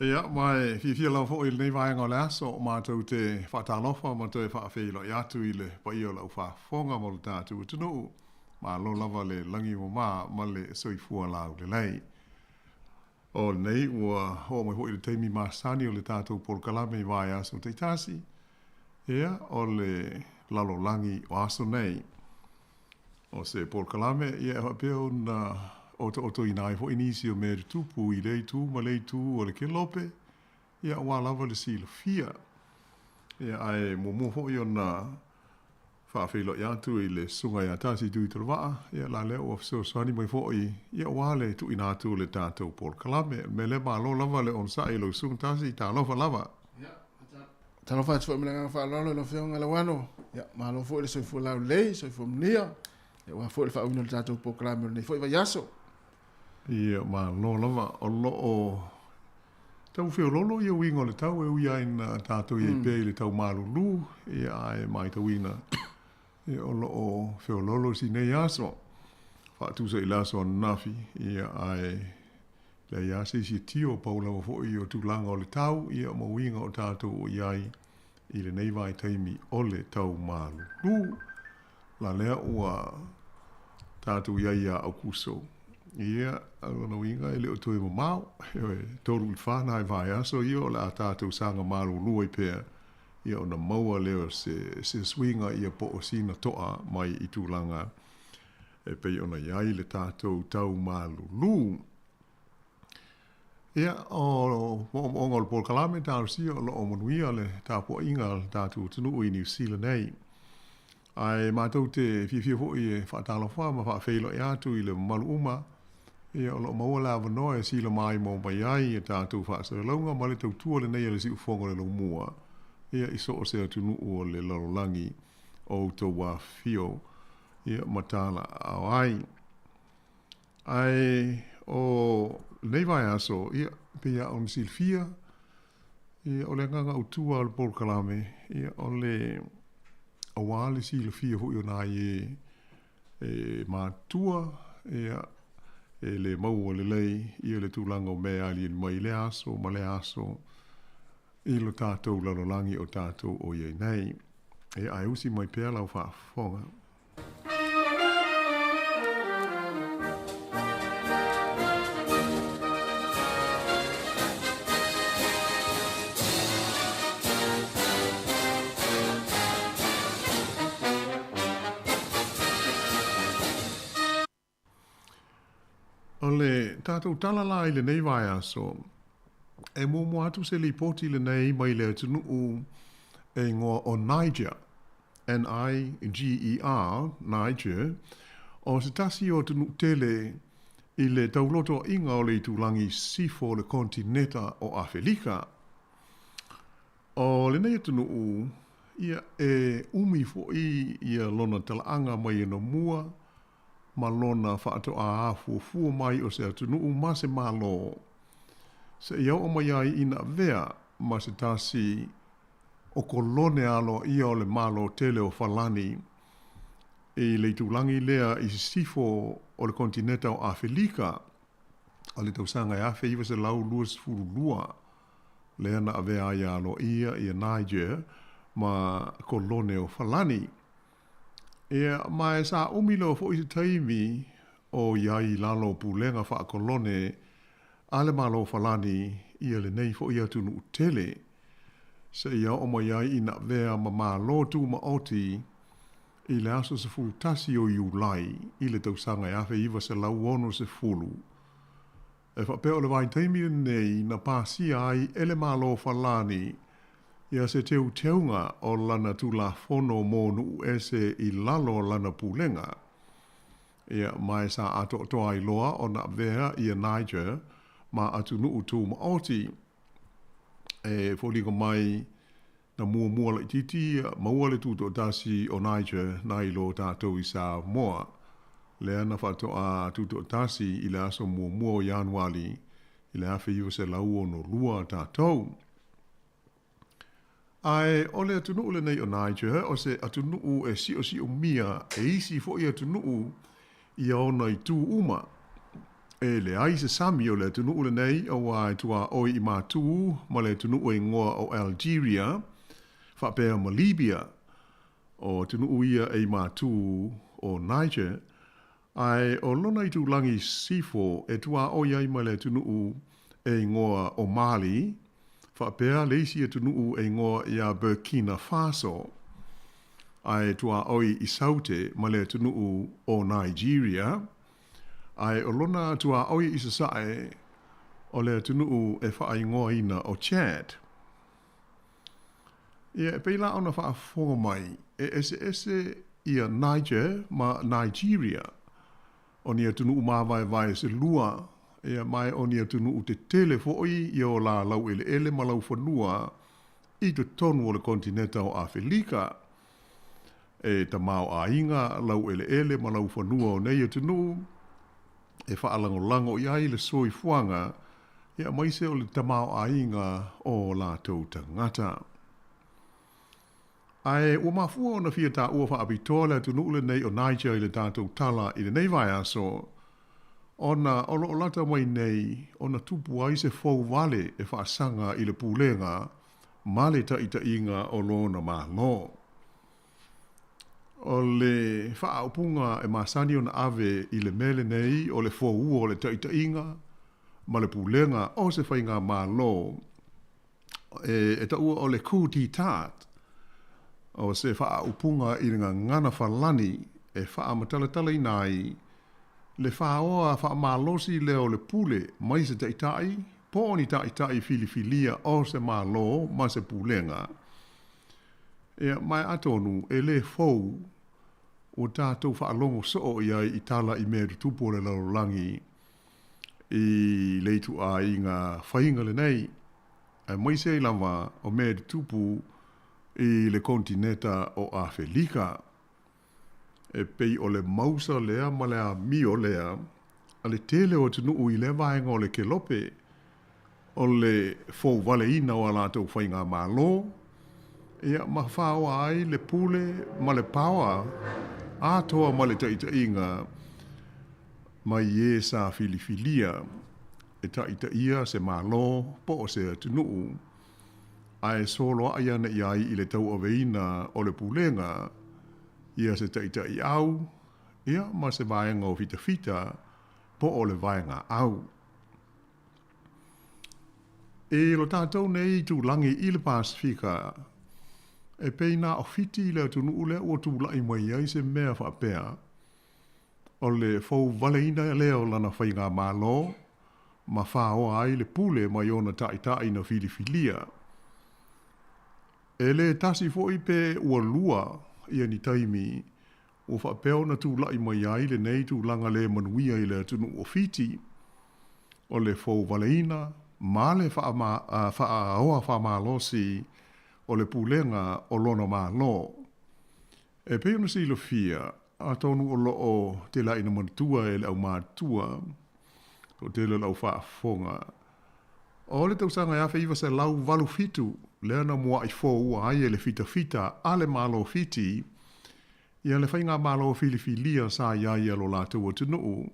Ia, ma e fiafia lava foi i lenei vaega o le aso matou te faatalofa ma toe faafeiloai atu i le paia o le aufaafofoga ma lo tatou atunuu. Malo lava le lagi mama ma le soifua laulelei. O lenei ua oo mai foi i le taimi masani o le tatou polokalame i vaiaso taitasi, ia, o le lalolagi o aso nei. O se polokalame, ia, e faapea ona otootoina ai foi nisi o mea tutupu i lea itu ma lea itu o le kelope, ia, aua lava le silafia. Ia, ae muamua foi ona faafeiloai atu i le Susuga ia Tasi Tuitolovaa, ia la lea ua fesoasoani mai foi, ia aua le tuuina atu o le tatou polokalame. O le mea lea, malo lava le onosai i lau Susuga Tasi, talofa lava. Talofa atu foi ma le agaga faaaloalo i lau Afioga Lauano. Ia, malo foi le soifua laulelei, soifua manuia, ia aua foi le faauiina o le tatou polokalame o lenei foi vaiaso. Ia, malo lava. O lo o tau feoloolo ia uiga o le tau e ui ai ina tatou i ai pea i le tau malulu, ia ae matauina ia o lo o feoloolo si nei aso. Faatusa i le aso ananafi, ia ae leai lava se isi e tio, pau lava foi o tulaga o le tau, ia ma uiga o tatou o i ai i lenei vaitaimi o le tau malulu. La lea ua tatou i ai ia Aukuso. Ia, o lona uiga e le o toe mamao, ioe, 3 i le 4 nai vaiaso ia o le a tatou saga malulu ai pea, ia ona maua lea o se, se suiga ia po o sina toa mai i tulaga e pei ona i ai le tatou tau malulu. Ia, o moomooga o le polokalame talosia o lo o manuia le tapuaiga a le tatou atunuu i Niu Sila nei. Ae matou te fiafia foi e faatalofa ma faafeiloai atu i le mamalu uma, ia o lo o maua le avanoa e silamaimoa mai ai i a tatou faasalalauga ma le tautua lenei a le Siufofoga o le Laumua, ia i so o se atunuu o le lalolagi o outou afifio, ia ma talaaao ai. Ae o lenei vaiaso, ia, pei lava ona silafia, ia, o le agaga autu lava o le polokalame, ia, o le aua le silafia foi o nai e e matutua, ia, e le maua lelei ia le tulaga o mea e aliali mai i lea aso ma lea aso i lo tatou lalolagi o tatou o i ai nei. Ia, ae usi mai pea lau faafofoga. O le tatou tala la i lenei vaiaso, e muamua atu se lipoti lenei mai le atunuu e igoa o Niger, N-I-G-E-R, Niger, o se tasi o atunuu tele i le taulotoaiga o le itulagi sisifo o le konetineta o Afelika. O lenei atunuu, ia, e umi foi ia lona talaaga mai ona mua, ma lona faatoā afuafua mai o se atunuu ma se Malo, seia oo mai ai ina avea ma se tasi o kolone aloaia o le Malo tele o Falani i le itulagi lea i sisifo o le konetineta o Afelika o le tausaga e 1922, lea na avea ai aloaia ia Niger ma kolone o Falani. Ia, ma e sa umi loa foi se taimi o i ai i lalo o pulega faakolone a le Malo o Falani ia lenei foi atunuu tele, seia oo mai ai ina avea ma Malo Tumaoti i le aso 11 o Iulai i le tausaga e 1960. E faapea o le vaitaimi lenei na pasia ai e le Malo o Falani ia se teuteuga o lana Tulafono mo Nuu Ese i lalo o lana pulega. Ia, ma e sa atoatoa ai loa ona avea ia Niger ma atunuu tumaoti. E foliga mai na muamua laitiiti ia maua le tutoatasi o Niger nai lo tatou i Samoa, lea na faatoa tutoatasi i le aso muamua o Ianuali i le 1962 tatou. Ae o le atunuu lenei o Niger, o se atunuu e siosiomia e isi foi atunuu i ona itu uma. E leai se sami o le atunuu lenei auā e tuaoi i matū ma le atunuu e igoa o Algeria faapea ma Libya. O atunuu ia e i matū o Niger, ae o lona itulagi sisifo e tuaoi ai ma le atunuu e igoa o Mali faapea le isi atunuu e igoa ia Burkina Faso, ae tuaoi i Saute ma le atunuu o Nigeria, ae o lona tuaoi i sasae o le atunuu e faaigoaina o Chad. Ia, e pei la ona faafofoga mai, e eseese ia Niger ma Nigeria. O ni atunuu mavaevae se lua, ia, ma o ni atunuu tetele foi ia o la laueleele ma laufanua i totonu o le konetineta o Afelika. E tamaoaiga laueleele ma laufanua o nei atunuu e faalagolago i ai le soifuaga ia aemaise o le tamaoaiga o latou tagata. Ae ua mafua ona fia taua faapitoa le atunuu lenei o Niger i le tatou tala i lenei vaiaso, ona o lo o lata mai nei ona tupu ai se fou vale e faasaga i le pulega ma le taitaiga o lona Malo. O le faaupuga e masani ona ave i le mea lenei o le foua o le taitaiga ma le pulega o se faigamalo e taua o le coup d'etat, o se faaupuga i le gagana Falani e faamatalatalaina ai le faoa faamalosi lea o le pule mai se taitai po o ni taitai filifilia o se Malo ma se pulega. Ia, ma atonu e lē fou ua tatou faalogo soo i ai i tala i mea tutupu o le lalolagi i le ituaiga faiga lenei, aemaise ai lava o mea tutupu i le konetineta o Afelika. E pei o le mausa lea ma le amio lea a le tele o atunuu i lea vaega o le kelope, o le fouvaleina o a latou faigamalo, ia, ma faoa ai le pule ma le paoa atoa ma le taitaiga mai e sa filifilia e taitaia se Malo po o se atunuu, ae soloai ane i ai i le tauaveina o le pulega ia se taitaiau, ia, ma se vaega o fitafita po o le vaega au. I lo tatou nei itulagi i le Pasefika, e pei na o Fiti le atunuu lea ua tulai mai ai se mea faapea, o le fouvaleina lea o lana faigamalo ma faoa ai le pule mai ona taitai na filifilia. E lē tasi foi pe ua lua ia ni taimi ua faapea ona tulai mai ai lenei tulaga lē manuia i le atunuu o Fiti, o le fouvaleina ma le faaoa faamalosi o le pulega o lona Malo. E pei ona silafia, atonu o lo o telaina manatua e le aumatutua, toatele o le aufaafofoga, o le tausaga e 1987 lea na mua'i foua ai e le fitafita a le Malo o Fiti ia le faigamalo filifilia sa i ai ia lo latou atunuu,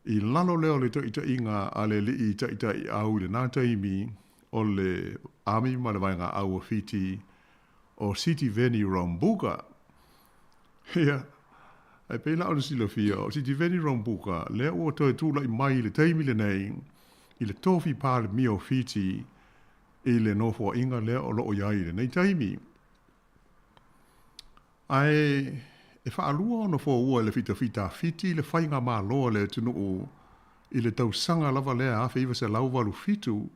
i lalo lea o le taitaiga a le alii taitaiau i lena taimi o le Army ma le Vaega Au o Fiti, o Sitiveni Rabuka. Ia, e pei la ona silafia, o Sitiveni Rabuka, lea ua toe tulai mai i le taimi lenei i le tofi Palemia o Fiti i le nofoaiga lea o lo o i ai i lenei taimi. Ae e faalua ona foua e le fitafita a Fiti le faigamalo a le atunuu i le tausaga lava lea 1987,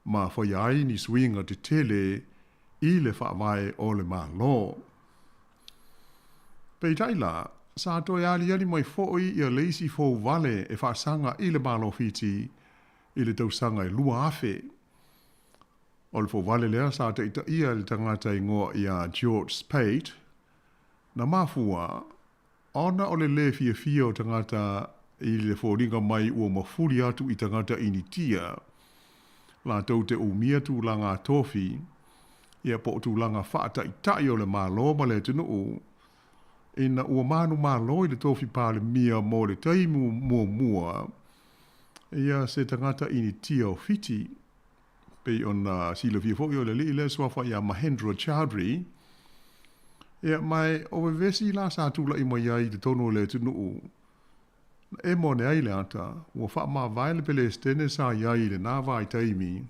ma faia ai ni suiga tetele i le faavae o le Malo. Peitai la, sa toe aliali mai foi ia le isi fouvale e faasaga i le Malo Fiti i le tausaga e 2000. O le fouvale lea sa taitaia e le tagata igoa ia George Speight, na mafua ona o le lē fiafia o tagata i le foliga mai ua mafuli atu i tagata Initia latou te umia tulaga tofi, ia po o tulaga faataitai o le Malo ma le atunuu, ina ua manumalo i le tofi Palemia mo le taimi muamua. Ia se tagata Initia o Fiti, pei ona silafia foi o le alii lea suafa ia Mahendra Chaudhry, ia ma o vevesi la sa tula'i mai ai i totonu o le atunuu, na emo ane ai le ata, ua faamavae le Pelesitene sa i ai i lena vaitaimi,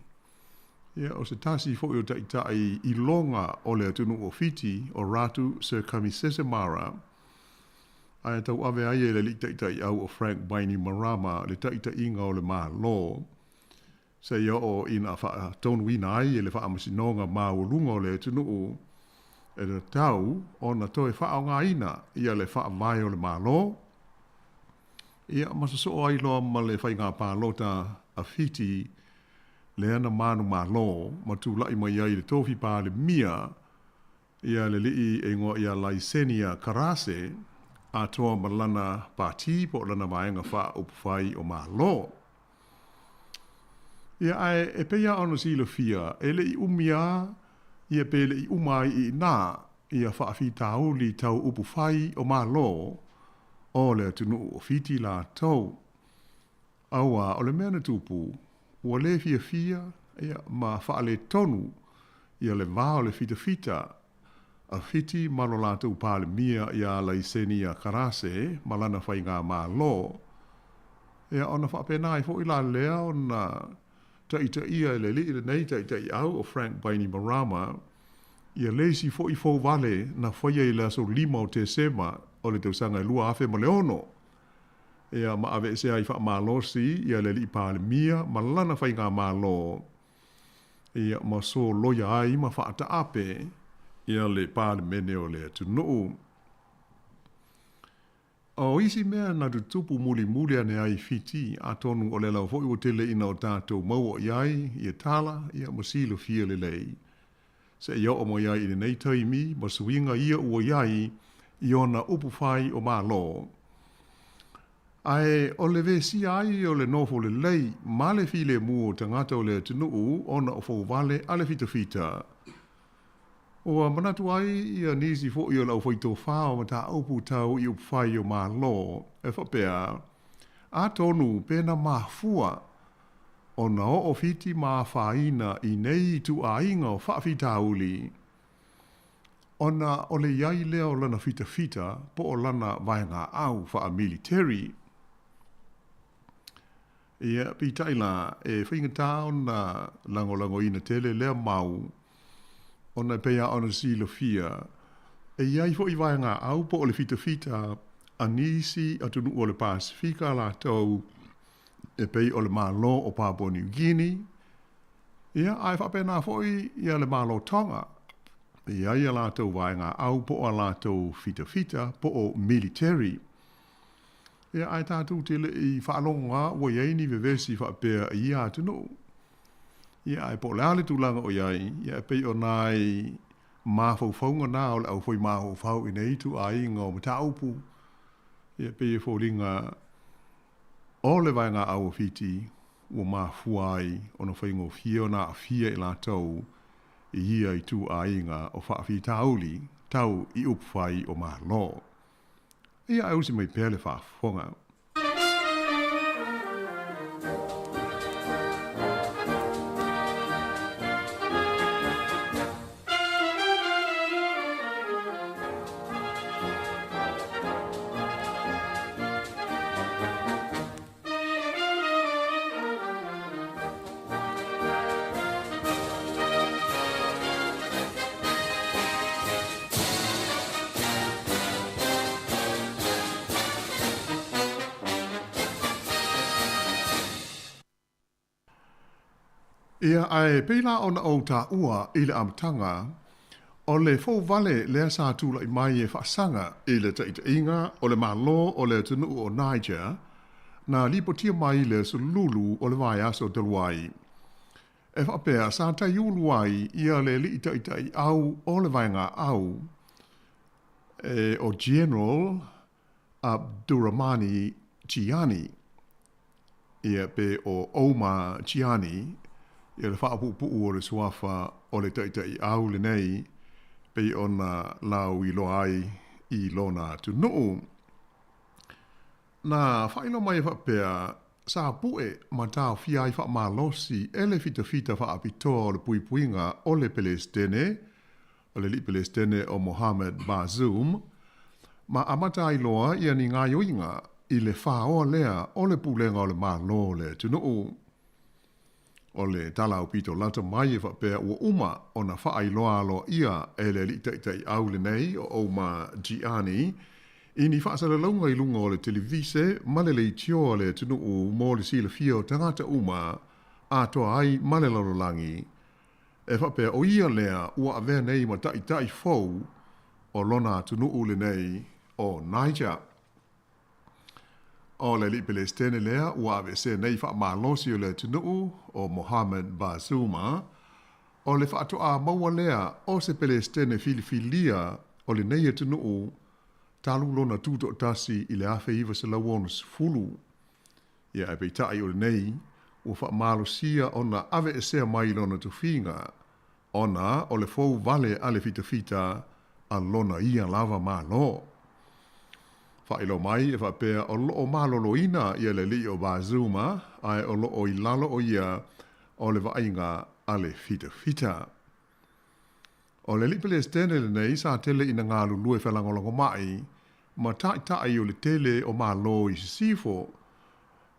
ia o se tasi foi o ta'ita'i iloga o le atunuu o Fiti, o Ratu Sir Kamisese Mara, ae tauave ai e le alii taitaiau o Frank Bainimarama le taitaiga o le Malo, seia oo ina faatonuina ai e le Faamasinoga Maualuga o le atunuu e tatau ona toe faaaogaina ia le Faavae o le Malo, ia ma sosoo ai loa ma le faiga palota a Fiti lea na manumalo ma tula'i mai ai i le tofi Palemia ia le alii e igoa ia Laisenia Qarase atoa ma lana pati po o lana vaega faaupufai o Malo. Ia ae e pei lava ona silafia, e le i umi a, ia pe le i uma ai i inā ia faafitauli tau upufai o Malo o le atunuu o Fiti latou. Auā, o le mea na tupu, ua le fiafia, ia, ma faaletonu ia le va o le fitafita a Fiti ma lo latou Palemia iā Laisenia Qarase ma lana faigamalo, ia, ona faapena ai foi la lea ona taitaia e le alii lenei taitaiau o Frank Bainimarama ia le isi foi fouvale na faia i le aso 5 o Tesema o le tausaga e 2006. Ia, ma aveesea ai faamalosi ia le alii Palemia ma lana faigamalo, ia, ma soloia ai ma faataape ia le Palemene o le atunuu. O isi mea na tutupu mulimuli ane ai i Fiti, atonu o lea lava foi ua tele ina o tatou maua i ai ia tala, ia, ma silafia lelei. Seia oo mai ai i lenei taimi ma suiga ia ua i ai i ona upufai o Malo. Ae o le vesia ai o le nofo lelei ma le filemu o tagata o le atunuu ona o fouvale a le fitafita. Ua manatu ai ia nisi foi o le aufaitofā o mataupu tau i upufai o Malo e faapea, atonu pe na mafua ona oo Fiti ma afaina i nei ituaiga o faafitauli, ona o le i ai lea o lana fitafita po o lana vaegaau faamiliteri. Ia, peitai la, e faigata ona lagolagoina tele lea mau, ona e pei lava ona silafia, e i ai foi vaegaau po o le fitafita a nisi atunuu o le Pasefika latou e pei o le Malo o Papua New Guinea, ia, ae faapena foi ia le Malo Tonga, e i ai a latou vaegaau po o a latou fitafita po o military. Ia, ae tatou te le i faalogo lava ua i ai ni vevesi faapea i ia atunuu. Ia, ae po o le a le tulaga o i ai, ia, e pei o nai mafaufauga na o le aufai mafaufau i nei ituaiga o mataupu, ia, e pei e foliga O le vaegaau o Fiti ua mafua ai ona faigofie ona aafia i latou i ia ituaiga o faafitauli tau i upufai o Malo. Ia ae usi mai pea le faafofoga. Ia, ae pei la ona ou taua i le amataga, o le fouvale lea sa tula'i mai e faasaga i le taitaiga o le Malo o le atunuu o Niger, na lipotia mai i le aso Lulu o le vaiaso talu ai. E faapea, sa taiulu ai ia le alii taitaiau o le vaegaau, e o General Abdourahmane Tchiani, ia pe o Oumar Tchiani, ia le faapuupuu o le suafa o le taitaiau lenei pei ona lauiloa ai i lona atunuu. Na faailoa mai e faapea, Sa pu'e ma taofia ai fa'amalosi e le fitafita fa'apitoa o le puipuiga o le Pelesitene, o le Ali'i Pelesitene o Mohamed Bazoum, ma amata ai loa ia ni gaioiga i le fāoa lea o le pulega o le Malo o le atunuu. O le tala aupito lata mai e faapea ua uma ona faailoa aloaia e le alii taitaiau lenei o Oumar Tchiani i ni faasalalauga i luga o le televise ma le leitio a le atunuu mo le silafia o tagata uma atoa ai ma le lalolagi e faapea o ia lea ua avea nei ma taitai fou o lona atunuu lenei o Niger. O le alii Pelesitene lea ua aveesea nei faamalosi o le atunuu o Mohamed Bazoum, o le faatoa maua lea o se Pelesitene filifilia o lenei atunuu talu lona tutoatasi i le 1960. Ia ae peitai o lenei ua faamalosia ona aveesea mai lona tofiga ona o le fou vale a le fitafita a lona ia lava Malo. Faailoa mai e faapea o loo maloloina ia le alii o Bazoum ae o loo i lalo o ia o le vaaiga a le fitafita. O le alii Pelesitene lenei sa tele ina galulue felagolagomai ma taitai o le tele o Malo i Sisifo,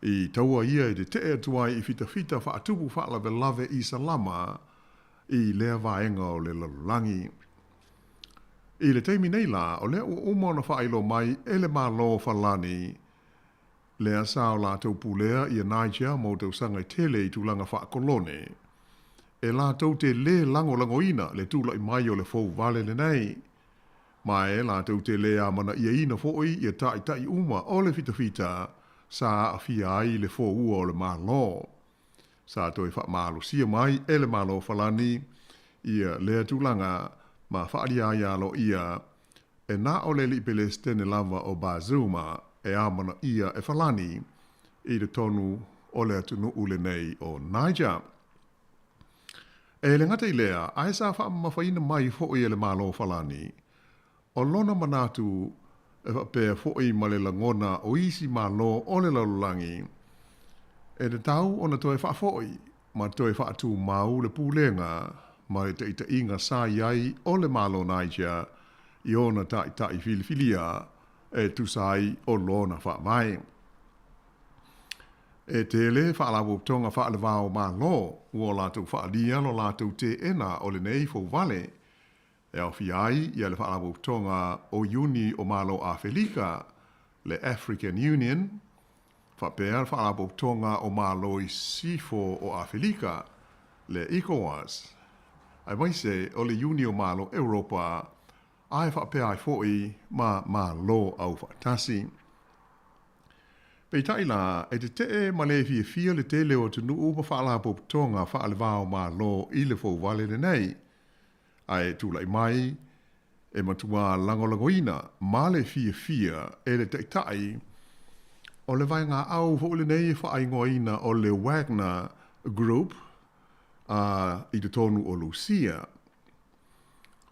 i taua ia e tetee atu ai i fitafita faatupu faalavelave i Salama i lea vaega o le lalolagi. I le taimi nei la, o lea ua uma ona faailoa mai e le Malo o Falani, lea sa o latou pulea ia Niger mo tausaga e tele i tulaga faakolone, e latou te lē lagolagoina le tula'i mai o le fou vale lenei, ma e latou te lē amana'iaina fo'i ia ta'ita'i uma o le fitafita sa aafia ai le foua o le Malo. Sa toe faamalosia mai e le Malo o Falani ia lea tulaga ma faaalia ai aloaia e na o le alii Pelesitene lava o Bazoum e amanaia e Falani i totonu o le atunuu lenei o Niger. E le gata i lea, ae sa faamamafaina mai foi e le Malo o Falani, o lona manatu e faapea foi ma le lagona o isi Malo o le lalolagi, e tatau ona toe faafoi ma toe faatumau le pulega ma le taitaiga sa i ai o le Malo Niger i ona taitai filifilia e tusa ai o lona faavae. E tele faalapotopotoga faalevao Malo ua o latou faaalia lo latou teena o lenei fouvale e aofia ai ia le Faalapotopotoga o Iuni o Malo Afelika, le African Union, faapea le Faalapotopotoga o Malo i Sisifo o Afelika, le ECOWAS, aemaise o le Iuni o Malo Europa, ae faapea ai foi ma Malo Aufaatasi. Peitai la, e tetee ma le fiafia le tele o atunuu ma faalapotopotoga faalevao Malo i le fouvale lenei, ae tulai mai e matuā lagolagoina ma le fiafia e le Taitai o le vaegaau foi lenei e faaigoaina o le Wagner Group a i totonu o Lusia.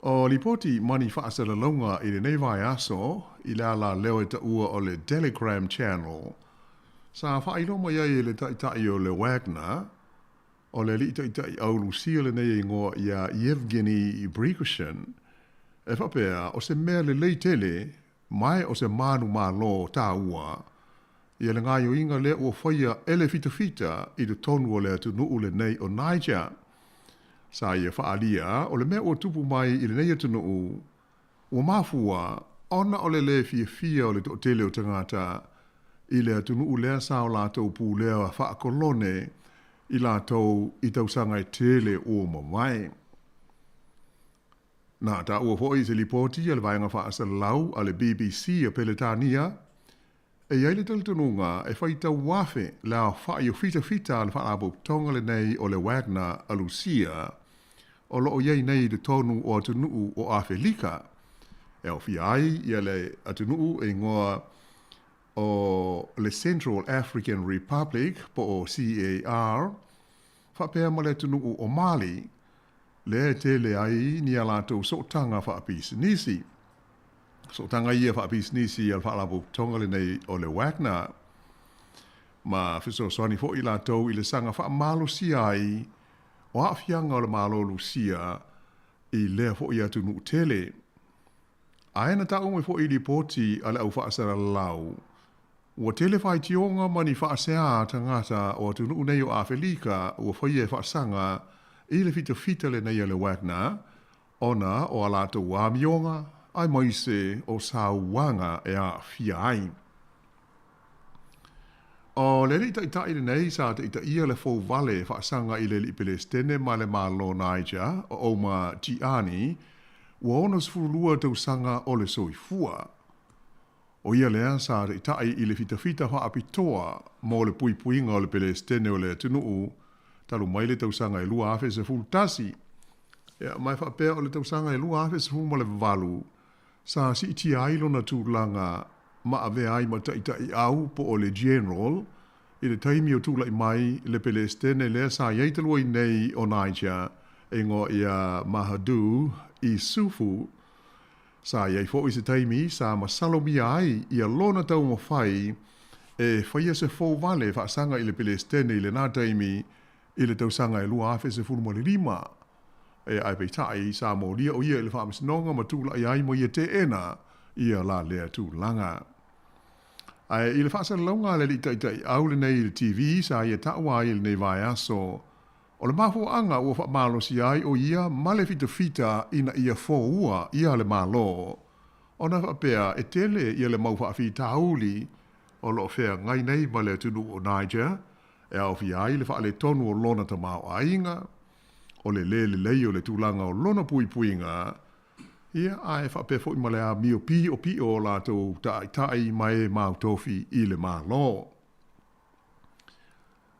O lipoti ma ni faasalalauga i lenei vaiaso i le alaleo e taua o le Telegram Channel sa faailoa mai ai e le Taitai o le Wagner, O le alii taitai au Lusia lenei e igoa iā Yevgeny Prigozhin, e faapea o se mea lelei tele mae o se manumalo tāua ia le gaioiga lea ua faia e le fitafita i totonu o le atunuu lenei o Niger. Sa ia faaalia o le mea ua tupu mai i lenei atunuu Ua mafua ona o le lē fiafia o le toatele o tagata i le atunuu lea sa o latou pulea faakolone i latou i tausaga e tele ua mavae. Na taua foi i se lipoti a le vaega faasalalau a le BBC a Peletania, e i ai le talitonuga e faitau afe le aofa'i o fitafita a le faalapotopotoga lenei o le Wagner a Lusia o lo o i ai nei i totonu o atunuu o Afelika, e aofia ai ia le atunuu e igoa o le Central African Republic po o CAR, faapea ma le atunuu o Mali, lea e tele ai ni a latou sootaga faapisinisi. Sootaga ia faapisinisi a le faalapotopotoga lenei o le Wagner. Ma fesoasoani foi latou i le saga faamalosia ai o aafiaga o le Malo Lusia i lea foi atunuu tele. Ae na taua mai foi i lipoti a le au faasalalau, ua tele faitioga ma ni faasea a tagata o atunuu nei o Afelika ua faia e faasaga i le fitafita lenei a le Wagner ona o a latou amioga aemaise o sauaga e aafia ai. O le alii taitai lenei sa taitaia le fouvale e faasaga i le alii Pelesitene ma le Malo Niger o Oumar Tchiani, ua 62 tausaga o le soifua. O ia lea sa taitai i le fitafita faapitoa mo le puipuiga o le Pelesitene o le atunuu talu mai le tausaga e 2011. Ia, ma e faapea o le tausaga e 2018 sa siitia ai lona tulaga ma avea ai ma taitaiau po o le General i le taimi o tulai mai le Pelesitene lea sa i ai talu ai nei o Niger e igoa ia Mahamadou Issoufou. Sa i ai foi se taimi sa masalomia ai ia lona taumafai e faia se fouvale faasaga i le Pelesitene i lena taimi i le tausaga e 2015. Ae peitai, sa molia o ia i le faamasinoga ma tulai ai ma ia teena ia la lea tulaga. Ae i le faasalalauga a le alii taitaiau lenei i le TV sa ia taua ai i lenei vaiaso, o le mafuaaga ua faamalosia ai o ia ma le fitafita ina ia foua ia le Malo, ona faapea e tele ia le mau faafitauli o lo o feagai nei ma le atunuu o Niger, e aofia ai le faaletonu o lona tamaoaiga, o le lē lelei o le tulaga o lona puipuiga, ia, ae faapea foi ma le amio piʻopiʻo o latou taʻaitai ma e mautofi i le Malo.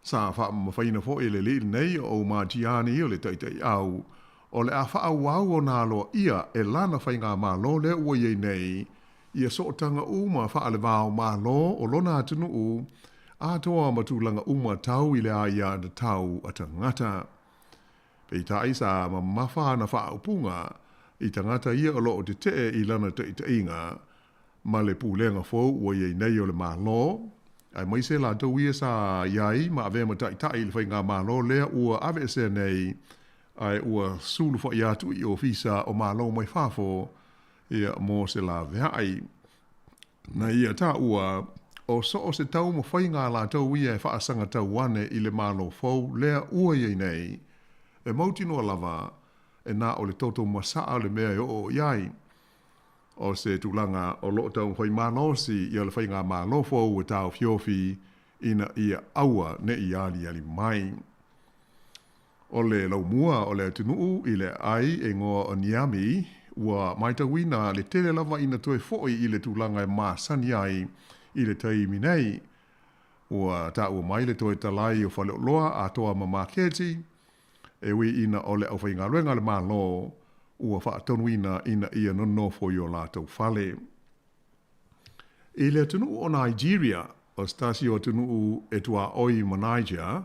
Sa faamamafaina foi e le alii lenei o Oumar Tchiani o le taitaiau, o le a faaauau ona aloaia e lana faigamalo lea ua i ai nei ia sootaga uma faale-va o Malo o lona atunuu atoa ma tulaga uma tau i le aiatatau a tagata. Peitai sa mamafa ana faaupuga i tagata ia o lo o tetee i lana taitaiga ma le pulega fou ua i ai nei o le Malo, aemaise latou ia sa i ai ma avea ma taitai i le faigamalo lea ua aveesea nei ae ua sulufai atu i ofisa o Malo mai fafo ia mo se laveai. Na ia taua, o so o se taumafaiga a latou ia e faasagatau ane i le Malo fou lea ua i ai nei, e mautinoa lava e na o le toto masaa le mea e oo i ai. O se tulaga o lo o taumafai malosi ia le faigamalo fou e taofiofi ina ia aua ne i aliali mai. O le laumua o le atunuu i le aai e igoa o Niamey, ua matauina le tele lava ina toe foi i le tulaga e masani ai i le taimi nei. Ua taua mai le toe talai o faleoloa atoa ma maketi, e ui ina o le aufaigaluega a le Malo ua faatonuina ina ia nonofo i o latou fale. I le atunuu o Nigeria, o se tasi o atunuu e tuaoi ma Niger,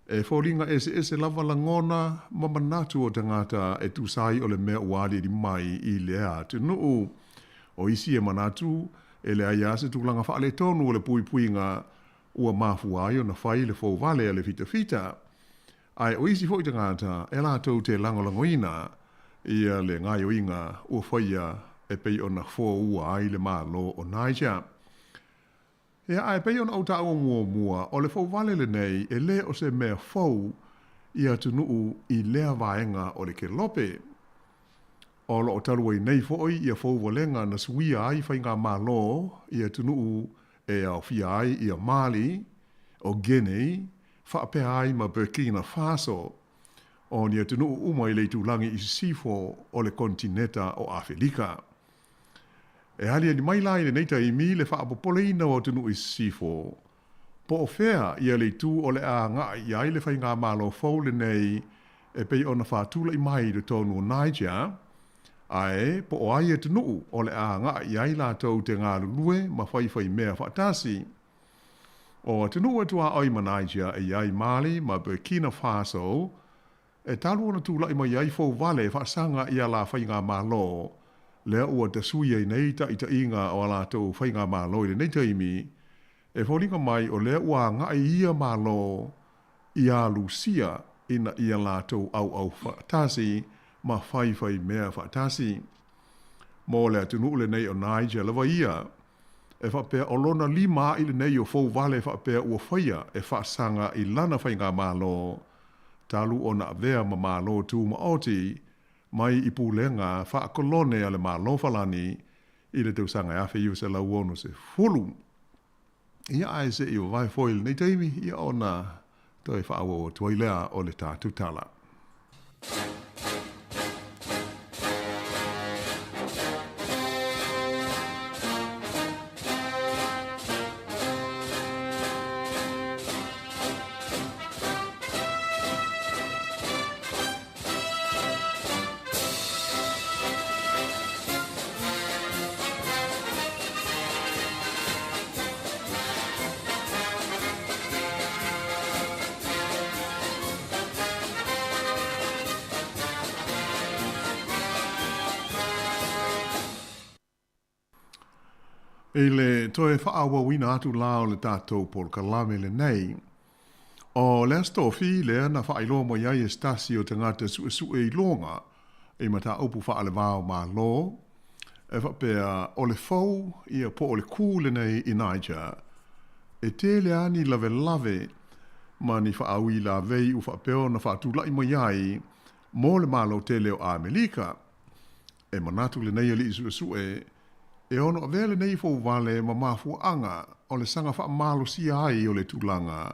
e foliga eseese lava lagona ma manatu o tagata e tusa ai o le mea ua aliali mai i lea atunuu. O isi e manatu e leai lava se tulaga faaletonu o le puipuiga ua mafua ai ona fai le fouvale a le fitafita. Ae o isi foi tagata e latou te lagolagoina ia le gaoioiga ua faia e pei ona foua ai le Malo o Niger. Ia, ae pei ona ou taua muamua, o le fouvale lenei e le o se mea fou i atunuu i lea vaega o le kelope. O lo o talu ai nei foi ia fouvalega na suia ai faigamalo i atunuu e aofia ai ia Mali, o Guinea, faapea ai ma Burkina Faso, o ni atunuu uma i le itulagi i sisifo o le konetineta o Afelika. E aliali mai la i lenei taimi le faapopoleina o atunuu i sisifo, po o fea ia le itu o le a agai i ai le faigamalo fou lenei e pei ona faatulai mai i totonu o Niger, ae po o ai atunuu o le a agai i ai latou te galulue ma faifaimea faatasi. O atunuu e tuaoi ma Niger e i ai Mali ma Burkina Faso, e talu ona tulai mai ai fouvale e faasaga i a la faigamalo, lea ua tasui ai nei taitaiga o a latou faigamalo i lenei taimi, E foliga mai o lea ua agaʻi ia Malo iā Lusia ina ia latou ʻauʻau faatasi ma faifai mea faatasi. Mo le atunuu lenei o Niger lava ia, e faapea o lona lima aʻi lenei o Fouvale faapea ua faia e faasaga i lana faigamalo talu ona avea ma Malo Tumaoti mai i pulega faakolone a le Malo Falani i le tausaga e 1960. Ia ae seʻi vavae foi i lenei taimi, ia ona toe faaauau atu ai lea o le tatou tala. I le toe faaauauina atu la o le tatou polokalame lenei, o le Aso Tofi lea na faailoa mai ai e se tasi o tagata suesue iloga i mataupu faalevao Malo, e faapea o le fou ia po o le kū lenei i Niger, e tele a ni lawelawe ma ni faauilavei ua faapea ona faatulaʻi mai ai mo le Malo tele o Amelika. E manatu lenei alii suesue, e ono avea lenei fouvale ma mafuaaga o le saga faamalosia ai o le tulaga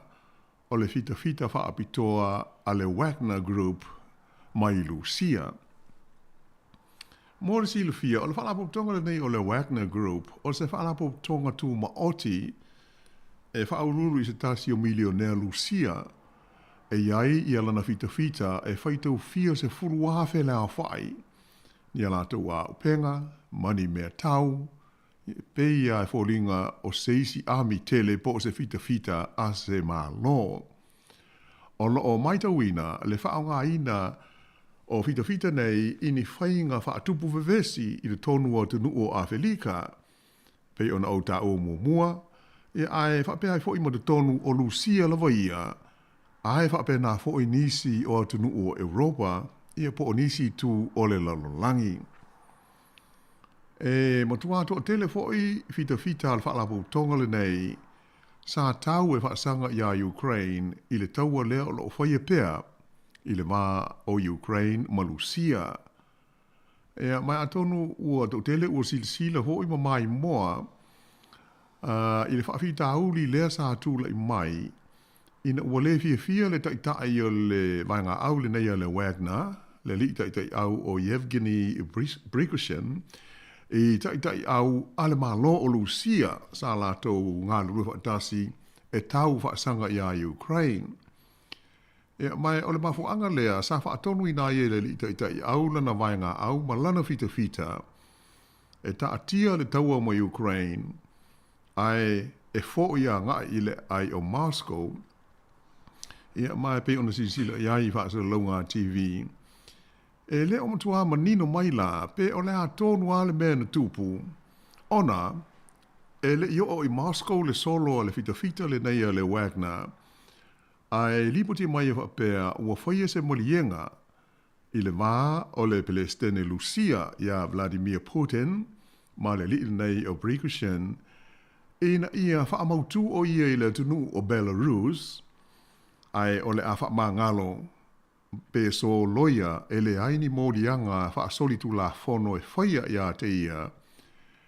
o le fitafita faapitoa a le Wagner Group mai Lusia. Mo le silafia, o le faalapotopotoga lenei o le Wagner Group o se faalapotopotoga tumaoti e faauluulu i se tasi o milionea Lusia e i ai ia lana fitafita e faitau fia 10,000 le aofai ia latou auupega ma ni mea tau, e pei lava e foliga o se isi ami tele po o se fitafita a se Malo. O lo o matauina le faaaogaina o fitafita nei i ni faiga faatupu vevesi i totonu o atunuu o Afelika, pei ona ou taua muamua, ia ae faapea ai foi ma totonu o Lusia lava ia, ae faapena foi nisi o atunuu o Europa, ia po o nisi itu o le lalolagi. E matua toatele foi fitafita a le Faalapotopotoga lenei sa tau e faasaga iā Ukraine i le taua lea o lo o faia pea i le va o Ukraine ma Lusia. Ea, ma atonu ua toatele ua silasila foi ma maimoa i le faafitauli lea sa tulaʻi mai ina ua lē fiafia le taʻitaʻi o le vaegaʻau lenei a le Wagner, le alii taʻitaʻiʻau o Yevgeny Prigozhin, i taʻitaʻiʻau a le Malo o Lusia sa latou galulue faatasi e tau faasaga iā Ukraine. Ea, ma o le mafuaaga lea sa faatonuina ai e le alii taʻitaʻiʻau lana vaegaʻau ma lana fitafita e taatia le taua ma Ukraine ae e foʻi agaʻi i le aai o Moscow, ia, ma e pei ona silasila i ai i faasalalauga a TV. E le o matuā manino mai la pe o le a tonu a le mea na tupu, ona e le i oo i Moscow le solo a le fitafita lenei a le Wagner, ae lipoti mai e faapea ua faia se maliega I le va o le Pelesitene Lusia iā Vladimir Putin ma le alii lenei o Prigozhin ina ia faamautū o ia i le atunuu o Belarus, ae o le a faamagalo pe soloia e leai ni moliaga faasolitulafono e faia iā te ia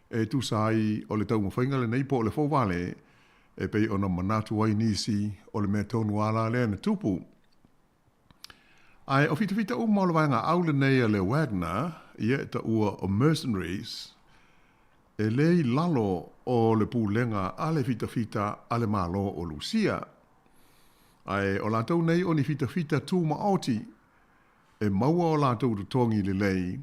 e tusa ai o le taumafaiga lenei po o le fouvale e pei ona manatu ai nisi o le mea tonu a la lea na tupu. Ae o fitafita uma o le vaegaʻau lenei a le Wagner, ia e taua o mercenaries, e le i lalo o le pulega a le fitafita a le Malo o Lusia. Ae o latou nei o ni fitafita tumaoti, e maua o latou totogi lelei,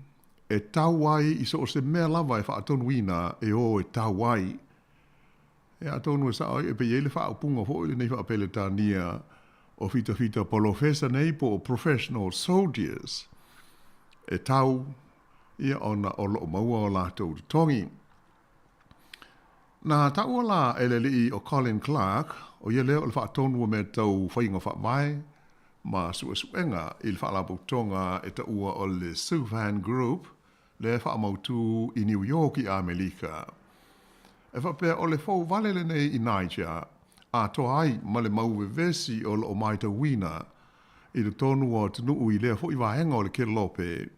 e tau ai i so o se mea lava e faatonuina e o e tau ai. E atonu e sao ai e pei ai le faaupuga foi lenei faa-Peretania o fitafita polofesa nei po o professional soldiers e tau ia ona o loo maua o latou totogi. Na taua la e le alii o Colin Clark, o ia lea o le faatonu o mea tau faiga faavae ma suesuega i le faalapotopotoga e taua o le Soufan Group lea e faamautu i New York i Amelika. E faapea o le fou vale lenei i Niger, atoa ai ma le mau vevesi o lo o matauina i totonu o atunuu i lea foi vaega o le Kelope,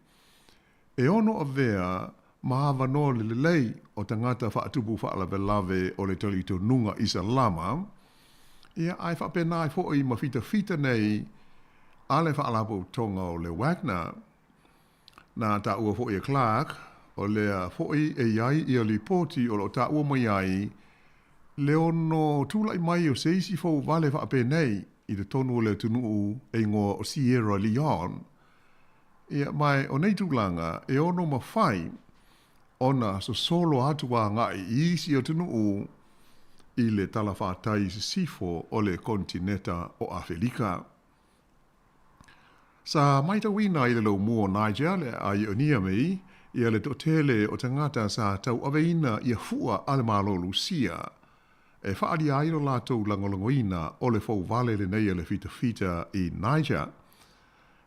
e ono avea ma avanoa le lelei o tagata faatupu faalavelave o le talitonuga Isalama, ia ae faapena ai foi ma fitafita nei a le Faalapotopotoga o le Wagner. Na taua foi e Clark, o lea foi e i ai ia lipoti o lo o taua mai ai le ono tulai mai o se isi fouvale faapenei i totonu o le atunuu e igoa o Sierra Leone. Ia, ma o nei tulaga e ono mafai ona sosolo atu agai i isi atunuu i le talafatai i sisifo o le konetineta o Afelika. Sa matauina i le laumua o Niger le aai o Niamey ia le toatele o tagata sa tauaveina ia fua a le Malo Lusia e faaalia ai lo latou lagolagoina o le fouvale lenei a le fitafita i Niger.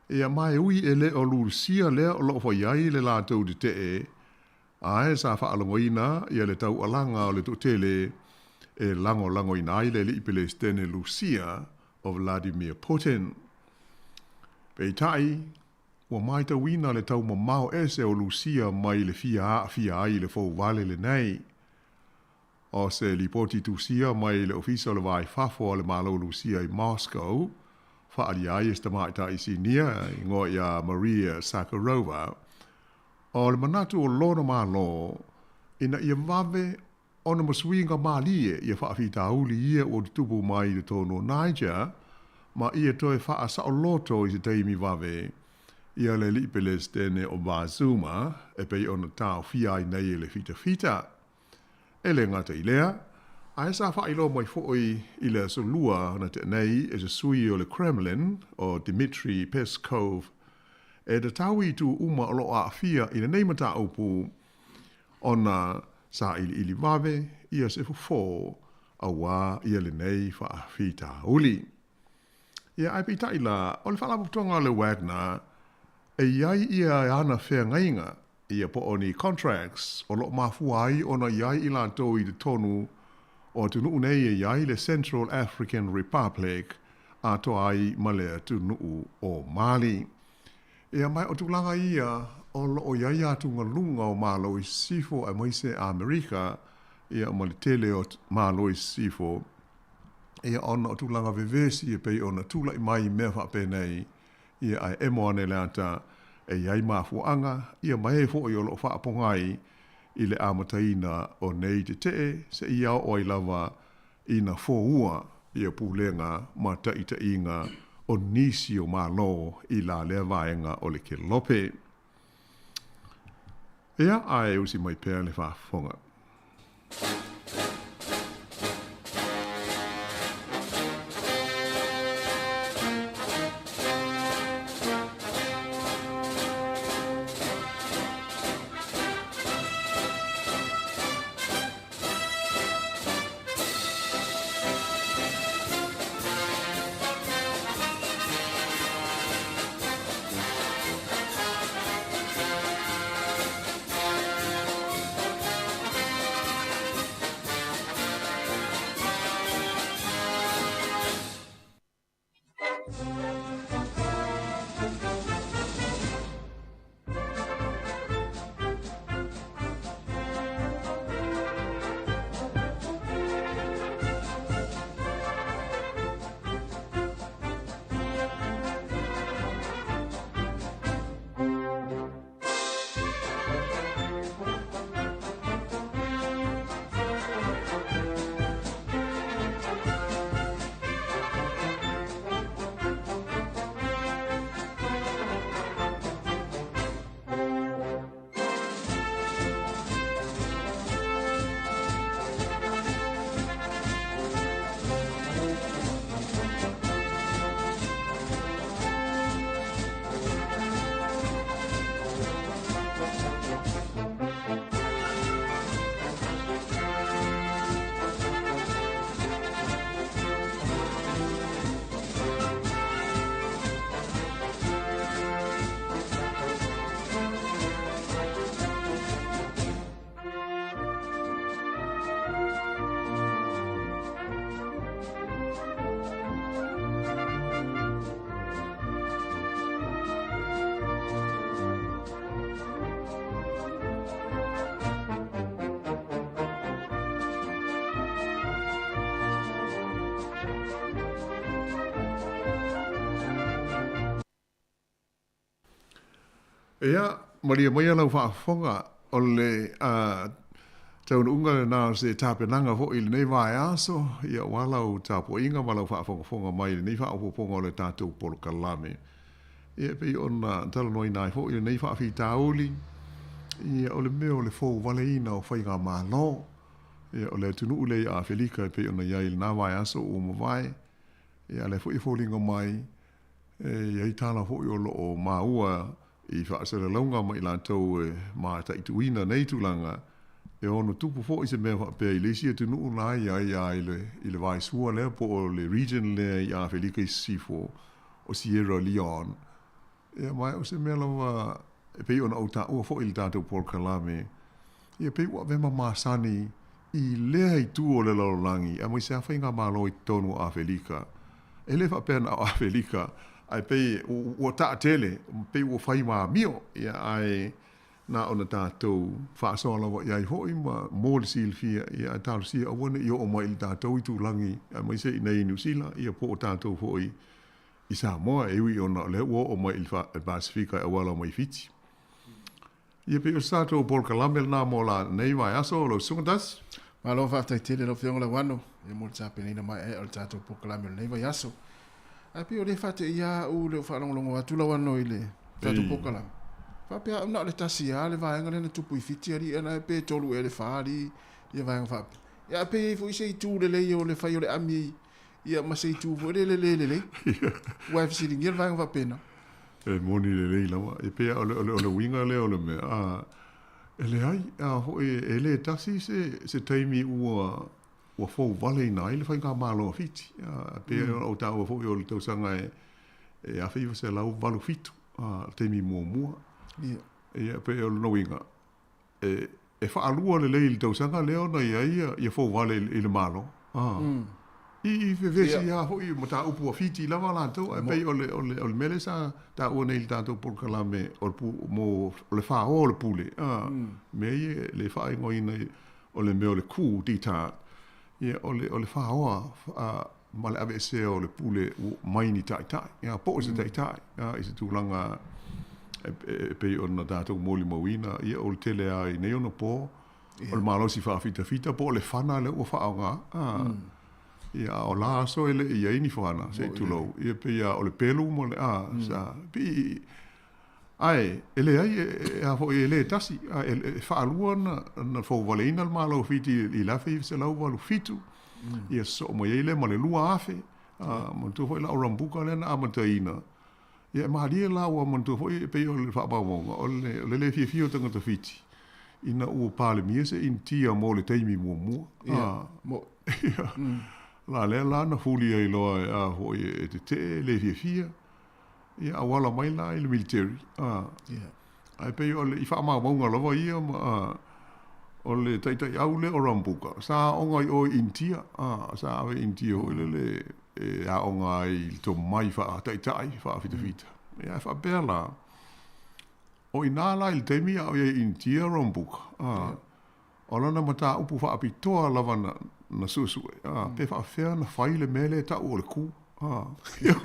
Ia ma e ui e le o Lusia lea o lo o fai ai le latou tetee, ae sa faalogoina ia le taualaga o le toatele e lagolagoina ai le alii Pelesitene Lusia o Vladimir Putin. Peitai, ua matauina le taumamao ese o Lusia mai le fia aafia ai i le fouvale lenei. O se lipoti tusia mai le Ofisa o le Va i Fafo a le Malo Lusia i Moscow, faaalia ai e se tamaitai sinia e igoa ia Maria Zakharova, o le manatu o lona Malo ina ia vave ona ma suiga malie ia faafitauli ia ua tutupu mai i totonu o Niger ma ia toe faasaoloto i se taimi vave ia le alii Pelesitene o Bazoum e pei ona taofia ai nei e le fitafita. E le gata i lea, ae sa faailoa mai foi i le Aso Lua na tea nei e se sui o le Kremlin, o Dmitry Peskov, e tatau i itu uma o lo o aafia i lenei mataupu ona sailiili vave ia se fofo auā ia lenei faafitauli. Ia, ae peitai la, o le Faalapotopotoga o le Wagner, e i ai ia ana feagaiga, ia po o ni contracts o lo o mafua ai ona i ai i latou i totonu o atunuu nei e i ai le Central African Republic atoa ai ma le atunuu o Mali. Ia, ma o tulaga ia o lo o i ai atugaluga o Malo i Sisifo aemaise Amerika, ia ma le tele o Malo i Sisifo, ia ona o tulaga vevesi e pei ona tulai mai i mea faapenei, ia ae emo ane le ata e i ai mafuaaga, ia ma e foi o lo o faapogai i le amataina o nei tetee seia oo ai lava ina foua ia pulega ma taitaiga o nisi o Malo i la lea vaega o le Kelope. Ia, ae usi mai pea le faafofoga. Ia, malie maia lau faafofoga, o le taunuuga lena o se tapenaga foi i lenei vaeaso, ia aua lau tapuaiga ma lau faafogafoga mai i lenei faaopoopoga o le tatou polokalame. Ia e pei ona talanoaina ai foi lenei faafitauli, ia o le mea o le fouvaleina o faigamalo, ia o le atunuu lea i Afelika e pei ona i ai i lena vaiaso ua mavae, ia a o lea foi e foliga mai e i ai tala foi o lo o maua i faasalalauga ma i latou e mataituina nei tulaga, e ono tupu foi se mea faapea i le isi atunuu la e i ai lava i le vaesua lea po o le region lea i Afelika i Sisifo o Sierra Leone. Ia ma o se mea lava e pei ona ou taua foi i le tatou polokalame, ia pei ua avea ma masani i lea itu o le lalolagi aemaise lava faigamalo i totonu o Afelika. E le faapea na o Afelika, ae pei ua taatele, pei ua fai ma amio, ia ae na ona tatou faasoa lava i ai foi ma mo le silafia, ia ae talosia aua ne i oo mai i le tatou itulagi aemaise i inei i Niu Sila, ia po o tatou foi i Samoa, e ui ona o lea ua oo mai i le Pasefika e auala mai Fiti. Ia pei o se tatou polokalame lena mo lenei vaiaso, lau Susuga Tasi. Malo faafetai tele lau Afioga Lauano ia mo le tapenaina maeaea o le tatou polokalame o lenei vaiaso. Ae pei o lea e faateia au le faalogologo atu Lauano i le tatou polokalame. Faapea au na o le tasi lava le vaega lea na tupu i Fiti alii ana pe tolu ea le fa alii ia vaega faapea. Ia ae pe i ai foi se itu lelei o le fai o le ami ia ma se itu foi lele le lelei. Ua e fesiligia le vaega faapena. E moni lelei lava. E pei o le, o le, o le uiga lea o le mea, a, e leai, a foi e le tasi se, se taimi ua, ua fouvaleina ai le faigamalo a Fiti. A, pei o taua foi o le tausaga e, e 1987, a, le taimi muamua. Ia. Ia, pei o lona uiga, e, e faalua lelei i le tausaga lea ona i ai ia, ia fouvale i, i le Malo. A. I, i fevesi lava foi mataupu a Fiti lava latou, ae pei o le, o le, o le mea lea sa taua nei i le tatou polokalame o le pu, mo, o le fāoa o le pule, a, mea ia le faaigoaina o le mea o le coup d'etat, ia, o le, o le fāoa, a, ma le aveesea o le pule mai ni taitai, ia, po o se taitai, a, i se tulaga e, e, pei ona tatou molimauina, ia, o le tele lava i nei ona po, o le malosi faafitafita po o le fana lea ua faaaoga, a, ia, a o la aso e le i ai ni fana, se i tulou, ia, pei lava o le pelu ma le, a, sa, pei, ae, e leai, e, e, a foi, e le tasi, a, e, e faalua na, na fouvaleina le Malo o Fiti i le 1987, ia sosoo mai ai lea ma le 2000, a, manatua foi la o Rambuka lea na amataina, Ia e malie la ua manatua foi e pei o le faamaumauga o le, o le le fiafia o tagata Fiti ina ua Palemia se Initia mo le taimi muamua. Ia, ah, mo. Ia. La lea la na fuli ai loa e a foi e tetee le fiafia. Ia auala mai la i le military. Ah. Ia. Ae pei o le i faamaumauga lava ia ma ah, o le taitaiau lea o Rambuka, sa aoga i o i Initia, ah, sa ave i Initia foi lele e aoga ai i le tomai faataitai, faafitafita. Ia, ae faapea la, o i inā la i le taimi a o i ai i Initia Rambuka, a, o lana mataupu faapitoa lava na, na suesue, a, pe faapefea ona fai le mea lea e tau o le ku, a. Ia,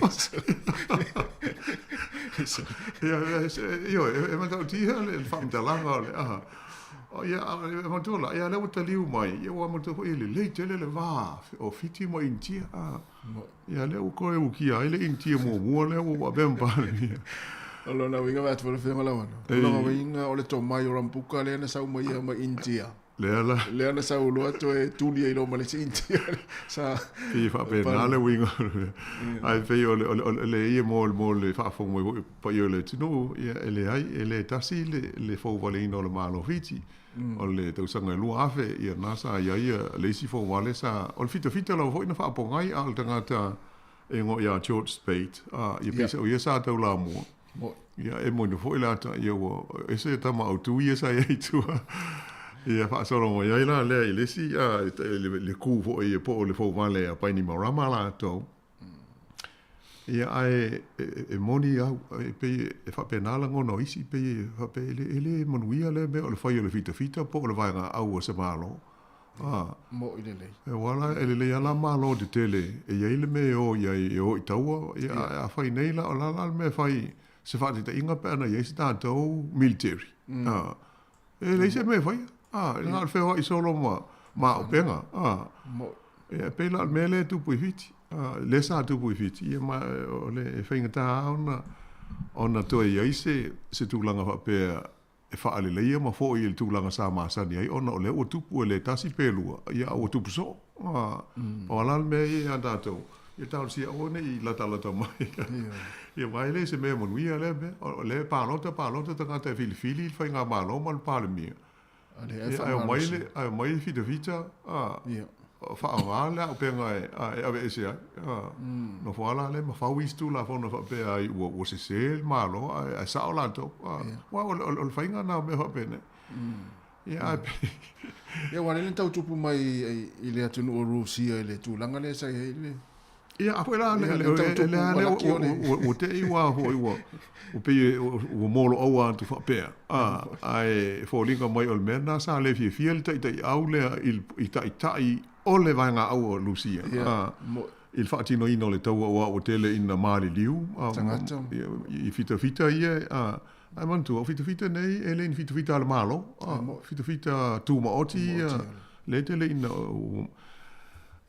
ioe, e matautia le faamatalaga o le, a, Ia, e manatua la, ia lea ua taliu mai, ia ua manatua foi e lelei tele le va o Fiti ma Initia. A, ia lea ua toe ukia ai le Initia muamua lea ua avea ma Palemia. O lona uiga vaeatu foi le Afioga Lauano. O lona uiga o le tomai o Rambuka lea na sau mai ia mai Initia. Lea la. Lea na sau loa toe tuli ai loa ma le isi Initia. Sa. Pei e faapena le uiga. Ae pei o le, o le, o le ia mo, mo le faafofoga mai foi paia o le atunuu, ia e leai, e le tasi le, le fouvaleina o le Malo o Fiti. O le tausaga e 2000, ia na sa i ai ia le isi fouvale sa, o le fitafita lava foi na faapogai a o le tagata e igoa ia George Speight, a, ia pei o ia sa taulamua. Ia e moni foi le ata, ia ua ese tama autu ia sa i ai i tua. Ia faasolo mai ai la lea i le isi, a, le, le ku foi ia po o le fouvale a Bainimarama latou. Ia, ae e moni au, e pei e faapena lagona o isi, pei e faapea e le, e le manuia lea mea o le fai o le fitafita po o le vaegaau a se Malo. A, Mo'i lelei. E aua la, e lelei lava la Malo tetele e i ai le mea e o i ai, e o i taua, ia, ae a fai nei la, o le a la le mea e fai? se faataitaiga pe ana i ai se tatou military. A, e leai se mea e faia. A, e na o le feoai solo ma, ma auupega. A, ia, e pei la o le mea lea e tupu i Fiti. A, lea sa tupu i Fiti, ia ma o le e faigata lava ona, ona toe i ai se, se tulaga faapea e faaleleia ma foʻi i le tulaga sa masani ai ona o lea ua tupu e le tasi pe lua, ia a ua tupu soo. A, o a la le mea ia ia tatou, ia talosia aua ne i latalata mai. Ia aua e le se mea manuia lea mea. O lea e palota palota tagata e filifili le faigamalo ma le Palemia. Ia ae omai le, ae omai le fitafita, a, faaaoga le auupega e aveese ai. Nofo lava la lea ma fau isi Tulafono faapea ai ua sese le Malo ae sao latou. Aua o le faiga lena o mea faapenei. Ia ae pei... Ia aua o lea na tau tupu mai i le atunuu o Rusia i le tulaga lea sa i ai le... Ia, a foi la, le, le, le, le, ua te i ua foi ua, ua pei ua moloaua atu faapea, a, ae foliga mai o le mea lena sa le fiafia le taitaiau lea i, i taitai o le vaegaau o Lusia, a, i le faatinoina o le taua aua ua tele ina maliliu, a, i fitafita ia, a, ae manatua, o fitafita nei e le ni fitafita a le Malo, a, fitafita tumaoti ia, le tele ina,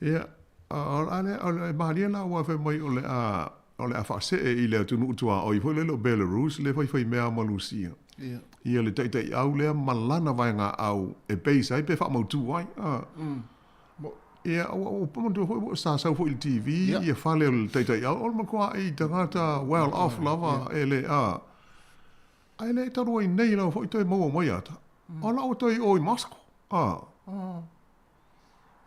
ia, A o le malie la aua fai mai o le a o le a faasee i le atunuu tuaoi foi lele o Belarus lea e faifai mea ma Lusia. Ia le taitaiau lea ma lana vaegaau e base ai pe faamautu ai. Ia ua manatua foi sa sau foi i le TV ia fale o le taitaiau o le matuai tagata well off lava e le a ae le talu ai nei lava foi toe maua mai ata. O la ua toe i o i Moscow.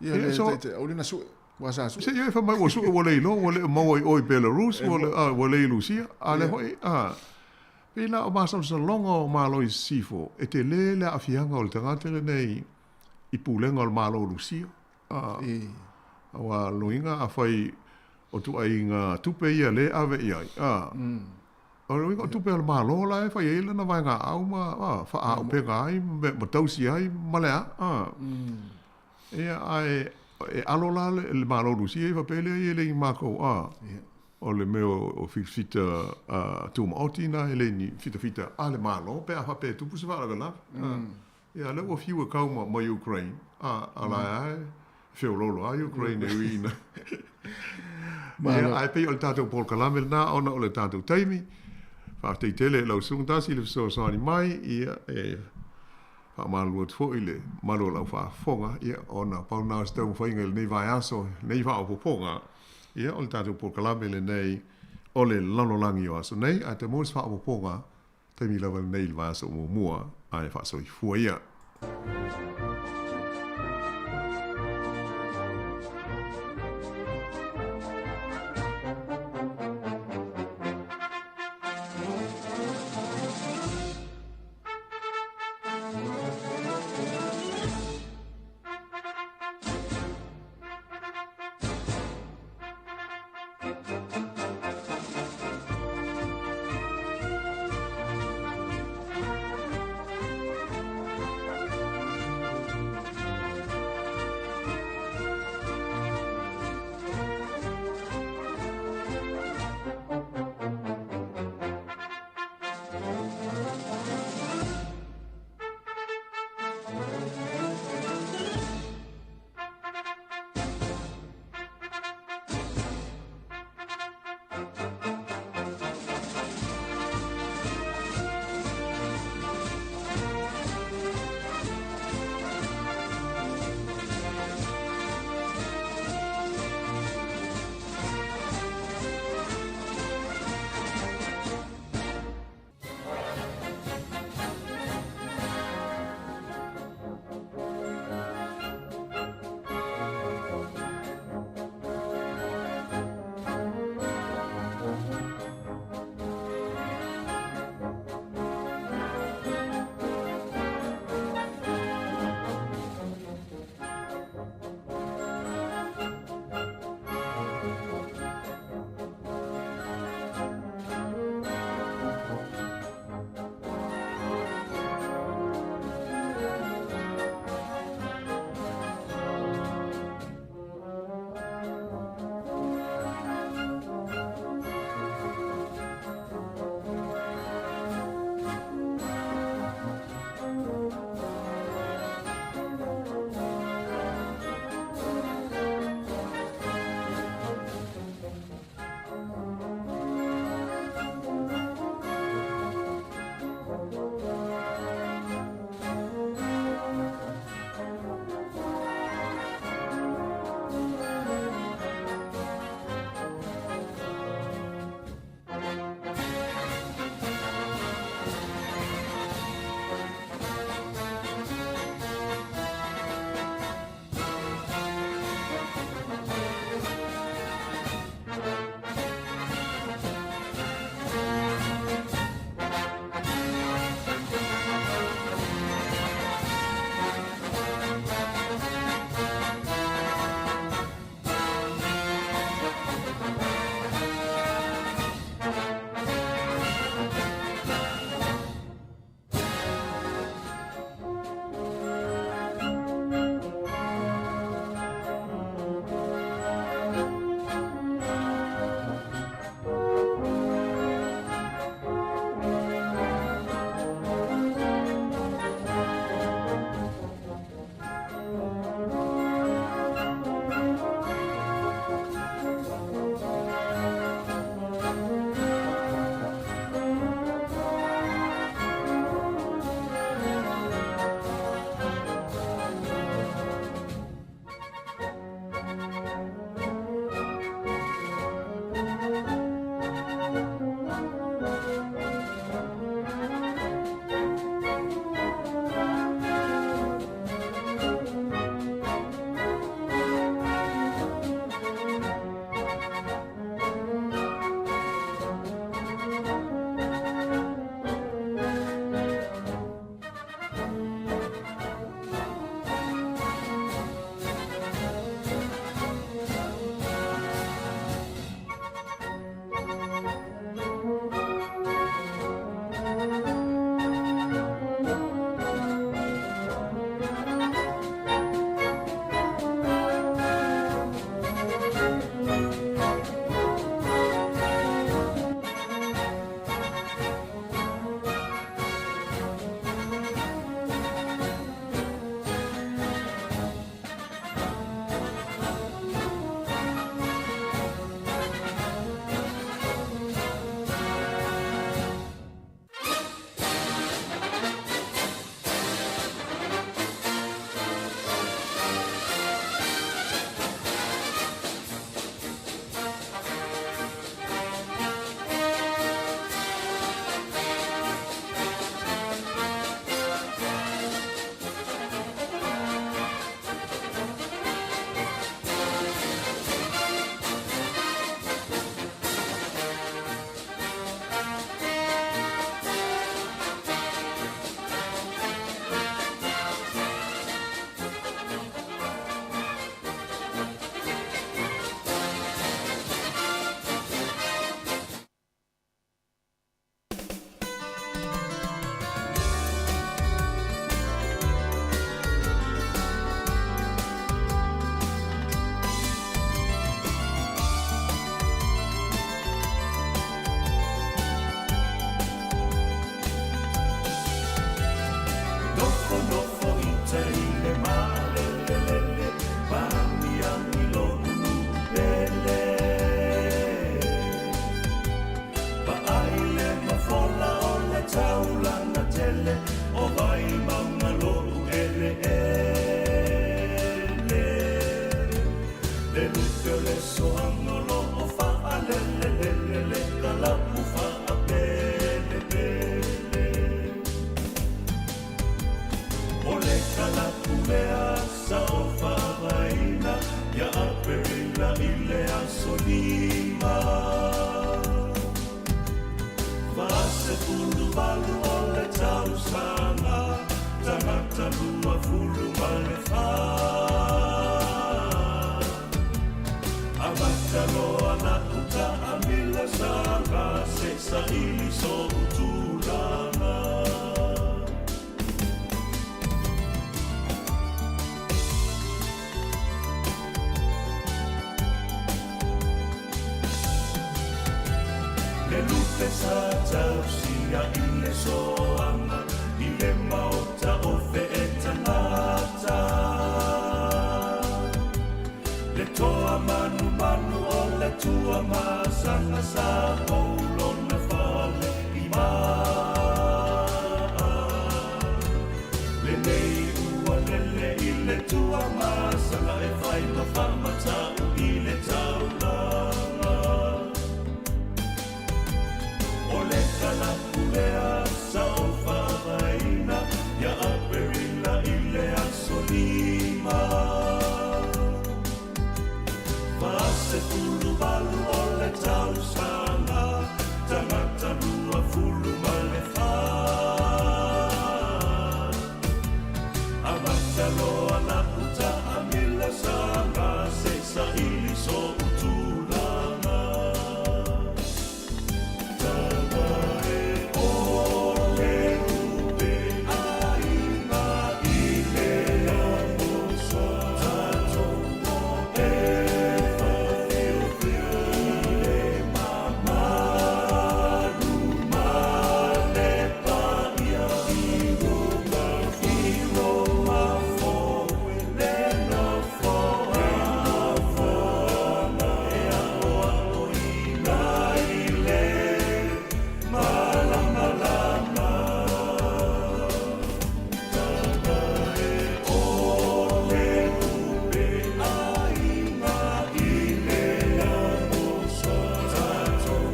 Ia le so, te auli na sue ua sa sue. Se ia fa mai ua sue ua le iloa ua le maua i o i Belarus ua le ua le i Lusia a le hoi a pei la o masalosaloga o Malo i Sisifo e tele le aafiaga o le tagata lenei i pulega o le Malo o Lusia a aua loiga afai o tuaiga tupe ia le ave i ai a O le uiga o tupe a le Malo la e fai ai lana vaegaau ma faaaupega ai ma tausi ai ma le a. Ia, ae e alo la le Malo Rusia ia faapea lea e le i makou a. O le mea o fitafita tumaoti na e le ni fitafita a le Malo pe a faapea e tupu se faalavelave. Ia, lea ua fiu e kau ma Ukraine, a la e feoloolo lava Ukraine e ui ina. Ia, ae pei o le tatou polokalame lena ona o le tatou taimi. Faafetai tele i lau Susuga Tasi i le fesoasoani mai, ia, e faamalulu atu foi i le mamalu o lau faafofoga, ia, ona pau lena o se taumafaiga i lenei vaiaso, lenei faaopoopoga, ia, o le tatou polokalame lenei o le lalolagi o aso nei, ae toe maua se faaopoopoga Taimi lava lenei i le vaiaso muamua, ae faasoifua ia. lele O Vaimauga lo'u eleele. Le lupe o le soaga o lo'o fa'alelelele le kalapu fa'apelepele. O le kalapu lea sa ou fa'avaina ia Aperila i le aso 5. 48 o le tausaga, tagata 24. Amata loa la'u ta'amilosaga se'i sa'ili so'u tulaga. Le lupe sa tausia i le soaga i le maota o Fe'etagata. Le toa manumanu o le Tuamasaga sa pou lona fale i Ma'a. Lenei ua lele i le Tuamasaga e fai ma fa'amata'u i le taulaga. O le kalapu lea sa ou fa'avaina ia Aperila i le aso 5. 48 o le tausaga, tagata 24. Amata loa la'u ta'amilosaga se'i sa'ili so'u tulaga. Taga e o le lupe aiga i le amosa tatou e faafiofio i le mamalu ma le paia i Roma i Roma foi le nofoafoaga e aʻoaʻoina i le malamalama. Taga e o le lupe aiga i le amosa tatou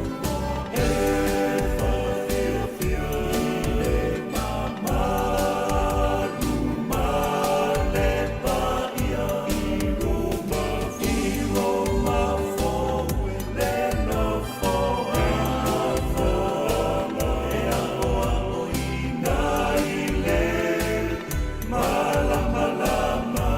e faafiofio i le mamalu ma le paia i Roma i Roma foi le nofoafoaga e aʻoaʻoina i le malamalama.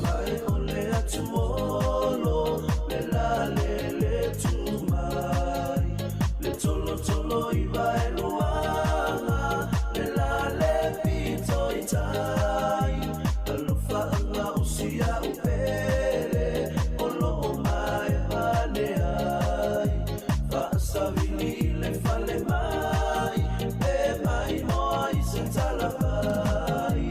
Mai o le atuolo le la le le tumai le tolo tolo i vaeluaga le la le pito i tai alofa anga o sia upele o loo mai pane ai faasavili i le fale mai e mai moa i se talavai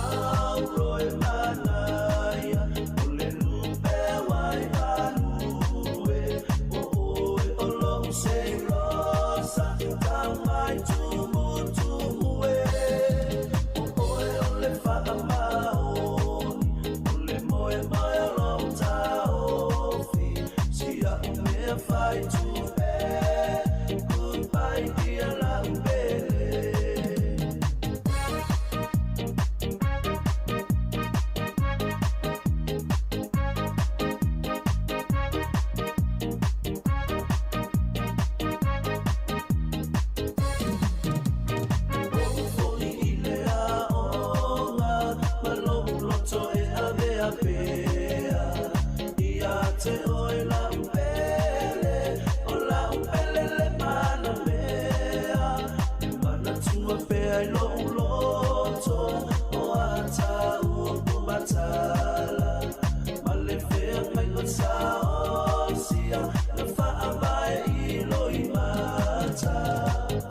auro e manaia o le lupe wai value o oe o lou seilosa tau mai tumutumu e o oe o le faamaoni o le moemoe o lou taofi sia o mea fai tupe goodbye dear laupele. Foi i le aoga pea Ia te oe lau pele O lau pele le mana mea E manatua pea i lou loto O ata upu matala Ma le feagaiga sa osia Na faavae i loimata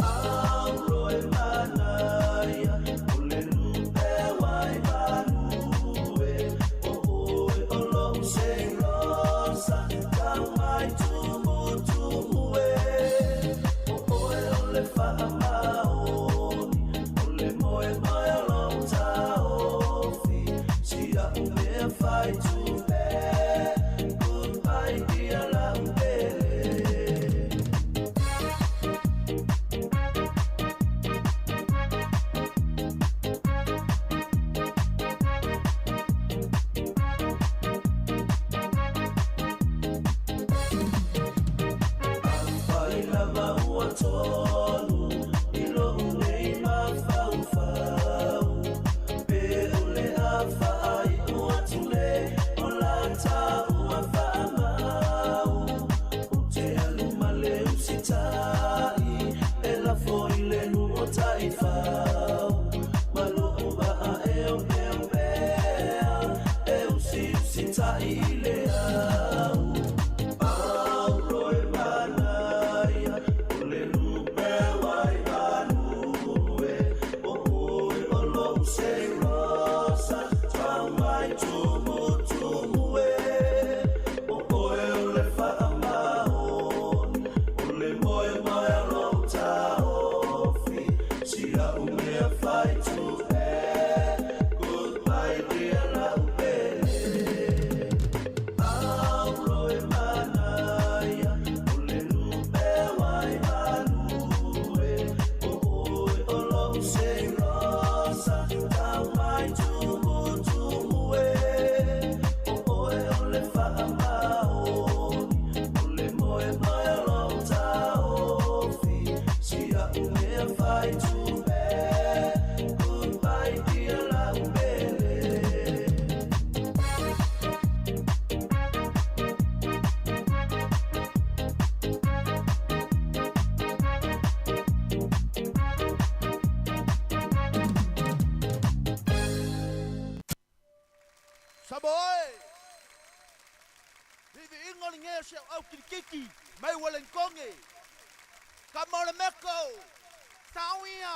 Auro e manaia O le lupe wai malu e O oe o lou seilosa Tau mai tumutumu e O oe o le faamaoni O le moemoe o lou taofi Si a'u mea fai tupe Goodbye dear lau pele. Afai lava ua tonu i lou nei mafaufau Pe o le a faai'u atu nei o la taua faamau Ou te alu ma le usita'i e lafo i le nuu o taifau Ma lo'u vaa e opeopea e usiusita'i i le au Auro e manaia o le lupe wai malu e O oe o lou seilosa Tau mai tumutumu e O oe o le faamaoni O le moemoe o lou taofi Si a'u mea fai tupe Goodbye dear lau pele Auro e manaia O le lupe wai malu e O oe o lou seilosa Tau mai tumutumu e O oe o le faamaoni O le moemoe o lou taofi Si a'u mea fai tupe Goodbye dear lau pele. Samoa e! Viiviiga o le gē o si au kilikiki mai Uelenikoge. Kama o le meko! Sauia!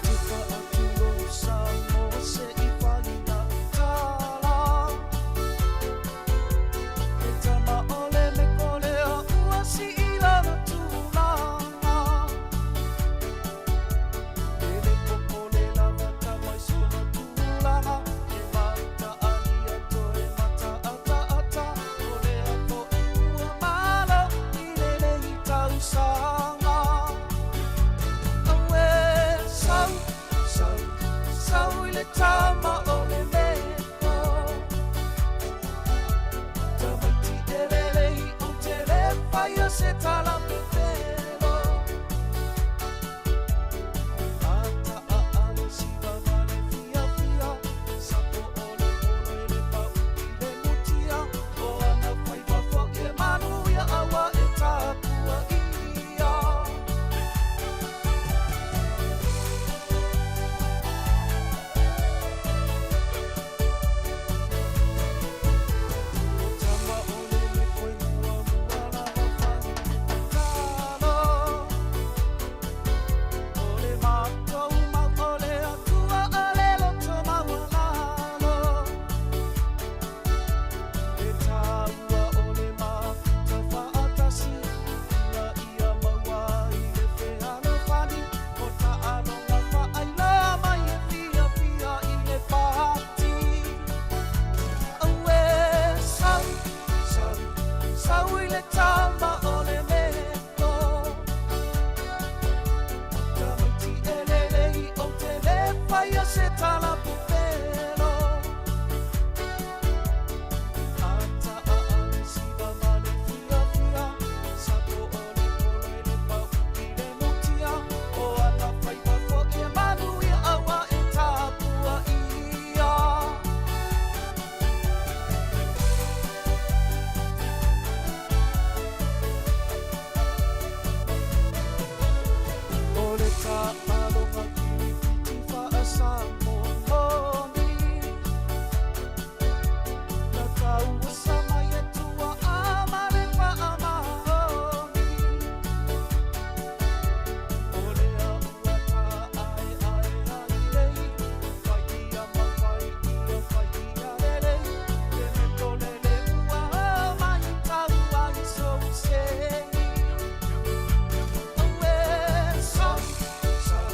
Tufa atu lou Samoa se i fai lau tala. He tama o le meko lea ua sii lana tulaga. E le popole lava tama i sona tulaga. He mataalia toe mataataata. O lea foi ua malo i lenei tausaga. Auē, sau, sau, sau i le tama o le meko. Tamaiti e lelei ou te le faia se tala pepelo. Ata a ale siva ma le fiafia. Sapo o le polo e le pau i le mutia. O ana faiva foi e manuia aua e tapua ia. O tama o le meko e muamua lava fai. le tama o le meto. Tamaiti e lelei ou te le faia se tala pupelo. Ata a ale siva ma le fiafia, sapo o le polo e le pau i le mutia. O ana faiva fo'i e manuia aua e tapua ia. O le taaloga kirikiti faa-Samoa moni. Na tauasa mai e tuaa ma le faamaoni. O lea ua taaeaea ai nei, fai ia ma fai ia, fai ia lelei. Le meto lele ua mai tau ai sou sei. Auē, sau, sau,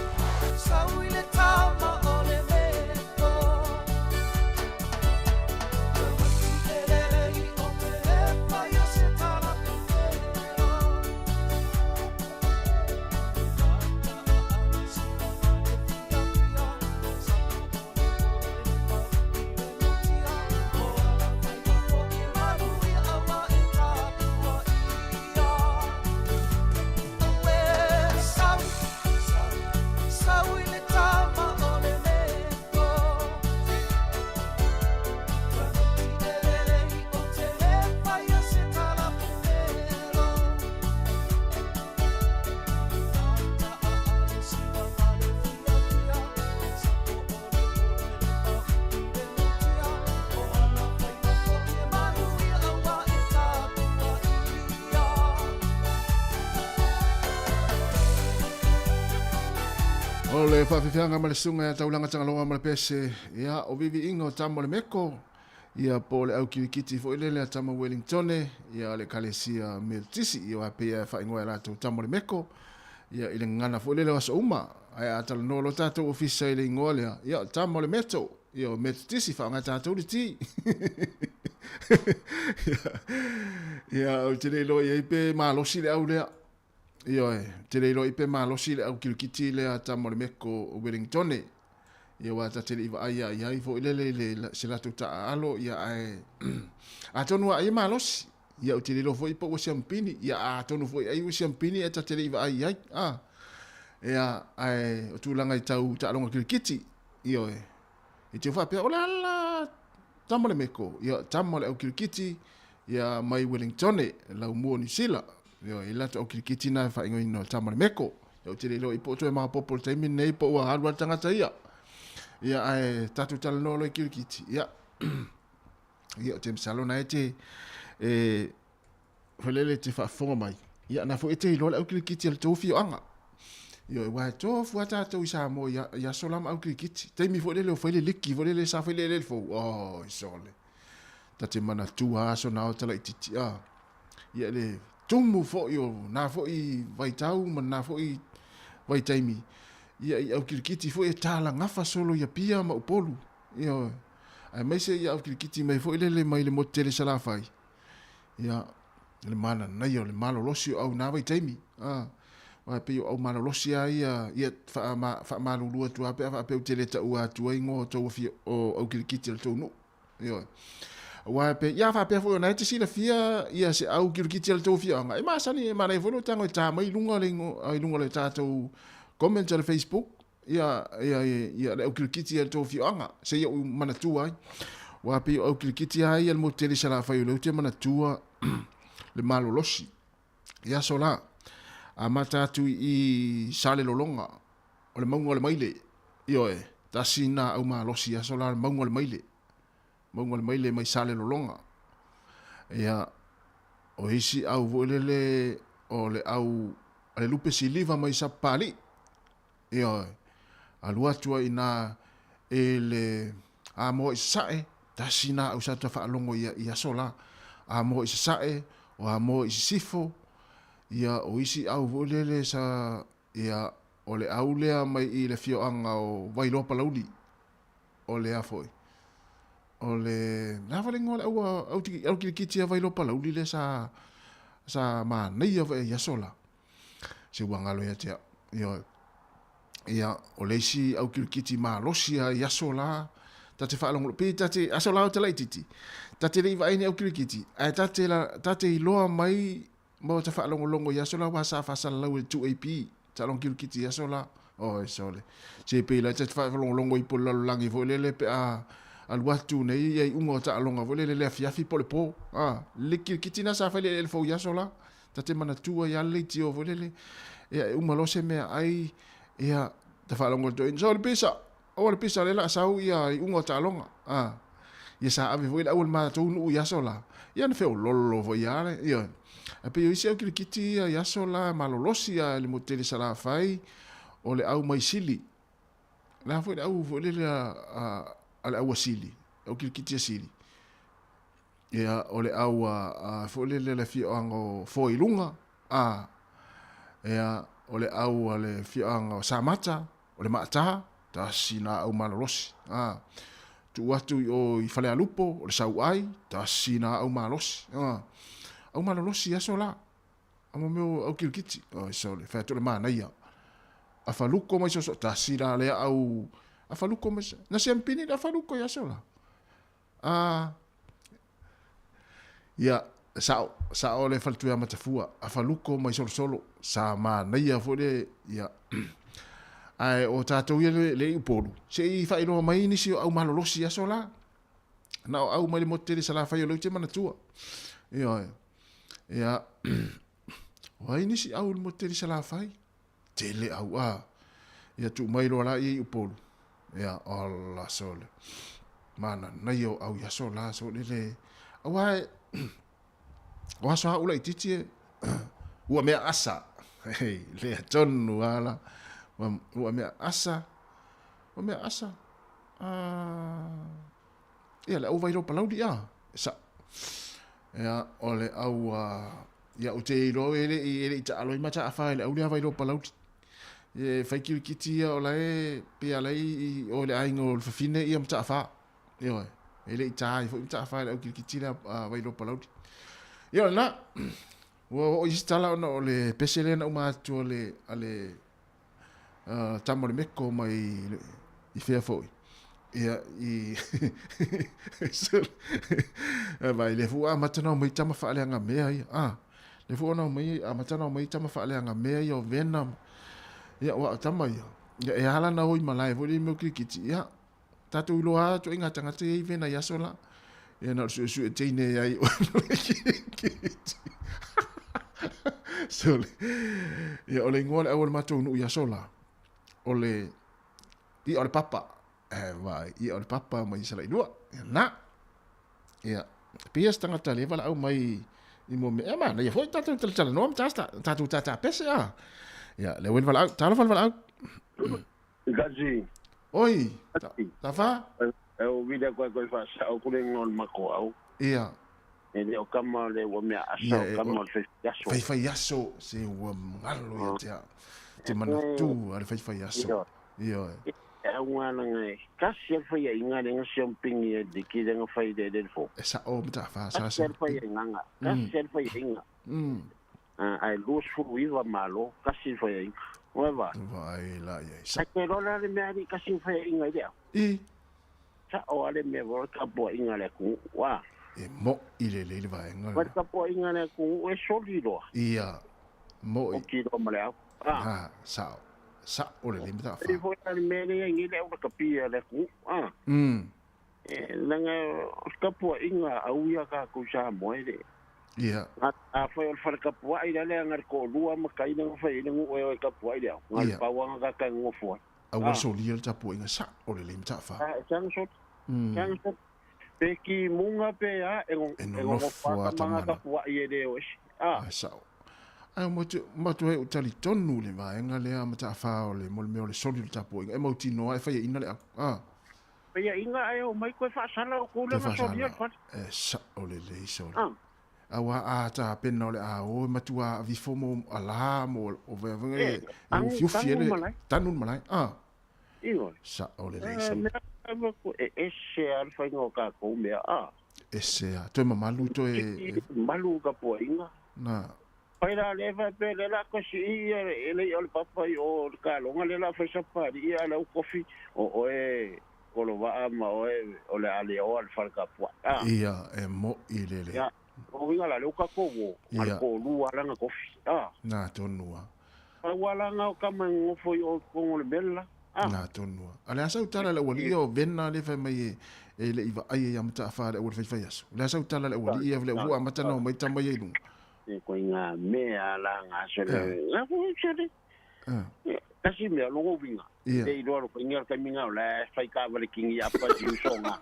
sau i le tama o le meto. Tamaiti e lelei o te le faia se tala pupelo. Ata a ale siva ma le fiafia, sapo o le polo e le pau i le mutia. O ana faiva fo'i e manuia aua e tapua ia. Auē, sau, sau, sau i le tama o le meto. Tamaiti e lelei o te le faia se tala pupelo. Ata a ale siva ma le fiafia, sapo o le polo e le pau i le mutia. O ana faiva fo'i e manuia aua e tapua ia. O le faafeafeaga ma le susuga ia Taulaga Tagaloa ma le Pese, ia, o viviiga o tama o le Meko, ia, po o le au kilikiti foi lele a tama Wellingtone, ia, o le Ekalesia Metotisi, ia, aua e pei lava e faaigoa e latou tama o le Meko, ia, i le gagana foi lele o aso uma. Ae a talanoa loa tatou ofisa i le igoa lea, ia, o tama o le Meto, ia, o Metotisi, faaaoga e tatou le T. Ia, ia, ou te le iloa i ai pe malosi le au lea. Ioe, ou te le iloa i pe malosi le au kilikiti lea a tama o le meko o Wellingtone. Ia aua ta te le i vaai a i ai foi lele i le se latou taaalo, ia ae atonu a ai e malosi. Ia ou te le iloa foi po ua siampini, ia atonu foi ai ua siampini ae ta te le i vaai i ai. A, ia ae o tulaga i tau taaloga kilikiti, ioe. I te faapea, o le a la tama o le meko, ia tama o le au kilikiti, ia mai Wellingtone, laumua o Niu Sila. Ioe, i latou au kirikiti na e faaigoaina o Tama le Meko. Ia ou te le iloa i po o toe maopoopo i le taimi lenei po ua alu lava le tagata ia. Ia ae tatou talanoa loa i kirikiti. Ia, ia ou te masalo na e te e foi lele te faafofoga mai. Ia na foi e te iloa le au kirikiti a le tou afioaga. Ioe, aua e tofu lava tatou i Samoa i, i aso la ma au kirikiti. Taimi foi lele o fai le liki foi lele sa fai le eleele fou. Oi sole. Ta te manatua aso na o talaititi. Ah. Ia le tumu foi o nā foi vaitau ma nā foi vaitaimi, ia i au kirikiti foi e tālagafa solo i Apia ma Upolu, ioe, aemaise ia au kirikiti mai foi lele mai le motu tele Salafai, ia, le mananaia o le malolosi o au i nā vaitaimi, a, aua e pei o au malolosi lava ia, ia faamalulu atu lava pe a faapea ou te le taua atu ai igoa o tou afio, o au kirikiti a le tou nuu. Ioe. Aua e pei, ia faapea foi o na e te silafia ia se au kilikiti a le tou afioaga, e masani, e manaia foi lou tago e ta mai i luga o le i luga o le tatou comment a le Facebook, ia, ia, ia le au kilikiti a le tou afioaga, seia ou manatua ai. Aua pei o au kilikiti lava ia i le motu tele i Salafai o lea ou te manatua le malolosi. I aso la, amata atu i Salelologa, o le mauga o le maile, ioe, tasi na au malosi i aso la, le mauga o le maile, mauga o le maile mai Salelologa. Ia, o isi au foi lele o le au a le lupe siliva mai Sapapalii, ioe, alu atu ai i ina i le Amoa i Sasae, tasi na au sa toe faalogo i, i aso la. Amoa i Sasae, o Amoa i Sisifo, ia, o isi au foi lele sa, ia, o le au lea mai i le afioaga o Vailoa Palauli, o le a foi, o le, le a foi le igoa o le au, au, au kilikiti a Vailoa Palauli lea sa. Sa manaia foi i aso la. Se ua galo ia te au. Ioe. Ia, o le isi au kirikiti malosi a i aso la, ta te faalogologo, pe ta te, aso la o te laititi, ta te le i vaai ni au kirikiti, ae ta te, la, ta te iloa mai ma o ta faalogologo i aso la wa sa faasalalau e 2AP, taaloga kirikiti i aso la. Oi sole. Se pei la ta te faalogologo i po le lalolagi foi lele pe a alu atu nei ia iuga o taaloga foi lele le afiafi po o le po. A, le kirikiti na sa fai le eleele fou i aso la. Ta te manatua i a le leitio foi lele. Ia e uma loa se meaai, ia ta faalogo atu ai, so le pisa, aua le pisa lea o le a sau ia iuga o taaloga. A, ia sa ave foi le au o le matou nuu i aso la. Ia na feololo foi lava le, ioe. Ae pei o isi au kilikiti ia i aso la malolosi lava i le motu tele i Salafai, o le au mai Sili. O le a foi le au foi lele a le au a Sili, le au kilikiti a Sili. Ia, o le au a, a foi lele le afioaga o Foiluga, a, ia, o le au a le afioaga o Samata, o le Maata, tasi na au malolosi, a, tuu atu i o i Falealupo, o le Sauai, tasi na au malosi, a, au malolosi i aso la, a mo mea o au kirikiti, oi sole, fai atu o le manaia. Afaluko mai soso, tasi la lea au, afaluko mai, na siampini le afaluko i aso la. A, ia, sao, sao le faletuia Matafua, afaluko mai solosolo, sa manaia foi le, ia, ae o tatou ia le, le Upolu, se i faailoa mai nisi o au malolosi i aso la. Na o au mai le motu tele i Salafai o lea ou te manatua. Ioe. Ia, o ai nisi au i le motu tele i Salafai? Tele au a. Ia tuu mai loa la ia i Upolu. Ia, ola sole. Mananaia o au i aso la sole le. Aua e, o aso a ula itiiti e, ua mea asa. Hei, lea tonu ala. Ua, ua mea asa. Ua mea asa. Ah, ia, le au vailo palauli a. Sa. Ia, o le au a, ia, ou te iloa e le i, e le i taalo ai Mataafa i le au lea Vailoa Palauli. E fai kirikiti ia o la e, pei a la e i o i le aiga o le fafine ia Mataafa. Ioe, e le i ta ai foi Mataafa i le au kirikiti lea a Vailoa Palauli. Ia o lena, ua oo i isi tala ona o le pese lea na uma atu a le, a le, tama o le meko mai i fea foi. Ia, i... Vai, le fu amata na mai tama whaaleanga mea ia. Ah, le fu ona mai amata na mai tama whaaleanga mea ia o Vena. Ia, wa tama ia. Ia, e ala na oi malae foi le meo kirikiti. Ia, tātou iloa atu i ngā tangata ia i Vena i aso la. Ia, na o le suesue teine ai o le kirikiti. So, le, ia, o le ingoa le au o le matou nuu i aso la. O le, ia o le papa. E, vai, ia o le papa mai Salailua. Ia, na. Ia, pei se tagata lea valaau mai i mua mea, e manaia foi tatou talatalanoa ma tasta, tatou tātā pese a. Ia, lea ua i le valaau, talofa le valaau. Kasi. Oi, ta, tafa? E o vile koe koe whaasao kure ngā o le mako au. Ia. E le o kama le ua mea asa, o kama o le whaiwhai aso. Whaiwhai aso, se ua ngalo ia te, te manatu a le whaiwhai aso. Ia. E au ngā e, kasi al whai inga le nga siam pingi e di ki le nga whai le le fo. E sa o mata wha sa Kasi al whai inga nga, kasi al whai inga. Ai luas fulu iwa malo, kasi whai inga. Oe va. Vai la ia. Sa. Ai te rola le mea ni kasi whai inga i lea. I. Sa o ale mea voro ka poa inga le ku wa. E mo i le le vaenga. Wa ka poa inga le ku e soli loa. Ia. Mo i. O ki roa ma le au. Ah. Sa. Sa o le le mata fa. E foi le mea le ngi le au ka pia le ku. Ah. E langa ka poa inga au ia ka ku sa mo e le. Ia. A foi o le fale kapuai le le ngar ko lua ma kai nga fai le ngu e kapuai le au. Ngar pawanga ka ka ngofo. Aua solia le tapuaiga sa o le le matafa. Ah, e sanga sot. Sanga sot. Pe ki munga pe a e ngo E nonofo a tamana. Kapuai e le o esi. Ah. Ah, sao. Ai mo te mo te e tali tonu le vaega lea matafa o le mo le mea o le soli o le tapuaiga. E mautinoa e fai ina le au. Ah. Pe ia inga e o mai koe whaasala o Te kule nga solia le whaasala. fale. E sa o le le soli. Ah. Aua a ta pena o le a o e matua a vifo mo a la mo o vea venga E, e tanu- ufiufi e tanu le malae. tanu malae. Ah. Ioe. Sa o le le Eh, soli. mea ma ko e ese a le whainga o kākou mea. Ah. E se a toe mamalu toe Malu ka poa inga. na. Pai la le fa pe le la ko si i e le o le papa i o le kalonga le la fai sa pa i a le kofi o o e kolo wa ma o e o le ale o al fal ka pua. Ah. Ia, e mo i le le. Ya. O winga la le ka ko wo. Al ko lu ala nga kofi. Ah. Nā tonua. Pa wala nga o kama ngofo i o kongo le bella. Ah. Nā tonua. A le asa utala le wali o vena le fai mai e e le iwa ai e amata afa le wali fai fai aso. Le asa utala le wali ia le ua amata nao mai tama ia ilunga. E ko inga me ala nga se le. La ko se le. Kasi mea longo winga. Le iloa lo ko inga ka minga la fai ka vale kingi apa si usonga.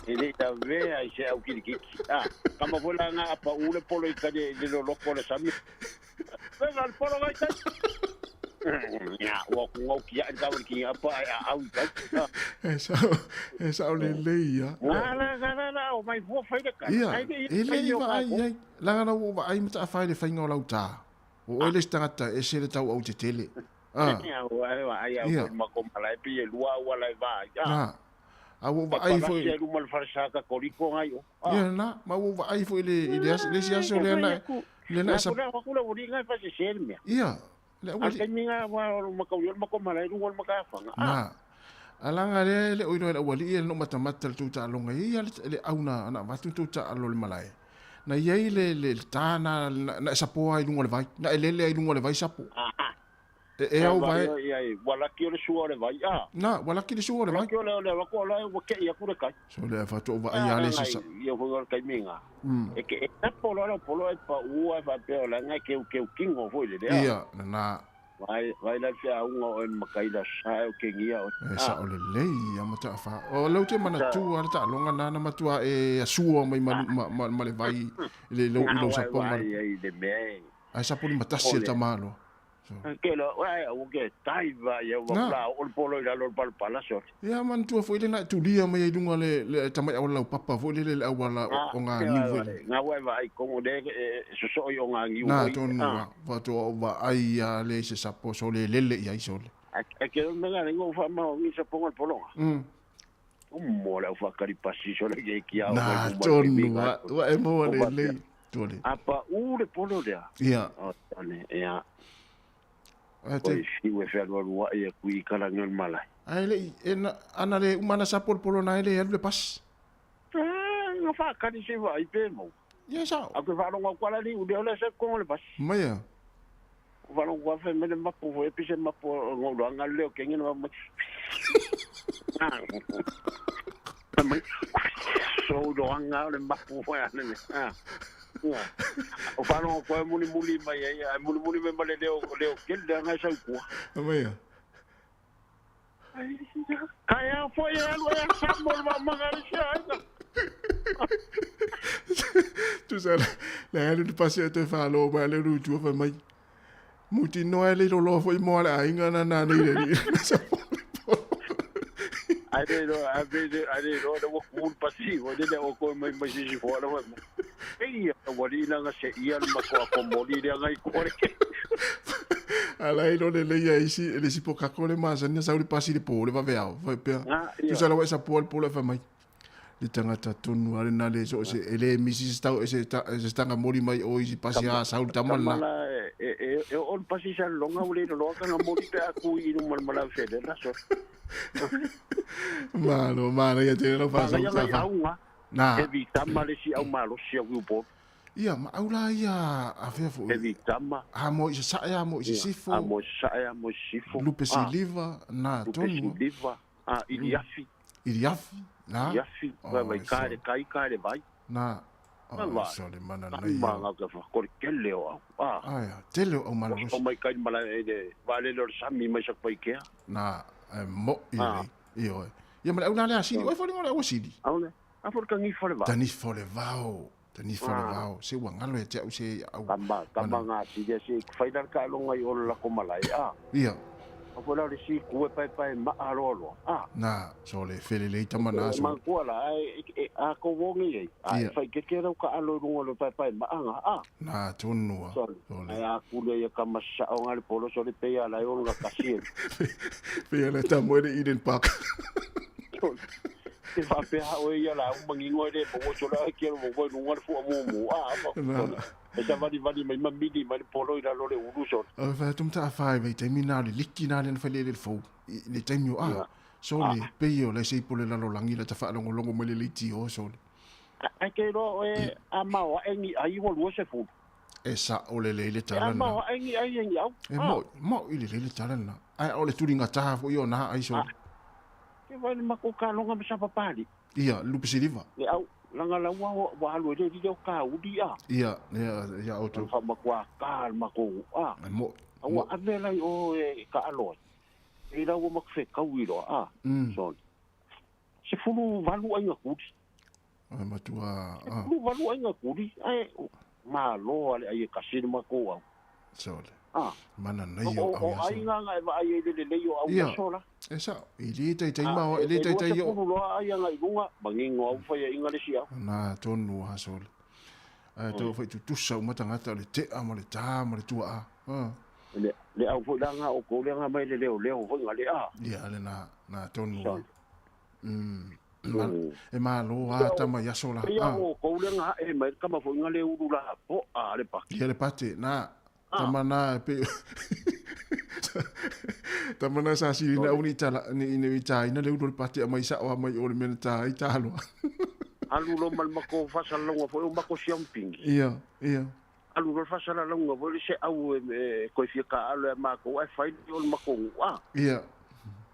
E le ta ve ai se au kiri kiki. Ah, kama vola nga apa ule polo i kade le lo loko le sami. Venga al polo ngai tai. Ya, wa ku ngau kia ka vale kingi apa ai au i kai. E sao, e sao le le ia. La la la la la o mai fua fai le ka. Ia, e le iwa ai ai. Langa na ua ai mata awhai le whainga o lau tā. O oe le tangata e se le tau au te tele. Ah. Ia, ua ai au ma ko malai pi e lua ua lai va. Na. A ua ai foi. E luma le farsa koliko ngai o. Ia na, ma ua ai foi le le le si aso le na. Le na sa. Na ku la uri ngai fa se se mea. Ia. Le ua. Ai minga wa o ma kau ma ko malai lu ma ka fanga. Na. Alanga le le oilo le ua li no matamata le tuta longa ia le auna na vatu tuta alo le malai. Na iai le le tāna na sapoa i lunga le vai. Na elele i lunga le vai sapo. E au vai. Wala ki o le sua o le vai. Ah. Na, wala ki le sua o le vai. Wala ki o le le wako la wa ke ia kure kai. So le fa to va ia le sisa. Ia ho kai minga. E ke e polo la polo e pa ua fa pe o la ngai ke ke kingo foi le. Ia, na. Vai vai la se au o makai la sa o ke ngia o. E sa o le lei ia mata fa. O lau te mana tu ala ta longa na na matua e asua mai ma ma le vai le lo lo sapo ma. Ai le me. Ai sapo ni matasi e tamalo. Ke lo ai o ke tai va ia wa la o polo ila lo pal pala so. Ia man tua foi le na tulia mai i lunga le le tamai au lau papa foi le le au ala o ngā niu foi. Ngā wai vai kongo le so so i o ngā niu. Na tonu va to va ai a le se sapo so le lele ia i so le. A ke me nga ngo fa ma ngi sapo ngol polonga. Mo le fa kari pasi so le ke ki au. Na tonu va e mo le le tole. Apa u le polo le. Ia. O tane ia. Ate fiu e whenua rua ia kui karangan malai. Ai le e ana le umana sapo polo na ele alu le pas. Nga fa kani se vai pe mo. Ia sao. A ke wharonga kwala ni u le se kongo le pas. Maia. Wharonga kwa whe mele mapu fo e pise mapu ngolo anga leo ke ngina ma. So do anga le mapu fo ya ne. Ah. O whanonga koe muli muli mai ai muli muli me male leo leo kele ngai sau kua. Maia. Kai a foi alu e sa mo ma mangari sia ai. Tu sa le alu le pasi te fa lo ba le ru tu fa mai. Muti no ele lo lo foi mo le ai ngana na nei le. Ai le ai le ai le lo wo ku pasi wo le o ko mai mai si fo lo. Ei wali na se ia ma ko ko moli le ngai ko le. Ala ilo le le ia isi le si poka ko le ma sa ni sa le pasi le po le va vea va pe. Tu sa la wa sa po le po le fa mai. Le tangata tonu ale na le so se ele misi stau se se stanga moli mai o isi pasi a sa ul tamala. E e o pasi sa longa ule lo ka moli pe aku i no mal mala fe le la so. Malo malo ia te lo fa sa. Na. E vitama le si au malo si au po. Ia ma au la ia a fea fo. E vitama. A mo i sa ia mo i sifo. A mo sa ia mo sifo. Lupe si liva na tonu. Lupe si liva a iliafi. Iliafi. Na. Iliafi. Vai vai kai kai kai vai. Na. Oh, so le mana nei. Ma nga ka fa ko kele o au. Ah. Ai, tele o malo. O mai kai mala e le vale lo sami mai sa pai kea. Na mo i le. Io. Ia ma au la le asili. Oi fo le au asili. Au le. A for ka ngi fo le vao. Tani fo le vao. Tani fo le vao. Se ua ngalo e te au se au. Kamba, kamba ngā si se whaidar ka alonga i oro lako malai. Ah. Ia. A fo lau le si kue pai pai ma aloa loa. Ah. Na, so le fele le tama na so. Mangkua la, ai, a ko wongi ei. A whai ke ke rau ka alo runga lo pai pai ma anga. Ah. Na, tonua. Ai a kule ia ka masa o ngā le polo so le pea lai o ngā kasi e. Pea le tamoe le Eden Park. Te faapea ha oe ia la u mangingo e le maua sole ai ke ro voi lunga le fua mumu a Na. E sa vali vali mai ma mili mai le polo i lalo le ulu sole. O fa tum ta fa i taimi na le liki na le fa le le fou. I le taimi o a. Sole pe o le sei pole lalo langi la ta fa longo longo mai le le ti o sole. Ai ke ro e a mao e ni ai ua lua se fulu. E sa o le le le E tala a na. mao e ni ai e ni au. E mo mo i le le le tala na. Ai o le turinga taha fo i o na ai sole. Ke vai le mako ka longa ma sa papali. Ia lupe siliva. Le au langa la ua ua alu e le li o ka uli a. Ia ia ia o tu. Fa makua ka le mako a. E mo Ua ave lai o e ka aloe. E lau ua maku whekau i roa, a. Sole. Se fulu valu ai ngā kuri. E matua a Fulu valu ai ngā kuri. Ai, mā loa le ai e kasiri mako au. sole. A. Mana nei O, o o, au ia ai sole. ngā ngā e wa ai e le le lei o au Ia. ia sola. E sa i le tai tai ma o i le tai tai o. o. Fulu loa ai ngā i lunga, mangingo au whai e inga le si au. Na tonu ha sole. Ai tau fai tutusa o matangata o le tea ma le tā ma le tua a. Ah. Le, le au foi la ngā o kou le ngā mai le leo leo foi ngā le a. Ia le na na tonu. Sole. E malo a tama ia sola. Ia Ah. o kou le ngā e mai kama foi ngā le uru la po a le paki. Ia le pate na tama na e pe tama na sa siri na uni tala ni ni i tā ina le uru le pate a mai sa o a mai o le mena tā i tā aloa. Alu lo mal mako whasalonga foi o mako siam pingi. Ia ia. Alu lo whasalonga foi le se au e, e koe fia ka alu e mako e whai o le mako a. Ia.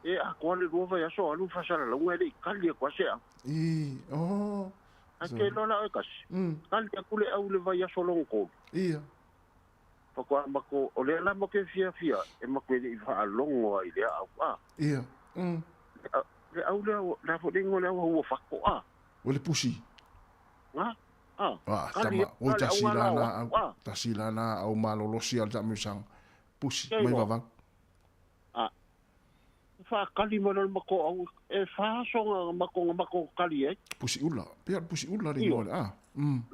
E a koa le rua vai aso alu whasalonga e le i kali e koa se au. I oh. A ke lola e kasi. Kali a kule au le vai aso longo kolu. Ia. Whakoa mako, o le ala mako e fia fia, e mako e le i whaalongo ai le au a. Ia. Le au le au, le au le ingo le au ua whako a. O le pusi. Nga? A. Ah, Kali- tama, oi kali tasi au la ngā na lau, au, a. tasi la na au malolosi al tamusang. Pusi, Kei mai loa. vavang. A. Whakali mo le mako au, e whasonga mako nga mako kali e. Pusi ula, pia pusi ula le Io. ngole. Ah.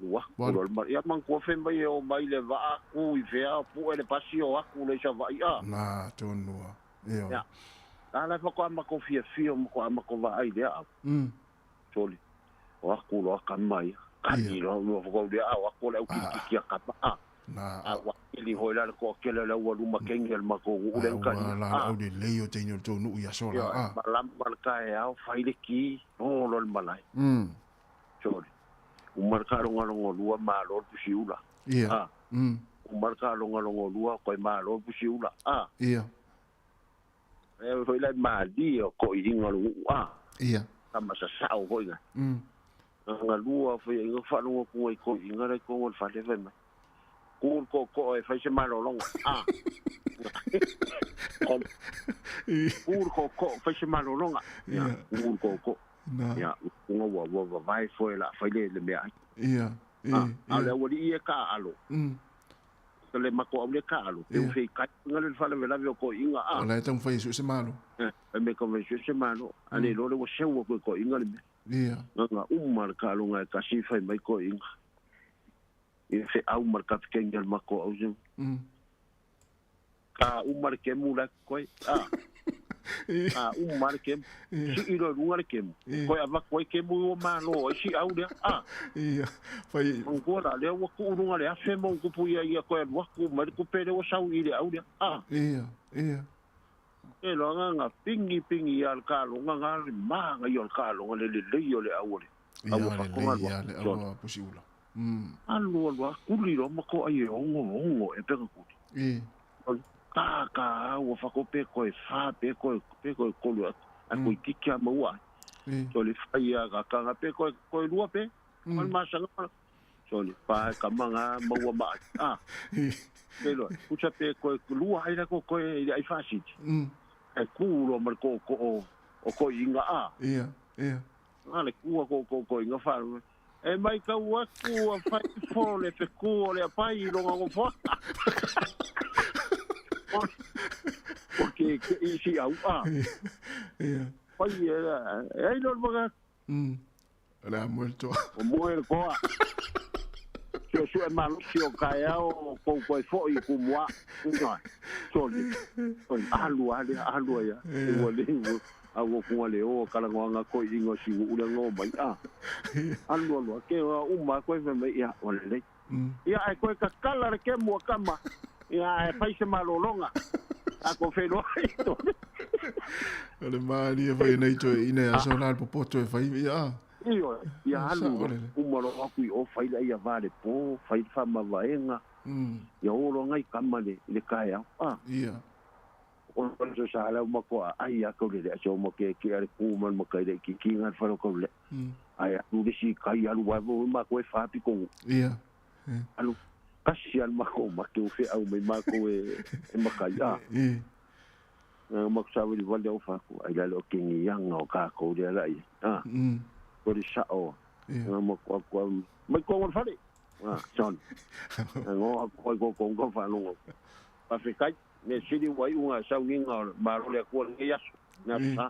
Lua, kulo le mar- ia mangkua whe mai e o mai le waa ku i whea, pu e le pasi o aku le isa vai a. Na tonua. Io. Ia. Ala whako a mako fia fia, mako a mako waa i lea au. Soli. O aku loa ka mai. Kani loa, lua whako lea au, aku le au ki ki a kapa a. Na. A wa ili hoi la le koa kele le ua luma kengi le mako ule Au kani. la au le lei o teino tonu ia sola. Ia, Ah. malama le kae au, whai le ki, no lo le malai. Soli. Umar ka ronga rongo lua malo le pusi ula. Ia. Ah. Umar ka ronga rongo lua koe malo le pusi ula. Ah. Ia. E hoi lai mali o ko i inga lungu. Ah. Ia. Tama sa sao hoi nga. Nga lua fai inga whalunga kunga i ko inga lai kongo le whale whai mai. Kūl ko ko e whai se malo longa. Ah. Kūl ko ko whai se malo longa. Ia. Kūl ko ko. Na. Ia, kunga ua ua ua vai foe la whai le le mea ai. Ia. Ah, a le ua li i e ka alo. Ka le mako au le ka alo. Pe Ia. u whai kai nga le whale velawe o ko inga a. O la e tau whai su se malo. E me ka whai se malo. A le lore ua seua koe ko inga le mea. Ia. Nga nga uma le ka alo nga e kasi whai mai ko inga. I whai au ma le kapikenge le mako au se. Ka uma le kemu la koe. Ah. Ka uma le kemu. Si ilo lunga le kemu. Koe awa koe kemu i o malo. E si au lea. Ah. Ia. Whai. Mangua la lea ua kuurunga le afe mo kupu ia ia koe alu aku mai le kupe le ua sau i le au lea. Ah. Ia. Ia. E loa nga nga pingi pingi ia le kalonga nga le maanga ia le kalonga le le lei o le au le. Ia Au le whakonga lei lua. ia le au a pusi ula. Alu alu a kuli lo mako ai e ongo ongo e peka kuli. I. Ka ka au whako pe koe wha pe koe pe koe kolu a a koe tiki a maua. I. So le whai a ka kanga pe koe koe lua pe. Mm. Masanga. So le pa ka manga maua ma. Ah. Pe loa. Puta pe koe lua ai la ko koe i ai whasiti. E kūro ma le ko ko o o ko inga a. Ia. Ia. Nga le kua ko ko ko inga wharu. E mai kau aku a whai fo le fe kua le a pai i longa ngo fo. O ke ke i si au a. Ia. Pai e la. E ai lo mga O le a moe toa. o moe le koa. Sio sio e malo sio kai au ko koe fo i ku mua. Nga. Soli. Oi alu ale alu ia. E ua le ua. Au o kunga le o kala ngoanga ko i ngo si ule ngo mai a. Alu alu ke o uma ko e mai ia o le. Ia ai koe ka kala le ke mua kama. Ia ai fai se malolonga. A ko whenua i tōne. O le maali e whai nei toe ina ia so la popoto e whai ia. Io, ia alu uma lo aku i o whai la ia vale po, whai wha mavaenga. Ia oro ngai kama le le kaea. Ah. Ia. O le sa la uma ko ai a ko le so mo ke ke ale ku man mo kai le ki ki ngai wharo ko le. Ai alu le si kai alu wa mo ma ko e whapi ko. Ia. Alu kasi al mako ma ke o fe au mai mako e makai a. Ma ko sa wili wale o whaku ai lalo ke ngi yanga o ka ko le ala i. Ah. Ko le sa o. Ma ko ko mai ko ngol fale. Ah, son. Ngo ko ko ko ko fa longo. Pa fe kai me sili wai unga sa nginga ma ro le ko ngi yasu. Na sa.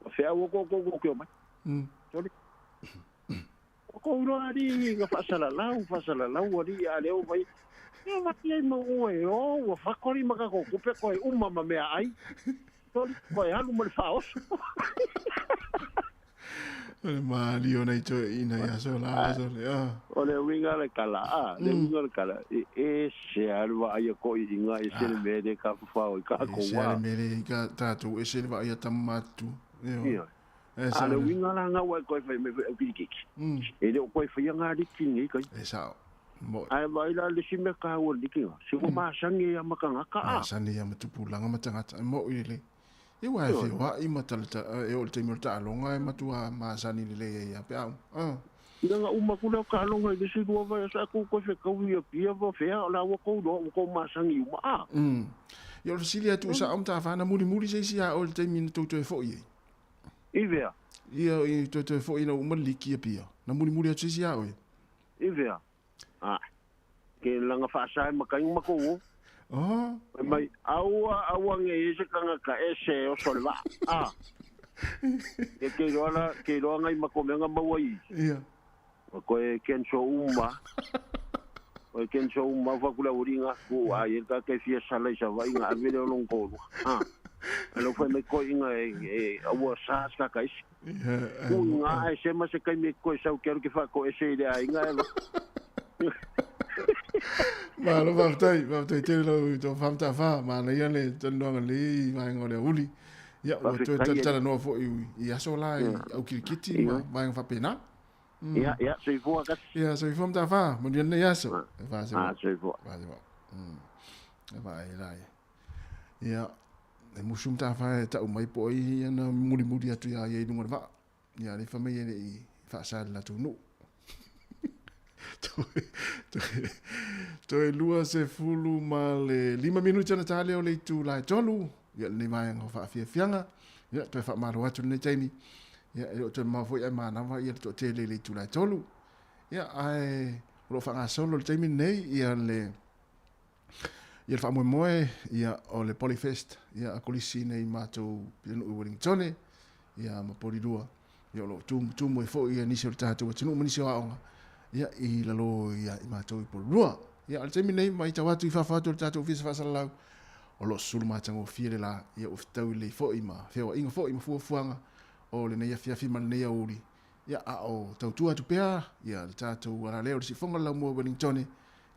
O fe au ko ko ko ko mai. Sorry. Ko uro ari nga fasala lau ari a leo mai. Ia waki ai mau oe o, ua whakori maka ko kupe koe uma ma mea ai. Sorry, koe halu mo le whaoso. O le maali o nei toe ina ia so la so le a. O le winga le kala a, le winga le kala. E se alu ai ko i inga e se le mere ka whao i ka ko E se wa. le mere i ka tātou e se le wa ia tamatu. Ia. A le winga la ngā wai koe whai me whai kirikiki. E le o koe whai ngā riki ngi kai. E sao. Mo. Ai vai la le sime ka o riki ngā. Se mo masangi ia makanga ka a. Masangi ia matupulanga matangata. Mo i le. E wai whio a i matalata e o le teimi o le ta'alonga e matua masani le le ia pe au. Ina ngā umakura o ka'alonga i le sirua vai sa ku koe whekau ia pia wa whea o la ua kou roa ua kou masangi uma a. Ia o le fesili atu sa au mtawhana muri muri se isi a o le teimi na tautoe fo'i e. I vea? Ia i tautoe fo'i na uma liki a pia. Na muri muri atu se isi a oe. I vea? Ah. Ke langa whaasae makainga mako o. Oh. Mai aua aua nge ese kanga ka ese o sole va. Ah. E ke roa ke roa ngai mako menga maua i. Ia. Ko e kenso uma. O e kenso uma fa kula uringa ku a e ka ke fia sala isa vai nga avele o long ko. Ah. Alo foi me ko inga e aua sa ka ka isi. Ia. Ku nga e se ma se kai me ko sau ke ke fa ko ese ile ai nga e. Malo whaftai te lau tō whamta wha, mana ia le tanoanga le i vaenga o le uli. Ia, ua toe tala noa fo i aso la i au kirikiti ma vaenga whapena. Ia, ia, soifua kasi. Ia, soifua mta wha, moni nei aso. Ah, soifua. Wha E wha e lai. Ia, e musu mta wha e tau mai po i ana muri muri atu ia i lunga le wha. Ia, le whamei e le i whaasale la tūnu. Toe 25 minuti na tale o le itu lai tolu. Ia le vaenga o whaafiafianga. Ia toe whaamalo atu nei taimi. Ia e o toe mawhoi ai mānawa ia le toa tele le itu lai tolu. Ia ai o lo whangasolo le taimi nei ia le ia le whaamoemoe ia o le Polyfest. Ia a kolisi nei mātou pinu i Wellingtone. Ia ma Polirua. Ia o lo tumu e fo ia nisi o le tātou atunu ma nisi o aonga. Ia i lalo ia i mātou i Polirua. Ia al taimi nei mai tau atu i whawhatu o le tātou fisa whaasalalau. O lo sulu mātango fia le la ia o whitau le fo i ma whiawa inga fo i ma fuafuanga o le nei afiafi ma le nei auri. Ia a o tautua atu pea ia le tātou ara leo le sifonga lau mua Wellingtone.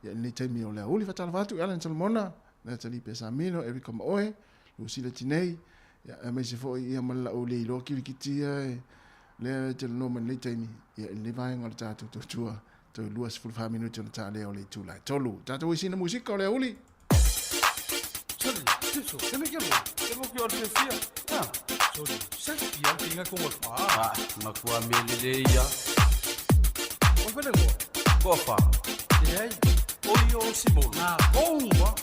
Ia nei taimi o le auri whatala whatu Alan Solomona, Natalie Pesamino, Erika Maoe, Lucila Tinei. Ia e mai se fo i ia ma le lau le iloa kirikitia e lea te no man nei taimi. Ia le vaenga o le tātou tautua. Toe 24 minuti o le tā leo le itu lai tolu. Tātou i sina musika o le auli. Sorry, tiso, kene ke mo? Ke mo ke o te fia. Ha, sorry, se fia ki nga ko fa. Ah, makua mele le ia. O fele mo. Ko fa. E ai, o i o si mo. Na, ko wa.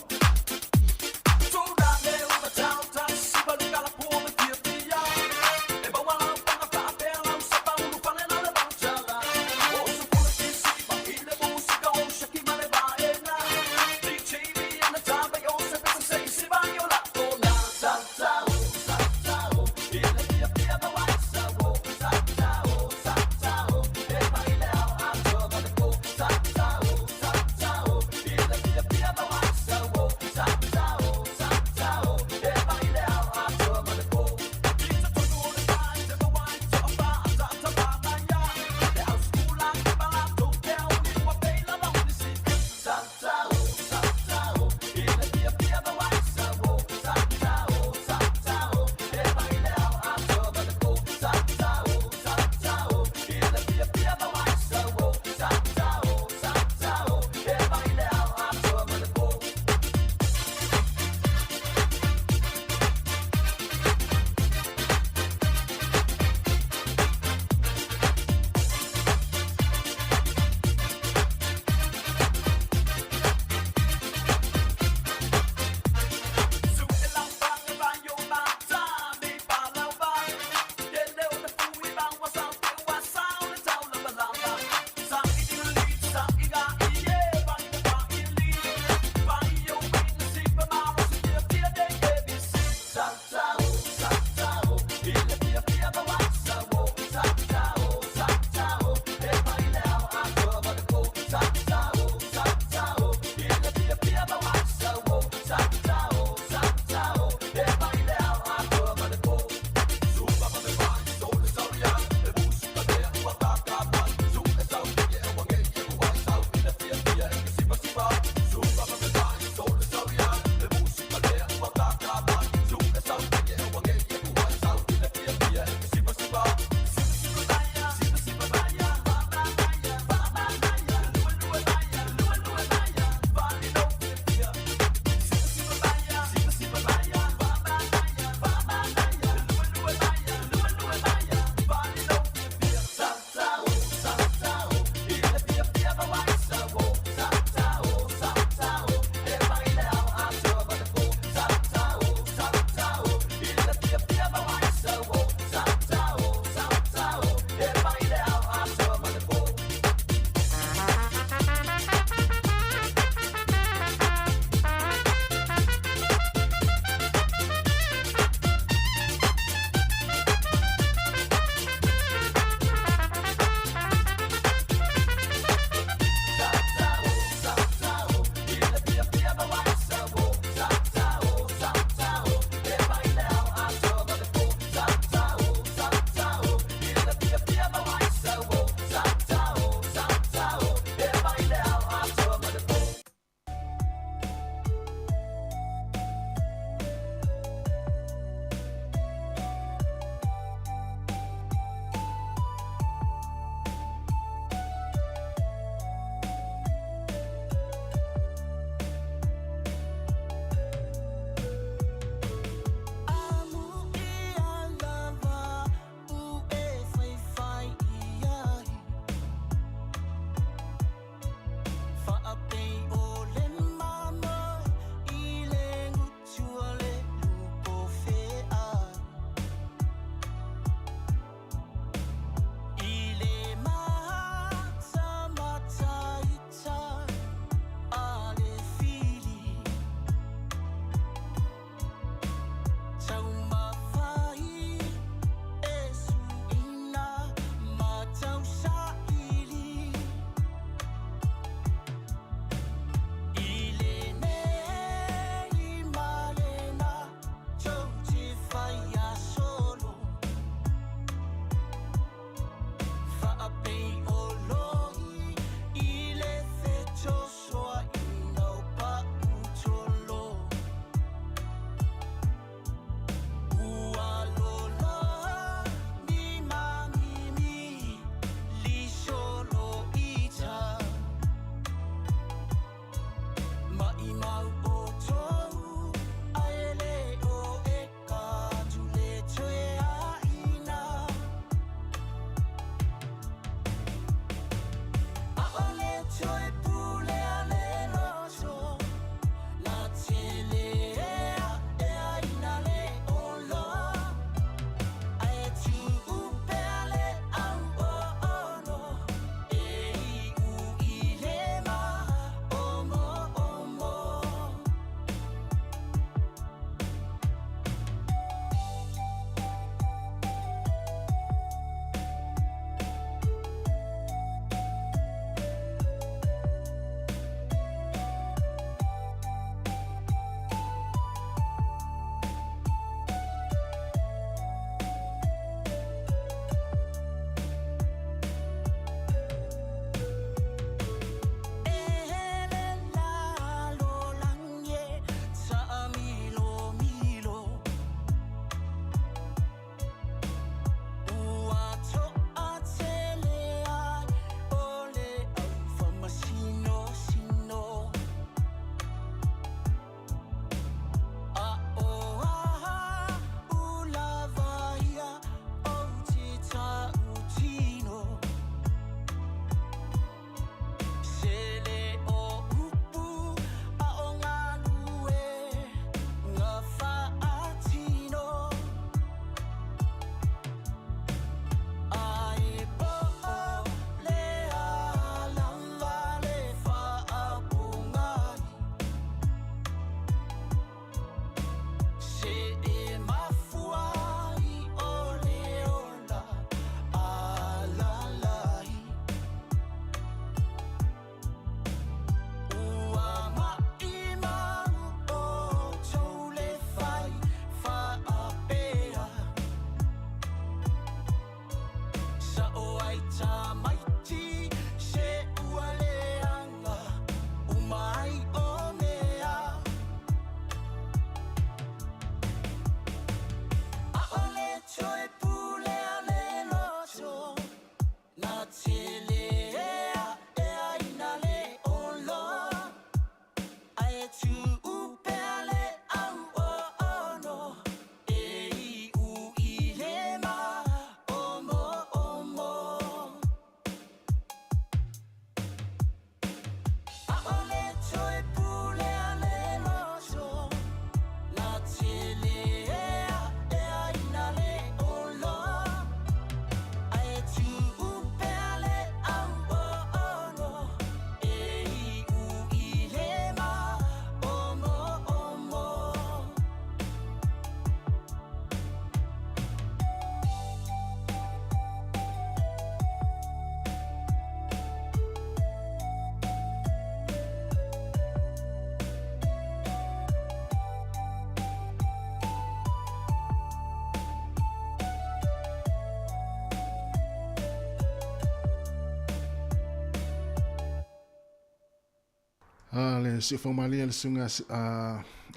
le Siufogomalie le susuga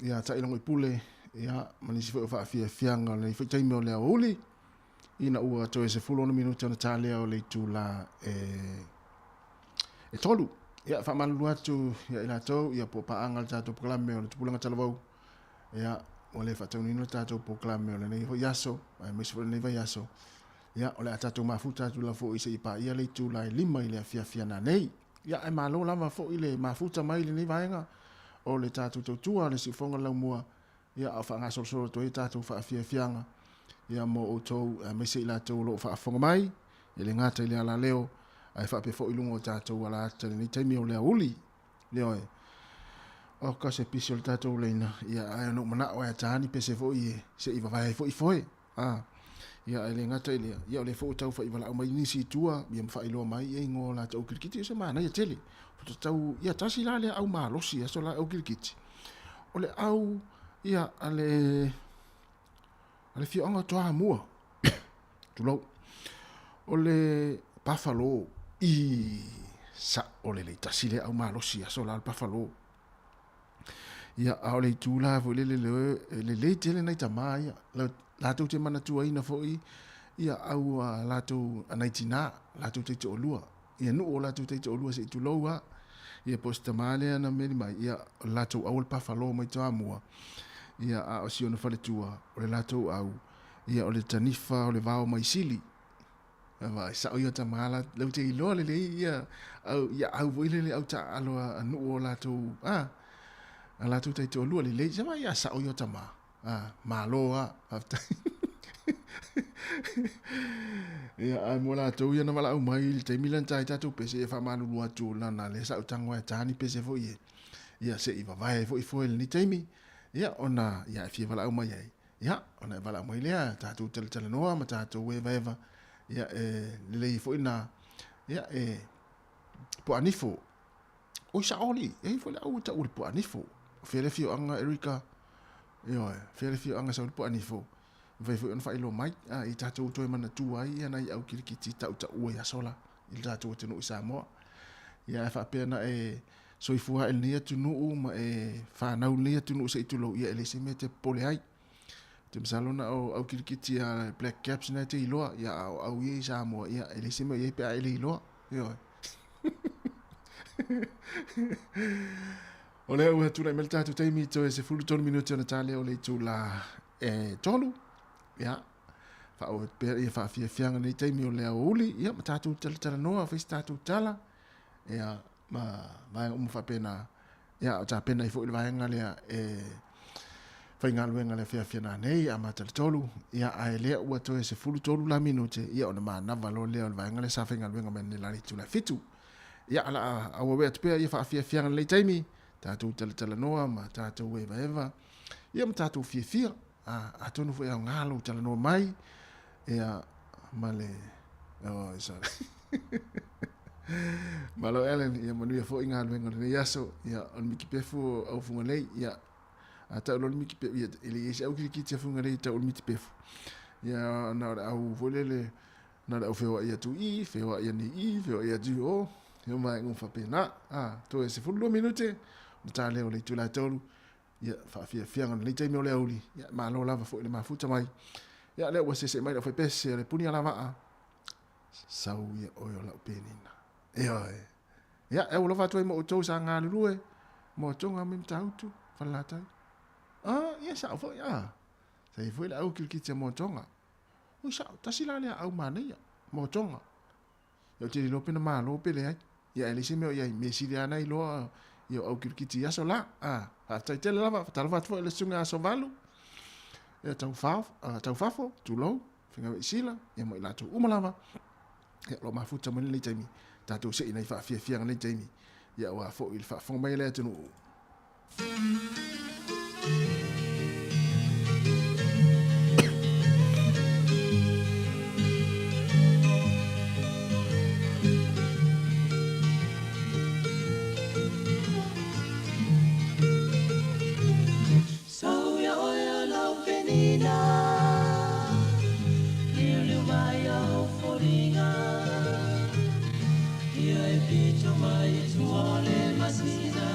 ia Taailogoipule, ia, ma nisi foi o faafiafiaga o lenei foi taimi o le aoauli, ina ua toe 16 minute ona ta lea o le itula e 3. Ia, faamalulu atu ia i latou, ia po o paaga le tatou polokalame o le Tupulaga Talavou, ia, ua le faataunuuina le tatou polokalame o lenei foi aso, aemaise foi lenei vaiaso. Ia, o le a tatou mafuta atu lava foi seia paia le itula e 5 i le afiafi a nanei. Ia, ae malo lava foi le mafuta mai i lenei vaega o le tatou tautua, le siufofoga o le laumua, ia, a o faagasolosolo atu ai tatou faafiafiaga, ia, mo outou, aemaise i latou o lo o faafofoga mai, e le gata i le alaleo, ae faapea foi i luga o tatou alaata i lenei taimi o le aoauli. Ioe. Oka se pisi o le tatou leina, ia, ae ona ou manao e ata ni pese foi e se i vavae ai foi foe. A, ia, ae le gata i lea, ia, o lea foi ua tau faivalaau mai nisi i tua, ia ma faailoa mai ia igoa o latou kilikiti, o se manaia tele. Faatoa ia, tasi la lea au malosi i aso la au kilikiti. O le au, ia, a le, a le afioaga o Toamua, tulou, o le Buffalo, i, sao lelei, tasi lea au malosi i aso la o le Buffalo. Ia, a o le itu la foi lele, e lelei tele nai tamā ia. Latou te manatuaina foi ia au a latou a nai tinā, latou taitoalua. Ia nuu o latou taitoalua se i tulou lava. Ia po o se tamā lea na meli mai, ia o le latou au o le Pafalo mai Toamua. Ia a o si ona faletua, o le latou au, ia o le tanifa o le vao mai Sili. Vaai, sao ia tama la, lau te iloa lelei ia au, ia au foi lele au taaalo a nuu o latou, a, a latou taitoalua lelei. Se vaai ia sao ia tama, a, malo a, faafetai. Ia, ae mo latou ia na valaau mai i le taimi lea na ta ai tatou pese, ia faamalulu atu lana lea sa ou tago ai e ta ni pese foi e, ia se i vavae ai foi foe i lenei taimi, ia ona, ia e fia valaau mai ai. Ia, ona e valaau mai lea, tatou talatalanoa ma tatou evaeva, ia, e lelei foi na, ia, e puanifo. Oi sao alii, e i ai foi le au e tau o le puanifo. O fea le afioaga, Erika? Ioe, fea le afioaga sau le puanifo. Mafai foi ona faailoa mai, a, i tatou toe manatua ai ia nai au kilikiti tautaua i aso la, i le tatou atunuu i Samoa. Ia, ae faapea na e soifua ae i lenei atunuu ma e fanau i lenei atunuu se i tulou, ia e leai se mea e te popole ai. Ou te masalo na o au kilikiti a Black Caps na e te iloa, ia a o au ia i Samoa, ia e leai se mea o i ai pe a e le iloa. Ioe. O lea ua tulai mai le tatou taimi toe 13 minute ona ta lea o le itula e 3. Ia, faaauau atu pea ia faafiafiaga nei taimi o le aoauli, ia ma tatou talatalanoa, fai se tatou tala, ia, ma vaega uma faapena. Ia, o tapena ai foi le vaega lea e faigaluega le afiafi ana nei, amata le 3, ia, ae lea ua toe 13 la minute, ia, ona manava loa lea o le vaega lea sa faigaluega mai nei la le itula e 7. Ia, o le a auauai atu pea ia faafiafiaga lenei taimi, tatou talatalanoa ma tatou evaeva, ia ma tatou fiafia. A, atonu foi e aoga lou talanoa mai, ia, ma le, oh, sorry. Malo Ellen, ia manuia foi galuega o lenei aso, ia, o le Miki Pefu o au Fugalei, ia, a tau loa le Miki Pefu, ia, e leai se au kilikiti a Fugalei e tau o le Miti Pefu. Ia, na o le au foi lele, na o le au feoai atu i, feoai ane i, feoai atu i o, ia ma vaega uma faapena. A, toe 12 minute, ona ta lea o le itula e 3, Ia, faafiafiaga o lenei taimi o le aoauli, ia, malo lava foi le mafuta mai. Ia, lea ua seese mai le aufaipese o le puni alavaa, sau ia oe o lau penina. Ioe. Ia, e alofa atu ai ma outou sa galulue, Moatoga me Matautu, Falelatai. Ah, ia sao foi, ah. Sa i ai foi le au kilikiti a Moatoga. Oi sao, tasi la lea au manaia, Moatoga. Ia ou te le iloa pe na malo pe leai. Ia e leai se mea o i ai, mea sili lava na iloa ia o au kilikiti i aso la. A, faafetai tele lava, faatalofa atu foi i le susuga Aso Valu, ia Taufafo, tulou, Faigaweisila, ia ma i latou uma lava. Ia o lo o mafuta mai lenei taimi, tatou sei nai faafiafiaga lenei taimi, ia aua foi le faafofoga mai a le atunuu. Sau ia oe o lau penina, Liuliu mai au foliga, Ia e pito mai i tua o le masina.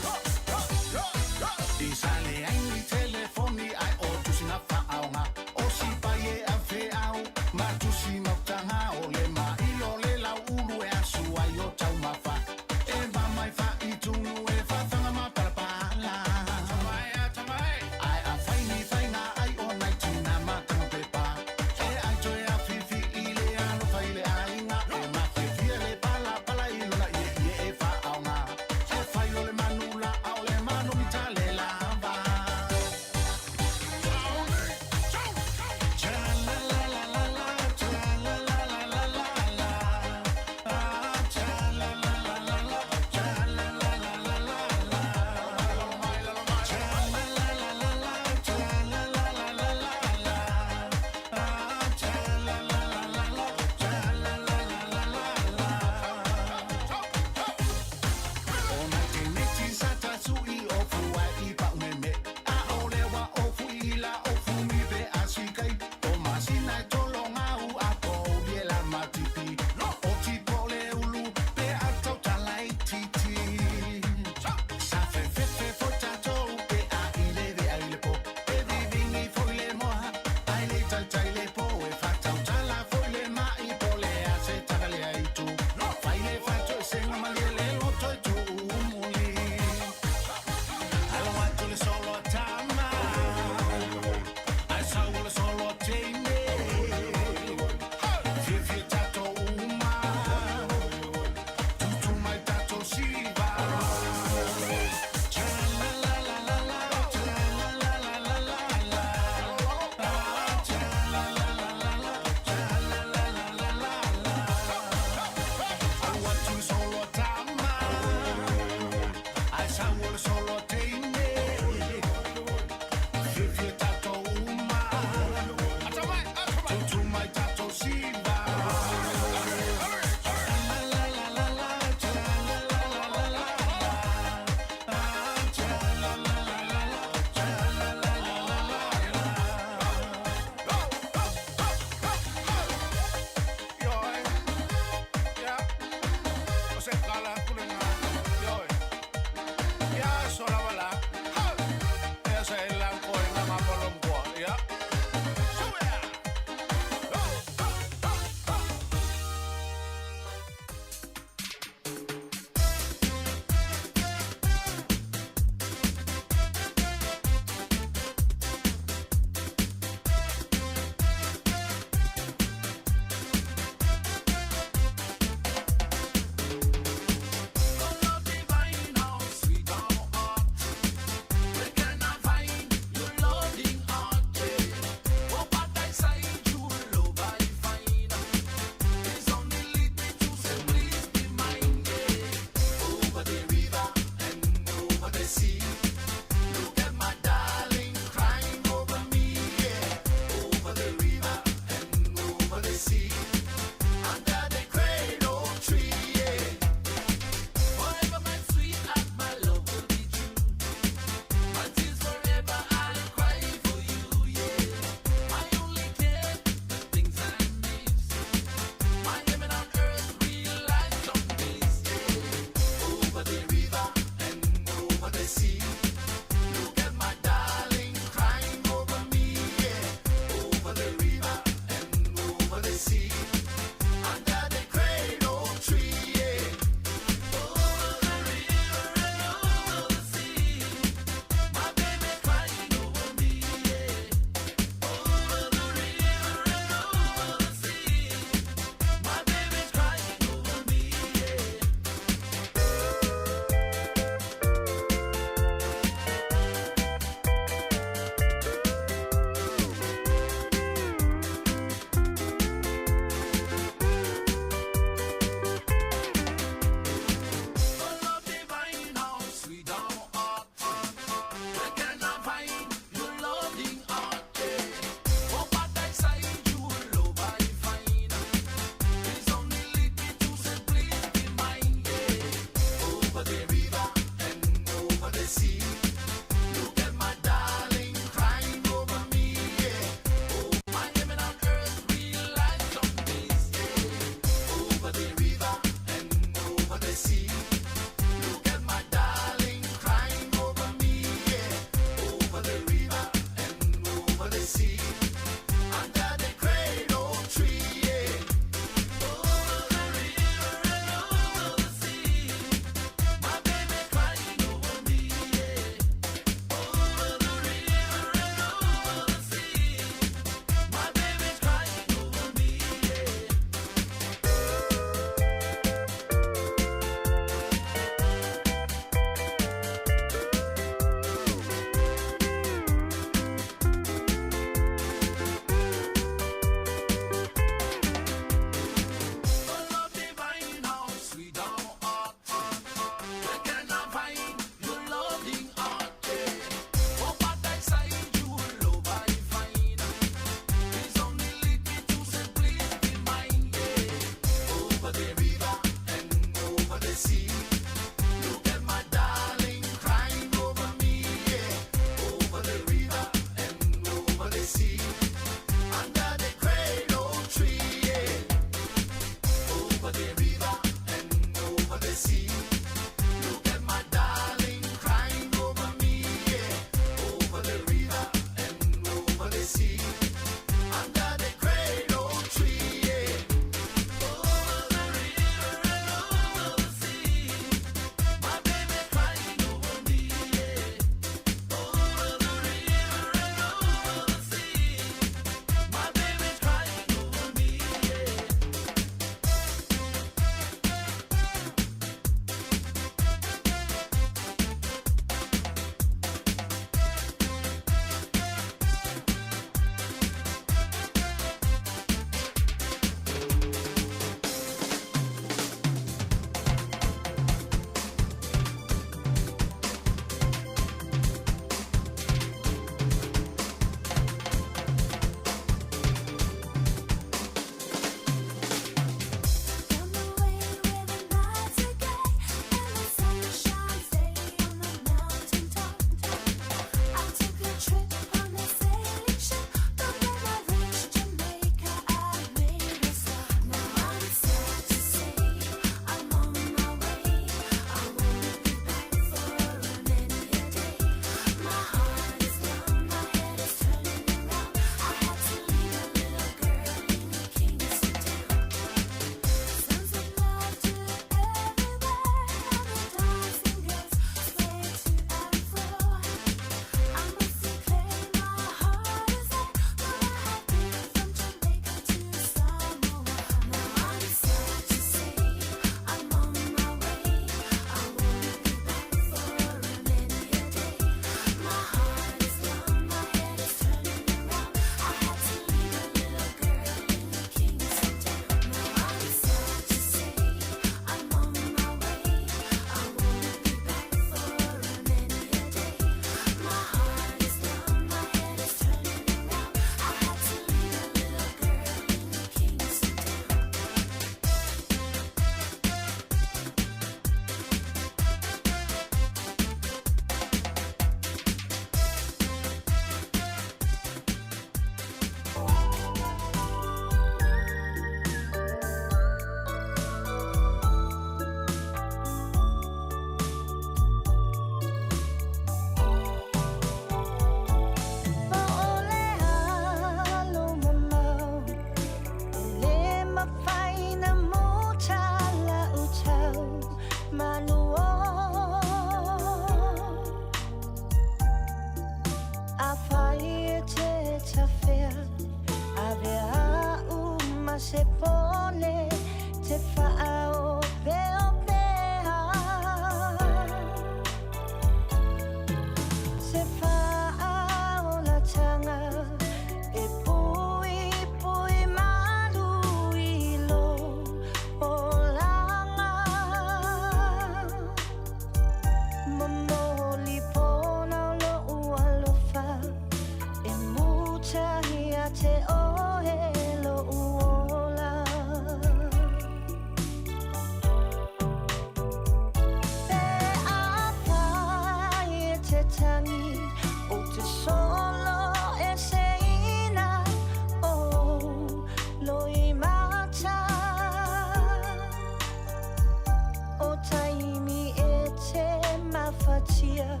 taatia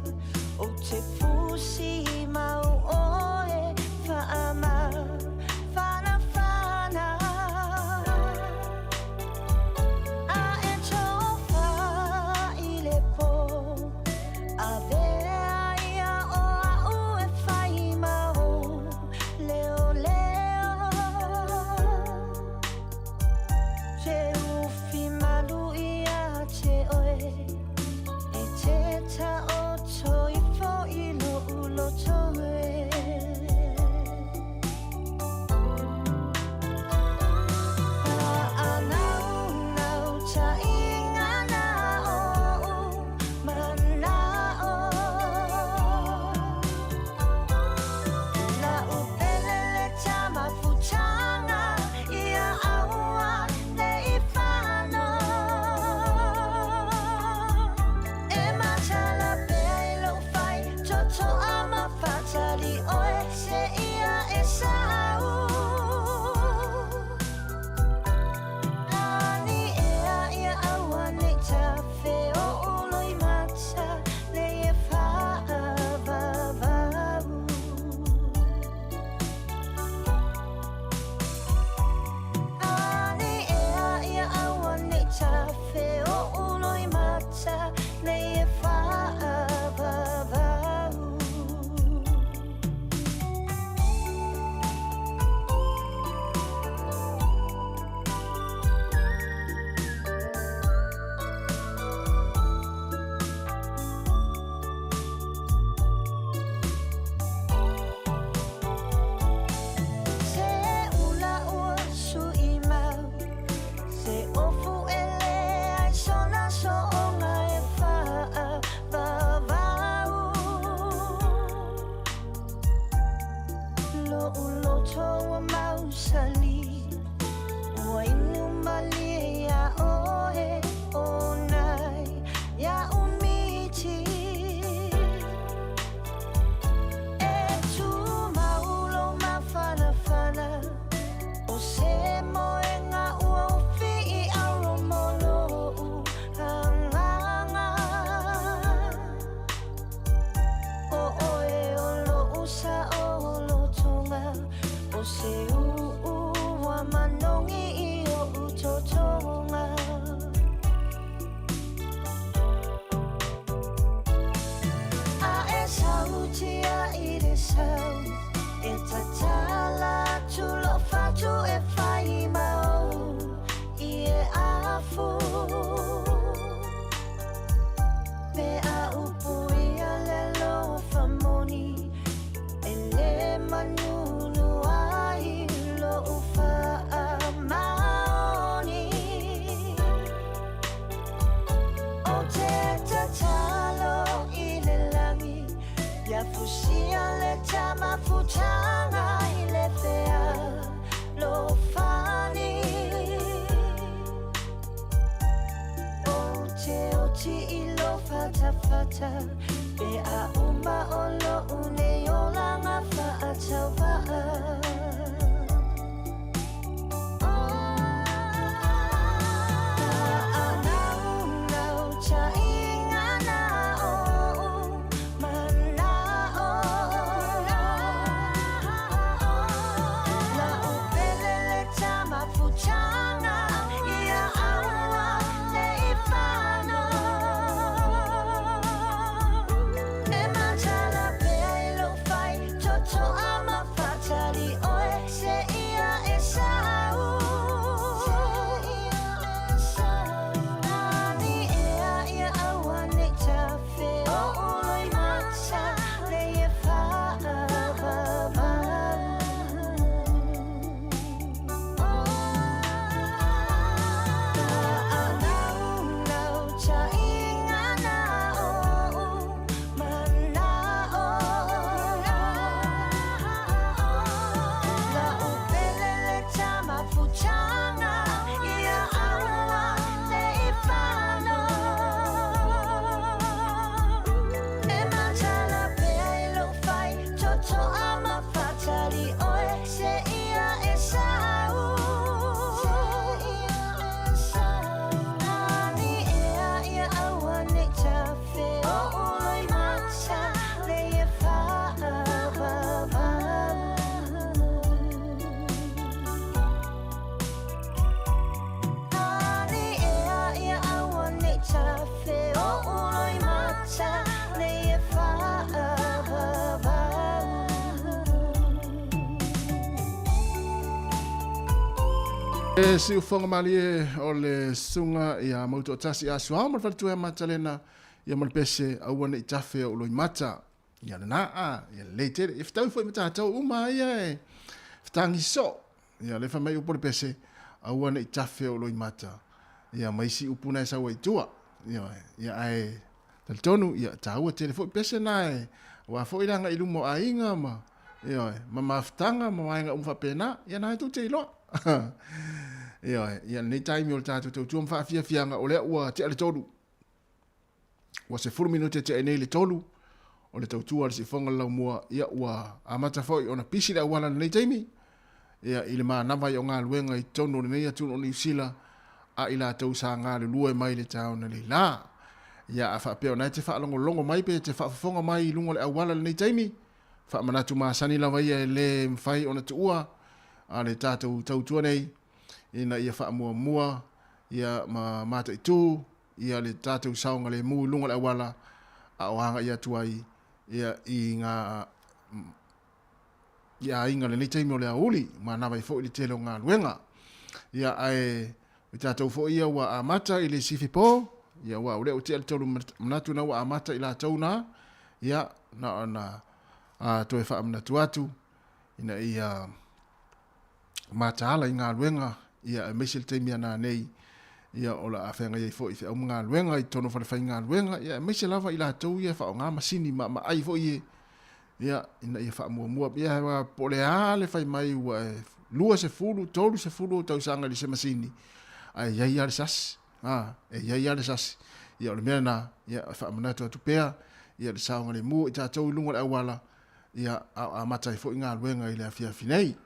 Ou te fusi mau oe whaama whanawhana A e tofa i le pō A vea ia o au e whai mau Leo leo Te ufi malu ia te oe E te ta o toi fo i lo ulo toe Whaanau nau ta inga na o mana o La upelele tama futanga ia aua le i whano E matala pea i lou fai Toto a mafatali oe Se ia e sau Ani ea ia aua nei ta wheo ulo i mata Le e whaavavau Ani ea ia aua nei ta wheo ulo i mata Le e whaavavau Se ula ua sui mau Se ofu e le ai sona so onga e whaavavau Lo uloto ua mausali Ua inu malie ia oe o nai Ia umiti E tu maulo mawhanawhana O se moenga ua ufi i aro mo lou hanganga O oe o lou sa o lotonga O se uu wa manongi i o utotonga A e sautia i le sau E tatala atu lo fatu e whai mau I e afu Pe a upu ia le lo whamoni E le manunu ai lo uwha maoni O te tatalo i le langi Ia fusia le tamafutanga i le fea lo fani O te oti i lo fatafata Pe a uma o lo une olanga whaatauva'a Whaanau ta inga na o mana o La upelele tamafutanga ia aua le i whano E matala pea i lou fai Toto a mafatali oe E siufoga malie o le susuga ia Mautoatasi Asuao ma le faletua ia Matalena ia ma le pese aua ne i tafe o Loimata. Ia lena a, ia lelei tele. Ia fetaui foi ma tatou uma ia e fetagi soo. Ia le fai mai upu o le pese, aua ne i tafe o Loimata. Ia ma isi upu na e sau ai tua. Ia, ia ae talitonu, ia taua tele foi pese na e, aua foi le agai i luma o aiga ma, Ioe, ma mafutaga ma vaega uma faapena, ia na e tou te iloa. Ioe, ia lenei taimi o le tatou tautua ma faafiafiaga, o lea ua tea le 3. Ua 10 minute e tea nei le 3 o le tautua a le siufofoga o le laumua, ia ua amata foi ona pisi le auala i lenei taimi, ia i le manava ai o galuega i totonu o lenei atunuu o Niu Sila a i latou sa galulue mai le taeao nei la. Ia a faapea o na e te faalogologo mai pe te faafofoga mai i luga o le auala i lenei taimi, Faamanatu masani lava ia e le mafai ona tuua a le tatou tautua nei ina ia faamuamua ia ma mataitu ia le tatou saogalemu i luga o le auala a o agai atu ai ia i ngā i aiga lenei taimi o le aoauli, manava ai foi le tele o galuega. Ia ae o tatou foi ia ua amata i le sifi po, ia ua o lea ua tea le 3 manatu na ua amata i latou na, ia na ona toe faamanatu atu ina ia mataala i galuega, ia aemaise le taimi a nanei, ia o le a feagai ai foi i feau ma galuega i totonu o falefaigaluega, ia aemaise lava i latou ia e faaaoga masini maamaai foi e, ia, ina ia faamuamua. Ia, po o le a le fai mai ua e 20, 30 ou tausaga i le se masini, ae i ai lava le sasi. A, e i ai lava le sasi. Ia, o le mea lena, ia, e faamanatu atu pea, ia, le saogalemu i tatou i luga o le auala, ia, a o amata ai foi galuega i le afiafi nei.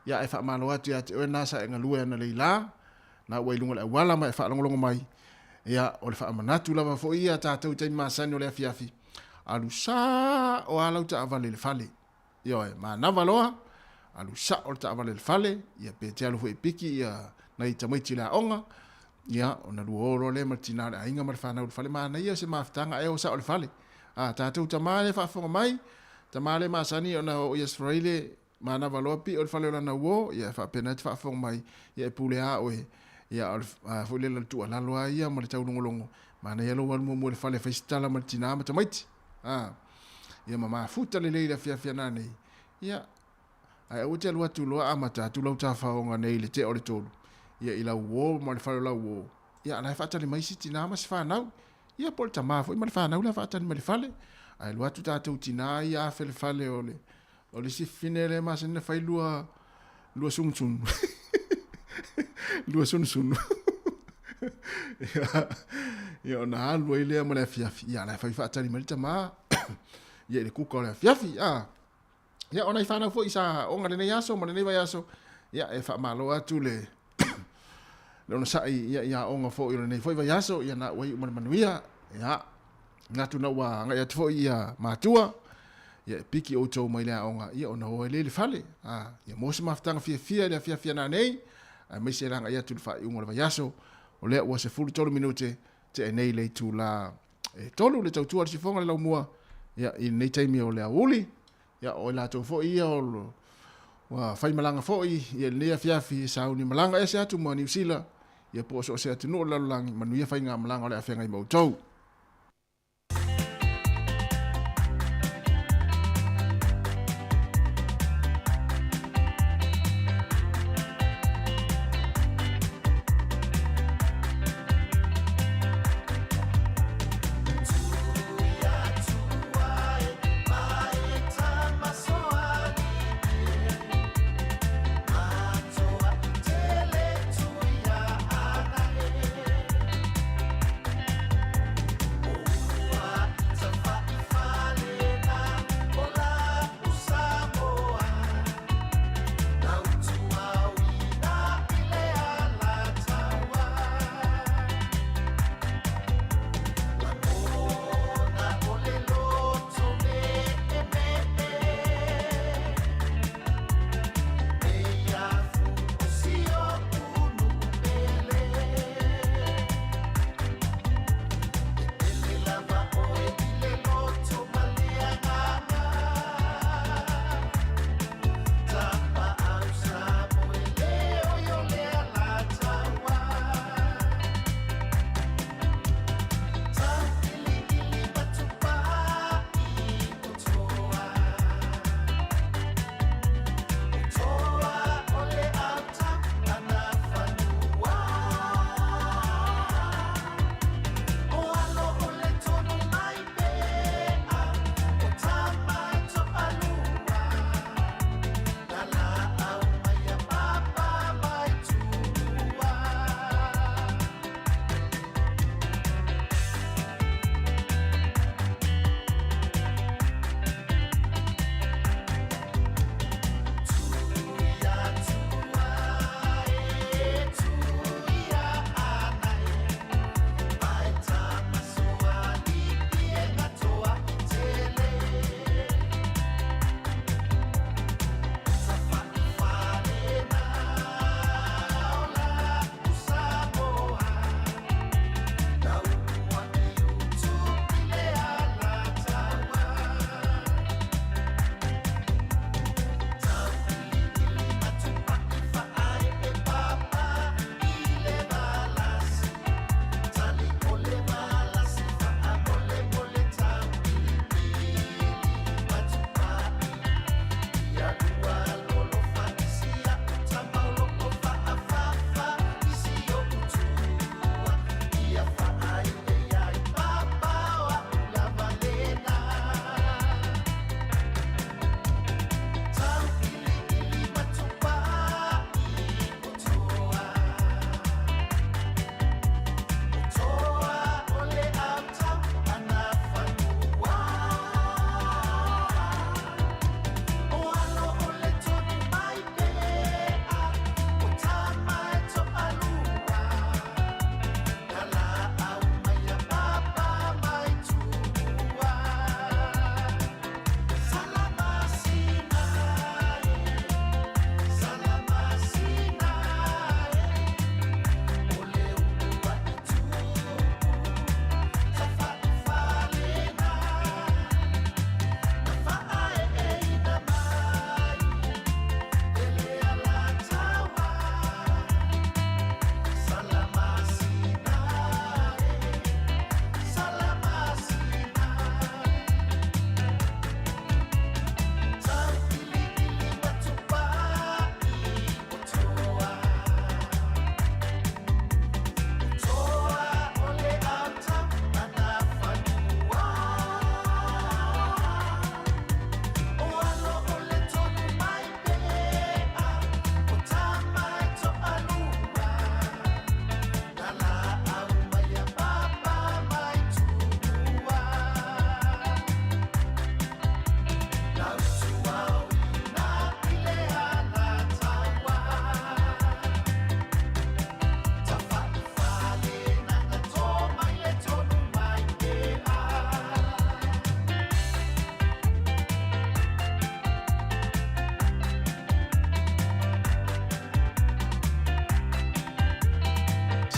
Ia, ae faamalo atu ia te oe na sa e galue analeila, na ua i luga o le auala ma e faalogologo mai, ia, o le faamanatu lava foi ia a tatou i taimi masani o le afiafi, alu sao lava lau taavale i le fale. Ioe, manava loa, alu sao le taavale i le fale, ia pe te alu foi e piki ia nai tamaiti i le aoga, ia, ona lua o loa lea ma le tina o le aiga ma le fanau i le fale. Manaia se mafutaga ae o sao i le fale. A, tatou tama lea e faafofoga mai, tama lea masani ona oo i Aso Faraile, Manava loa pio i le fale o lana uo, ia e faapena e te faafofoga mai, ia e pule a oe. Ia o le a foi lele o le tuualalo a ia ma le taulogologo, manaia lou alu muamua i le fale e fai se tala ma le tina ma tamaiti. A, ia ma mafuta lelei i le afiafi ana nei, ia, ae aua te alu atu loa amata atu lau tafaoga nei i le tea o le 3, ia i lau uo ma le fale o lau uo, ia a la e faatali mai si tina ma si fanau. Ia po o le tama foi ma le fanau la e faatali mai i le fale. Ae alu atu tatou tina ia afe le fale o le O le isi fine lea e masani ona fai lua lua sunusunu. Lua sunusunu. Ia, ia ona alu ai lea ma le afiafi. Ia, la e fai faatali mai le tama. Ia i le kuka o le afiafi. Ah. Ia, o nai whanau foi sa onga lenei aso ma lenei vaiaso. Ia, e faamalo atu le le onosai ia i aoga foi o lenei foi vaiaso. Ia, na ua iu ma le manuia. Ia, Manatu na ua agai atu foi ia matua, ia e piki outou mai le aoga, ia ona o ai lea i le fale. A, ia maua se mafutaga fiafia i le afiafi ana nei, aemaise e lagai atu i le faaiuga o le vaiaso, o lea ua 13 minute tea nei le itula e 3 le tautua a le sifoga le laumua, ia i lenei taimi o le aoauli, ia o i latou foi ia o ua faimalaga foi ia i lenei afiafi e sauni malaga ese atu ma Niu Sila, ia po o so o se atunuu o le lalolagi, manuia faigamalaga o le a feagai ma outou.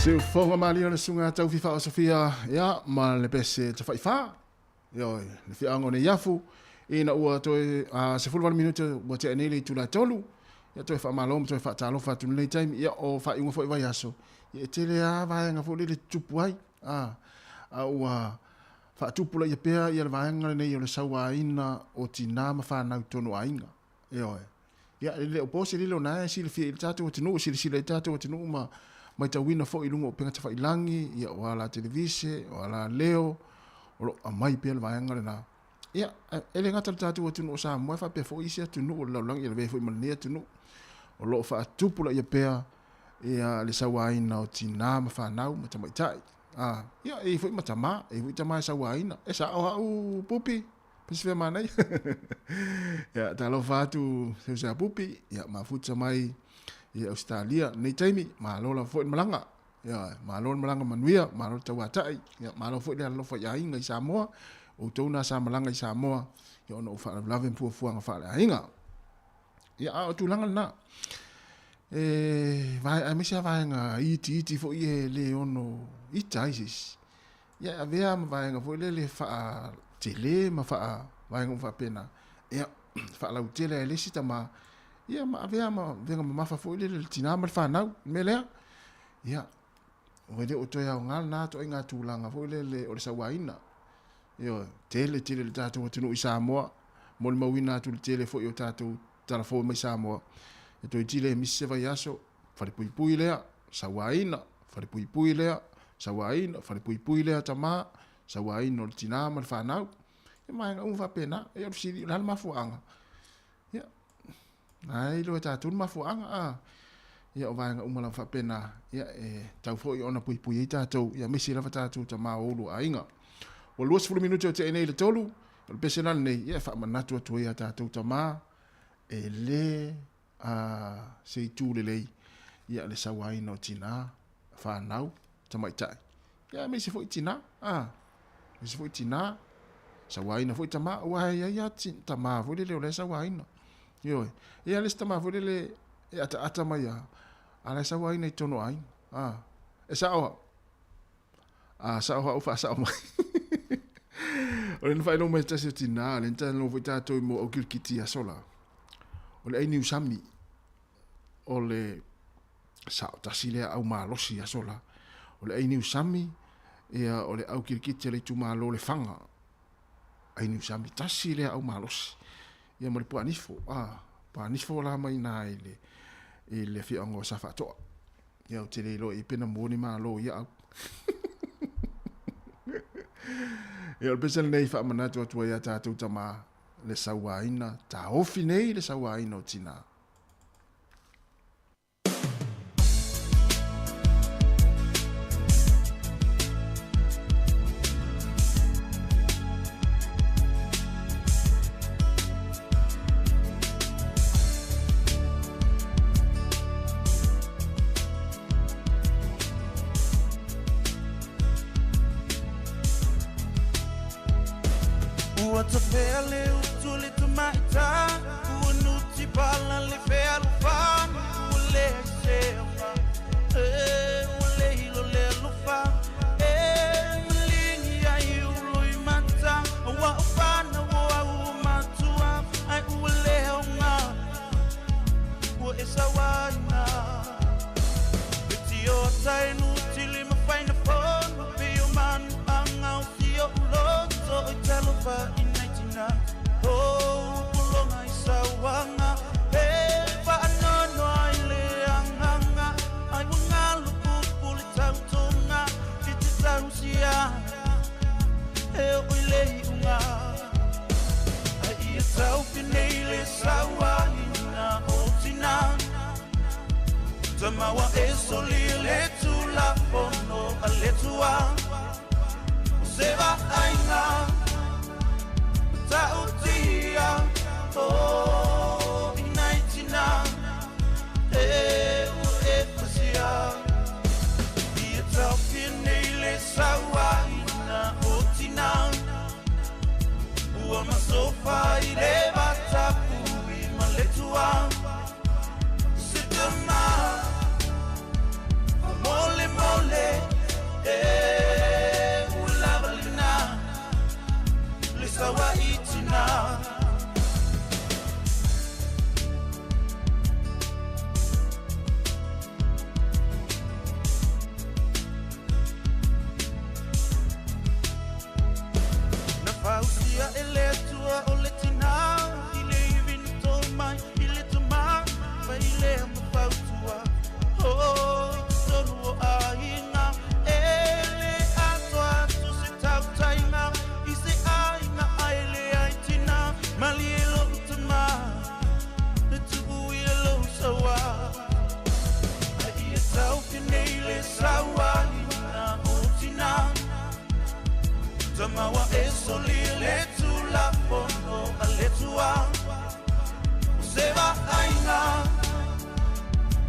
Siufoga malie o le susuga Taufifa o Sofia, ia, ma le pese tafaifa. Ioe, le fiaoga o Neiafu, ina ua toe 18 minute ua tea nei le itula e 3. Ia toe faamalo ma toe faatalofa atu i lenei taimi. Ia, o faaiuga foi vaiaso, ia e tele lava vaega foi lele e tutupu ai. A, a ua faatupulaia pea ia le vaega lenei o le sauaina o tinā ma fanau i totonu o aiga. Ioe. Ia, e le o po se lilo na e silafia i le tatou atunuu, silasila i le tatou atunuu ma matauina foi i luga o upega tafailagi, ia, o ala televise, o ala leo, o lo o aumai pea le vaega lena. Ia, e le gata i le tatou atunuu o Samoa, e faapea foi isi atunuu o le lalolagi, ia lavea foi ma lenei atunuu, o lo o faatupulaia pea ia le sauaina o tinā ma fanau ma tamaitai. A, ia, e i ai foi ma tamā, e i ai foi tamā e sauaina. E sao au Pupi? Pese manaia. Ia, talofa atu Seusea Pupi, ia, mafuta mai i Ausetalia lenei taimi, malo lava foi le malaga. Ia, malo le malaga manuia, malo le tauatai, ia, malo foi le alolofa i aiga i Samoa, outou na sa malaga i Samoa, ia, ona o faalavelave ma fuafuaga faaleaiga. Ia, a o tulaga lena. E, vae, aemaise lava vaega itiiti foi e le ono ita ai se isi. Ia e avea ma vaega foi lele faatele ma faa vaega uma faapena. Ia faalautele ai le isi tama, ia ma avea ma avega mamafa foi lele le tina ma le fanau, le mea lea. Ia, ua le o toe aoga lena ituaiga tulaga foi lele o le sauaina. Ioe, tele tele le tatou atunuu i Samoa, molimauina atu le tele foi o tatou talafou mai Samoa, e toeitili e misi se vaiaso, falepuipui lea, sauaina, falepuipui lea, sauaina, falepuipui lea tama, sauaina o le tinā ma le fanau. Ia vaega uma faapena. Ia o le fesili, o le a le mafuaaga? Ia, na e iloa e tatou le mafuaaga, a. Ia o vaega uma lava faapena, ia e tau foi ona puipui ai tatou, ia aemaise lava tatou tama o ulu aiga. Ua 20 minute o tea nei i le 3, o le pese la lenei, ia e faamanatu atu ai ia tatou tama, e le a se itu lelei ia le sauaina o tinā, fanau, tamaitai, ia aemaise foi tinā, a, aemaise foi tinā, sauaina foi tamā, aua e i ai lava tamā foi lele o la e sauaina. Ioe. E i ai lava le isi tamā foi lele e ataata mai lava, a o la e sauaina i totonu o aiga. A, e sao au? A sao au faasao mai. O le na faailoa mai se tasi o tinā, lea na talanoa foi tatou i mua o kirikiti i aso la. O le ai niusami, o le sao tasi lea au malosi i aso la. O le ai niusami, ia o le au kirikiti a le itumalo o Lefaga. Ai niusami tasi lea au malosi. Ia ma le puanifo, a, puanifo la mai ina i le, i le afioaga o Safaatoa. Ia ou te le iloa i pe na mua ni malo ia au. Ia o le pese lenei faamanatu atu ai ia tatou tama le sauaina, taofi nei le sauaina o tinā. Ua tafea le utu le tamaita Ua nuti pala le fealofani Ua leai se afa e Ua le hilo le alofa E maligi ai ulo i mata Ua o whanau o au o matua Ai ua le aoga Ua e sauaina E tio tai nu tili ma whaina fono Pe o manu anga o si o uloto O i talofa i nei tina O pulonga i sauanga E whaanono ai le anganga Ai ua ngalu pupu le tautonga I te tausia E o i le iunga Ai ia taufi nei le sauaina o tina Tamaua e soli le tulafono a le Atua O se vaaiga matautia O i nai tina e ua e pasia Ia taofi nei le sauaina o tina Ua masofa i le vatapu i ma le Atua Se tama mole mole solia le tulafono a le Atua. O se vaaiga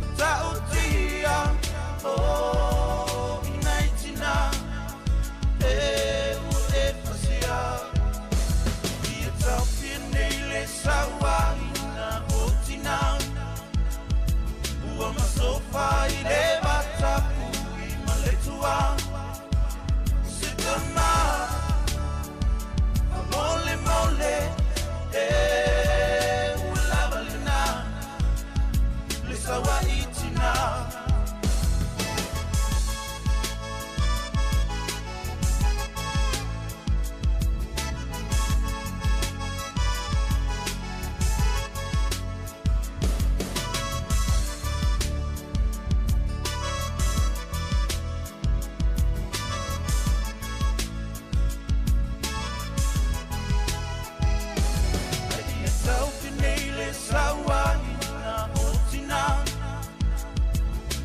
matautia o i nai tina e ua e pasia. Ia taofia nei le sauaina o tina. Ua masofa i le matapui ma le tua. Se tama mole mole e ua lava lena le sauai tina.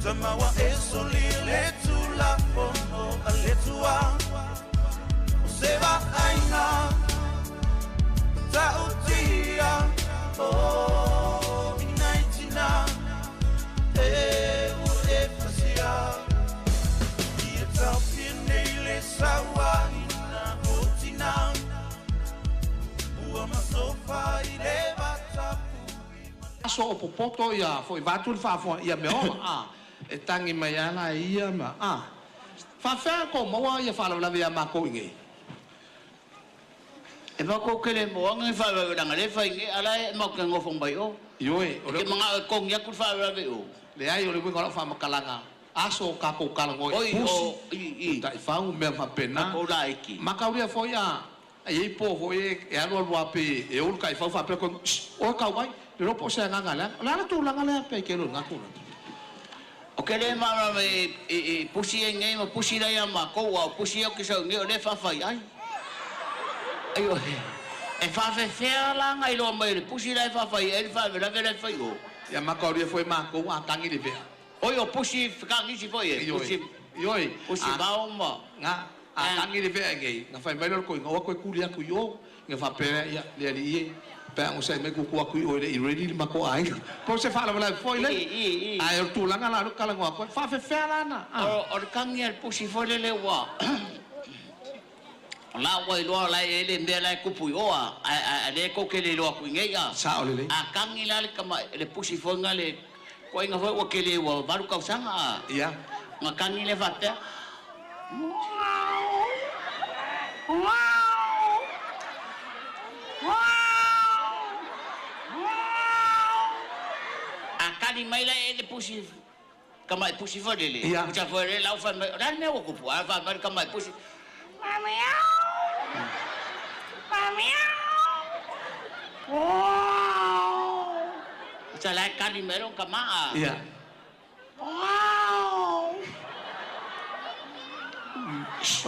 Tamawa e solia le tulafono a le Atua. O se vaaiga matautia o i nai tina e ua e pasia. Ia taofia nei le sauaina o tina. Ua masofa i le matapui ma le Aso o popoto ia foi vatu le faafoa ia mea ola. A, e tangi mai ala ia ma. A, faafea ko maua ia faalavelave ia makou i nei. E makou kele moanga i faalavelave le fai nge ala e mau ke ngofo mai o. Ioe, o le Ke manga e kongi aku faalavelave o. Leai o le uiga o lau faamatalaga. Aso o kakou kalagoa i Oi, pusi. o, i, i. Taifau mea faapena. Kakou laiki. Makaulia foi a e iai po foi e alu alu a pe e ulu taifau faapea koe, Shh, oe kau ai, le lopo o se agaga lea. O le ala tulaga lea pe ke lo ngaku na. O ke le maramara e pusi e ngei ma pusi lai a makou, a o pusi au ke sau ngei o le whawhai ai. Ai o, e whawhewhea la ngai loa mai le pusi lai whawhai ai le whawhelawe lai whai o. Ia makaulia foi makou a tangi le vea. Oi o pusi whakangisi foi e, Ioi. pusi Ioi. pusi A mao ma. Nga, a tangi le vea ngei, nga whai mai lor koe, nga oa koe kuli aku i o, nga whapea ia, le ali ie, pe ango sai mai kuku aku i o le i ready le mako ai. Po se whaalavelave foi le. I, i, i. Ai, o tulaga la, kala ngoa koe, whawhewhea la na. A. O, o le kangi a le pusi foi le le ua. O la ua iloa lai e le mea lai kupu i oa, a le koke le iloa kui ngei a. Sao le le. A kangi la le kama, le pusi foi nga le, koe inga foi ua kele ua valu kausanga a. Ia. Nga kangi le whapea. A kani mai la e le pusi, kama e pusi foi le le. Ia. Pusa foi le lau whai mai, o la mea ua kupu, a whai mai kama e pusi. Pusa lai kani mai ro kama a. Ia.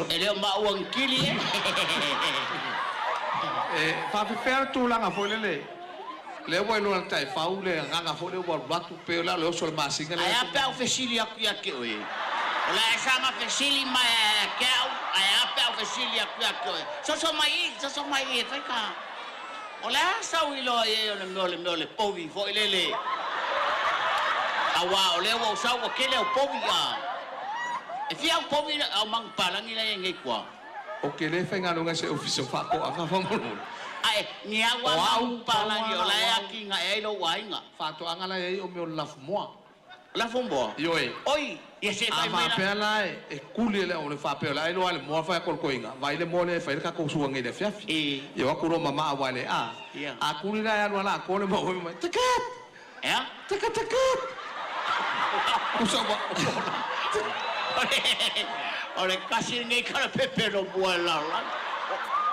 E leo maua ngkili e. E, whawhewhea tulaga foi lele. Le ua iloa le taifau le agaga foi le ua alu atu pe o le a le oso le masina le Ai a atu. pe au fesili aku ia ke oe. O la e sanga fesili mai a ke au, ai a pe au fesili aku ia ke oe. Soso mai i, soso mai i e whai ka. O le a sau iloa e o le mea o le mea o le povi foi lele. Aua o le ua o sau o kele o povi a. E fia au povi la, au mangu palangi la e ngei kua. O ke le whainga lunga se ofisa whako anga whamololo. Ai, ni au a O au, mangu palangi o la e au, au. aki nga e lo wainga. Whātoanga la e o mea o le lafu moa. Lafu moa? Ioe. Oi, ia se A whai mai la. whapea la e, e kuli le o le whapea la e loa le moa whai kolokoinga. Vai le moa le whai le kako sua ngei le fiafi. E. Ia waku ro mama a wale a. Ia. A kuli la e alua la a kole mo hoi mai. Takat! Ea? Takat, takat! Usa wa. O le kasi ngei kara pepe no mua la la.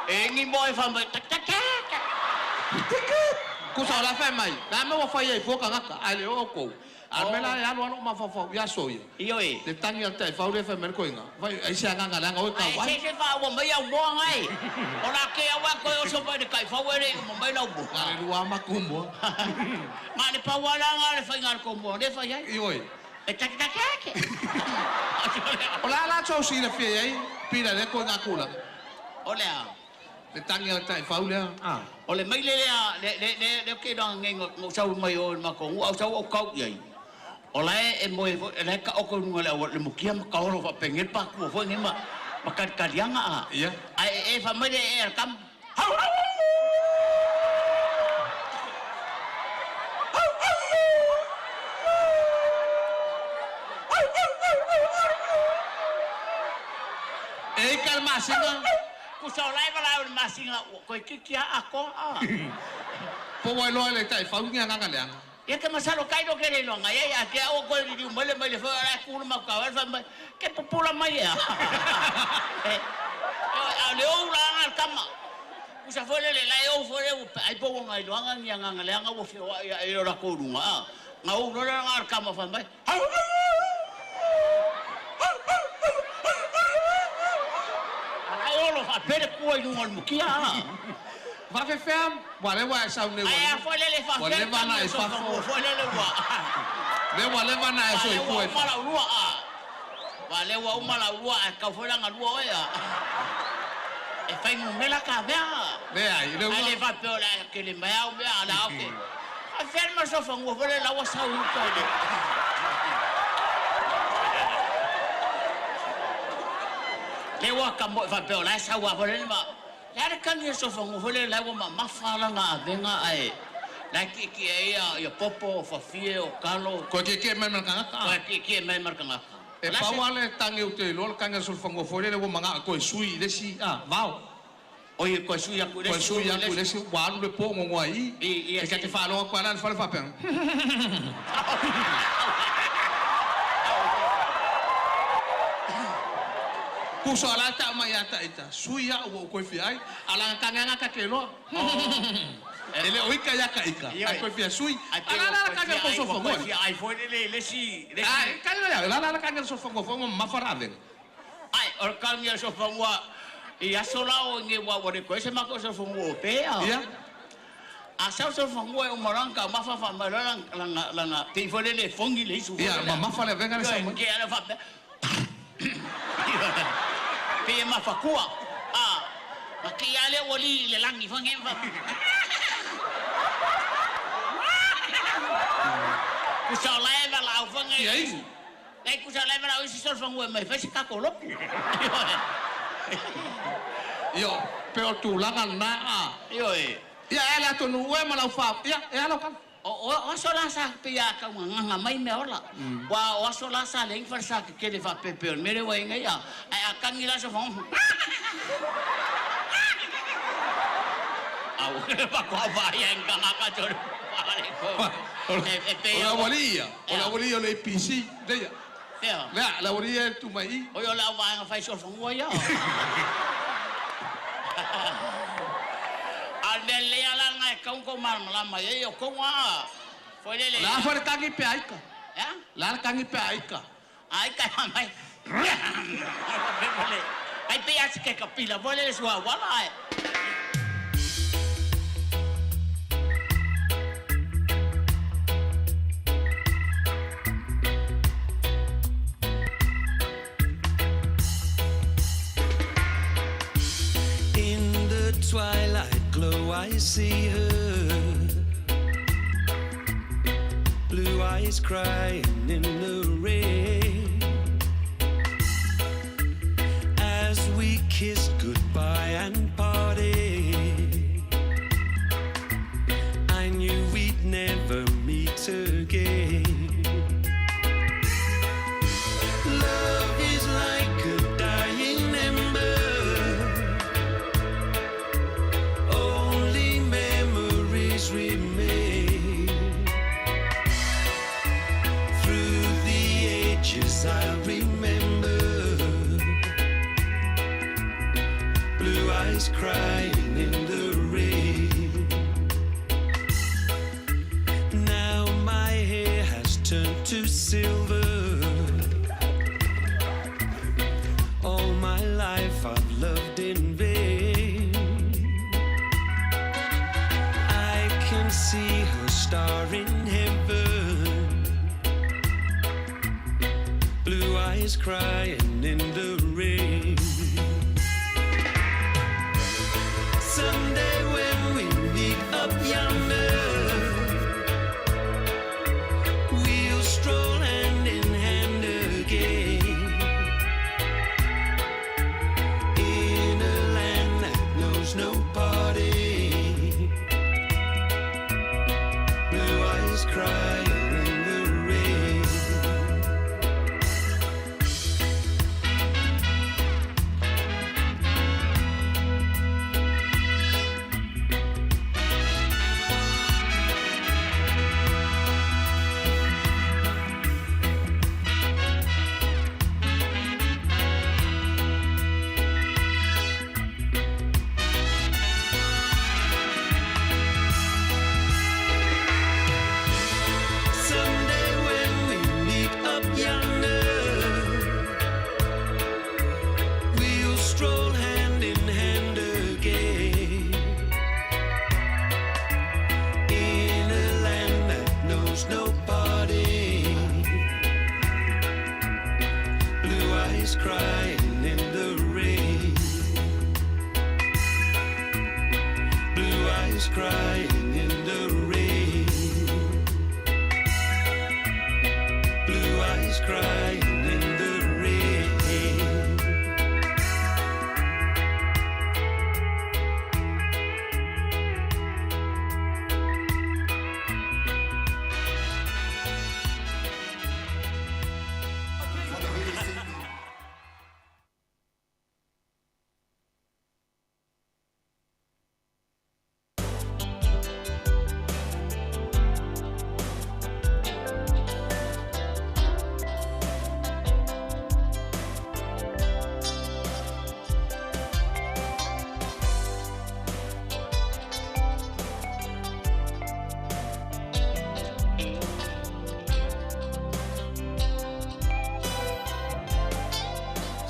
E ngi moe wha mai. Tak, tak, tak, tak. Takat! Kusa o la whai mai. Nā mea wa whai ai fuoka ngaka. Ai le o kou. A me la e alu alu ma whawhau. Ia so ia. Ioe. Le tangi al tai whau le whai mai koinga. Vai, ai se anganga le anga oe kau Ai, ai. se se wha ua mai au moa ngai. O la ke au a koe o so mai le kai whau e re uma mai lau moa. Ngā le rua maku moa. Ngā le pau ala ngā le whai ngā le ko moa. Le whai ai. Ioe. E tak, tak, tak. O la la tau si le fia ai. Pila le koe ngā kula. O lea. Le tagi a le taifau lea, a. O le maile lea, le, le, le, le ou te iloa nei na ou sau mai o i le matou nuu, a ou sau ou kau i ai. O la e e moe foi, la e taoto i luga o le auala, le mutia ma taolo faapenei le patua foi nei ma, ma talitaliaga a. Ia. Ae e fai mai le ee a le tama, Hau, hau, hau! E ika le masina. Kusa o lae valaau i le masina ua toeitiiti lava atoa a. Po ua iloa e le taifau ni agaga leaga. Ia te masalo tailo ke le iloaga iai a te au toe liliu mai le maile foi o la e tu le mautau fai mai ke pupula mai ea. A o le ou la aga le tama. Kusa foi lele la e ou foi le ua ai po ua iloaga ni agaga leaga ua feoai ae o latou luga a. Na ou loa le aga le tama fai mai. Alai olo faapea le pua i luga o le mutia a. Faafefea ua leva e sau nei ua Ae a foi lele ua faafefea le leva tagi na o e soifua fafo. foi lele ua Lea ua leva na e Ua lea ua soifua i uma fafo. lau lua a. Ua lea ua uma lau lua ae tau foi la galua oe a. E fai numera ka mea a. Leai, le Ae ua le faapea o le a tele mai au mea a la oke. Faafefea le masofanua foi lele la ua sau i uta i le. Le ua ka moe faapea o la e sau a foi lele ma. Le a le tagi o sofanua foi lele la ua mamafa lana avega ae la e tietie ai ia ia popo o fafie o talo. Koe tietie mai ma le tagata a. Koe tietie mai ma le tagata. E O la pau se. lava le tagi ou te iloa le tagi a le solofanua foi lele ua manao e toe sui i le isi a vao. Oi e toe sui atu i le Toe isi sui i le atu i le isi. isi ua alu le po gogoa i i. I i E ta te faalogo atu lava la i le fale faapea. Kuso ala ta mai ata ita. Sui au ua ou koe fia ai. Ala ka nganga ka ke loa. E le o ika ia ka ika. Ai koe fia sui. Ala la ka nganga ko sofa Koe fia ai foi le le isi le isi. Ai ka le la la ka nganga sofa ngo fo ma mafara avega. Ai o ka nganga sofa ngo i aso la o nge wa wa le koe se ma ko sofa ngo pe a. Ia. A sau sofa ngo e umaranga mafa fa ma la la la la te foi le le fongi le isu. Ia ma mafa le avega le sa mai. Ke ala fa. Pe mafakua. A. Ma ke ale ua li le lagi foi nge fa. Kusa o lae valaau foi nge. Ia isi. Lai kusa o lae valaau isi solofanua mai fai se kako lopu. Io, pe o tulaga lena a. Ioe. Ia e ala atonu ue ma lau fa. Ia, e ala o kala. O o aso la sa pe ia kaugagaga mai mea ola. Ua o aso la sa leai ni falesa kekele faapepe o le mea lea ua i ai nei a. Ae a tagi la sofaga. Au, faatoa vaai ai ni tagata tolu faaleko. E pei O le aualii ia, o le aualii o le APC, lea. Fea? Lea, le aualii ia e tu mai i. Oi o le au vaega fai solofanua ia. A o le mea lelei lava la lena e tatau ona tou malamalama i ai o tou a foi lele. O le a foi le tagi pe a ika? Ea? O le a le tagi pe a ika? A ika e fai mai. Ai pei a se kekapila foi lele suauala ae. In the twilight glow I see her Blue eyes crying in the rain As we kissed goodbye and parted I knew we'd never meet again Love is like a dying ember Only memories remain Through the ages I'll remember Blue eyes crying in the rain Now my hair has turned to silver All my life I've loved in vain I can see her star in heaven Blue eyes crying in the rain eyes crying in the rain. Blue eyes crying in the rain.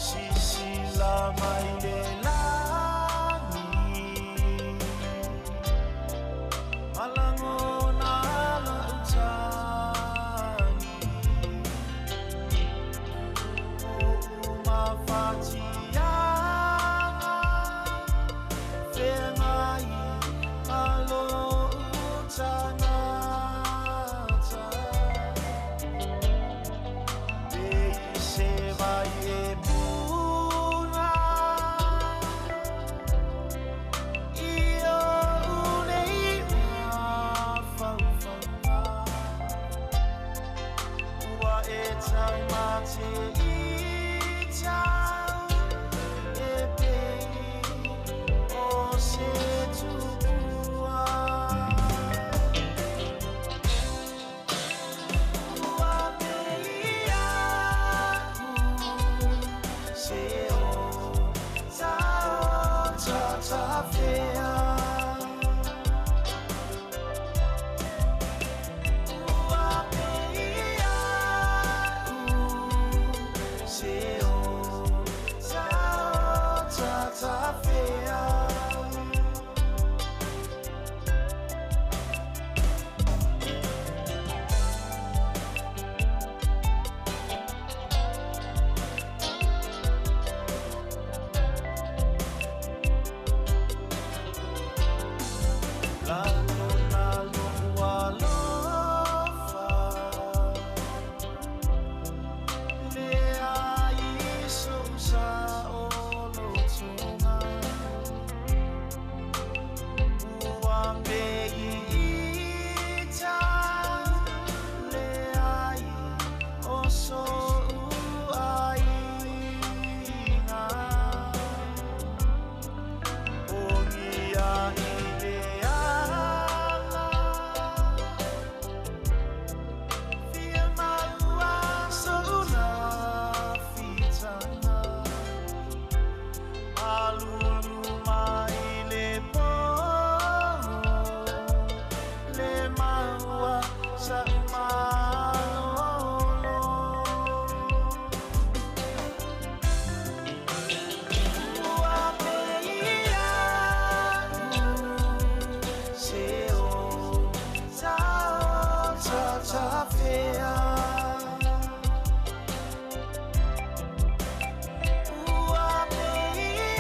Sisila mai le lagi Malangona la utagi O umafatiaga Feagai alo utagata Pe i se vai e puna I o unei mafaufauga Ua e taumate i tau E pei o se tupua Ua mei aku se o tau tatafea Ua mei aku se o tau tatafea. Lalo nalo alofa Le ai sousa o lotoga Ua pei ita Le ai o sou aiga Ogia i le ala Fia maua so'u lafitaga Malulu mai le pō Le maua sa'u malolo Ua mei aku se o tau tatafea Ua mei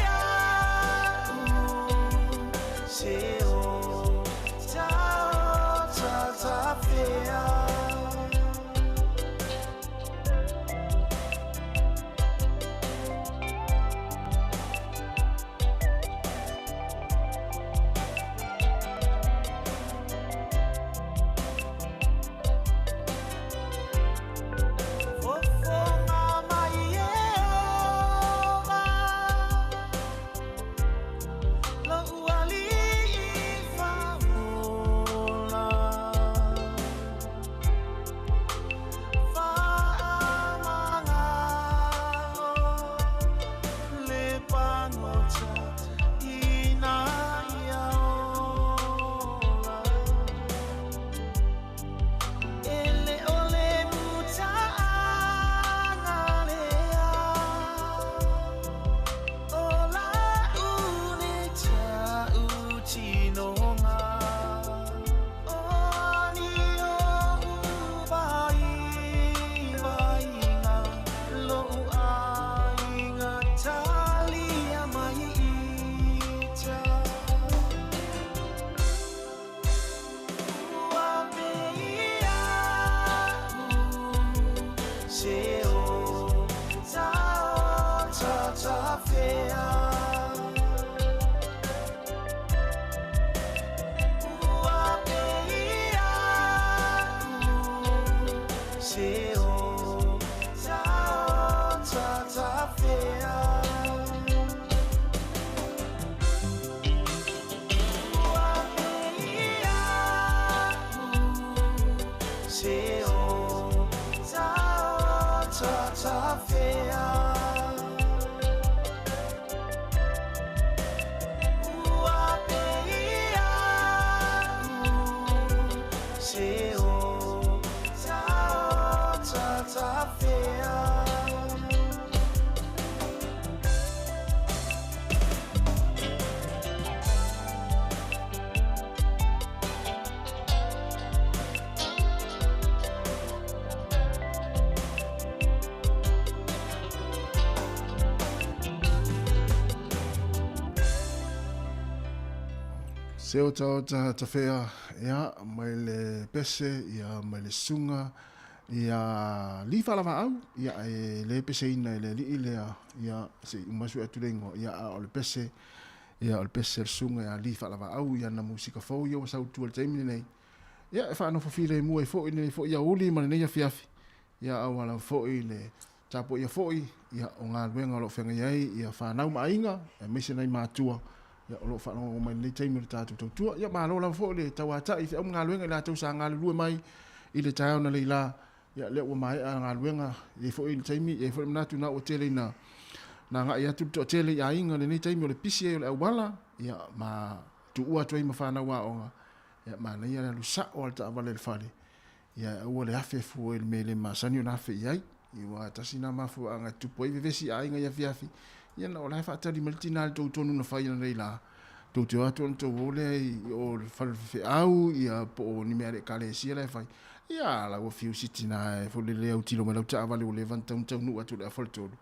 Se otaota tafea, ia, mai le pese, ia, mai le suga, ia, li faalavaau, ia, e le peseina e le alii lea, ia, se i uma sue atu le igoa, ia, a o le pese, ia, o le pese a le susuga ia Li Faalavaau, ia ana musika fou ia ua sau i tua i le taimi lenei, ia, e faanofo filemu ai foi lenei foi aoauli ma lenei afiafi, ia, auala foi le tapuaia foi ia o galuega o lo o feagai ai ia fanau ma aiga aemaise nai matua ia o lo o faalogologo mai i lenei taimi o le tatou tautua. Ia malo lava foi le tauatai i feau ma galuega i latou sa galulue mai i le taeao na leila. Ia lea ua maea galuega, e i ai foi le taimi, e i ai foi le manatu na ua tele ina na agai atu le toatele i aiga i lenei taimi o le pisi ai o le auala, ia ma tuua atu ai ma fanau aoga. Ia manaia le alu sao lava le taavale i le fale Ia aua le afe fua i le mea e le masani ona afe i ai. Aua tasi lena mafuaaga e tupu ai vevesi i aiga i afiafi, ia na o la e faatali mai le tina i le tou tonu na fai ananei la, tou te o atu ona tou o lea i o le fale o le faifeau, ia po o ni mea a le ekalesia la e fai. Ia a la ua fiu si tina e foi lele autilo mai lau taavale ua leva ona tatau ona taunuu atu i le afa o le tolu,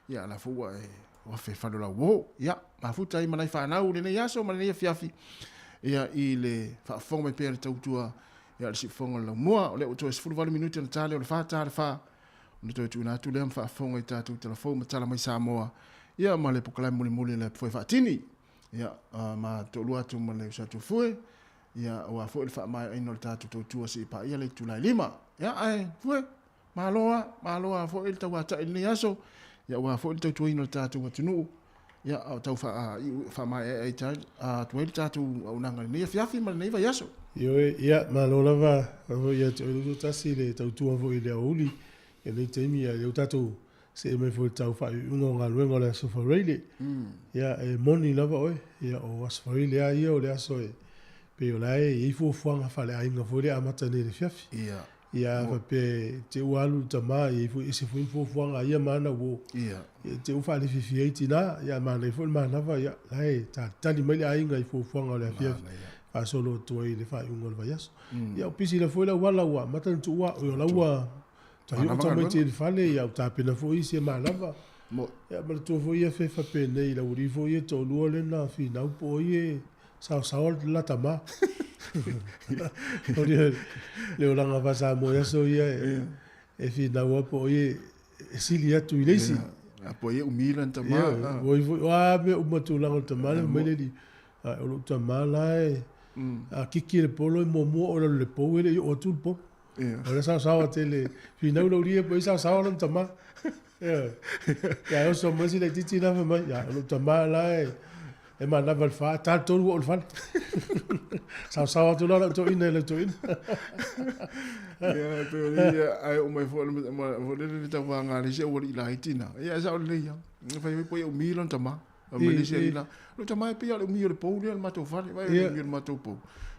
ia a la foi ua e o afe i le fale o lau uo. Ia, mafuta ai ma nai fanau i lenei aso ma lenei afiafi, ia i le faafofoga mai pea i le tautua Ia, o le siufofoga o le laumua, o lea ua toe 18 minute ona ta lea o le 4 ta le 4, ona toe tuuina atu lea ma faafofoga i tatou tala fou ma tala mai Samoa, ia ma le polokalame mulimuli a le Foe Faatini. Ia, ma toalua atu ma le uso atu Fue, ia, aua foi le faamaeaina o le tatou tautua seia paia le itula e 5. Ia, ae, Fue, malo lava, malo lava foi le tauatai i lenei aso, ia aua foi le tautuaina o le tatou atunuu, ia, a o tau faamaeaea atu ai le tatou auaunaga i lenei afiafi ma lenei vaiaso. Ioe, ia, malo lava foi ia te oe Leutautasi le tautua foi i le aoauli i lenei taimi, ia, lea ua tatou see mai foi i le tau faaiuiuga o galuega o le Aso Faraile. Ia, e moni lava oe, ia, o Aso Faraile lava ia o le aso e pei o la e i ai fuafuaga faaleaiga foi lea e amata nei i le afiafi. Ia. Ia, a faapea e te ua alu le tama, e i ai foi, ese foi fuafuaga a ia ma ana uo. Ia. E te ua faalefifia ai tina, ia, a manaia foi le manava, ia, la e talitali mai le aiga i fuafuaga o le afiafi, faasolo atu ai i le faaiuga o le vaiaso. Ia, o pisi la foi le auala ua amata ona tuua, o la ua tai oo tamaiti i le fale, ia, ua tapena foi isi e manava. Ia, manatua foi ia fefa penei, le aualii foi ia e toalua lea na finau po o ai e saosaoa le la tama. O le olaga faa-Samoa i aso ia e finau lava po o ai e sili atu i le isi. A po o ai e umi lana tama. Ia, o ai foi, o a mea uma tulaga o le tama lea, fai mai le alii, o lou tama la e, a kiki e le polo e muamua oo i lalo i le pou e le i oo atu le polo. O le saosaoa tele, finau le aualii ia po o ai e saosaoa lana tama. Ioe. Ia e oso mai si laitiiti la fai mai, ia o lou tama la e e manava i le fa, ta le tolu ua oo i le fale. Saosaoa atu la lau toeaina i lau toeaina. Ia, pei o le ia, ae oo mai foi foi lele le tauvaga a le isi aualii laiti na. Ia, e sao lelei lava. Fai mai po o umi lona tama. Fai mai le isi alii la, lou tama e pei lava o le umi o le pou lea i le matou fale. Vaai o le umi o le matou pou.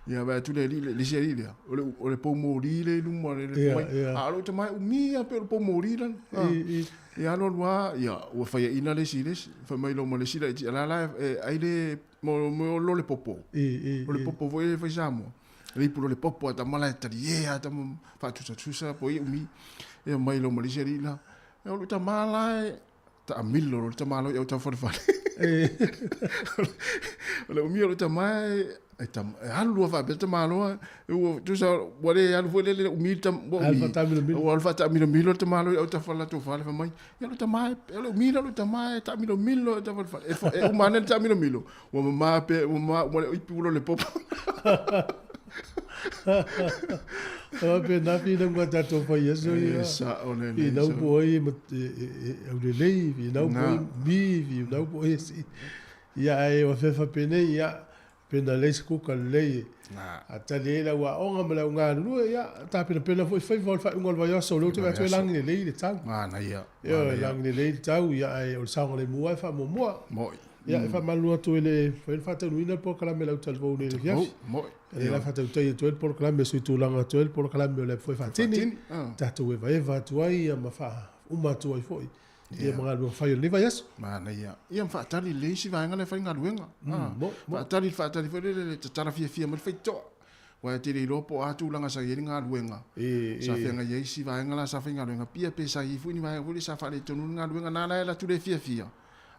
Ia, vaai atu le alii, le isi alii lea, o le pou moli lea i luma o le mai. A o lou tama e umi lava pei o le pou moli lana. Ia alu alu lava, ia, ua faiaina le isi i le isi. Fai mai loa ma le isi laiti, a la la e ai le, mo le popo. O le popo foi e fai Samoa. Le ipu le popo a tama la e talie a tama faatusatusa po i umi. Ia mai loa ma le isi alii la, o lou tama la e taamilo loa le tama loa i autaufalefale. O le umi o lou tama e e alu loa faapea le tama loa, ua tusa ua le alu foi lele umi le tama, ua umi. Ua alu faataamilomilo le tama loa i autafa o le latou fale fai mai, ia lou tama e, o le umi lea o lou tama e taamilomilo i autafa o le fale. E uma ane le taamilomilo, ua mama pe, ua mama uma le ipu loa le popo. Faapena finauga a tatou fai aso ia. E sao lelei. Finau po o ai e aulelei, finau po o ai umi, finau po o ai e sii. Ia ae ua fefa penei, ia pena leai se kuka lelei e tali ai lau aoga ma lau galulue, ia tapenapena foi faiva o le faaiuga o le vaiaso, o lea ou te vaai atu e lagi lelei le tau. Manaia. Ioe, lagi lelei le tau, ia ae o le saogalemu lava e faamuamua. Moi. Ia, e faamalulu atu e le mafai ona faataunuuina le polokalame a le autalavou nei i le afiafi. Moi. O lea la faatautai atu ai le polokalame, suitulaga atu ai le polokalame o le Foe Faatini, tatou evaeva atu ai ma faauma atu ai foi ia ma galuega fai o lenei vaiaso. Manaia. Ia ma faatali lelei isi vaega lea e fai galuega. Faatali, faatali foi lele le tatala fiafia mai le faitotoa. Aua e te le iloa po o a tulaga sa i ai le galuega. Sa feagai ai isi vaega la sa faigaluega pia pe sa i ai foi ni vaega foi lea sa faaletonu le galuega na la e alu atu le fiafia.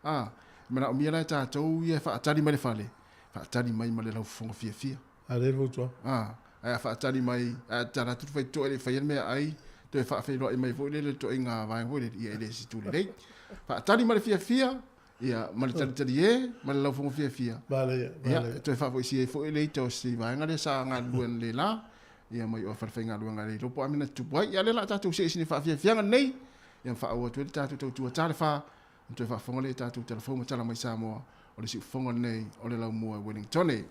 A, e manaomia la e tatou ia e faatali mai le fale. Faatali mai ma le laufofoga fiafia. A lea le fautuaga. A, ae a faatali mai, ae a tatala atu le faitotoa e le i faia le meaai, toe faafeiloai mai foi lele le ituaiga vaega foi lele, ia e le se itu lelei. Faatali ma le fiafia, ia, ma le talitalie, ma le laufofoga fiafia. Manaia, Ia, manaia. e toe faafoisia ai foi le ita o si vaega lea sa galulue analeila, ia mai o falefaigaluega le iloa po o a mea na tutupu ai. Ia, o lea o le a tatou see i sina faafiafiaga lenei, ia ma faaauau atu ai le tatou tautua talefa, ona toe faafofoga lea i tatou tala fou ma tala mai Samoa, o le siufofoga lenei o le Laumua i Wellingtone.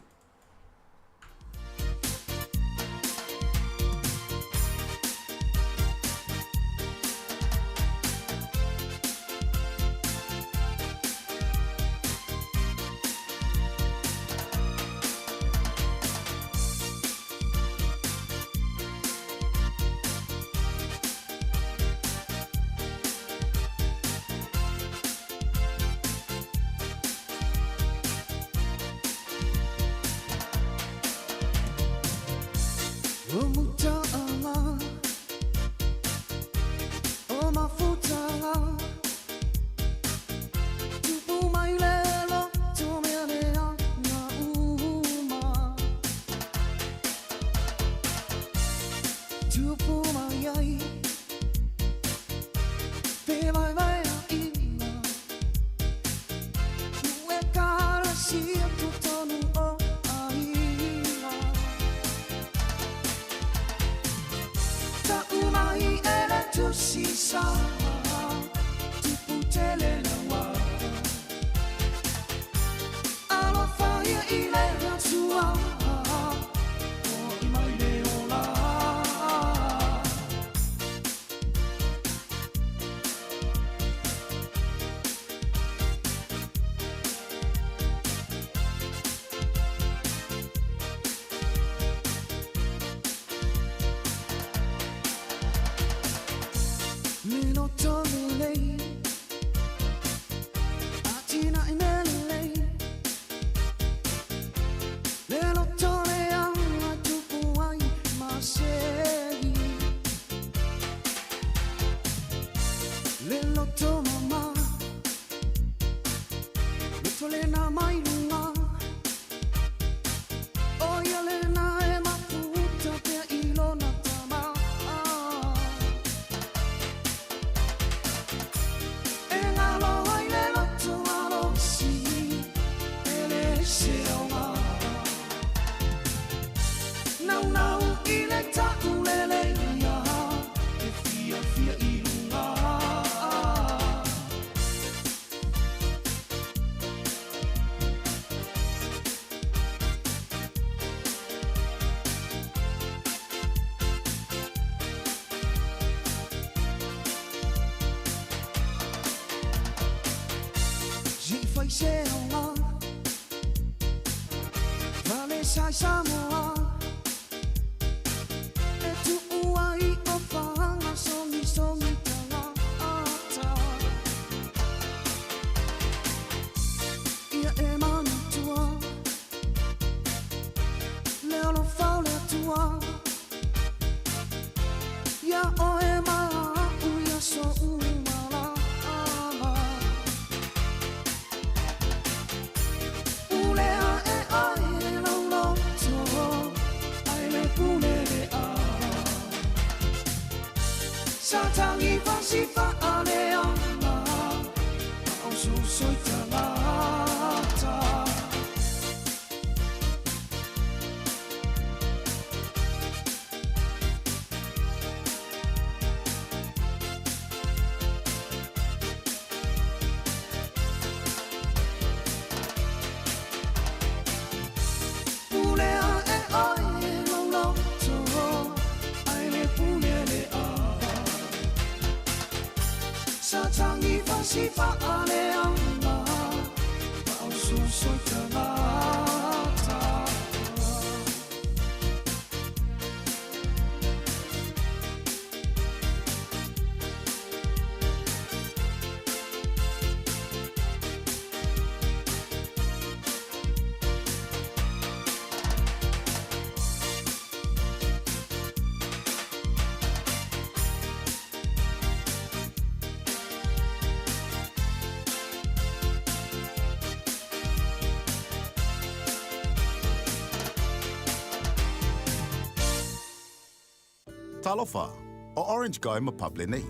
Talofa, o Orange Guy ma Pub lenei.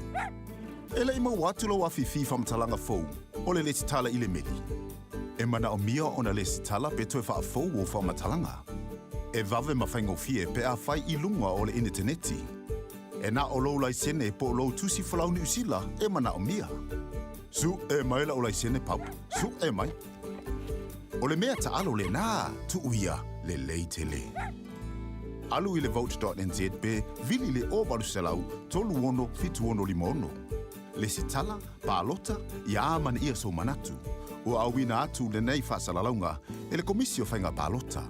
E le i maua atu lou afifi faamatalaga fou o le lesitala i le meli. E manaomia ona lesitala pe toe faafou ou faamatalaga. E vave ma faigofie pe a fai i luga o le initaneti. E na o lou laisene po o lou tusi folau Niu Sila e manaomia. Suʻe mai la'u laisene Pub, suʻe mai. O le mea taalo lenā, tuu ia, lelei tele. Alu i le vote.nz pe vili le 0800 36 7656. Lesitala, palota, ia amanaia sou manatu. Ua auina atu lenei faasalalauga e le Komisi o Faiga Palota.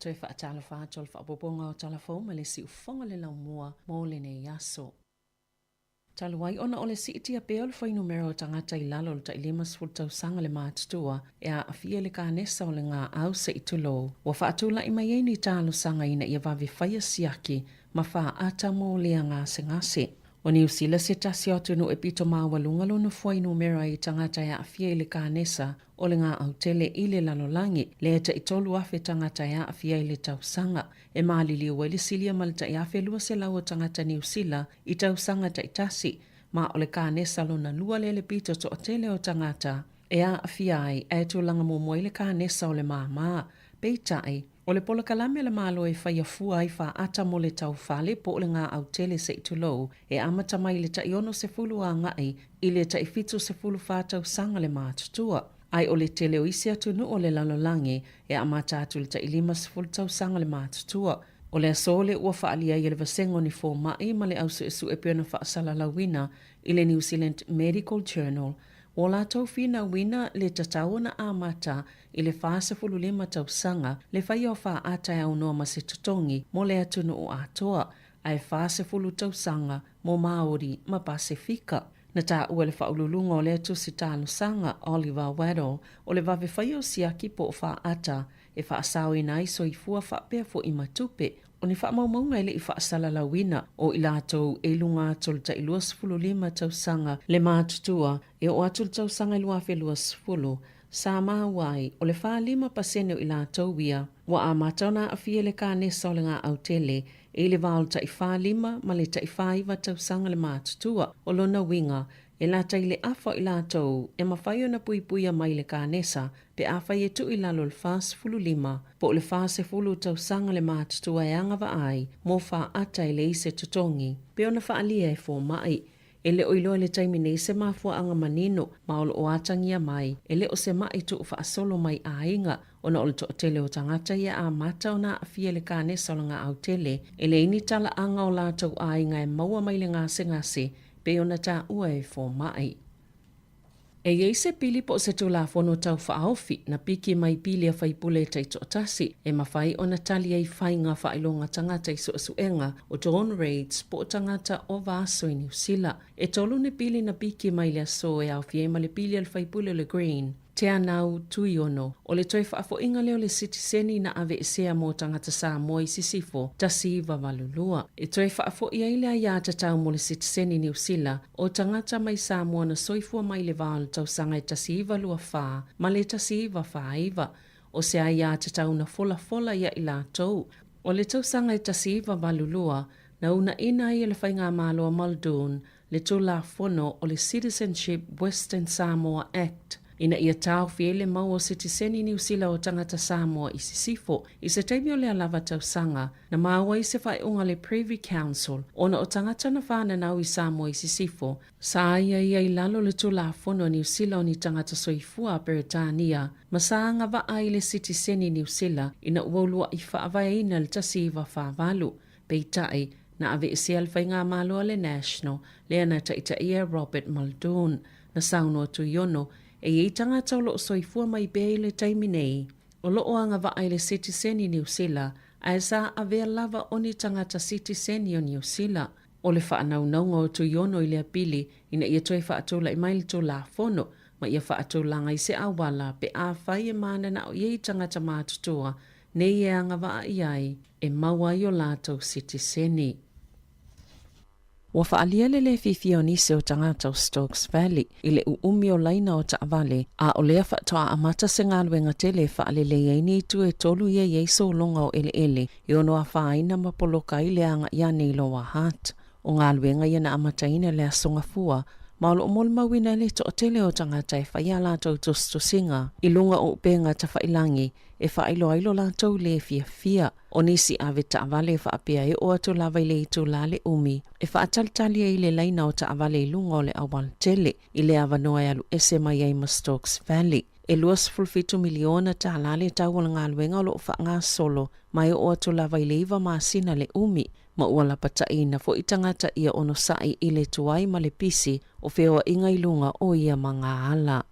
Toe faatalofa atu o le faaopoopoga o Tala Fou ma le Siufofoga le Laumua mo lenei aso. Talu ai ona o le siitia pea o le fuainumera o tagata i lalo o le tai 50 tausaga le matutua e aafia i le kanesa o le gaau se i tulou, ua faatulai mai ai ni talosaga ina ia vave faia siaki ma faata mo lea gasegase. O Niu Sila se tasi o atunuu e pito maualuga lona fuainumera i tagata e aafia i le kanesa o le gaau tele i le lalolagi, lea e tai 3,000 tagata e aafia i le tausaga. E maliliu ai le silia ma le tai 1,200 o tagata Niu Sila i tausaga taitasi, ma o le kanesa lona lua lea le pito toatele o tagata e aafia ai, ae tulaga muamua ai le kanesa o le māmā. Peitai, o le polokalame a le Malo e faia fua ai faata mo le taufale po o le gaau tele se i tulou, e amata mai i le tai 60 agai i le tai 74 tausaga le matutua. Ae o le tele o isi atunuu o le lalolagi e amata atu i le tai 50 tausaga le matutua. O le aso lea ua faaalia ai e le Vasega o ni Fomai ma le Au Suesue pei ona faasalalauina i le New Zealand Medical Journal, ua latou finauina le tatau ona amata i le 45 tausaga le faia o faata e aunoa ma se totogi mo le atunuu atoa, ae 40 tausaga mo Māori ma Pasefika. Na taua e le faauluuluga o lea tusi talosaga, Oliver Weddell, o le vave faia o siaki po o faata e faasaoina ai soifua faapea foi ma tupe. O ni faamaumauga e le i faasalalauina, o i latou e i luga atu o le tai 25 tausaga le matutua e oo atu i le tausaga e 2020, sa maua ai, o le 45% o i latou ia ua amata ona aafia i le kanesa o le gaau tele i le va o le tai 45 ma le tai 49 tausaga le matutua. O lona uiga, e lata i le afa o i latou e mafai ona puipuia mai le kanesa pe afai e tuu i lalo o le 45 po o le 40 tausaga le matutua e agavaa ai mo faata e leai se totogi pei ona faaalia e fomai. E le o iloa i le taimi nei se mafuaaga manino ma o lo o atagia mai e le o se maʻi tuufaasolo mai aiga ona o le toatele o tagata ia amata ona aafia i le kanesa o le gaau tele e leai ni talaaga o latou aiga e maua mai le gasegase pei ona taua e fomai. E i ai se pili po o se Tulafono Tau Faaofi na piki mai pili a faipule taitoatasi e mafai ona tali ai faiga faailoga tagata i suesuega o Dawn Raids po o tagata o Vaso i Niu Sila. E tolu ni pili na piki mai le aso e aofia ai ma le pili a le faipule o le Green, Teanau Tuiono, o le toe faafoiga lea o le sitiseni na aveesea mo tagata Samoa i Sisifo 1982. E toe faafoi ai le aiatatau mo le sitiseni Niu Sila o tagata mai Samoa na soifua mai le va o le tausaga e 1924 ma le 1949, o se aiatatau na folafola ia i latou. O le tausaga e 1982, na uunaina ai e le Faigamalo a Muldoon le Tulafono o le Citizenship Western Samoa Act ina ia taofi ai le mau o sitiseni Niu Sila o tagata Samoa i sisifo. I se taimi o lea lava tausaga, na maua ai se faaiuga a le Privy Council ona o tagata na whananau i Samoa i sisifo, sa aiaia i lalo le Tulafono a Niu Sila o ni tagata soifua a Peretania ma sa agavaa i le sitiseni Niu Sila ina ua ulua'i faavaeina i le 1948. Peitai, na aveesea le faigamalo a le National, lea na taitaia e Robert Muldoon. Na saunoa Tuiono, e i ai tagata o lo o soifua mai pea i le taimi nei, o lo o agavaa i le sitiseni Niu Sila, ae sa avea lava o ni tagata sitiseni o Niu Sila. O le faanaunauga o Tuiono i lea pili ina ia toe faatulai mai le Tulafono ma ia faatulaga i se auala pe afai e mananao i ai tagata matutua nei e agavaa i ai e maua ai o latou sitiseni. Ua faaalia le lē fiafia o nisi o tagata o Stokes Valley i le ʻuʻumi o laina o taʻawale, a o lea faatoa amata se galuega tele e faalelei ai ni itu e tolu ia i ai sologa o ʻeleʻele e ono afaina ma poloka ai le agaʻi ane i Lower Hutt. O galuega ia na amataina i le Aso Gafua, ma o lo o molimauina ai le toatele o tagata e fai ā latou tusitusiga i luga o upega tafailangi e faailoa ai lo latou lē fiafia. O nisi ave taavale e faapea e oo atu lava i le itulā le umi e faatalitali ai i le laina o taavale i luga o le auala tele i le avanoa e alu ese mai ai ma Stokes Valley. E 27 miliona tālā le tau o le galuega o lo o faagasolo ma e oo atu lava i le iva masina le umi, ma ua lapataʻiina foi tagata ia onosaʻi i le tuai ma le pisi o feoaiga i luga o ia magaala.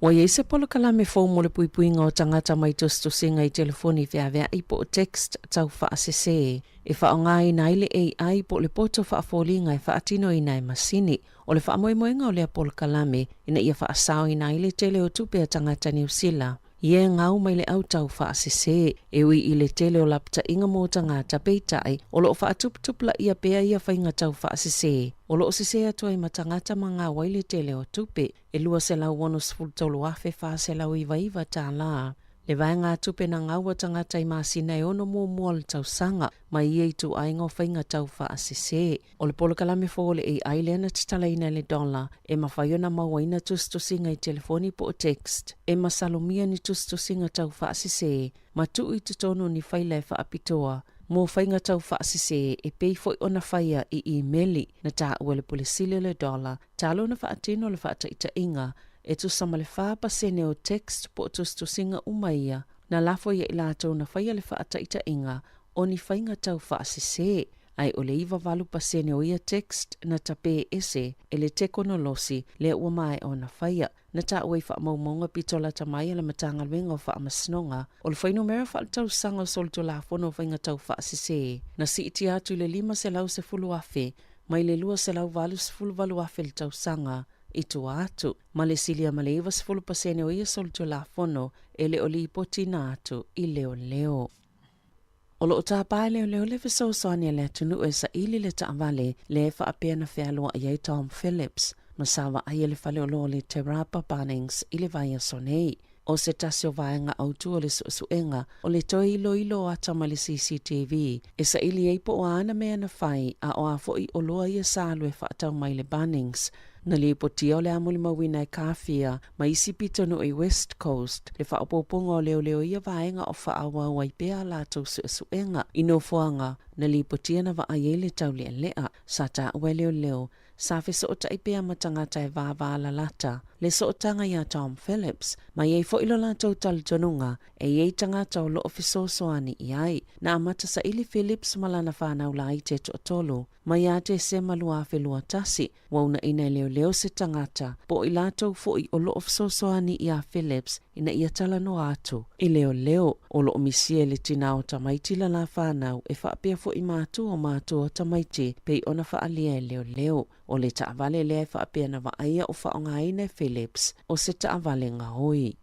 Ua i ai se polokalame fou mo le puipuiga o tagata mai tusitusiga i telefoni feaveai po o text tau faasese e faaaogaina ai le AI po o le poto faafoliga e faatinoina e masini. O le faamoemoega o lea polokalame ina ia faasaoina ai le tele o tupe a tagata Niu Sila ia e gau mai le au tau faasese. E ui i le tele o lapataiga mo tagata, peitai, o lo o faatuputupulaia pea ia faiga tau faasese o lo o sese atu ai ma tagata ma gau ai le tele o tupe. E $263,499 tālā le vaegatupe na gau a tagata i masina e ono muamua o le tausaga mai ia ituaiga o faiga tau faasese. O le polokalame fou o le AI lea na tatalaina e le dollar e mafai ona mauaina tusitusiga i telefoni po o text e masalomia ni tusitusiga tau faasese ma tuu i totonu ni faila e faapitoa mo faiga tau faasese e pei foi ona faia i imeli. Na taua e le Pule Sili o le Dollar Talu ona faatino le faataitaiga, e tusa ma le 4% o text po o tusitusiga uma ia na lafo ia i latou na faia le faataitaiga o ni faiga tau faasese, ae o le 98% o ia text na tapē ese e le tekonolosi lea ua maea ona faia. Na taua i faamaumauga pito lata mai a le Matagaluega o Faamasinoga o le fuainumera faaletausaga o solitulafono o faiga tau faasese na siitia atu i le 510,000 mai le 288,000 i le tausaga i tua atu, ma le silia ma le 90% o ia solitulafono e le o lipotiina atu i leoleo. O lo o tāpae leoleo le fesoasoani a le atunuu e saili le taavale lea e faapea na fealoai ai Tom Phillips ma sa vaaia le faleoloa o le Te Rapa Bunnings i le vaiaso nei. O se tasi o vaega autu o le suesuega o le toe iloilo o ata mai le CCTV e saili ai po o a ana mea na fai a o a foi oloa ia sa alu e faatau mai le Bunnings. Na lipotia o le a molimauina e Kāwhia ma isi pitonuu i West Coast le faaopoopoga o leoleo i ia vaega o faaauau ai pea a latou suesuega i nofoaga na lipotia na vaai ai le taulealea sa taua e leoleo Sa fesootai pea ma tagata e vāvālalata le sootaga iā Tom Phillips, ma i ai foi lo latou talitonuga e i ai tagata o loo fesoasoani i ai. Na amata saili Phillips ma lana whānau laiti e toatolu. Mai ia Tesema 2021, ua uunaina e leoleo se tagata, po o i latou foi o loo fesoasoani iā Phillips ina ia talanoa atu i leoleo. O loo misia e le tinā o tamaiti la la whānau e faapea foi matua o matua o tamaiti pei ona faaalia e leoleo. O le taavale lea e faapea na vaaia o faaaogaina e Phillips o se taavale gaoi.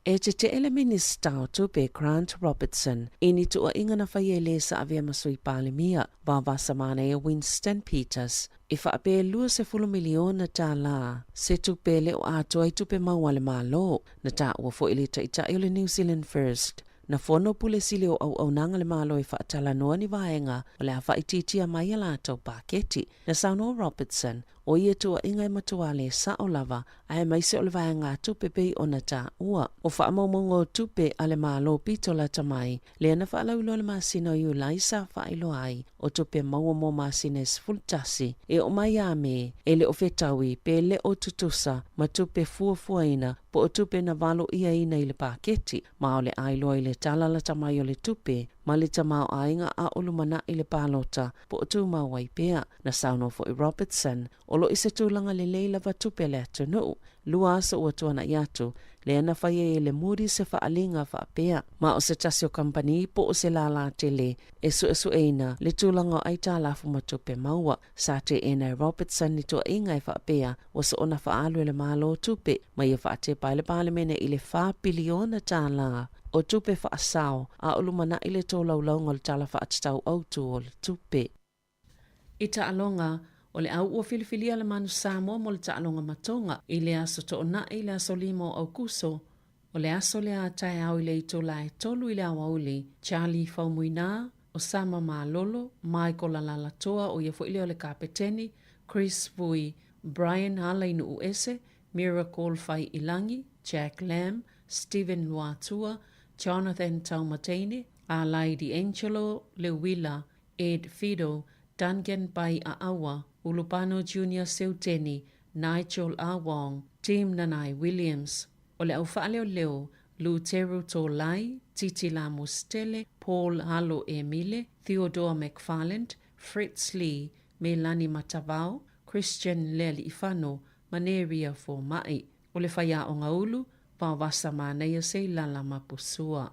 E tetee le Minisita o Tupe Grant Robertson i ni tuuaiga na faia e le sa avea ma Sui Palemia, Vavasa Manaia Winston Peters, e faapea e $20 miliona tālā se tupe e le o atoa i tupe maua a le Malo. Na taua foi le Taitai o le New Zealand First, na fono Pule Sili o Auaunaga a le Malo e faatalanoa ni vaega o le a faaitiitia mai a latou paketi. Na saunoa Robertson, o ia tuuaiga e matua le sao lava aemaise o le vaegatupe pei ona taua. O faamaumauga o tupe a le Malo pito lata mai, lea na faalauiloa i le masina o Iulai sa faailoa ai o tupe maua mo masina e 11 e oo mai ia Me, e le o fetaui pe le o tutusa ma tupe fuafuaina po o tupe na valoiaina i le paketi, ma o le a iloa i le tala lata mai o le tupe ma le tamaoaiga a o lumanai le palota po o tumau ai pea. Na saunoa foi Robertson, o lo o i se tulaga lelei lava tupe a le atunuu, lua aso ua tuanai atu, lea na fai ai e le Moody's se faaaliga faapea, ma o se tasi o kamupani po o se lālā tele e suesueina le tulaga o aitalafu ma tupe maua. Sa teena e Robertson ni tuuaiga e faapea ua soona faaalu e le Malo tupe ma ia faatepa ai le Palemene i le $4 piliona o tupe faasao a o lumanai le tolaulauga o le Tala Faatatau Autu o le Tupe. I taaloga, o le au ua filifilia le Manu Samoa mo le taaloga matoga i le aso Toonai i le aso 5 o Aukuso, o le aso lea a taeao i le itula e 3 i le aoauli, Charlie Faumuina, Osama Malolo, Michael Alalatoa o ia foi lea o le kapeteni, Chris Vui, Brian Alainuuese, Miracle Faiilagi, Jack Lam, Steven Luatua, Jonathan Taumateine, Alai D'Angelo Leuila, Ed Fido, Duncan Pai Aaua, Ulupano Junior Seuteni, Nigel Ah Wong, Tim Nanai Williams. O le au faaleoleo, Luteru Tolai, Titi Lamostele, Paul Alo Emile, Theodore McFarland, Fritz Lee, Melani Matavao, Christian Lealiifano ma Neria Foma'i. O le faiaoga ulu, Vaovasa manaia Seilala Mapusua.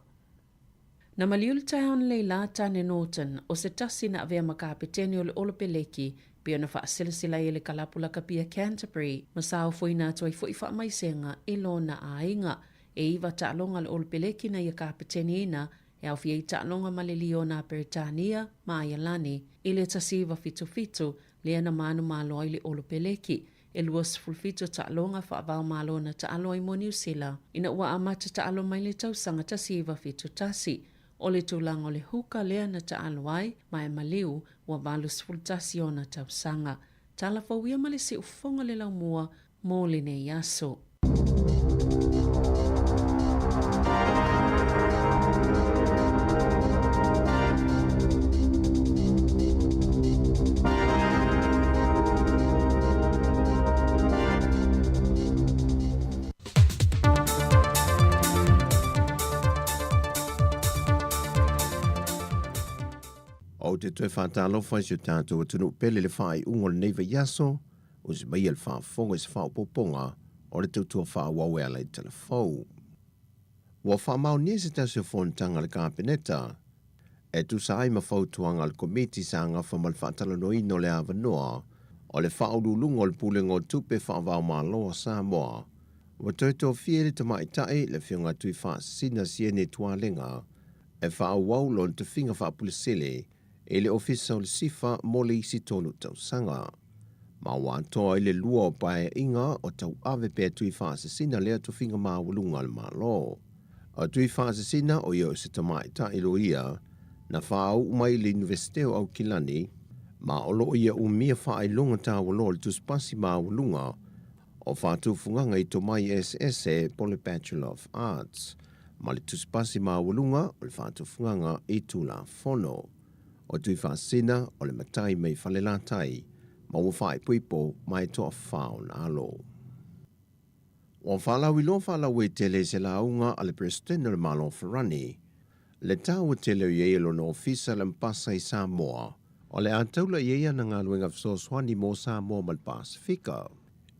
Na maliu le taeao analeila la Tane Norton, o se tasi na avea ma kapetene o le Olopeleki, pei ona faasilasila ai e le kalapu lakapia Canterbury ma sa ofoina atu ai foi faamaisega i lona aiga. E iva taaloga a le Olopeleki na ia kapeteneina, e aofia ai taaloga ma le Liona a Peretania ma Aialani i le 1977, lea na manumalo ai le Olopeleki. E 27 taaloga faava-o-Malo na taalo ai mo Niu Sila ina ua amata taalo mai le tausaga 1971. O le tulaga o le huka lea na taalo ai, ma e maliu, ua 81 ona tausaga. Tala fou ia ma le siufofoga o le laumua mo lenei aso. Ou te toe faatalofa i si o tatou atunuu pele i le faaiuga o lenei vaiaso, usi mai le faafofoga i se faaopoopoga o le tautua faaauau e ala i tala fou. Ua faamaonia se tasi o fonotaga a le Kapeneta e tusa ai ma fautuaga a le Komiti sa gafa ma le faatalanoaina o le avanoa o le Faauluuluga o le Pulega o Tupe Faavaomalo a Samoa. Ua toe tofia ai le tamaitai, le Afioga a Tuifaasisina Siene Tualega, e faaauau lona tofiga faapulesele i le Ofisa o le Sifa mo le isi tolu tausaga. Ma ua atoa ai le lua o paeaiga o tauave pea Tuifaasisina lea tofiga maualuga a le Malo. O Tuifaasisina o ia o se tamaitai loia na faauu mai i le Iunivesite o Aukilani, ma o lo o ia umia faailoga taualoa o le tusipasi maualuga o faatufugaga i tomai eseese po o le Bachelor of Arts, ma le tusipasi maualuga o le faatufugaga i Tulafono. O Tuifaasisina o le matai mai Falelatai ma ua faaipoipo ma e toafa ona alo. Ua faalauiloa faalauaitele i se lauga a le Peresetene o le Malo o Farani, le taua tele o i ai e lona ofisa le Mpasa i Samoa, o le a taula i ai ana galuega fesoasoani mo Samoa ma le Pasefika.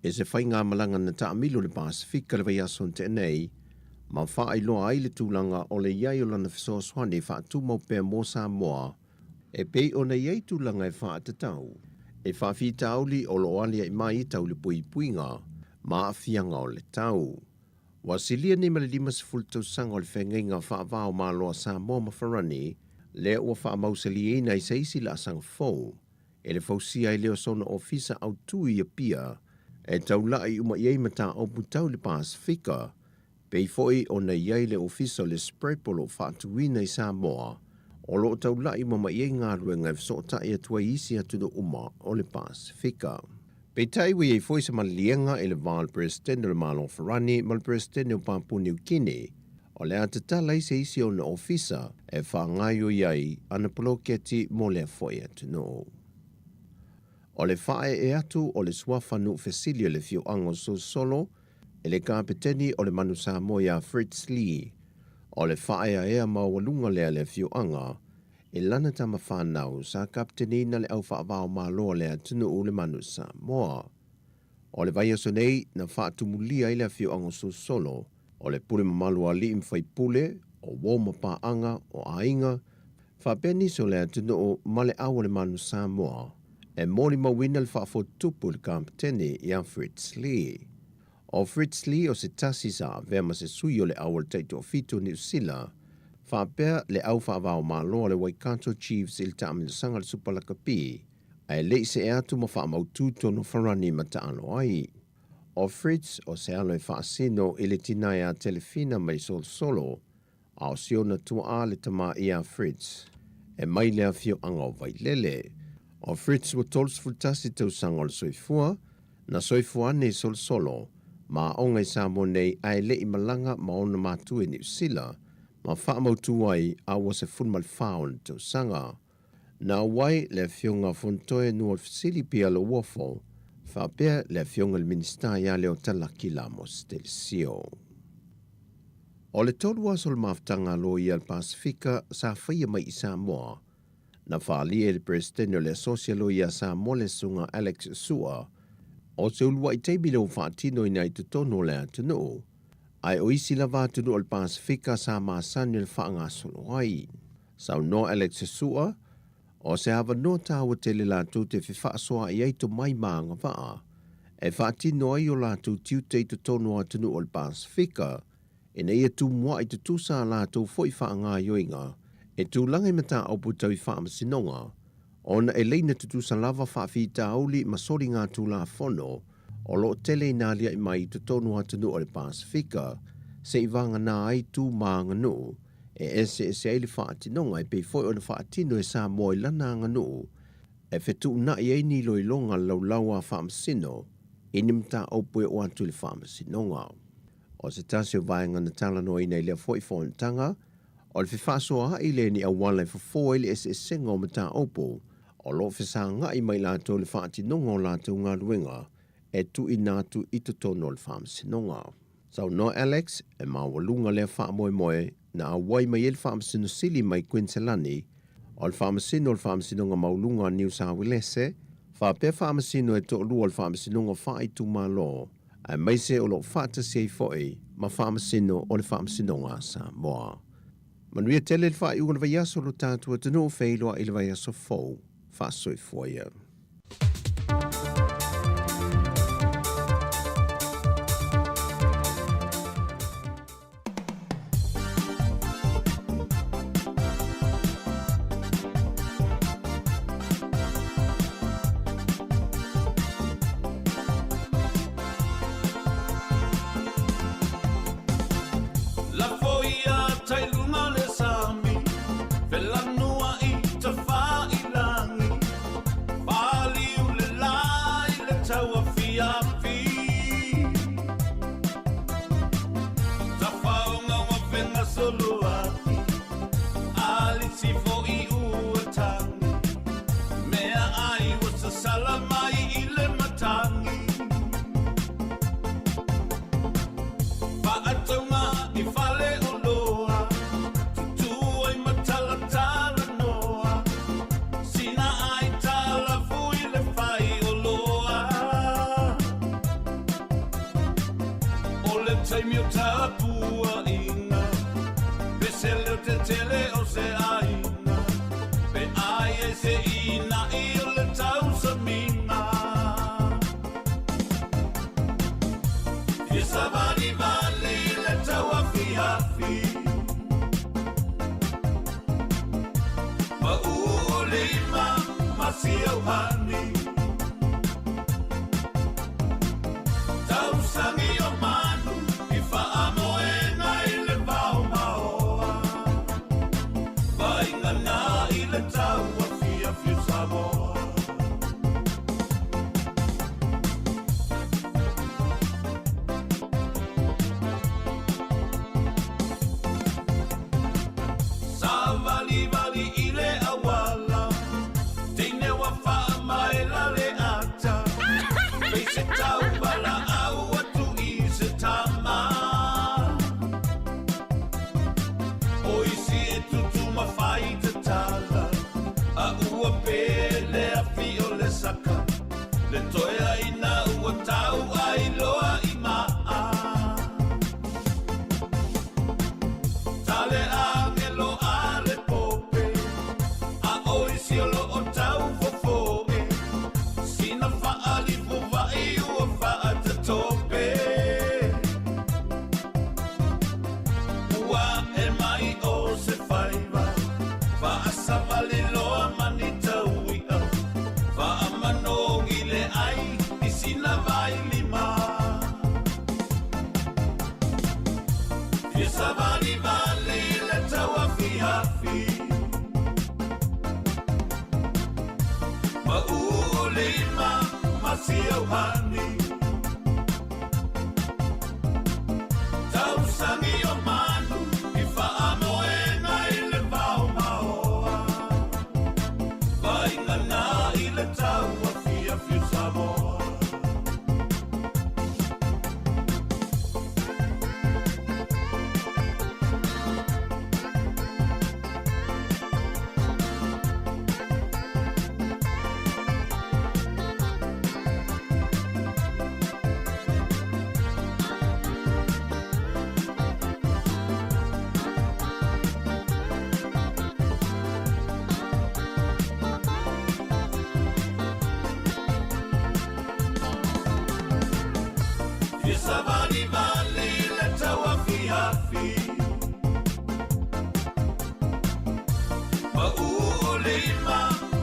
I se faigamalaga na taamilo i le Pasefika i le vaiaso na tea nei, ma faailoa ai le tulaga o le i ai o lana fesoasoani faatumau pea mo Samoa, e pei ona i ai tulaga e faatatau i faafitauli o lo o aliae mai tau le puipuiga ma aafiaga o le tau. Ua silia nei ma le 50 tausaga o le feagaiga faava o Malo a Samoa ma Farani, lea ua faamausalieina i se isi laasaga fou e le fausia ai lea o sona ofisa autu i Apia e taulai uma i ai mataupu tau i le Pasefika, Pei foi ona i ai le Ofisa o le SPREP o lo o faatuina i Samoa, o lo o taulai uma mai ai galuega e fesootai atu ai i isi atunuu uma o le Pasefika. Peitai ua i ai foi se maliliega i le va o le Peresetene o le Malo o Farani ma le Peresetene o Papua Niu Kini, o le a tatala ai se isi ona ofisa e faagaoioi ai ana poloketi mo lea foi atunuu. O le faaee atu o le suafa nuu fesili o le afioaga o Solosolo e le kapeteni o le Manu Samoa iā Fritz Lee, o le faaeaea maualuga lea a le afioaga i lana tama fanau sa kapeteniina le au faavaomalo a le atunuu le Manu Samoa. O le vaiaso nei na faatumulia ai le afioaga o Solosolo, o le pule mamalu a alii ma faipule, o uo ma paaga, o aiga, faapea nisi o le atunuu ma le au o le Manu Samoa e molimauina le faafotutupu i le kapeteni iā Fritz Lee. O Fritz Lee o se tasi sa avea ma se sui o le au o le Taitoafitu o Niu Sila, faapea le au faavaomalo a le Waikato Chiefs i le taamilosaga o le Supa Lakapi, ae le i see atu ma faamautu tonu Farani ma taalo ai. O Fritz o se alo e faasino i le tina iā Telefina mai Solosolo, a o si ona tuaa le tama iā Fritz, e mai le afioaga o Vailele. O Fritz ua 31 tausaga o le soifua, na soifua ane i Solosolo, ma aoga i Samoa nei ae le i malaga ma ona matua i Niu Sila, ma faamautu ai a ua 14 ona tausaga. Na auai le Afioga Fontoe Nualfesili Pia Lauofo, faapea le Afioga i le Minisita ia Leotalaki Lamos Telisio. O le tolu aso o le mafutaga a loia a le Pasefika sa faia mai i Samoa, na faaalia e le Peresetene o le Asosi a Loia a Samoa le Susuga Alex Sua, O se ulua'i taimi lea ua faatinoina i totonu o le atunuu, ae o isi lava atunuu o le Pasefika sa masani ona faagasolo ai. Saunoa Alex Sua, o se avanoa taua tele latou te fefaasoaai ai tomai ma agavaa e faatino ai o latou tiute i totonu o atunuu o le Pasefika ina ia tumua'i tutusa a latou foi faagaoioiga e tulaga i mataupu tau i faamasinoga ona e laina tutusa lava faafitauli ma soligatulafono o lo o tele ina aliaʻi mai i totonu o atunuu o le Pasefika seʻi vagana ai tu ma aganuu e eseese ai le faatinoga e pei foi ona faatino e Samoa i lana aganuu e fetuunaʻi ai ni iloiloga a le laulau a faamasino i ni mataupu e oo atu i le faamasinoga. O se tasi o vaega na talanoaina i lea foi fonotaga, o le fefaasoaai lea i ni auala e fofo ai le eseesega o mataupu o lo o fesaga'i ma i latou i le faatinoga o latou galuega e tuuina atu i totonu o le Faamasinoga. Saunoa Alex, e maualuga lea faamoemoe na auai mai ai le Faamasino Sili mai Kuiniselani, o le Faamasino o le Faamasinoga Maualuga a Niu Sauelese, faapea Faamasino e toalua o le Faamasinoga Faaitumalo, aemaise o lo o faatasi ai foi ma Faamasino o le Faamasinoga a Samoa. Manuia tele le faaiuga o le vaiaso o lo tatou atunuu, feiloai i le vaiaso fou. Faasoifua ia. Lafo ia tai luga le sami, felanuai tafailangi, paliu le la i le tauafiafi. Tafaoga ua fegasoloai, alisi foi ua tagi, mea ai ua sasala mai i le matagi. Faatauga i fale oloa, tutū ai ma talatalanoa, sina ai talafu i le fai oloa. O le taimi o tapuaiga, pese leo tetele o se aiga, pe ai e se ina'i o le tausamiga. Fia savalivali le tauafiafi, Pau lima ma siauhani, Tausangi o manu i faamoega i le vaomaoa, Vaigana i le tauafiafi o Samoa. Savalivali i le auala, teine ua faamaela le ata, pei se tauvalaau atu i se tama. O isi e tutu ma fai tatala, a ua pele afi o le saka, le toe aina ua tau ai loa i maa. Tale angelo a le pope, a o isi o loo tau fofoe, sina faalifu vai ua faatatope. Ua e mai o se faiva, faasavali loa mani taui'a, faamanogi le ai i sina vai lima. Fia savalivali le tauafiafi, Pau lima ma siauhani, Tausangi o manu i faamoega i le vaomaoa, Vaigana i le tauafiafi o Samoa. savalivali le tauafiafi. Paʻū lima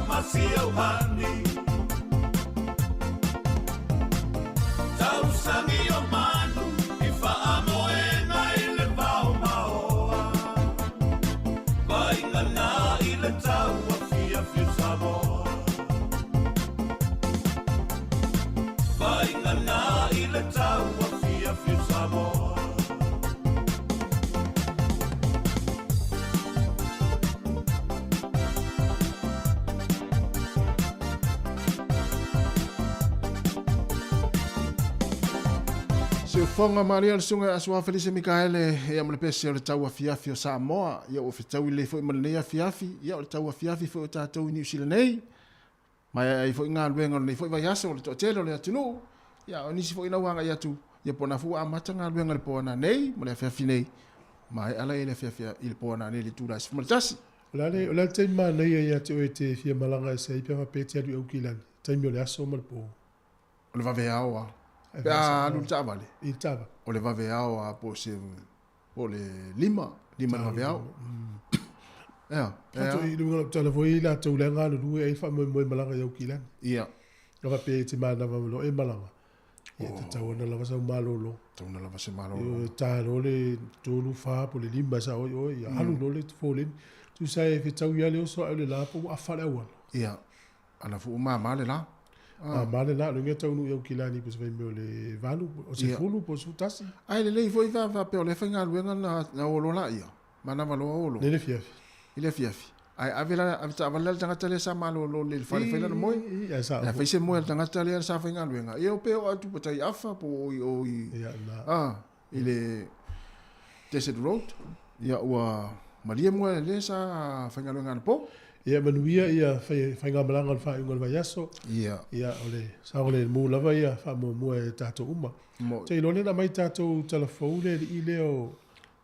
ma siauhani. Tausagi o manu i faamoega i le vaomaoa. Vaigana i le tauafiafi o Samoa. Vaigana i le tauafiafi o Samoa. Siufoga Maria le susuga ia Asuā Felise Mikaele ia ma le pese o le tauafiafi o Samoa. Ia ua fetaui lelei foi ma lenei afiafi, ia o le tauafiafi foi o tatou i Niu Sila nei. Maea ai foi galuega o lenei foi vaiaso o le toatele o le atunuu, ia o nisi foi na ua agai atu, ia po o na foi ua amata galuega i le po ananei ma le afiafi nei, maea la i le afiafi i le po ananei i le itula e 11. O le a le, o le a le taimi manaia ia te oe e te fia malaga ese ai pe a faapea e te alu i Aukilani, taimi o le aso ma le po? O le vaveao a. Pe a alu i le taavale? I le taavale. O le vaveao a po o se, po o le 5, 5 i le vaveao. Ea, ea. I luga o lau tala foi i latou la e galulue ai le faamoemoe malaga i Aukilani. Ia. A faapea e te manava loa e malaga, ia e tatau ona lava sau malolo. Tatau ona lava se malolo. E ta loa le 3, 4 po o le 5 e sao ai oe, ia alu loa le foleni. Tusa e fetaui lava le oso ae o le la po ua afa le auala. Ia. Ana fu mama le la. Mama le la, logia taunuu i Aukilani po o se vaimea o le 8, o se 10 po o se 11. Ae lelei foi fa faapea o lea faigaluega na na olo laia, manava loa olo. I le afiafi. I le afiafi. Ae ave la, ave taavale la le tagata lea sa malolo i le fale fai lana moe. Ae sa. Ae fai se moe a le tagata lea sa faigaluega. Ia o pe oo atu po tai afa po o i o i. Ia na. Ah, i le Desert Road, ia ua malie moe a le sa faigaluega anapo. Ia manuia ia faigamalaga o le faaiuga o le vaiaso. Ia. Ia o le saogalemu lava ia faamuamua e tatou uma. Mo. Te iloa lea na aumai tatou tala fou le alii lea o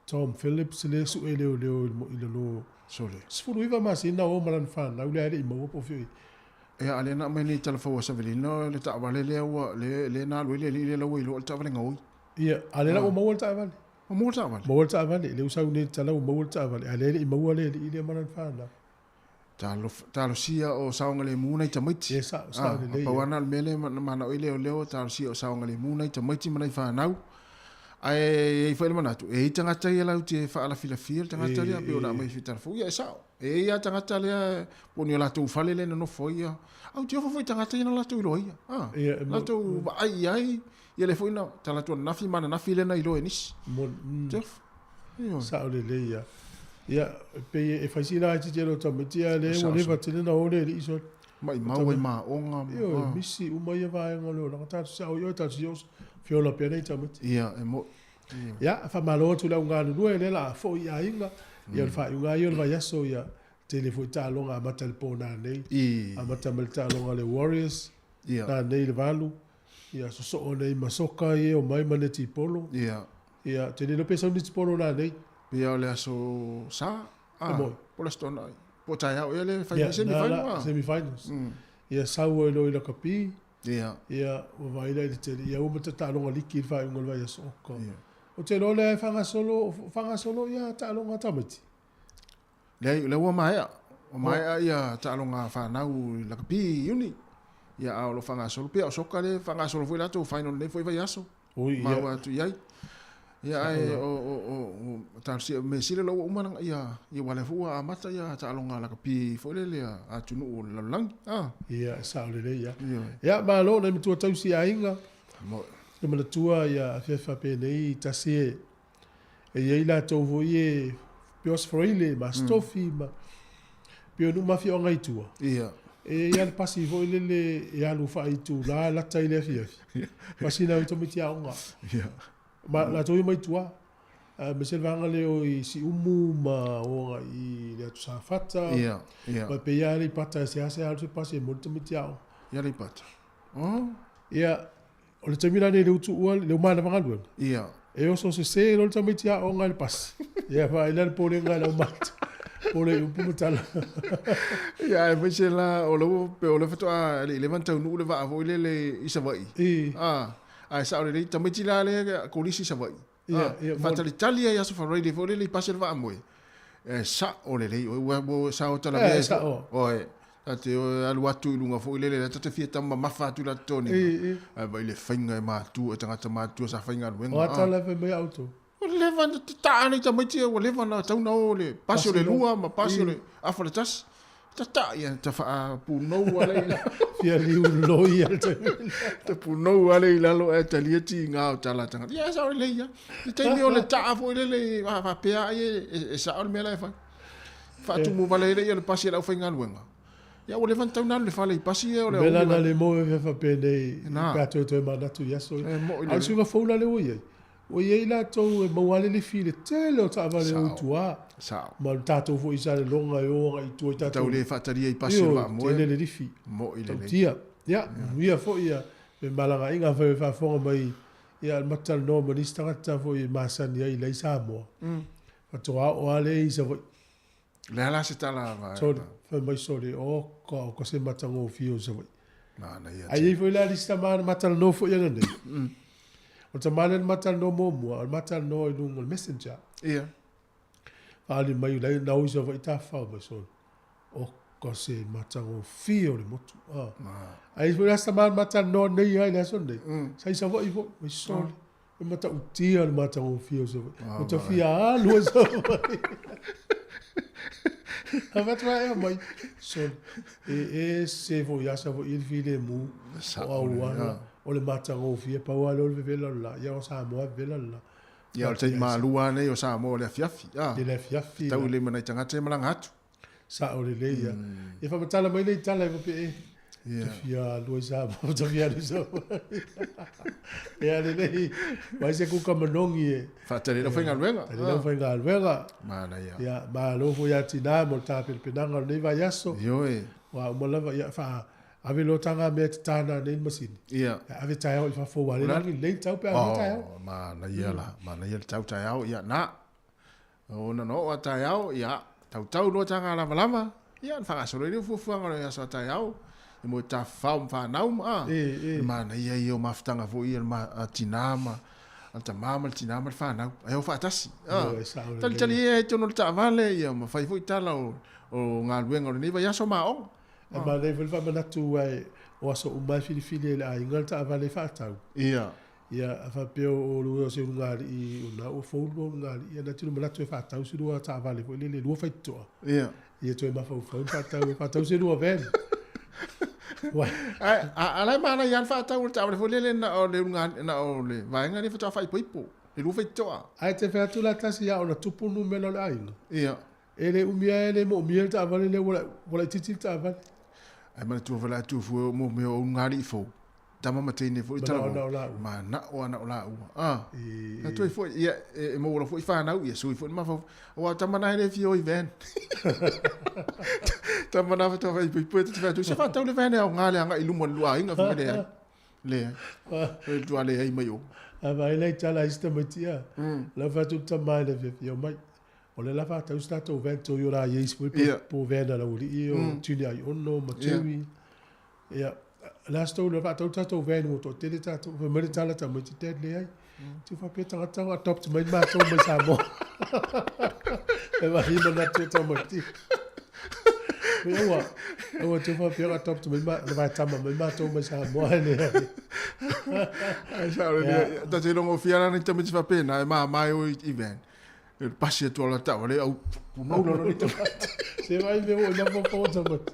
Tom Phillips lea e sue leoleo i lalo. Sole. 19 masina o ma lana fanau lea ae le i maua po o fea o i ai. Ia a lea na aumai nei tala fou a Savelina o le taavale lea ua lea na alu ai le alii lea la ua iloa o le taavale gaoi. Ia, a lea la ua maua le taavale. Ua maua le taavale? Maua le taavale, lea ua sau nei le tala ua maua le taavale, a lea e le i maua le alii lea ma lana fanau. Talosia o saogalemu nai tamaiti. Ia, sao, sao lelei. Pau lava na o le mea lea na manao ai leoleo, talosia o saogalemu nai tamaiti ma nai fanau. Ae i ai foi le manatu, e i ai tagata ia latou te faalafilafia le tagata lea, pei ona aumai i tala fou. Ia e sao. E i ai lava tagata lea, po o ni o latou fale lea e nonofo ai ia. Ae ou te ofo foi i tagata ia na latou iloa ia. Latou vaai i ai, Ia lea foi na tala atu ananafi ma ananafi lea na iloa e nisi. Jeff. Ioe. Sao lelei ia. Ia, pei e fai sina itiiti o tamaiti a lea ua leva tele na o le alii sole. Maimau ai ma aoga. Ioe, misi uma ia vaega o le olaga. Tatou se ao ioe, tatou se feola pea nei tamaiti. Ia, e mo. Ia, faamalo atu i le au galulue, lea la a foi i aiga. Ia, o le faaiuga lava ia o le vaiaso, ia, tele foi taaloga amata i le po nanei. Amata mai le taaloga a le Warriors, nanei i le 8. Ia, sosoo nei ma soka ia e omai ma netipolo. Ia. Ia, te le iloa pe sau netipolo nanei. Pei o le aso Sa, a, po o le Aso Toonai, po o taeao ea le fai mai semi final a. Semi finals. Ia, sau ai loa i lakapi. Ia. Ia, ua vaai la i le tele. Ia, ua ma taaloga liki i le faaiuga o le vaiaso. Oka. Ia. Ou te iloa lea e faagasolo, faagasolo ia taaloga a tamaiti. Leai, o lea ua maea. Ua maea ia taaloga fanau i lakapi i Iuni. Ia, a o lo o faagasolo. Pei o soka lea e faagasolo foi latou final i lenei foi vaiaso. Oi, ia. Maua atu i ai. Ia, ae o, o, o, o, talosia, mea sili o la ua uma na, ia, ia ua lea foi ua amata ia taaloga lakapi foi lele a atunuu o le lalolagi. Ah. Ia, e sao lelei ia. Ioe. Ia, malo nai matua tausi aiga. Mo. Te manatua ia afiafi faapenei tasi e E i ai latou foi e pei o Sfroile ma Stofi ma pei o nuu ma afioaga i tua. Ia. E i ai lava le pasi foi lele e alu faaitula lata i le afiafi. Pasi na o tamaiti aoga. Ia. Ma latou ia mai tua. Aemaise le vaega lea o i Siumu ma o agai i le atu Safata. Ia, ia. Ma pei lava Aleipata e seasea alu se pasi e momoli tamaiti aoga. I Aleipata. Oh. Ia, O le taimi la lenei lea ua tuua lea ua manava galuega. Ia. E oso sese loa le tamaiti aoga i le pasi. Ia vaai la le popolega i lau mata. Popole i upu ma tala. Ia aemaise la o lea ua pei o lea faatoa e le i leva ona taunuu le vaa foi lele i Savaii. I. Ah. Ae sao lelei tamaiti la lea kolisi i Savaii. Ia, ia, mo- Faatalitali ai i aso Friday foi lele i pasi o le vaamoe. E sao lelei oe ua ua sao talavea. Eh, sao. Oe. Ta te o alu atu i luga foi lele ta te fia tama mamafa atu i la totoniga. I, i. Ae vaai le faiga e matua e tagata matua sa faigaluega. O a tala e fai mai a outou? Ua leva ona tataa nei tamaiti ia, ua leva ona tatau ona o le pasi o le lua ma pasi o le afa le tasi. Tataa ia, ta faapunou lava lea i lalo. Fia liu loi ia le taimi. Ta punou lava lea i lalo ae talia tiga o tala a tagata. Ia, e sao lelei lava. I le taimi o le taa foi lele faapea ai e sao le mea la e fai. Faatumu vale ai lea o le pasi a le aufaigaluega. Ia ua leva ona tatau ona alu i le fale i pasi ia o le Mea la na le moe mea faapenei pe a toe toe manatu i aso ia. A o le suiga fou la lea ua i ai, Ua i ai latou e maua lava le lifi i le tele o taavale o i tua. Sao. Ma tatou foi i Salelologa e o agai i tua i tatou. Tau le faatalia i pasi o le vaamoe. Tele le lifi. Mo'i lelei. Tautia. Ia, manuia foi ia femalagaaiga afai o faafofoga mai ia le matalanoa ma nisi tagata foi e masani ai la i Samoa. Faatoa oo lava lea i Savaii. O le a la se tala a Sole, fai mai sole, oka, oka se matagofie o Savaii. Manaia Ai iai foi la le isi tama na matalanoa foi ana nei. O le tama lea na matalanoa muamua, o le matalanoa i luga o le messenger. Ia. Faaali mai la na o i Savaii tafafao mai sole. Oka se matagofie o le motu. Ah. Ai iai foi la se tama na matalanoa nei lava i le aso lenei. Sa i Savaii foi, mai sole. E matautia le matagofie o Savaii. Ua ta fia alu ai Savaii. Avatu ae mai. Sole. E ese foi lava Savaii i le filemu. O auala. O le matagofie. Pau lava lea o le vevela o le la. Ia o Samoa e vevela le la. Ia o le taimi malua lava lenei o Samoa o le afiafi. I le afiafi. Tau le ma nai tagata e malaga atu. Sao lelei ia. Ia faamatala mai nei tala e faapea e. Te fia alu ai Samoa, te fia alu i Samoa. Ia lelei, mai se kuka manogi e. Faatali ai lau faigaluega. Faatali ai lau faigaluega. Manaia. Ia, malo foi ia tinā mo le tapenapenaga o lenei vaiaso. Ioe. Ua uma lava, ia, faa, ave loa taga mea e tatana nei le masini. Ia. Ia ave taeao i fafo, ua le lagi lelei le tau pe a ave taeao. Oh, manaia la, manaia le tau taeao, ia, na. Ona na oo a taeao, ia, tautau loa taga lavalava, ia, ona faagasolo ai lea o fuafuaga o le aso a taeao, e moe tafafao ma fanau ma, a, le manaia ia o mafutaga foi ia a tina ma, a le tama ma le tina ma le fanau, ae o faatasi, a, talitali ia i totonu o le taavale, ia, ma fai foi tala o, o galuega o lenei vaiaso ma aoga. E manaia foi le faamanatu, aua o aso uma e filifili ai e le aiga le taavale e faatau. Ia. Ia, a faapea o lua o se ulugalii ona ua fou lua ulugalii, ia na tino manatu e faatau se lua taavale foi lele, lua faitotoa. Ia. Ia toe mafaufau le faatau, e faatau se lua van. Uai. Ae, a, a la e manaia lava le faatau o le taavale foi lele na o le ulugalii, na o le vaega lea faatoa faaipoipo, le lua faitotoa. Ae te fai atu la tasi ia ona tupu le numera o le aiga. Ia. E le umi lava e le moomia le taavale lea ua ua laitiiti le taavale. Ae manatua foi la e tu fua mo mea o ulugalii fou. Tama ma teine foi tala Manao na o laua. Manao a na o laua. A. E toe foi, ia, e maua loa foi fanau, ia sui foi le mafaufau. Aua o tama na e le fia o i van. Tama na faatoa faaipoipo e ta te fai atu, se faatau le van e aoga le agai i luma o le lua aiga, fai mai leai. Leai. O le tua leai mai o. A vaai la i tala a isi tamaiti a. La fai atu le tama i le afiafi, omai. O lea la faatau se tatou van Toyota Yaris foi po van a le aualii o Junior Aiono ma Jerry. Ia, last tou le faatau tatou van ua toatele tatou, fai mai le tala tamaiti dad leai. Tiu faapea tagata ua adopt mai matou mai Samoa. E wahi manatu o tamaiti. Mai aua, aua tiu faapea ua adopt mai ma, le vaetama mai matou mai Samoa e leai. Ai sao le ia, ta te logofia la nei tamaiti faapena e mama e o i van. E pasi atu ala taavale au punou lalo nei tamaiti. Se vai me oi mafaufau o tamaiti.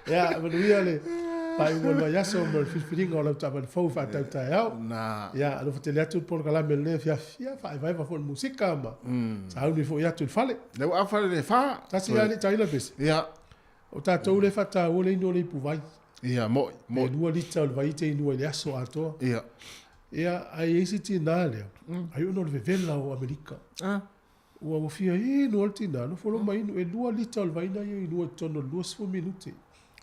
Ia, manuia le faaiuga o le vaiaso ma le filifiliga o lau taavale fou faatau taeao. Na. Ia, alofa tele atu le polokalame i lenei afiafi. Ia, faaivaeva foi le musika ma sauni foi atu i le fale. Lea ua afa le fa. Tasi lava le taila pese. Ia. O tatou lea e faataua le inu o le ipuvai. Ia, mo'i, mo'i. E 2 lita o le vai e te inua i le aso atoa. Ia. Ia, ae i ai si tinā lea, ai ona o le vevela o Amerika. Ua ua fia inu lava le tinā, nofo loa ma inu, e 2 lita o le vai na ia inua i totonu o le 20 minute.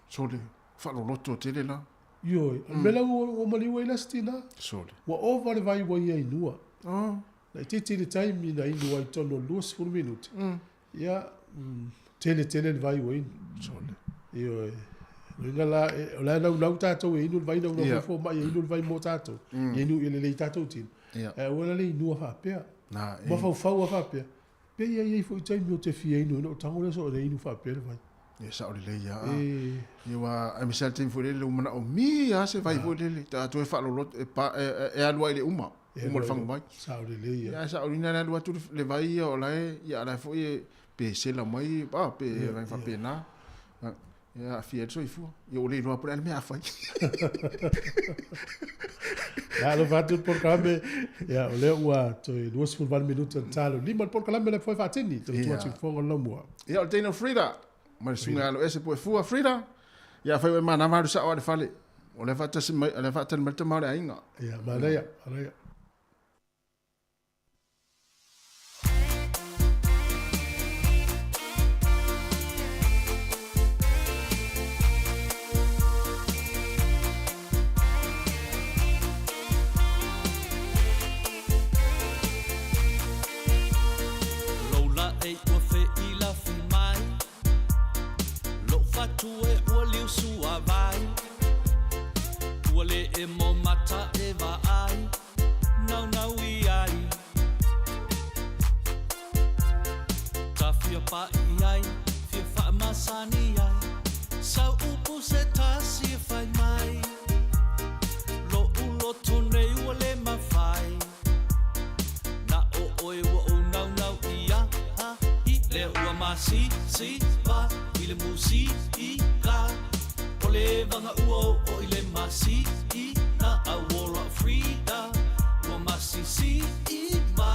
Sole, faaloloto tele la. Ioe, o le mea la ua ua maliu ai la si tinā. Sole. Ua ova le vai ua ia inua. Laitiiti le taimi na inu ai i totonu o le 20 minute. Ia, tele tele le vai ua inu. Sole. Ioe. Uiga la, o le a naunau tatou e inu le vai, naunau foi fomai e inu le vai mo tatou, ia inu ia lelei tatou tino. Ae aua la le inua faapea. Mafaufau lava faapea, pe i ai foi taimi ou te fia inu ai ona ou tago lea soo e inu faapea le vai. Ia sao lelei lava. Ia aua aemaise lava le taimi foi lele ua manaomia lava se vai foi lele ta toe faaloloto e pa e alu ai i le uma, uma o le faguvai. Sao lelei lava. Ia ae saolina le alu atu le vai ia o la e ia a o la e foi e pesela mai pe vaega faapena. E aafia ai le soifua. Ia ua le iloa po o le a le mea a fai. Ia alofa atu le polokalame, ia o lea ua toe 28 minute o le ta le 5 le polokalame lea foi faatini, te tua atu i fofoga o le laumua. Ia o le teine o Frida, ma le susuga alo ese Puefua. Frida, ia afai ua e manava alu sao lava i le fale. O lea faatasi mai, o lea faatali mai le tama o le aiga. Ia, manaia, manaia. Lola e ua feilafi mai Lou fatu e ua liu suavai Ua le emo mata e vaai Naunau i ai Ta fia pa'i ai Fia faamasani ai Sau upu se tasi e fai mai Lo'u loto nei ua le mafai Na o oe ua ou naunau i ai Lea ua masisiva i le musika O le vaga ua oo i le masina Auola o Frida ua masisiva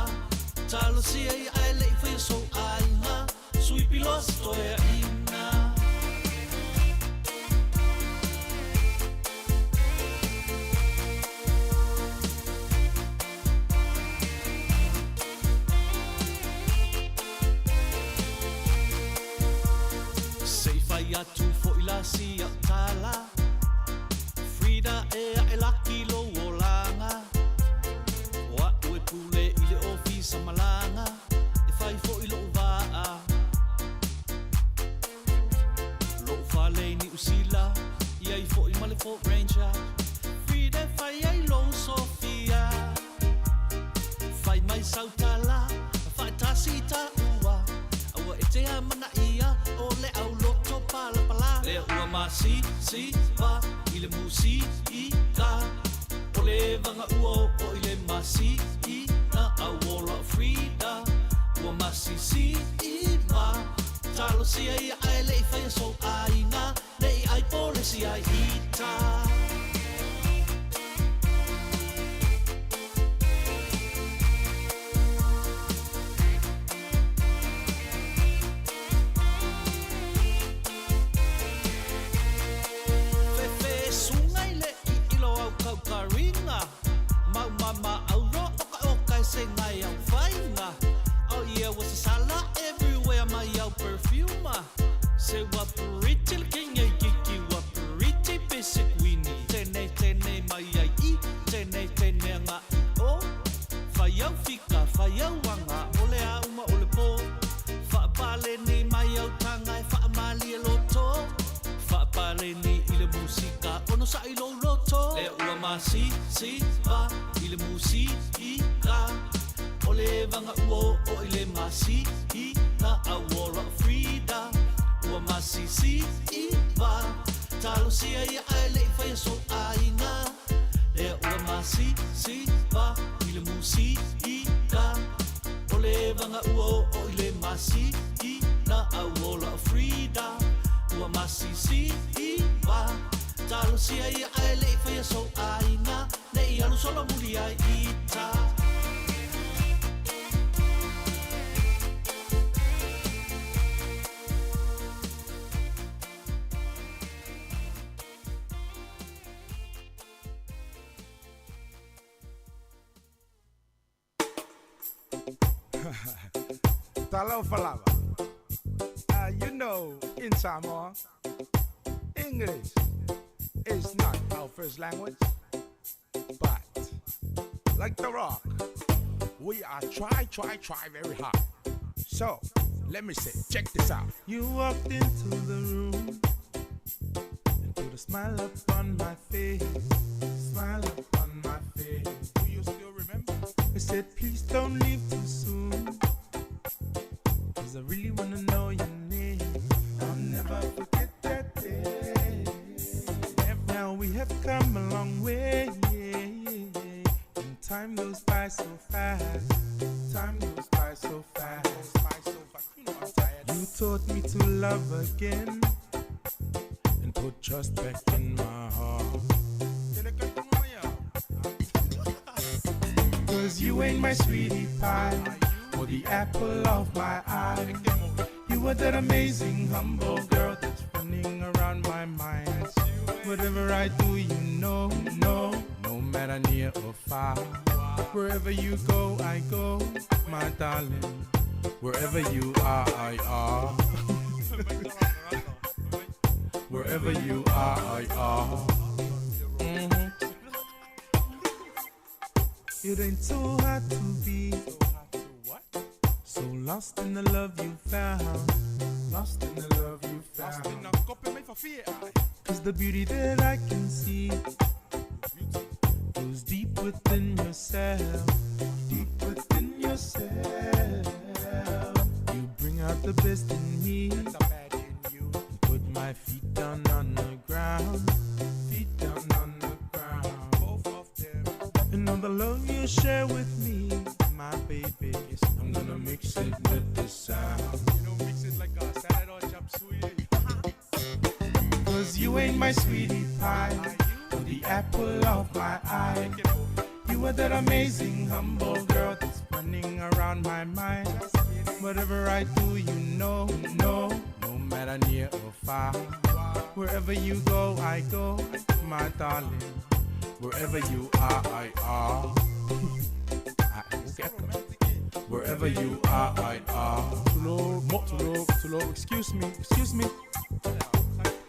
Talosia ia ae le i faia sou aiga Sui piloa se toeaina. Se i fai atu fo'i la sia tala Frida e ae laki lou olaga O a'u e pule i le ofisa malaga E fai fo'i lo'u vaa Lo'u fale i Niu Sila I ai fo'i ma le Ford Ranger Frida e fai ai lou Sofia Fai mai sau tala Faatasi i taua Aua e te amanaia O le au loto palapala Lea ua masisiva I le musika O le vaga ua oo i le masina Auola o Frida Ua masisiva Talosia ia ae le i faia sou aiga Ne i ai polesi ai ita. Fefe sunga i le iilo au kaukaringa Mau mama auro oka oka e se ngai au fainga Oh yeah ua sasala everywhere mai au perfume Se ua pretty le king ei kiki ua pretty pe se kuini Tenei tenei mai ai i tenei tenei anga i o Fai au fika fai au anga o le a uma o le po Faapaleni mai au tanga e faamalie loto Faapaleni i le musika ono sa'i lou loto Lea ua masisiva i le musika O le vaga ua oo i le masina Auola o Frida ua masisiva Talosia ia ae le i faia sou aiga Lea ua masisiva i le musika O le vaga ua oo i le masina Auola o Frida ua masisiva Talosia ia ae le i faia sou aiga Ne i alu solomuli ai ita. Talofa lava. You know, in Samoa, English is not our first language, but like The Rock, we are try, try, try very hard. So, let me say, check this out. You walked into the room Smile upon my face, smile upon my face. Do you still remember? I said, please don't leave too soon. Cause I really wanna know your name. I'll never forget that day. Now we have come a long way. And time goes by so fast. Time goes by so fast. You taught me to love again and put trust back in my heart. Cause you ain't my sweetie pie or the apple of my eye. You are that amazing, humble girl that's running around my mind. Whatever I do, you know, no, no matter near or far. Wherever you go, I go, my darling. Wherever you are, I are. Wherever you are, I are. Mhm. It ain't so hard to be so lost in the love you found. Lost in the love you found. Cause the beauty that I can see goes deep within yourself. Deep within yourself. You bring out the best in me. And put my feet down on the ground. Feet down on the ground. Both of them. And all the love you share with me, my baby. I'm gonna mix it with the sound. You know, mix it like a salad or chop suey. Cause you ain't my sweetie pie, or the apple of my eye. You are that amazing, humble girl that's running around my mind. Whatever I do, you know, no, no matter near or far. Wherever you go, I go, my darling. Wherever you are, I are. Wherever you are, I are. Tulo, tulo, tulo, excuse me, excuse me.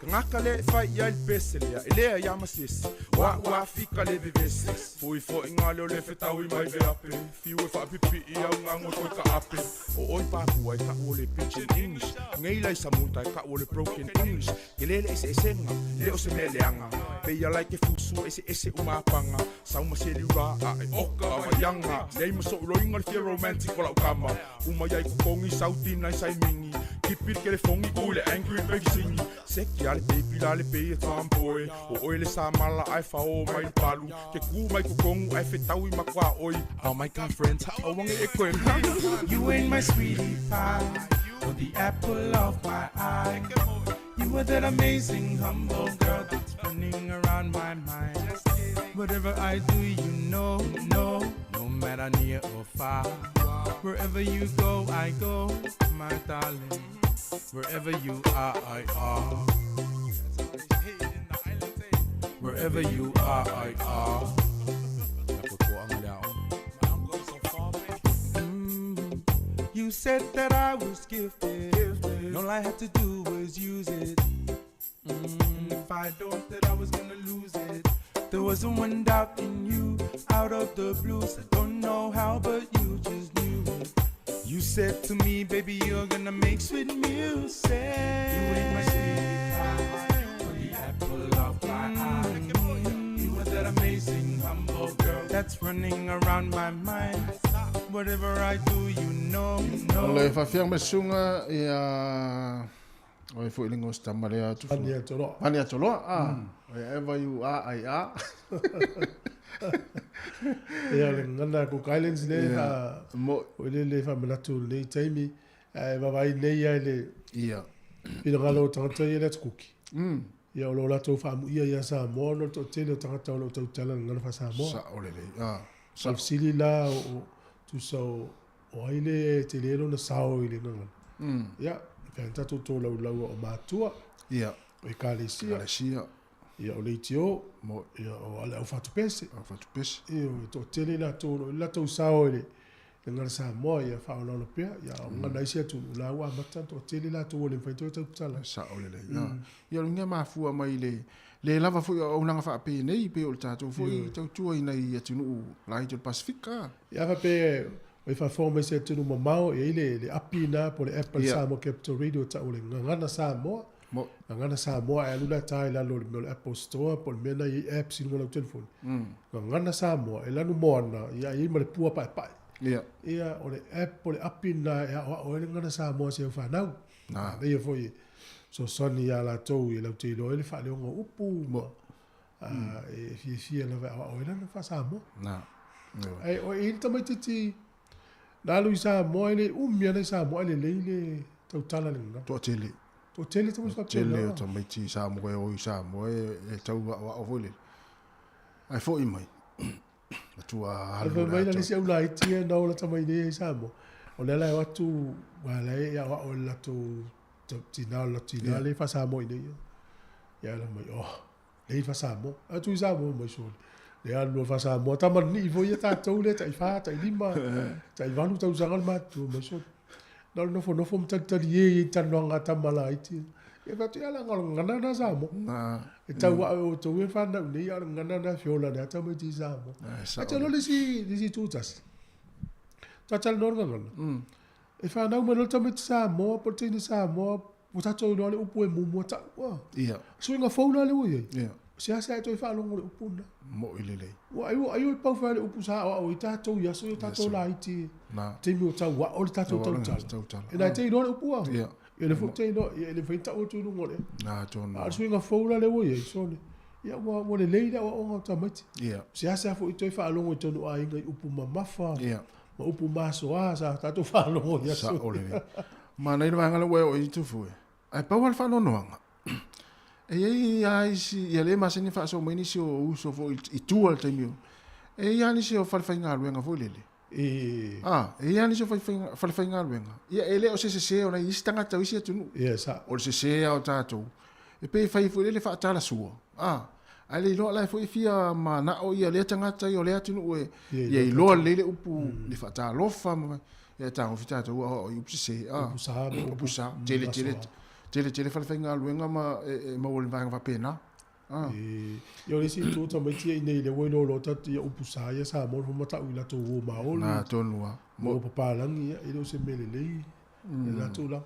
Ngaka le fai ia le pese lea, e lea ia masisi. Wa wa fika le vevesi. Fui fo i ngā leo le whetau i mai veape. Fiu e whaapipi i au ngā ngoi ka ape. O oi pāpua e ka o le pidgin English. Ngei lai sa munta e ka o le broken English. Ke lele ese esenga, le o se mea leanga. Pe ia lai ke fusu ese ese umapanga. Sauma se liura a e oka waianga. Nei maso uloinga le fia romantic o lau kama. Uma iai kukongi sauti nai sai mingi. Kipir ke le fongi ku le angry baby singi. Seki ale baby la le pe e tomboy. O oi le sa mala ai fa o mai palu. Ke ku mai kukongu ai whetau i makwa oi. Oh my god friends, how wange e koe. You ain't my sweetie pie, or the apple of my eye. You are that amazing, humble girl that's running around my mind. Whatever I do, you know, no, no matter near or far. Wherever you go, I go, my darling. Wherever you are, I are. Wherever you are, I are. You said that I was gifted. And all I had to do was use it. And if I don't, that I was gonna lose it. There wasn't one doubt in you, out of the blue. I don't know how, but you just knew it. You said to me, baby, you're gonna make sweet music. You ain't my sweetie pie, or the apple of my eye. You are that amazing, humble girl that's running around my mind. Whatever I do, you know, O le whawhiang me sunga ia o e fo ilingo stama le atu. Vani Atoloa. Vani Atoloa, ah. Wherever you are, I are. Ia le ngana Cook Islands le ha o le le fa manatu le taimi e vavai nei ia le ia finagalo o tagata ia le atukuki. Ia o lo latou faamuia ia Samoa no le toatele o tagata o lo tautala le ngana fa Samoa. Sa o le le. Ah. Sa fesili la o tusa o o ai le tele lona sao i le ngana. Ia, fe tatou tō laulaua o matua. Ia. O ekalesia. Ekalesia. Ia o leitio, mo ia o ale au whatupese. Au whatupese. Ia o toatele latou lo latou sao i le le ngana Samoa ia whaolalo pea, ia o ngana isi atu la ua amata toatele latou o le mawhai toi tautala. Sa o le le. Ia o ngā mafua mai le le lava foi o unanga whaape nei pe o le tātou foi tautua ina i atunuu lai te Pasifika. Ia whape o i whawhao mai se atunu mamao ia i le, le api nā po le Apple Samoa Capital Radio ta o le ngana Samoa. Gagana Samoa e alu la ta i lalo o le mea o le Apple Store po o le mea na i ai apps i luga o lau telefoni. Gagana Samoa e lanu moana ia i ai ma le pua paepae. Ia o le app o le api lena e aoao ai le gagana Samoa i si au fanau. Manaia foi e fesoasoani ia latou e latou te iloa ai le faaleoga o upu ma e fiafia lava e aoao ai lana faa-Samoa. Ae o i le tamaitiiti na alu i Samoa e le umi ana i Samoa ae lelei le tautala i le gagana. Toatele. Toatele tamaiti faapena. Tele o tamaiti i Samoa e o i Samoa e tau aoao foi lele. Ae foi mai. Matua alu. Fai mai la le isi au laiti ia na ola tamai nei i Samoa. O lea la e o atu, aua la e aoao e le latou tina o le latou tina lea e faa-Samoa i inei. Ia ala mai, oh, lea i faa-Samoa. Atu i Samoa mai sole. Le alu loa faa-Samoa. Tama nii foi ia tatou lea tai 4, tai 5, tai 8 tausaga le matutua mai sole. Na o le nofonofo ma talitali e i talanoaga a tama laiti. Ia fai atu, ia leaga o le gagana lena Samoa. E tau a'e o outou e fanau nei, a o le gagana lena e feola nei a tamaiti i Samoa. Ae te iloa le isi itu tasi. Ta talanoa le gagana. E fanau mai loa le tamaiti Samoa po o le teine Samoa, ua tatou iloa le upu e muamua tau a. Suiga fou la lea ua i ai. Seasea e toe faalogo i le upu lena. Mo'i lelei. Ua ai ua ai ua pau fai le upu sa aoao ai tatou i aso ia o tatou laiti. Taimi o tau a'o le tatou tautala. E na te iloa le upu a. Ia le foi te iloa, ia e le mafai ona tau atu i luga o le ea. Atonu. A o le suiga fou la lea ua i ai, sole, ia ua, ua lelei le aoaoga o tamaiti. Seasea foi toe faalogo i totonu o aiga i upu mamafa, ma upu masoa sa tatou faalogo i aso. Sao lelei. Manaia le vaega lea ua e oo i ai Tufu e. Ae pau lava le faanoanoaga, e i ai lava isi, ia lea e masani ona faasoa mai nisi o uso foi i tua i le taimi o, e i ai lava nisi o falefaigaluega foi lele, E. A, e i ai lava nisi o falefaigaluega, ia e le o se sese o nai isi tagata o isi atunuu. Ia, sao. O le sese lava o tatou, e pei e fai foi lele faatalasua, a, ae le iloa la e foi e fia manao ia lea tagata ia o lea atunuu e, ia iloa lelei le upu, le faatalofa ma, ia e tagofi tatou aoao i upu sese, a. Upu sa ma upu sa. Tele, tele, tele, tele falefaigaluega ma e maua i le vaega faapena. Ah. Ia o le isi itu tamaiti ia i nei lea ua iloa loa ta ia upu sa ia Samoa le matau i latou uo maoli. Na tonu a. Mo papalagi ia e le o se mea lelei i latou la.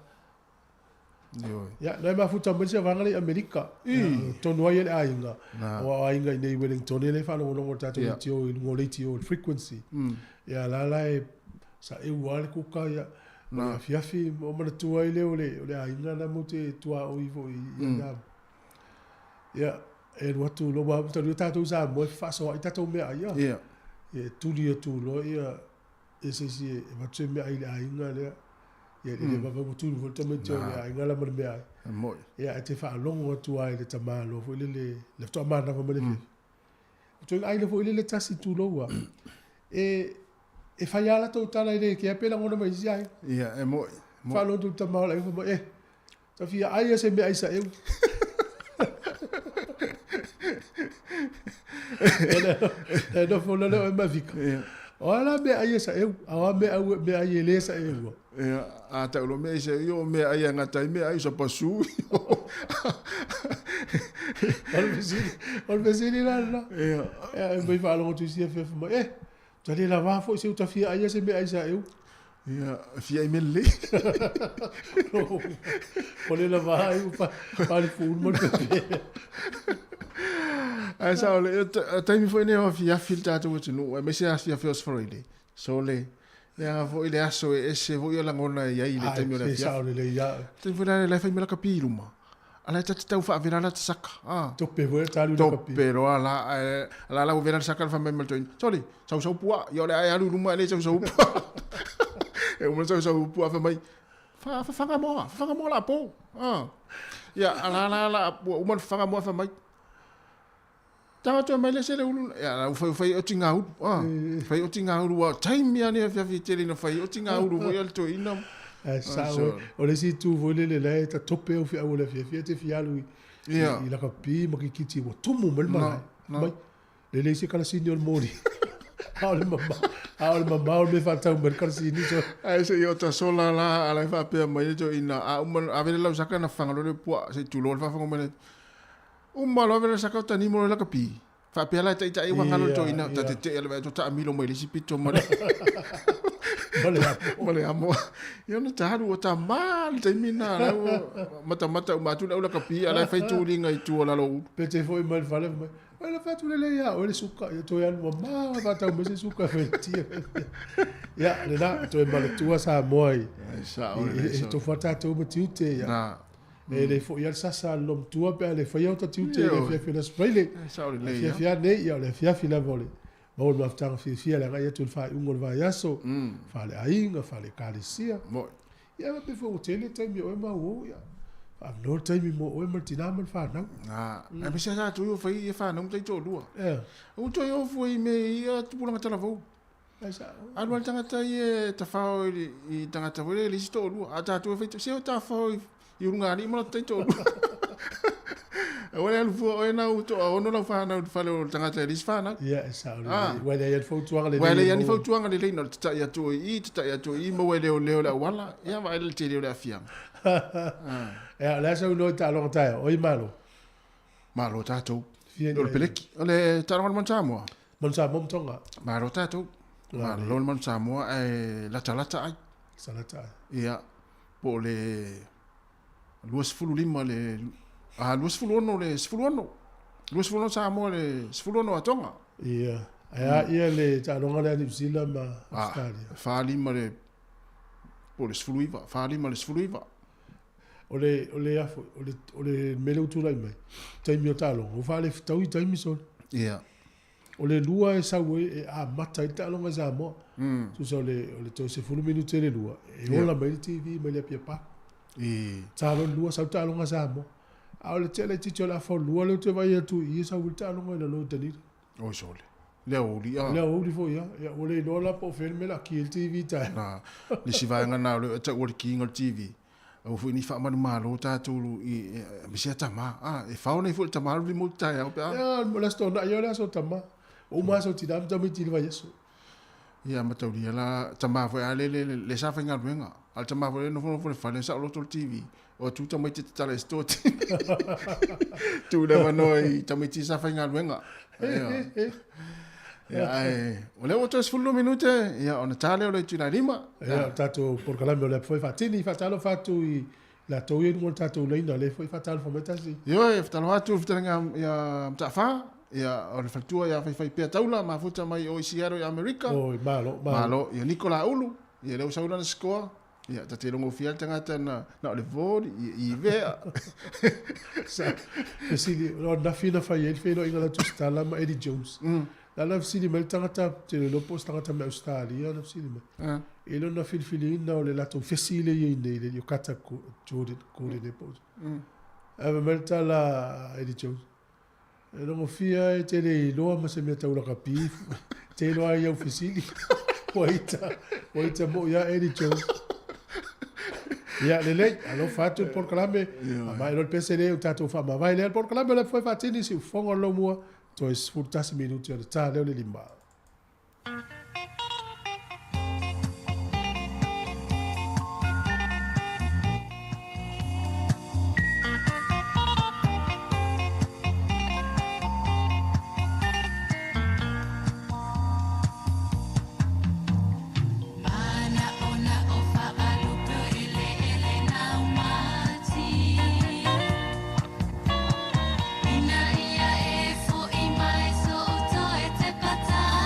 Ioe. Ia nai mafuta mai se vaega lea i Amerika. Tonu ai le aiga. O aiga i nei Wellington le faalogologo le tatou leitio i luga o leitio le frequency. Ia la la e sa eu lava le kuka ia o le afiafi o manatua ai lea o le aiga na mo te tuaoi foi i Ia, e alu atu loa, aua talu ai tatou i Samoa e fefaasoaai tatou meaai a. Ia. Ia e tuli atu loa ia ia se isi e avatu se meaai i le aiga lea. Ia e le vave ua tuli foi le tamaiti o le aiga la ma le meaai. E moi. Ia ae te faalogo atu lava i le tamaloa foi lele, le faatoa manava mai le afiafi. O toe aiga foi lele tasi tulou lava. E e fai lava latou tala e le kea pe lagona mai isi aiga. Ia, e moi. Faalogo atu i le tama o le aiga fai mai, e, Ta fia ai e se mea ai sa eu. E nofo lele o e mavika. O ala mea ai e sa eu, a o mea au mea ai e le sa eu. Ia, a tau lo mea ai sa eu, o mea ai a ngata ai mea ai sa pasu. O le fesili, o le fesili la lena. Ia. E mai faalogo atu i si FF mai, eh, Ta le lava foi se uta fia ai se mea ai sa eu. Ia, fia ai mea lelei. O le lava ai pa, pa le fuulu ma le pepe. Ae sao le, taimi foi nei o afiafi le tatou atunuu, aemaise afiafi o Aso Faraile. So le, leaga foi le aso e ese foi o lagona e i ai i le taimi o le afiafi. Sao lelei ia. Taimi foi la e fai mai la kapi i luma. Ala e ta te tau faavela la te saka. Ah. Tope foi ta alu la kapi. Tope loa la, ala la ua vela le saka le fai mai ma le toeaina. Sole, sausau puaa. Ia o le a e alu i luma e le sausau puaa. E uma le sausau puaa fai mai, fa, fafaga moa, fafaga moa la po. Ah. Ia, ala la la, ua uma le fafaga moa fai mai. Tago toe mai le se le ulu, ia la ua fai fai o tinga ulu. Ah. Fai o tinga ulu ua taimi a nei afiafi tele ina fai o tinga ulu foi a le toeaina. Ae sao, o le isi itu foi lele la e tatope au feau o le afiafi e te fia alu i, i lakapi ma kikiti ua tumu mai le malae. Mai, le leai se kalasini o le moli. A o le mamao, a o le mamao le mea e faatau mai le kalasini. So. Ae se i ota sola la, ala e faapea mai le toeaina, a uma, ave le lausaka na fafaga loa le puaa, se i tulou le faafofoga mai le, Uma loa vela saka o tanimo loa laka pi. Faapea la e taitai ua galo le toeaina, ta tetee le vaai atu taamilo mai le isi pito ma le. Ma le amo. Ma le amo. Ia ona talu o tamā le taimi na la ua matamata uma atu le au lakapi a la e fai tuliga i tua o lalo o ulu. Pe te foi mai le fale fai mai, Oi le fai atu lelei ia oe le suka, ia toe alu mamao e faatau mai se suka e fai tia. Ia, lena, toe manatua Samoa i, i, i tofu a tatou ma tiute. Ia. Na. E le foi a le sasa a le lomatua pe a le faia o ta tiute i le afiafi o le Aso Faraile. Afiafi a nei, ia o le afiafi lava o le maua le mafutaga fiafia le agai atu i le faaiuga o le vaiaso, faaleaiga, faale-ekalesia. Ia faapea foi ua tele taimi o oe ma uou, ia faavanoa le taimi mo oe ma le tinā ma le fanau. Aemaise lava tatou ia ua fai ia fanau ma taitoalua. Ua toe ofu ai i mea ia tupulaga talavou. Alu lava le tagata ia e tafao i tagata foi lea e le isi toalua. A o tatou e fai, se o tafao i ulugalii ma latou taitoalua. Aua le alu fua oe na ua toaono lau fanau i le fale o le tagata e le isi fanau. Ia, e sao lelei. Ua leai lava ni fautuaga lelei. Ua leai lava ni fautuaga lelei, na o le tatai atu i i, tatai atu i i, maua e leoleo le auala, ia vaai le tele o le aafiaga. Ia, o le a sau loa i taaloga taeao? Oi, malo. Malo tatou. O le peleki. O le taaloga a le Manu Samoa. Manu Samoa ma Tonga. Malo tatou. Malo le Manu Samoa ae latalata ai. Latalata ai. Ia, po o le 25 le a 26 le 16. 26 Samoa le 16 a Tonga. Ia. Ae a ia le taaloga lea a Niu Sila ma Australia? 45 le po o le 19, 45 le 19. O le, o le, a foi, o le, o le mea lea ua tulai mai, taimi o taaloga, ua faalefetaui taimi sole. Ia. O le lua e sau ai, e amata ai le taaloga i Samoa. Tusa o le, o le toe 10 minute i le lua, e ola mai le TV mai le Apia Park. Ta loa le lua, sau le taaloga a Samoa. A o le tea laitiiti o le afa o le lua lea ou te vaai atu i i, e sau ai le taaloga i lalo i Dunedin. Oi sole. Le aoauli a. Le aoauli foi a. Ia, ua le iloa la po o fea le mea o le a ki ai le TV taeao. Na, le isi vaega na o lea e taua le kiina o le TV. Aua foi ne i faamalumalō tatou i, aemaise a tamā. A, e fao nei foi le tamā le remote taeao pe a. Ia, o le Aso Toonai ia o le aso o tamā. Ua uma aso o tinā ma tamaiti i le vaiaso. Ia, mataulia la, tamā foi a le, le, le sa faigaluega. A o le tamā foi lea e nofonofo i le fale, saoloto le TV. O atu tamaiti e tatala i store Tu le avanoa i tamaiti sa faigaluega. Ia. Ia, ae, o lea ua toe 12 minute, ia, ona ta lea o le itula e lima. Ia, o le tatou polokalame o lea foi faatini, faatalofa atu i latou ia i luga o le tatou laina, o lea foi faatalofa mai tasi. Ioe, faatalofa atu i le fetalaiga ia Mataafa, ia, o le faletua ia Faifaipea Taula, mafuta mai o i Seattle i Amerika. Oi, malo, malo. Malo, ia Nikola Ulu, ia lea ua sau lana score. Ia, ta te logofia le tagata na, na o le voli, i, i vea. Sa, fesili, o nafi na fai ai le feiloaiga la Tusitala ma Eddie Jones. La la fesili mai le tagata, te le iloa po o se tagata mai Ausetalia na fesili mai. I lona filifiliina o le latou fesi lea e i ai nei, le Yokata Jordan, Gordon ea po o. Ae fai mai le tala a Eddie Jones, E logofia e te le iloa ma se mea tau lakapi, te iloa ai au fesili. Ua ita, ua ita mo ia Eddie Jones. Ia, lelei, alofa atu le polokalame, a mai loa le pese lea o tatou faamavae lea le polokalame o le foe faatini siufofoga o le lomua, toe 11 minute ona ta lea o le lima. Ina ia e foʻi mai soʻu toe te pata.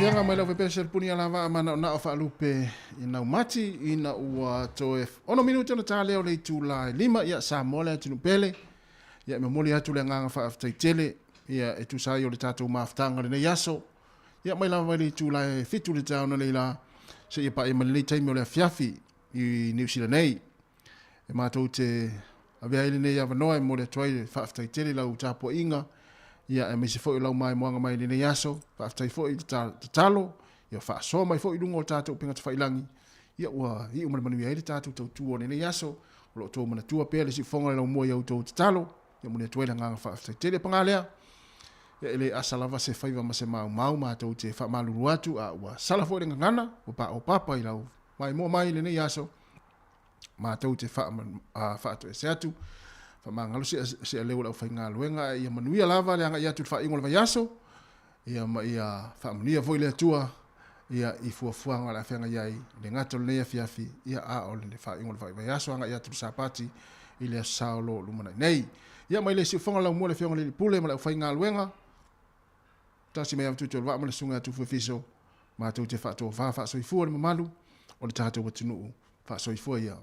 Tauaofiaga mai lau fepese le puni alavaa manaonao faalupe i naumati ina ua toe 6 minute ona ta lea o le itula e 5. Ia Samoa le atunuu pele. Ia e momoli atu le agaga faafetai tele ia e tusa ai o le tatou mafutaga o lenei aso. Ia mai lava i le itula e 7 le taeao analeila seia paia mai lenei taimi o le afiafi i Niu Sila nei. E matou te avea ai lenei avanoa e momoli atu ai le faafetai tele i lau tapuaiga, ia aemaise foi o lau maimoaga mai i lenei aso. Faafetai foi i le tatalo, ia faasoa mai foi i luga o tatou upega tafailangi, ia ua iu ma le manuia ai le tatou tautua o lenei aso. O lo o outou manatua pea le siufofoga o le laumua i a outou tatalo, ia momoli atu ai le agaga faafetai tele. Paga lea, ia e le asa lava se faiva ma se maumau matou te faamalulu atu, a ua sala foi le gagana, ua paopapa i lau maimoa mai i lenei aso. Matou te faatoese atu, faamagalo se aleu o le aufaigaluega, ae ia manuia lava le agai atu i le faaiuga o le vaiaso, ia ma ia faamanuia foi le Atua ia i fuafuaga o le a feagai ai, e le gata o lenei afiafi, ia a o le faaiuga o le vaiaso agai atu i le Sapati i le Aso Sa o lo o lumanai nei. Ia mai le siufofoga laumua le Afioga i le Alii Pule ma le aufaigaluega, tasi mai Avatutu o le Vaa ma le Susuga ia Tufu Efiso, matou te faatofa faasoifua le mamalu o le tatou atunuu. Faasoifua ia.